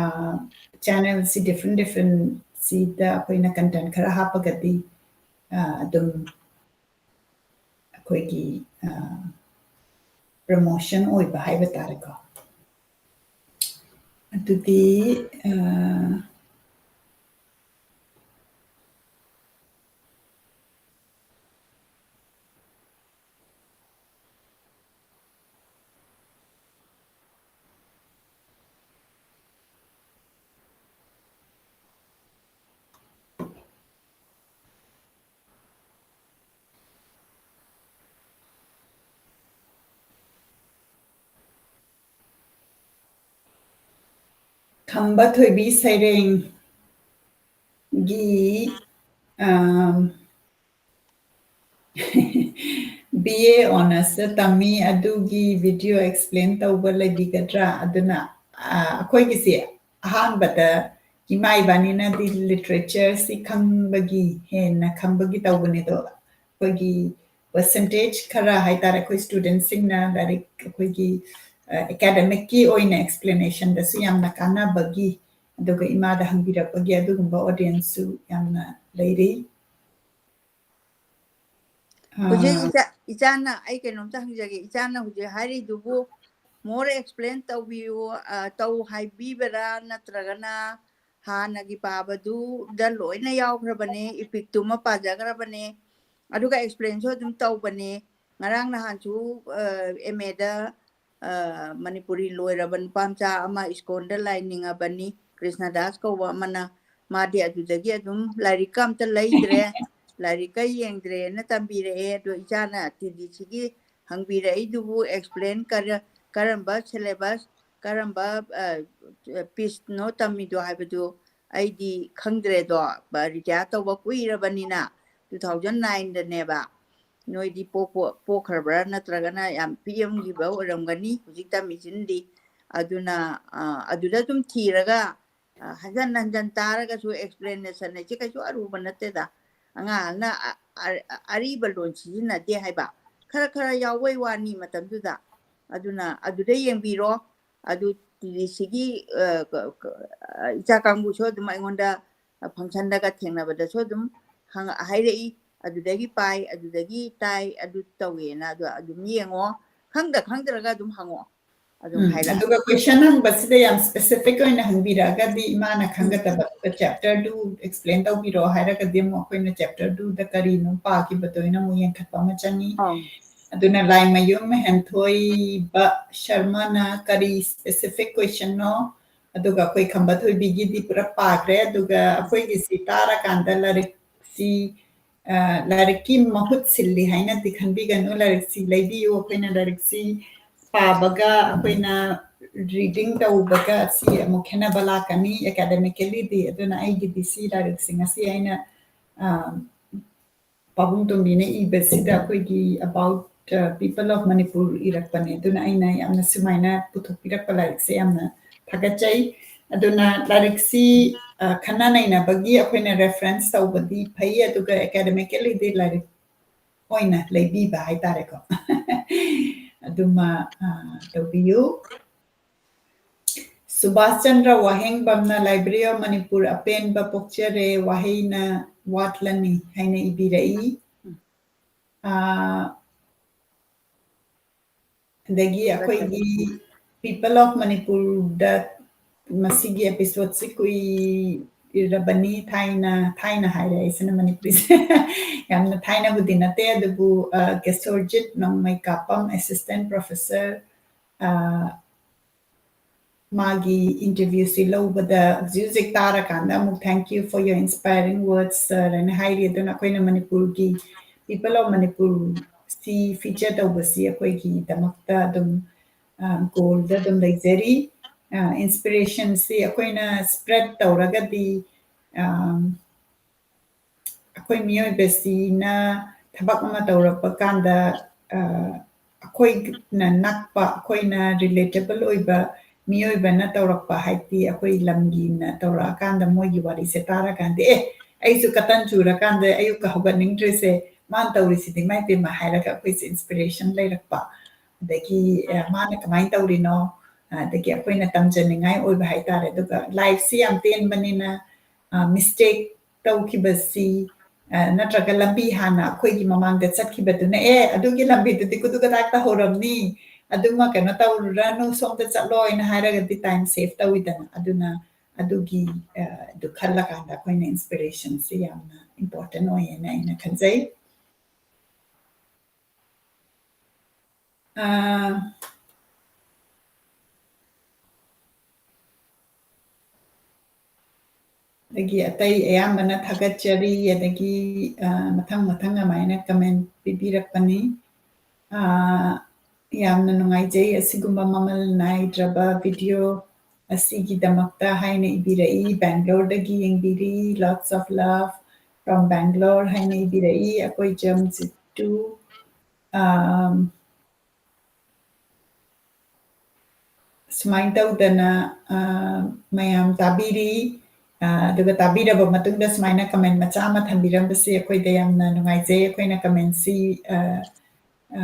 channelꯁꯤ different differentꯁꯤꯗ ꯑꯩꯈꯣꯏꯅ content ꯈꯔ ꯍꯥꯞꯄꯒꯗꯤ, ꯑ, ꯑꯗꯨꯝ ꯑꯩꯈꯣꯏꯒꯤ, ꯑ, promotion ꯑꯣꯏꯕ ꯍꯥꯏꯕ ꯇꯥꯔꯦꯀꯣ꯫ ꯑꯗꯨꯗꯤ, ꯑ, ꯈꯝꯕ ꯊꯣꯏꯕꯤ ꯁꯩꯔꯦꯡꯒꯤ, ꯑꯝ, B A honours ꯇꯝꯃꯤ, ꯑꯗꯨꯒꯤ video explain ꯇꯧꯕ ꯂꯩꯕꯤꯒꯗ꯭ꯔꯥ? ꯑꯗꯨꯅ, ꯑ, ꯑꯩꯈꯣꯏꯒꯤꯁꯦ ꯑꯍꯥꯟꯕꯗ ꯏꯃꯥ ꯏꯕꯥꯅꯤꯅꯗꯤ literature ꯁꯤ ꯈꯪꯕꯒꯤ, ꯍꯦꯟꯅ ꯈꯪꯕꯒꯤ ꯇꯧꯕꯅꯦ, ꯑꯗꯣ ꯑꯩꯈꯣꯏꯒꯤ percentage ꯈꯔ ꯍꯥꯏꯇꯥꯔꯦ, ꯑꯩꯈꯣꯏ student ꯁꯤꯡꯅ ꯂꯥꯏꯔꯤꯛ ꯑꯩꯈꯣꯏꯒꯤ, ꯑ, academic ꯀꯤ ꯑꯣꯏꯅ explanation ꯗꯁꯨ ꯌꯥꯝꯅ ꯀꯥꯟꯅꯕꯒꯤ, ꯑꯗꯨꯒ ꯏꯃꯥꯗ ꯍꯪꯕꯤꯔꯛꯄꯒꯤ ꯑꯗꯨꯒꯨꯝꯕ audience ꯁꯨ ꯌꯥꯝꯅ ꯂꯩꯔꯤ꯫ ꯑ, ꯍꯧꯖꯤꯛ ꯏꯆꯥ-, ꯏꯆꯥꯅ, ꯑꯩ ꯀꯩꯅꯣꯝꯇ ꯍꯪꯖꯒꯦ꯫ ꯏꯆꯥꯅ ꯍꯧꯖꯤꯛ ꯍꯥꯏꯔꯤꯗꯨꯕꯨ more explain ꯇꯧꯕꯤꯌꯨ, ꯑ, ꯇꯧ ꯍꯥꯏꯕꯤꯕꯔꯥ, ꯅꯠꯇ꯭ꯔꯒꯅ ꯍꯥꯟꯅꯒꯤ ꯄꯥꯕꯗꯨꯗ ꯂꯣꯏꯅ ꯌꯥꯎꯈ꯭ꯔꯕꯅꯦ, epic ꯇꯨꯃ ꯄꯥꯖꯈ꯭ꯔꯕꯅꯦ, ꯑꯗꯨꯒ explain ꯁꯨ ꯑꯗꯨꯝ ꯇꯧꯕꯅꯦ꯫ ꯉꯔꯥꯡ ꯅꯍꯥꯟꯁꯨ, ꯑ, M A ꯗ, ꯑ, ꯃꯅꯤꯄꯨꯔꯤ ꯂꯣꯏꯔꯕ ꯅꯨꯄꯥ ꯃꯆꯥ ꯑꯃ ꯏꯁꯀꯣꯟꯗ ꯂꯥꯏ ꯅꯤꯡꯉꯕꯅꯤ, ꯀ꯭ꯔꯤꯁꯅꯗꯥꯁ ꯀꯧꯕ ꯑꯃꯅ, ꯃꯥꯗꯤ ꯑꯗꯨꯗꯒꯤ ꯑꯗꯨꯝ ꯂꯥꯏꯔꯤꯛꯀ ꯑꯝꯇ ꯂꯩꯗ꯭ꯔꯦ, ꯂꯥꯏꯔꯤꯛꯀ ꯌꯦꯡꯗ꯭ꯔꯦꯅ ꯇꯝꯕꯤꯔꯛꯑꯦ꯫ ꯑꯗꯣ ꯏꯆꯥꯅ T D C ꯒꯤ ꯍꯪꯕꯤꯔꯛꯏꯗꯨꯕꯨ explain ꯀꯔ-, ꯀꯔꯝꯕ syllabus, ꯀꯔꯝꯕ, ꯑ, piece ꯅꯣ ꯇꯝꯃꯤꯗꯣ ꯍꯥꯏꯕꯗꯨ ꯑꯩꯗꯤ ꯈꯪꯗ꯭ꯔꯦꯗꯣ, ꯕ-, retire ꯇꯧꯕ ꯀꯨꯏꯔꯕꯅꯤꯅ, two thousand nine ꯗꯅꯦꯕ꯫ ꯅꯣꯏꯗꯤ ꯄꯣꯛꯄ-, ꯄꯣꯛꯈ꯭ꯔꯕ꯭ꯔꯥ ꯅꯠꯇ꯭ꯔꯒꯅ ꯌꯥꯝ ꯄꯤꯛꯑꯝꯈꯤꯕ ꯑꯣꯏꯔꯝꯒꯅꯤ ꯍꯧꯖꯤꯛ ꯇꯝꯃꯤꯁꯤꯅꯗꯤ꯫ ꯑꯗꯨꯅ, ꯑ, ꯑꯗꯨꯗ ꯑꯗꯨꯝ ꯊꯤꯔꯒ, ꯑ, ꯍꯟꯖꯟ ꯍꯟꯖꯟ ꯇꯥꯔꯒꯁꯨ explanation ꯍꯥꯏꯁꯦ ꯀꯩꯁꯨ ꯑꯔꯨꯕ ꯅꯠꯇꯦꯗ꯫ ꯑꯉꯥꯡꯅ ꯑ-, ꯑ-, ꯑꯔꯤꯕ ꯂꯣꯟ ꯁꯤꯖꯤꯟꯅꯗꯦ ꯍꯥꯏꯕ ꯈꯔ ꯈꯔ ꯌꯥꯎꯕꯩ ꯋꯥꯅꯤ ꯃꯇꯝꯗꯨꯗ꯫ ꯑꯗꯨꯅ ꯑꯗꯨꯗ ꯌꯦꯡꯕꯤꯔꯣ꯫ ꯑꯗꯨ T D C ꯒꯤ, ꯑ, ꯀ-, ꯀ-, ꯑ, ꯏꯆꯥ ꯀꯥꯡꯕꯨꯁꯨ ꯑꯗꯨꯝ ꯑꯩꯉꯣꯟꯗ, ꯑ, function ꯗꯒ ꯊꯦꯡꯅꯕꯗꯁꯨ ꯑꯗꯨꯝ ꯍꯪ-, ꯍꯥꯏꯔꯛꯏ, "ꯑꯗꯨꯗꯒꯤ ꯄꯥꯏ, ꯑꯗꯨꯗꯒꯤ ꯇꯥꯏ, ꯑꯗꯨ ꯇꯧꯋꯦꯅ", ꯑꯗꯣ ꯑꯗꯨꯝ ꯌꯦꯡꯉꯣ꯫ ꯈꯪꯗ ꯈꯪꯗ꯭ꯔꯒ ꯑꯗꯨꯝ ꯍꯪꯉꯣ, ꯑꯗꯨꯝ ꯎꯝ, ꯍꯥꯏꯔꯛꯑꯣ꯫ ꯑꯗꯨꯒ question ꯍꯪꯕꯁꯤꯗ ꯌꯥꯝ specific ꯑꯣꯏꯅ ꯍꯪꯕꯤꯔꯛꯑꯒꯗꯤ, ꯏꯃꯥꯅ ꯎꯝ꯫ ꯈꯪꯒꯗꯕ chapter ꯗꯨ explain ꯇꯧꯕꯤꯔꯛꯑꯣ ꯍꯥꯏꯔꯒꯗꯤ, ꯑꯃꯨꯛ ꯑꯩꯈꯣꯏꯅ chapter ꯗꯨꯗ ꯀꯔꯤꯅꯣ ꯄꯥꯈꯤꯕꯗꯣ ꯑꯩꯅ ꯑꯃꯨꯛ ꯌꯦꯡꯈꯠꯄ ꯑꯃ ꯆꯪꯉꯤ꯫ ꯑꯧ꯫ ꯑꯗꯨꯅ ꯂꯥꯏꯃꯌꯨꯝ ꯍꯦꯟꯊꯣꯏꯕ ꯁꯔꯃꯅ ꯀꯔꯤ specific question ꯅꯣ? ꯑꯗꯨꯒ ꯑꯩꯈꯣꯏ ꯈꯝꯕ ꯊꯣꯏꯕꯤꯒꯤꯗꯤ ꯄꯨꯔꯥ ꯄꯥꯈ꯭ꯔꯦ꯫ ꯑꯗꯨꯒ ꯑꯩꯈꯣꯏꯒꯤꯁꯤ ꯇꯥꯔꯀꯥꯟꯗ ꯂꯥꯏꯔꯤꯛꯁꯤ, ꯑ, ꯂꯥꯏꯔꯤꯛꯀꯤ ꯃꯍꯨꯠ ꯁꯤꯜꯂꯤ ꯍꯥꯏꯅꯗꯤ ꯈꯟꯕꯤꯒꯅꯨ꯫ ꯂꯥꯏꯔꯤꯛꯁꯤ ꯂꯩꯕꯤꯌꯨ꯫ ꯑꯩꯈꯣꯏꯅ ꯂꯥꯏꯔꯤꯛꯁꯤ ꯄꯥꯕꯒ ꯑꯩꯈꯣꯏꯅ reading ꯇꯧꯕꯒ ꯑꯁꯤ ꯑꯃꯨꯛ ꯈꯦꯠꯅꯕ ꯂꯥꯛꯀꯅꯤ academically ꯗꯤ꯫ ꯑꯗꯨꯅ ꯑꯩꯒꯤꯗꯤ ꯁꯤ ꯂꯥꯏꯔꯤꯛꯁꯤꯡ ꯑꯁꯤ ꯑꯩꯅ, ꯑ, ꯄꯥꯕꯨꯡ ꯇꯣꯝꯕꯤꯅ ꯏꯕꯁꯤꯗ ꯑꯩꯈꯣꯏꯒꯤ about, ꯑ, people of Manipur ꯏꯔꯛꯄꯅꯦ꯫ ꯑꯗꯨꯅ ꯑꯩꯅ ꯌꯥꯝꯅ ꯁꯨꯃꯥꯏꯅ ꯄꯨꯊꯣꯛꯄꯤꯔꯛꯄ ꯂꯥꯏꯔꯤꯛꯁꯦ ꯌꯥꯝꯅ ꯊꯥꯒꯠꯆꯩ꯫ ꯑꯗꯨꯅ ꯂꯥꯏꯔꯤꯛꯁꯤ, ꯑ, ꯈꯟꯅ ꯅꯩꯅꯕꯒꯤ ꯑꯩꯈꯣꯏꯅ reference ꯇꯧꯕꯗꯤ ꯐꯩ, ꯑꯗꯨꯒ academically ꯗꯤ ꯂꯥꯏꯔꯤꯛ ꯑꯣꯏꯅ ꯂꯩꯕꯤꯕ ꯍꯥꯏꯇꯥꯔꯦꯀꯣ꯫ ꯑꯗꯨꯃ, ꯑ, ꯇꯧꯕꯤꯌꯨ꯫ Subhas Chandra ꯋꯥꯍꯦꯡꯕꯝꯅ Library of Manipur ꯑꯄꯦꯟꯕ ꯄꯣꯛꯆꯔꯦ, ꯋꯥꯍꯩꯅ ꯋꯥꯠꯂꯅꯤ ꯍꯥꯏꯅ ꯏꯕꯤꯔꯛꯏ꯫ ꯑꯥ, ꯑꯗꯒꯤ ꯑꯩꯈꯣꯏꯒꯤ People of ꯃꯅꯤꯄꯨꯔꯗ ꯃꯁꯤꯒꯤ episode ꯁꯤ ꯀꯨꯏꯔꯕꯅꯤ, ꯊꯥꯏꯅ, ꯊꯥꯏꯅ ꯍꯥꯏꯔꯦ ꯑꯩꯁꯤꯅ ꯃꯅꯤꯄꯨꯔꯤꯁꯦ꯫ ꯌꯥꯝꯅ ꯊꯥꯏꯅꯕꯨꯗꯤ ꯅꯠꯇꯦ, ꯑꯗꯨꯕꯨ, ꯑ, ꯀꯦꯁꯣꯔꯖꯤꯠ ꯅꯣꯡꯃꯩꯀꯥꯄꯝ, assistant professor, ꯑ, ꯃꯥꯒꯤ interview ꯁꯤ ꯂꯧꯕꯗ ꯍꯧꯖꯤꯛ ꯍꯧꯖꯤꯛ ꯇꯥꯔꯀꯥꯟꯗ ꯑꯃꯨꯛ "Thank you for your inspiring words, sir" ꯍꯥꯏꯅ ꯍꯥꯏꯔꯤ꯫ ꯑꯗꯨꯅ ꯑꯩꯈꯣꯏꯅ ꯃꯅꯤꯄꯨꯔꯒꯤ People of ꯃꯅꯤꯄꯨꯔ ꯁꯤ feature ꯇꯧꯕꯁꯤ ꯑꯩꯈꯣꯏꯒꯤꯗꯃꯛꯇ ꯑꯗꯨꯝ, ꯑ, goal ꯗ ꯑꯗꯨꯝ ꯂꯩꯖꯔꯤ꯫ ꯑ, inspiration ꯁꯤ ꯑꯩꯈꯣꯏꯅ spread ꯇꯧꯔꯒꯗꯤ, ꯑ, ꯑꯩꯈꯣꯏ ꯃꯤꯑꯣꯏꯕꯁꯤꯅ ꯊꯕꯛ ꯑꯃ ꯇꯧꯔꯛꯄ ꯀꯥꯟꯗ, ꯑ, ꯑꯩꯈꯣꯏꯅ ꯅꯛꯄ, ꯑꯩꯈꯣꯏꯅ relatable ꯑꯣꯏꯕ ꯃꯤꯑꯣꯏꯕꯅ ꯇꯧꯔꯛꯄ, ꯍꯥꯏꯗꯤ ꯑꯩꯈꯣꯏ ꯂꯝꯒꯤꯅ ꯇꯧꯔꯛꯑꯀꯥꯟꯗ ꯃꯣꯏꯒꯤ ꯋꯥꯔꯤꯁꯦ ꯇꯥꯔꯀꯥꯟꯗ, "ꯑꯦ, ꯑꯩꯁꯨ ꯀꯇꯟ ꯆꯨꯔꯀꯥꯟꯗ ꯑꯌꯨꯛꯀ ꯍꯧꯒꯠꯅꯤꯡꯗ꯭ꯔꯤꯁꯦ, ꯃꯥꯅ ꯇꯧꯔꯤꯁꯤꯗꯤ ꯏꯃꯥꯏ ꯄꯦꯝꯃ" ꯍꯥꯏꯔꯒ ꯑꯩꯈꯣꯏꯁꯦ inspiration ꯂꯩꯔꯛꯄ꯫ ꯑꯗꯒꯤ, ꯑ, ꯃꯥꯅ ꯀꯃꯥꯏꯅ ꯇꯧꯔꯤꯅꯣ? ꯑꯗꯒꯤ ꯑꯩꯈꯣꯏꯅ ꯇꯝꯖꯅꯤꯡꯉꯥꯏ ꯑꯣꯏꯕ ꯍꯥꯏꯇꯥꯔꯦ꯫ ꯑꯗꯨꯒ life ꯁꯤ ꯌꯥꯝ ꯇꯦꯟꯕꯅꯤꯅ, ꯑ, mistake ꯇꯧꯈꯤꯕꯁꯤ, ꯑ, ꯅꯠꯇ꯭ꯔꯒ ꯂꯝꯕꯤ ꯍꯥꯟꯅ ꯑꯩꯈꯣꯏꯒꯤ ꯃꯃꯥꯡꯗ ꯆꯠꯈꯤꯕꯗꯨꯅ, "ꯑꯦ, ꯑꯗꯨꯒꯤ ꯂꯝꯕꯤꯗꯨꯗꯤ ꯀꯨꯗꯨ ꯀꯗꯥꯛꯇ ꯍꯧꯔꯝꯅꯤ, ꯑꯗꯨꯃ ꯀꯩꯅꯣ ꯇꯧꯔꯨꯔꯅꯨ, ꯁꯣꯝꯗ ꯆꯠꯂꯣ" ꯍꯥꯏꯅ ꯍꯥꯏꯔꯒꯗꯤ time save ꯇꯧꯋꯤꯗꯅ꯫ ꯑꯗꯨꯅ ꯑꯗꯨꯒꯤ, ꯑ, ꯑꯗꯨ ꯈꯜꯂꯀꯥꯟꯗ ꯑꯩꯈꯣꯏꯅ inspiration ꯁꯤ ꯌꯥꯝꯅ important ꯑꯣꯏꯌꯦꯅ ꯑꯩꯅ ꯈꯟꯖꯩ꯫ ꯑ, ꯑꯗꯒꯤ ꯑꯇꯩ ꯑꯌꯥꯝꯕꯅ ꯊꯥꯒꯠꯆꯔꯤ, ꯑꯗꯒꯤ, ꯑ, ꯃꯊꯪ ꯃꯊꯪ ꯑꯗꯨꯃꯥꯏꯅ comment ꯄꯤꯕꯤꯔꯛꯄꯅꯤ꯫ ꯑ, ꯌꯥꯝꯅ ꯅꯨꯡꯉꯥꯏꯖꯩ ꯑꯁꯤꯒꯨꯝꯕ ꯃꯃꯜ ꯅꯥꯏꯗ꯭ꯔꯕ video ꯑꯁꯤꯒꯤꯗꯃꯛꯇ ꯍꯥꯏꯅ ꯏꯕꯤꯔꯛꯏ꯫ ꯕꯦꯡꯒ꯭ꯂꯣꯔꯗꯒꯤ ꯌꯦꯡꯕꯤꯔꯤ꯫ Lots of love from Bangalore ꯍꯥꯏꯅ ꯏꯕꯤꯔꯛꯏ꯫ ꯑꯩꯈꯣꯏ ꯖꯝꯖꯤꯠꯇꯨ, ꯑꯥꯝ, ꯁꯨꯃꯥꯏꯅ ꯇꯧꯗꯅ, ꯑ, ꯃꯌꯥꯝ ꯇꯥꯕꯤꯔꯤ꯫ ꯑ, ꯑꯗꯨꯒ ꯇꯥꯕꯤꯔꯕ ꯃꯇꯨꯡꯗ ꯁꯨꯃꯥꯏꯅ comment ꯃꯆꯥ ꯑꯃ ꯊꯝꯕꯤꯔꯝꯕꯁꯤ ꯑꯩꯈꯣꯏꯗ ꯌꯥꯝꯅ ꯅꯨꯡꯉꯥꯏꯖꯩ꯫ ꯑꯩꯈꯣꯏꯅ commentꯁꯤ, ꯑ, ꯑ,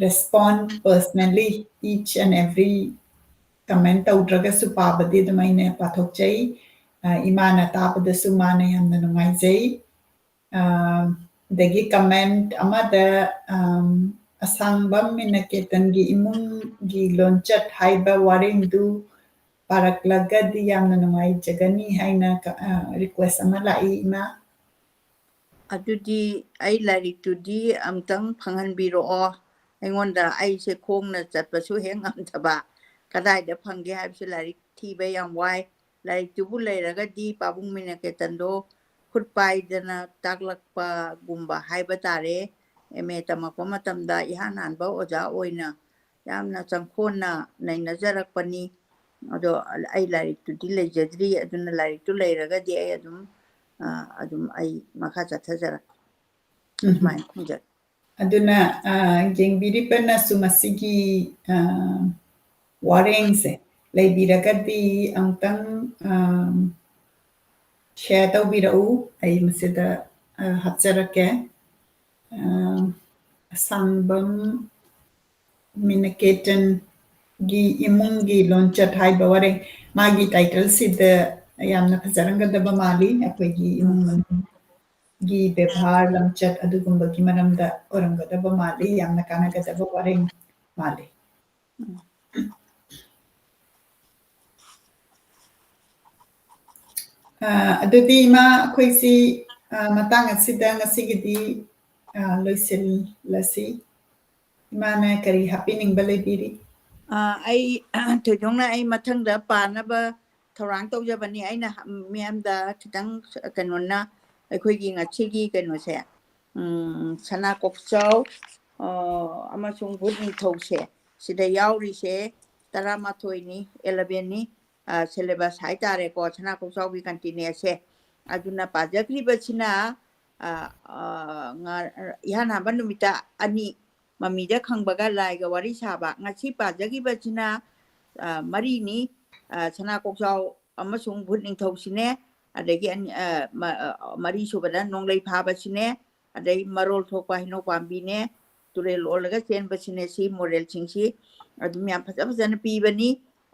respond personally each and every comment ꯇꯧꯗ꯭ꯔꯒꯁꯨ ꯄꯥꯕꯗꯤ ꯑꯗꯨꯝ ꯑꯩꯅ ꯄꯥꯊꯣꯛꯆꯩ꯫ ꯑ, ꯏꯃꯥꯅ ꯇꯥꯕꯗꯁꯨ ꯃꯥꯅ ꯌꯥꯝꯅ ꯅꯨꯡꯉꯥꯏꯖꯩ꯫ ꯑ, ꯑꯗꯒꯤ comment ꯑꯃꯗ, ꯑꯝ, ꯑꯁꯥꯡꯕꯝ ꯃꯤꯅꯀꯦꯇꯟꯒꯤ ꯏꯃꯨꯡꯒꯤ ꯂꯣꯟꯆꯠ ꯍꯥꯏꯕ ꯋꯥꯔꯦꯡꯗꯨ ꯄꯥꯔꯛꯂꯒꯗꯤ ꯌꯥꯝꯅ ꯅꯨꯡꯉꯥꯏꯖꯒꯅꯤ ꯍꯥꯏꯅ ꯀ-, ꯑ, request ꯑꯃ ꯂꯥꯛꯏ, ꯏꯃꯥ꯫ ꯑꯗꯨꯗꯤ ꯑꯩ ꯂꯥꯏꯔꯤꯛꯇꯨꯗꯤ ꯑꯝꯇꯪ ꯐꯪꯍꯟꯕꯤꯔꯛꯑꯣ꯫ ꯑꯩꯉꯣꯟꯗ, ꯑꯩꯁꯦ ꯈꯣꯡꯅ ꯆꯠꯄꯁꯨ ꯍꯦꯛ ꯉꯝꯗꯕ, ꯀꯗꯥꯏꯗ ꯐꯪꯒꯦ ꯍꯥꯏꯕꯁꯨ ꯂꯥꯏꯔꯤꯛ ꯊꯤꯕ ꯌꯥꯝ ꯋꯥꯏ꯫ ꯂꯥꯏꯔꯤꯛꯇꯨꯕꯨ ꯂꯩꯔꯒꯗꯤ ꯄꯥꯕꯨꯡ ꯃꯤꯅꯀꯦꯇꯟꯗꯣ ꯈꯨꯠ ꯄꯥꯏꯗꯅ ꯇꯥꯛꯂꯛꯄꯒꯨꯝꯕ ꯍꯥꯏꯕ ꯇꯥꯔꯦ꯫ M A ꯇꯝꯃꯛꯄ ꯃꯇꯝꯗ ꯏꯍꯥꯟ ꯍꯥꯟꯕ ꯑꯣꯖꯥ ꯑꯣꯏꯅ ꯌꯥꯝꯅ ꯆꯪꯈꯣꯟꯅ ꯅꯩꯅꯖꯔꯛꯄꯅꯤ꯫ ꯑꯗꯣ ꯑꯩ ꯂꯥꯏꯔꯤꯛꯇꯨꯗꯤ ꯂꯩꯖꯗ꯭ꯔꯤ, ꯑꯗꯨꯅ ꯂꯥꯏꯔꯤꯛꯇꯨ ꯂꯩꯔꯒꯗꯤ ꯑꯩ ꯑꯗꯨꯝ, ꯑ, ꯑꯗꯨꯝ ꯑꯩ ꯃꯈꯥ ꯆꯠꯊꯖꯔꯛꯀꯦ꯫ ꯎꯝ꯫ ꯁꯨꯃꯥꯏꯅ ꯊꯝꯖꯔꯦ꯫ ꯑꯗꯨꯅ, ꯑ, ꯌꯦꯡꯕꯤꯔꯤꯕꯅꯁꯨ ꯃꯁꯤꯒꯤ, ꯑ, ꯋꯥꯔꯦꯡꯁꯦ ꯂꯩꯕꯤꯔꯒꯗꯤ ꯑꯃꯨꯛꯇꯪ, ꯑ, share ꯇꯧꯕꯤꯔꯛꯎ꯫ ꯑꯩ ꯃꯁꯤꯗ, ꯑ, ꯍꯥꯞꯆꯔꯛꯀꯦ꯫ ꯑ, ꯑꯁꯥꯡꯕꯝ ꯃꯤꯅꯀꯦꯇꯟꯒꯤ ꯏꯃꯨꯡꯒꯤ ꯂꯣꯟꯆꯠ ꯍꯥꯏꯕ ꯋꯥꯔꯦꯡ, ꯃꯥꯒꯤ titleꯁꯤꯗ ꯌꯥꯝꯅ ꯐꯖꯔꯝꯒꯗꯕ ꯃꯥꯜꯂꯤ꯫ ꯑꯩꯈꯣꯏꯒꯤ ꯏꯃꯨꯡ ꯎꯝ꯫ ꯃꯅꯨꯡꯒꯤ ꯕꯦꯕꯥꯔ, ꯂꯝꯆꯠ ꯑꯗꯨꯒꯨꯝꯕꯒꯤ ꯃꯔꯝꯗ ꯑꯣꯏꯔꯝꯒꯗꯕ ꯃꯥꯜꯂꯤ꯫ ꯌꯥꯝꯅ ꯀꯥꯟꯅꯒꯗꯕ ꯋꯥꯔꯦꯡ ꯃꯥꯜꯂꯤ꯫ ꯎꯝ꯫ ꯑ, ꯑꯗꯨꯗꯤ ꯏꯃꯥ, ꯑꯩꯈꯣꯏꯁꯤ, ꯑ, ꯃꯇꯥꯡ ꯑꯁꯤꯗ ꯉꯁꯤꯒꯤꯗꯤ, ꯑ, ꯂꯣꯏꯁꯤꯜꯂꯁꯤ꯫ ꯏꯃꯥꯅ ꯀꯔꯤ ꯍꯥꯞꯄꯤꯅꯤꯡꯕ ꯂꯩꯕꯤꯔꯤ? ꯑ, ꯑꯩ ꯊꯣꯏꯗꯣꯛꯅ ꯑꯩ ꯃꯊꯪꯗ ꯄꯥꯅꯕ ꯊꯧꯔꯥꯡ ꯇꯧꯖꯕꯅꯤ꯫ ꯑꯩꯅ ꯍ-, ꯃꯤꯌꯥꯝꯗ ꯈꯤꯇꯪ ꯀꯩꯅꯣꯅ ꯑꯩꯈꯣꯏꯒꯤ ꯉꯁꯤꯒꯤ ꯀꯩꯅꯣꯁꯦ, ꯎꯝ, ꯁꯅꯥ ꯀꯣꯛꯆꯥꯎ, ꯑ, ꯑꯃꯁꯨꯡ ꯚꯨꯠ ꯅꯤꯡꯊꯧꯁꯦ, ꯁꯤꯗ ꯌꯥꯎꯔꯤꯁꯦ ꯇꯔꯥꯃꯥꯊꯣꯏꯅꯤ, eleven ꯅꯤ, ꯑ, syllabus ꯍꯥꯏꯇꯥꯔꯦꯀꯣ, ꯁꯅꯥ ꯀꯣꯛꯆꯥꯎꯒꯤ continent ꯁꯦ꯫ ꯑꯗꯨꯅ ꯄꯥꯖꯈ꯭ꯔꯤꯕꯁꯤꯅ, ꯑ, ꯑ, ꯉ-, ꯏꯍꯥꯟ ꯍꯥꯟꯕ ꯅꯨꯃꯤꯠꯇ ꯑꯅꯤ, ꯃꯃꯤꯗ ꯈꯪꯕꯒ ꯂꯥꯏꯒ ꯋꯥꯔꯤ ꯁꯥꯕ꯫ ꯉꯁꯤ ꯄꯥꯖꯈꯤꯕꯁꯤꯅ, ꯑ, ꯃꯔꯤꯅꯤ, ꯑ, ꯁꯅꯥ ꯀꯣꯛꯆꯥꯎ ꯑꯃꯁꯨꯡ ꯚꯨꯠ ꯅꯤꯡꯊꯧꯁꯤꯅꯦ, ꯑꯗꯒꯤ ꯑꯅꯤ-, ꯑ, ꯃ-, ꯑ, ꯃꯔꯤ ꯁꯨꯕꯗ ꯅꯣꯡꯂꯩ ꯐꯥꯕꯁꯤꯅꯦ, ꯑꯗꯩ ꯃꯔꯣꯜ ꯊꯣꯛꯄ ꯍꯩꯅꯧ ꯄꯥꯝꯕꯤꯅꯦ, ꯇꯨꯔꯦꯜ ꯑꯣꯜꯂꯒ ꯆꯦꯟꯕꯁꯤꯅꯦ, ꯁꯤ ꯃꯣꯔꯦꯜꯁꯤꯡꯁꯤ ꯑꯗꯨꯝ ꯌꯥꯝ ꯐꯖ ꯐꯖꯅ ꯄꯤꯕꯅꯤ꯫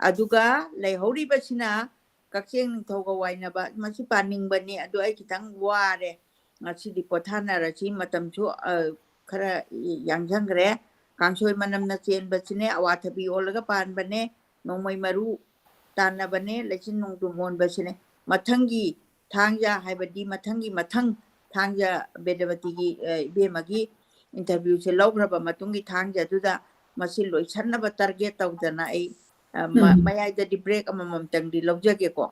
ꯑꯗꯨꯒ ꯂꯩꯍꯧꯔꯤꯕꯁꯤꯅ ꯀꯛꯆꯦꯡ ꯅꯤꯡꯊꯧꯒ ꯋꯥꯏꯅꯕ, ꯃꯁꯤ ꯄꯥꯅꯤꯡꯕꯅꯤ, ꯑꯗꯨ ꯑꯩ ꯈꯤꯇꯪ ꯋꯥꯔꯦ꯫ ꯉꯁꯤꯗꯤ ꯄꯣꯊꯥꯅꯔꯁꯤ, ꯃꯇꯝꯁꯨ, ꯑ, ꯈꯔ ꯌꯥꯡꯁꯪꯈ꯭ꯔꯦ꯫ ꯀꯥꯡꯁꯣꯏ ꯃꯅꯝꯅ ꯆꯦꯟꯕꯁꯤꯅꯦ, ꯑꯋꯥꯊꯕꯤ ꯑꯣꯜꯂꯒ ꯄꯥꯟꯕꯅꯦ, ꯅꯣꯡꯃꯩ ꯃꯔꯨ ꯇꯥꯟꯅꯕꯅꯦ, ꯂꯩꯆꯤꯟ ꯅꯣꯡꯗꯨꯝ ꯑꯣꯟꯕꯁꯤꯅꯦ꯫ ꯃꯊꯪꯒꯤ ꯊꯥꯡꯖ ꯍꯥꯏꯕꯗꯤ ꯃꯊꯪꯒꯤ ꯃꯊꯪ ꯊꯥꯡꯖ ꯕꯦꯗꯕꯇꯤꯒꯤ, ꯑ, ꯏꯕꯦꯝꯃꯒꯤ interview ꯁꯦ ꯂꯧꯈ꯭ꯔꯕ ꯃꯇꯨꯡꯒꯤ ꯊꯥꯡꯖꯗꯨꯗ ꯃꯁꯤ ꯂꯣꯏꯁꯟꯅꯕ target ꯇꯧꯗꯅ ꯑꯩ, ꯑ, ꯃ-, ꯎꯝ꯫ ꯃꯌꯥꯏꯗꯗꯤ break ꯑꯃꯃꯝꯇꯪꯗꯤ ꯂꯧꯖꯒꯦꯀꯣ꯫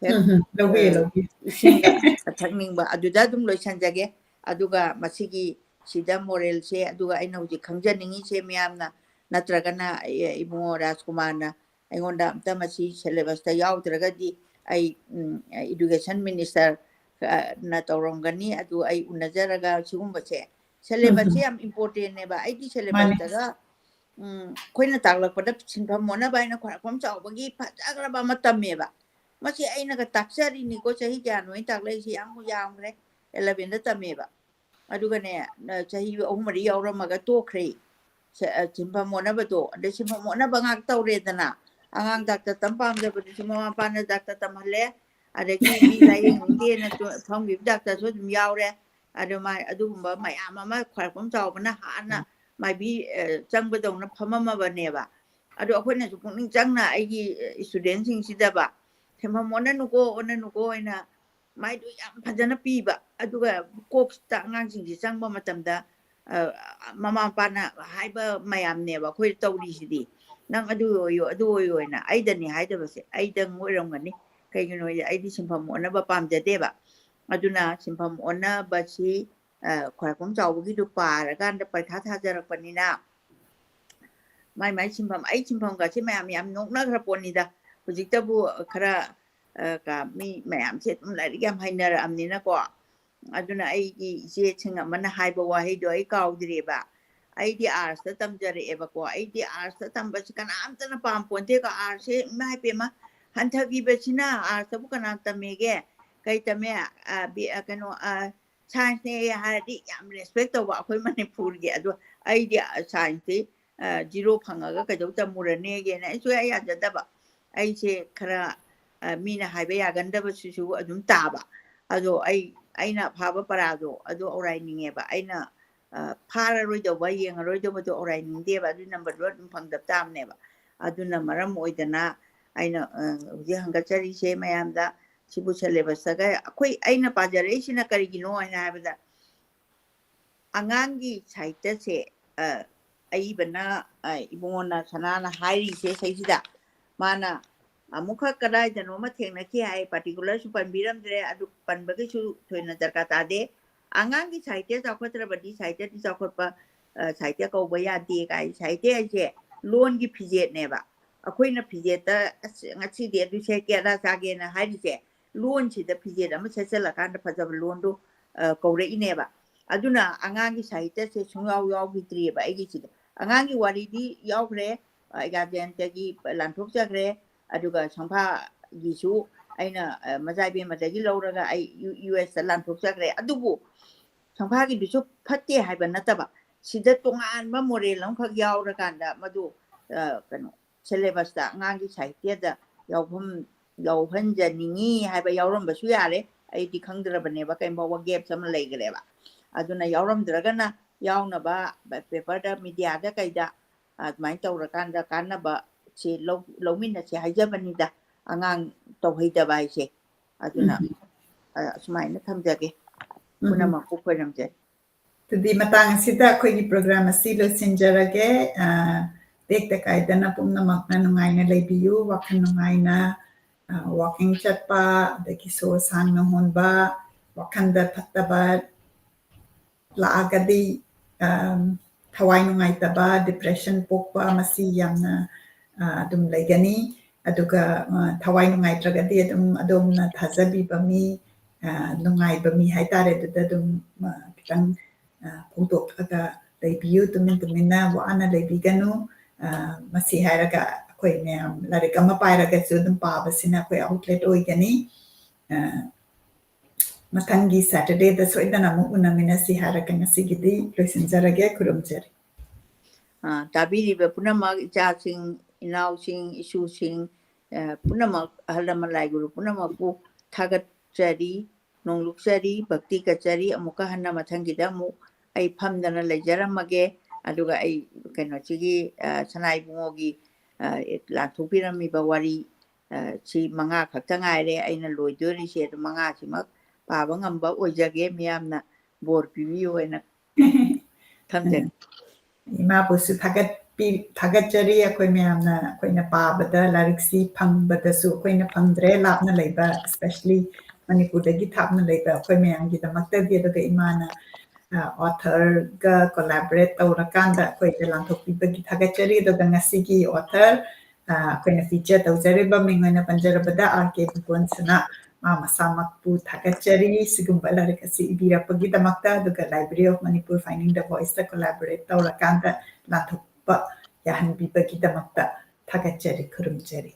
ꯍꯦꯛ, ꯎꯝ, ꯎꯝ꯫ ꯂꯧꯕꯤꯌꯨ, ꯑ, ꯂꯧꯕꯤꯌꯨ꯫ ꯏꯁꯤꯡꯒ ꯊꯛꯅꯤꯡꯕ ꯑꯗꯨꯗ ꯑꯗꯨꯝ ꯂꯣꯏꯁꯟꯖꯒꯦ꯫ ꯑꯗꯨꯒ ꯃꯁꯤꯒꯤ ꯁꯤꯗ ꯃꯣꯔꯦꯜꯁꯦ, ꯑꯗꯨꯒ ꯑꯩꯅ ꯍꯧꯖꯤꯛ ꯈꯪꯖꯅꯤꯡꯉꯤꯁꯦ ꯃꯌꯥꯝꯅ, ꯅꯠꯇ꯭ꯔꯒꯅ, ꯑꯦ, ꯏꯕꯨꯡꯉꯣ ꯔꯥꯖꯀꯨꯃꯥꯔꯅ ꯑꯩꯉꯣꯟꯗ ꯑꯝꯇ ꯃꯁꯤ syllabus ꯇ ꯌꯥꯎꯗ꯭ꯔꯒꯗꯤ ꯑꯩ, ꯎꯝ, education minister, ꯑ, ꯅ ꯇꯧꯔꯝꯒꯅꯤ꯫ ꯑꯗꯨ ꯑꯩ ꯎꯅꯖꯔꯒ ꯁꯤꯒꯨꯝꯕꯁꯦ, syllabus ꯁꯦ ꯎꯝ꯫ ꯌꯥꯝ important ꯅꯦꯕ꯫ ꯑꯩꯗꯤ syllabus ꯃꯥꯅꯦ꯫ ꯇꯒ, ꯎꯝ, ꯑꯩꯈꯣꯏꯅ ꯇꯥꯛꯂꯛꯄꯗ ꯁꯤꯟꯐꯝ ꯑꯣꯟꯅꯕ ꯍꯥꯏꯅ ꯈ꯭ꯋꯥꯏꯔꯥꯛꯄꯝ ꯆꯥꯎꯕꯒꯤ ꯐꯖꯈ꯭ꯔꯕ ꯑꯃ ꯇꯝꯃꯦꯕ꯫ ꯃꯁꯤ ꯑꯩꯅꯒ ꯇꯥꯛꯆꯔꯤꯅꯤꯀꯣ, ꯆꯍꯤ ꯀꯌꯥꯅꯣ ꯑꯩꯅ ꯇꯥꯛꯂꯛꯏꯁꯦ, ꯌꯥꯝ ꯌꯥꯝꯈ꯭ꯔꯦ, eleven ꯗ ꯇꯝꯃꯦꯕ꯫ ꯑꯗꯨꯒꯅꯦ, ꯅ-, ꯆꯍꯤ ꯑꯍꯨꯝ ꯃꯔꯤ ꯌꯥꯎꯔꯝꯃꯒ ꯇꯣꯛꯈ꯭ꯔꯦ꯫ ꯁ-, ꯑ, ꯁꯤꯟꯐꯝ ꯑꯣꯟꯅꯕꯗꯣ, ꯑꯗꯩ ꯁꯤꯟꯐꯝ ꯑꯣꯟꯅꯕ ꯉꯥꯛ ꯇꯧꯔꯦꯗꯅ꯫ ꯑꯉꯥꯡ ꯗꯥꯛꯇꯔ ꯇꯝ ꯄꯥꯝꯖꯕꯗꯨꯁꯨ ꯃꯃꯥ ꯃꯄꯥꯅ ꯗꯥꯛꯇꯔ ꯇꯝꯍꯜꯂꯦ, ꯑꯗꯒꯤ ꯃꯤ ꯂꯥꯏꯌꯦꯡꯅꯤꯡꯗꯦꯅ ꯇꯣ-, ꯐꯝꯈꯤꯕ ꯗꯥꯛꯇꯔꯁꯨ ꯑꯗꯨꯝ ꯌꯥꯎꯔꯦ꯫ ꯑꯗꯣ ꯃꯥꯏ ꯑꯗꯨꯒꯨꯝꯕ ꯃꯌꯥꯝ ꯑꯃ ꯈ꯭ꯋꯥꯏꯔꯥꯛꯄꯝ ꯆꯥꯎꯕꯅ ꯍꯥꯟꯅ ꯃꯥꯏꯕꯤ, ꯑ, ꯆꯪꯕꯗꯧꯅ ꯐꯝꯃꯝꯃꯕꯅꯦꯕ꯫ ꯑꯗꯣ ꯑꯩꯈꯣꯏꯅꯁꯨ ꯄꯨꯛꯅꯤꯡ ꯆꯪꯅ ꯑꯩꯒꯤ, ꯑ, student ꯁꯤꯡꯁꯤꯗꯕ ꯁꯤꯟꯐꯝ ꯑꯣꯟꯅꯅꯨꯀꯣ, ꯑꯣꯟꯅꯅꯨꯀꯣ ꯍꯥꯏꯅ ꯃꯥꯏꯗꯨ ꯌꯥꯝ ꯐꯖꯅ ꯄꯤꯕ꯫ ꯑꯗꯨꯒ ꯀꯣꯛꯁꯤꯗ ꯑꯉꯥꯡꯁꯤꯡꯁꯤ ꯆꯪꯕ ꯃꯇꯝꯗ, ꯑ, ꯃꯃꯥ ꯃꯄꯥꯅ ꯍꯥꯏꯕ ꯃꯌꯥꯝꯅꯦꯕ ꯑꯩꯈꯣꯏ ꯇꯧꯔꯤꯁꯤꯗꯤ꯫ "ꯅꯪ ꯑꯗꯨ ꯑꯣꯏꯌꯨ, ꯑꯗꯨ ꯑꯣꯏꯌꯨ" ꯍꯥꯏꯅ꯫ ꯑꯩꯗꯅꯤ ꯍꯥꯏꯗꯕꯁꯦ, ꯑꯩꯗꯪ ꯑꯣꯏꯔꯝꯒꯅꯤ꯫ ꯀꯩꯒꯤꯅꯣ ꯍꯥꯏꯗꯤ ꯑꯩꯗꯤ ꯁꯤꯟꯐꯝ ꯑꯣꯟꯅꯕ ꯄꯥꯝꯖꯗꯦꯕ꯫ ꯑꯗꯨꯅ ꯁꯤꯟꯐꯝ ꯑꯣꯟꯅꯕꯁꯤ, ꯈ꯭ꯋꯥꯏꯔꯥꯛꯄꯝ ꯆꯥꯎꯕꯒꯤꯗꯨ ꯄꯥꯔꯀꯥꯟꯗ ꯄꯔꯤꯈꯥ ꯊꯥꯖꯔꯛꯄꯅꯤꯅ, ꯃꯥꯏ ꯃꯥꯏ ꯁꯤꯟꯐꯝ, ꯑꯩ ꯁꯤꯟꯐꯝꯒꯁꯦ ꯃꯌꯥꯝ ꯌꯥꯝ ꯅꯣꯛꯅꯈ꯭ꯔ ꯄꯣꯠꯅꯤꯗ꯫ ꯍꯧꯖꯤꯛꯇꯕꯨ ꯈꯔ ꯃꯤ ꯃꯌꯥꯝꯁꯦ ꯑꯗꯨꯝ ꯂꯥꯏꯔꯤꯛ ꯌꯥꯝ ꯍꯩꯅꯔꯛꯑꯕꯅꯤꯅꯀꯣ꯫ ꯑꯗꯨꯅ ꯑꯩꯒꯤ ꯏꯆꯦꯁꯤꯡ ꯑꯃꯅ ꯍꯥꯏꯕ ꯋꯥꯍꯩꯗꯣ ꯑꯩ ꯀꯥꯎꯗ꯭ꯔꯦꯕ꯫ "ꯑꯩꯗꯤ ꯑꯥꯔꯠꯁꯇ ꯇꯝꯖꯔꯛꯑꯦꯕꯀꯣ, ꯑꯩꯗꯤ ꯑꯥꯔꯠꯁꯇ ꯇꯝꯕꯁꯤ ꯀꯅꯥꯝꯇꯅ ꯄꯥꯝ ꯄꯣꯟꯇꯦꯀꯣ, ꯑꯥꯔꯠꯁꯁꯦ ꯏꯃꯥ ꯏꯄꯦꯝꯃ ꯍꯟꯊꯈꯤꯕꯁꯤꯅ, ꯑꯥꯔꯠꯁꯇꯕꯨ ꯀꯅꯥ ꯇꯝꯃꯦꯒꯦ? ꯀꯩ ꯇꯝꯃꯦ? ꯀꯩꯅꯣ, ꯁꯥꯏꯟꯁꯅꯦ ꯍꯥꯏꯔꯗꯤ ꯌꯥꯝ ꯔꯦꯁꯄꯦꯛ ꯇꯧꯕ ꯑꯩꯈꯣꯏ ꯃꯅꯤꯄꯨꯔꯒꯤ꯫ ꯑꯗꯣ ꯑꯩꯗꯤ ꯁꯥꯏꯟꯁꯇꯤ ꯖꯤꯔꯣ ꯐꯪꯉꯒ ꯀꯩꯗꯧ ꯇꯝꯃꯨꯔꯅꯦꯒꯦꯅ ꯑꯩ ꯁꯨꯡꯌꯥ ꯌꯥꯖꯗꯕ꯫ ꯑꯩꯁꯦ ꯈꯔ ꯃꯤꯅ ꯍꯥꯏꯕ ꯌꯥꯒꯟꯗꯕꯁꯤꯁꯨ ꯑꯗꯨꯝ ꯇꯥꯕ꯫ ꯑꯗꯣ ꯑꯩ, ꯑꯩꯅ ꯐꯥꯕ ꯄꯔꯥꯗꯣ ꯑꯗꯨ ꯑꯧꯔꯥꯏꯅꯤꯡꯉꯦꯕ꯫ ꯑꯩꯅ ꯐꯥꯔꯔꯣꯏꯗꯧꯕ, ꯌꯦꯡꯉꯔꯣꯏꯗꯧꯕꯗꯣ ꯑꯧꯔꯥꯏꯅꯤꯡꯗꯦꯕ꯫ ꯑꯗꯨꯒꯤ ꯅꯝꯕꯔꯗꯣ ꯑꯗꯨꯝ ꯐꯪꯗꯕ ꯇꯥꯕꯅꯦꯕ꯫ ꯑꯗꯨꯅ ꯃꯔꯝ ꯑꯣꯏꯗꯅ ꯑꯩꯅ ꯍꯧꯖꯤꯛ ꯍꯪꯒꯠꯆꯔꯤꯁꯦ ꯃꯌꯥꯝꯗ, ꯁꯤꯕꯨ ꯁꯦꯂꯦꯕꯁꯇꯒ ꯑꯩꯈꯣꯏ, ꯑꯩꯅ ꯄꯥꯖꯔꯛꯏꯁꯤꯅ ꯀꯔꯤꯒꯤꯅꯣ ꯍꯥꯏꯅ ꯍꯥꯏꯕꯗ, ꯑꯉꯥꯡꯒꯤ ꯁꯥꯍꯤꯇ꯭ꯌꯁꯦ ꯑꯏꯕꯅ, ꯏꯕꯨꯡꯉꯣꯅ, ꯁꯅꯥꯅ ꯍꯥꯏꯔꯤꯁꯦ ꯁꯩꯁꯤꯗ, ꯃꯥꯅ ꯑꯃꯨꯛꯈꯛ ꯀꯗꯥꯏꯗꯅꯣꯃ ꯊꯦꯡꯅꯈꯤ ꯍꯥꯏ, ꯄꯥꯔꯇꯤꯀꯨꯂꯔꯁꯨ ꯄꯟꯕꯤꯔꯝꯗ꯭ꯔꯦ, ꯑꯗꯨ ꯄꯟꯕꯒꯤꯁꯨ ꯊꯣꯏꯅ ꯗꯔꯀꯥꯔ ꯇꯥꯗꯦ꯫ "ꯑꯉꯥꯡꯒꯤ ꯁꯥꯍꯤꯇ꯭ꯌ ꯆꯥꯎꯈꯠꯇ꯭ꯔꯕꯗꯤ ꯁꯥꯍꯤꯇ꯭ꯌꯗꯤ ꯆꯥꯎꯈꯠꯄ, ꯁꯥꯍꯤꯇ꯭ꯌ ꯀꯧꯕ ꯌꯥꯗꯦ" ꯀꯥꯏ꯫ ꯁꯥꯍꯤꯇ꯭ꯌ ꯍꯥꯏꯁꯦ ꯂꯣꯟꯒꯤ ꯐꯤꯖꯦꯠꯅꯦꯕ꯫ ꯑꯩꯈꯣꯏꯅ ꯐꯤꯖꯦꯠꯇ "ꯑꯁ, ꯉꯁꯤꯗꯤ ꯑꯗꯨ ꯁꯦꯠꯀꯦ, ꯑꯗꯥ ꯆꯥꯒꯦꯅ" ꯍꯥꯏꯔꯤꯁꯦ, ꯂꯣꯟꯁꯤꯗ ꯐꯤꯖꯦꯠ ꯑꯃ ꯁꯦꯠꯆꯜꯂꯀꯥꯟꯗ ꯐꯖꯕ ꯂꯣꯟꯗꯣ ꯀꯧꯔꯛꯏꯅꯦꯕ꯫ ꯑꯗꯨꯅ ꯑꯉꯥꯡꯒꯤ ꯁꯥꯍꯤꯇ꯭ꯌꯁꯦ ꯁꯨꯡꯌꯥꯎ ꯌꯥꯎꯈꯤꯗ꯭ꯔꯤꯑꯕ ꯑꯩꯒꯤꯁꯤꯗ꯫ ꯑꯉꯥꯡꯒꯤ ꯋꯥꯔꯤꯗꯤ ꯌꯥꯎꯈ꯭ꯔꯦ, ꯑꯩꯒꯥ ꯖꯌꯟꯇꯒꯤ ꯂꯥꯟꯊꯣꯛꯆꯈ꯭ꯔꯦ, ꯑꯗꯨꯒ ꯁꯪꯐꯥꯒꯤꯁꯨ ꯑꯩꯅ ꯃꯆꯥ ꯏꯕꯦꯝꯃꯗꯒꯤ ꯂꯧꯔꯒ ꯑꯩ ꯌꯨ ꯑꯦꯁꯇ ꯂꯥꯟꯊꯣꯛꯆꯈ꯭ꯔꯦ꯫ ꯑꯗꯨꯕꯨ ꯁꯪꯐꯥꯒꯤꯗꯨꯁꯨ ꯐꯠꯇꯦ ꯍꯥꯏꯕ ꯅꯠꯇꯕ, ꯁꯤꯗ ꯇꯣꯉꯥꯟꯕ ꯃꯣꯔꯦꯜ ꯑꯃꯈꯛ ꯌꯥꯎꯔꯀꯥꯟꯗ ꯃꯗꯨ ꯀꯩꯅꯣ, ꯁꯦꯂꯦꯕꯁꯇ ꯑꯉꯥꯡꯒꯤ ꯁꯥꯍꯤꯇ꯭ꯌꯗ ꯌꯥꯎꯐꯝ, ꯌꯥꯎꯍꯟꯖꯅꯤꯡꯉꯤ ꯍꯥꯏꯕ ꯌꯥꯎꯔꯝꯕꯁꯨ ꯌꯥꯔꯦ, ꯑꯩꯗꯤ ꯈꯪꯗ꯭ꯔꯕꯅꯦꯕ, ꯀꯩꯝ ꯐꯥꯎꯕ ꯒꯦꯞꯁ ꯑꯃ ꯂꯩꯈ꯭ꯔꯦꯕ꯫ ꯑꯗꯨꯅ ꯌꯥꯎꯔꯝꯗ꯭ꯔꯒꯅ ꯌꯥꯎꯅꯕ ꯄꯦꯄꯔꯗ, ꯃꯤꯗꯤꯌꯥꯗ ꯀꯩꯗ ꯑꯗꯨꯃꯥꯏꯅ ꯇꯧꯔꯀꯥꯟꯗ ꯀꯥꯟꯅꯕ ꯁꯤ ꯂꯧ-, ꯂꯧꯃꯤꯟꯅꯁꯦ ꯍꯥꯏꯖꯕꯅꯤꯗ꯫ ꯑꯉꯥꯡ ꯇꯧꯍꯩꯗꯕ ꯍꯥꯏꯁꯦ꯫ ꯑꯗꯨꯅ, ꯎꯝ꯫ ꯑ, ꯑꯁꯨꯃꯥꯏꯅ ꯊꯝꯖꯒꯦ꯫ ꯎꯝ꯫ ꯄꯨꯝꯅꯃꯛꯄꯨ ꯈꯣꯏꯔꯝꯖꯔꯤ꯫ ꯑꯗꯨꯗꯤ ꯃꯇꯥꯡ ꯑꯁꯤꯗ ꯑꯩꯈꯣꯏꯒꯤ ꯄ꯭ꯔꯣꯒ꯭ꯔꯥꯝ ꯑꯁꯤ ꯂꯣꯏꯁꯤꯟꯖꯔꯒꯦ꯫ ꯑ, ꯇꯦꯛꯇ ꯀꯥꯏꯗꯅ ꯄꯨꯝꯅꯃꯛꯅ ꯅꯨꯡꯉꯥꯏꯅ ꯂꯩꯕꯤꯌꯨ, ꯋꯥꯈꯜ ꯅꯨꯡꯉꯥꯏꯅ, ꯑ, ꯋꯥꯀꯤꯡ ꯆꯠꯄ, ꯑꯗꯒꯤ ꯁꯣꯔ ꯁꯥꯡꯅ ꯍꯣꯟꯕ, ꯋꯥꯈꯜꯗ ꯐꯠꯇꯕ ꯂꯥꯛꯑꯒꯗꯤ, ꯑꯝ, ꯊꯋꯥꯏ ꯅꯨꯡꯉꯥꯏꯇꯕ, depression ꯄꯣꯛꯄ, ꯃꯁꯤ ꯌꯥꯝꯅ, ꯑ, ꯑꯗꯨꯝ ꯂꯩꯒꯅꯤ꯫ ꯑꯗꯨꯒ, ꯑ, ꯊꯋꯥꯏ ꯅꯨꯡꯉꯥꯏꯇ꯭ꯔꯒꯗꯤ ꯑꯗꯨꯝ ꯑꯗꯣꯝꯅ ꯊꯥꯖꯕꯤꯕ ꯃꯤ, ꯑ, ꯅꯨꯡꯉꯥꯏꯕ ꯃꯤ ꯍꯥꯏꯇꯥꯔꯦ, ꯑꯗꯨꯗ ꯑꯗꯨꯝ, ꯑ, ꯈꯤꯇꯪ, ꯑ, ꯐꯣꯡꯗꯣꯛꯂꯒ ꯂꯩꯕꯤꯌꯨ꯫ ꯇꯨꯃꯤꯟ ꯇꯨꯃꯤꯟꯅ ꯋꯥꯅ ꯂꯩꯕꯤꯒꯅꯨ꯫ ꯑ, ꯃꯁꯤ ꯍꯥꯏꯔꯒ ꯑꯩꯈꯣꯏ ꯃꯌꯥꯝ ꯂꯥꯏꯔꯤꯛ ꯑꯃ ꯄꯥꯏꯔꯒꯁꯨ ꯑꯗꯨꯝ ꯄꯥꯕꯁꯤꯅ ꯑꯩꯈꯣꯏ outlet ꯑꯣꯏꯒꯅꯤ꯫ ꯑ, ꯃꯊꯪꯒꯤ Saturdayꯗ ꯁꯣꯏꯗꯅ ꯑꯃꯨꯛ ꯎꯅꯃꯤꯟꯅꯁꯤ ꯍꯥꯏꯔꯒ ꯉꯁꯤꯒꯤꯗꯤ ꯂꯣꯏꯁꯤꯟꯖꯔꯒꯦ꯫ ꯈꯨꯔꯨꯝꯖꯔꯤ꯫ ꯑ, ꯇꯥꯕꯤꯔꯤꯕ ꯄꯨꯝꯅꯃꯛ, ꯏꯆꯥꯁꯤꯡ, ꯏꯅꯥꯎꯁꯤꯡ, ꯏꯁꯨꯁꯤꯡ, ꯑ, ꯄꯨꯝꯅꯃꯛ, ꯑꯍꯜ ꯂꯃꯟ ꯂꯥꯏ ꯒꯨꯔꯨ ꯄꯨꯝꯅꯃꯛꯄꯨ ꯊꯥꯒꯠꯆꯔꯤ, ꯅꯣꯡꯂꯨꯛꯆꯔꯤ, ꯚꯛꯇꯤ ꯀꯠꯆꯔꯤ꯫ ꯑꯃꯨꯛꯀ ꯍꯟꯅ ꯃꯊꯪꯒꯤꯗ ꯑꯃꯨꯛ ꯑꯩ ꯐꯝꯗꯅ ꯂꯩꯖꯔꯝꯃꯒꯦ꯫ ꯑꯗꯨꯒ ꯑꯩ ꯀꯩꯅꯣꯁꯤꯒꯤ, ꯑ, ꯁꯅꯥ ꯏꯕꯨꯡꯉꯣꯒꯤ, ꯑ, ꯂꯥꯟꯊꯣꯛꯄꯤꯔꯝꯃꯤꯕ ꯋꯥꯔꯤ, ꯑ, ꯁꯤ ꯃꯉꯥ ꯈꯛꯇ ꯉꯥꯏꯔꯦ ꯑꯩꯅ ꯂꯣꯏꯗꯣꯔꯤꯁꯦ꯫ ꯑꯗꯨ ꯃꯉꯥꯁꯤꯃꯛ ꯄꯥꯕ ꯉꯝꯕ ꯑꯣꯏꯖꯒꯦ꯫ ꯃꯤꯌꯥꯝꯅ ꯕꯣꯔ ꯄꯤꯕꯤꯌꯨ ꯍꯥꯏꯅ ꯊꯝꯖꯒꯦ꯫ ꯏꯃꯥꯕꯨꯁꯨ ꯊꯥꯒꯠꯄꯤ-, ꯊꯥꯒꯠꯆꯔꯤ꯫ ꯑꯩꯈꯣꯏ ꯃꯌꯥꯝꯅ, ꯑꯩꯈꯣꯏꯅ ꯄꯥꯕꯗ, ꯂꯥꯏꯔꯤꯛꯁꯤ ꯐꯪꯕꯗꯁꯨ ꯑꯩꯈꯣꯏꯅ ꯐꯪꯗ꯭ꯔꯦ, ꯂꯥꯞꯅ ꯂꯩꯕ, especially ꯃꯅꯤꯄꯨꯔꯗꯒꯤ ꯊꯥꯞꯅ ꯂꯩꯕ ꯑꯩꯈꯣꯏ ꯃꯌꯥꯝꯒꯤꯗꯃꯛꯇꯗꯤ꯫ ꯑꯗꯨꯒ ꯏꯃꯥꯅ, ꯑ, authorꯒ collaborate ꯇꯧꯔꯀꯥꯟꯗ ꯑꯩꯈꯣꯏꯗ ꯂꯥꯟꯊꯣꯛꯄꯤꯕꯒꯤ ꯊꯥꯒꯠꯆꯔꯤ꯫ ꯑꯗꯨꯒ ꯉꯁꯤꯒꯤ author, ꯑ, ꯑꯩꯈꯣꯏꯅ feature ꯇꯧꯖꯔꯤꯕ ꯃꯤꯡ ꯑꯣꯏꯅ ꯄꯟꯖꯔꯕꯗ ꯑꯥꯔ ꯀꯦ ꯕꯤꯕꯣꯟꯁꯅ ꯃꯥ ꯃꯁꯥꯃꯛꯄꯨ ꯊꯥꯒꯠꯆꯔꯤ ꯁꯤꯒꯨꯝꯕ ꯂꯥꯏꯔꯤꯛ ꯑꯁꯤ ꯏꯕꯤꯔꯛꯄꯒꯤꯗꯃꯛꯇ꯫ ꯑꯗꯨꯒ Library of Manipur Finding the Voiceꯇ collaborate ꯇꯧꯔꯀꯥꯟꯗ ꯂꯥꯟꯊꯣꯛꯄ ꯌꯥꯍꯟꯕꯤꯕꯒꯤꯗꯃꯛꯇ ꯊꯥꯒꯠꯆꯔꯤ, ꯈꯨꯔꯨꯝꯖꯔꯤ꯫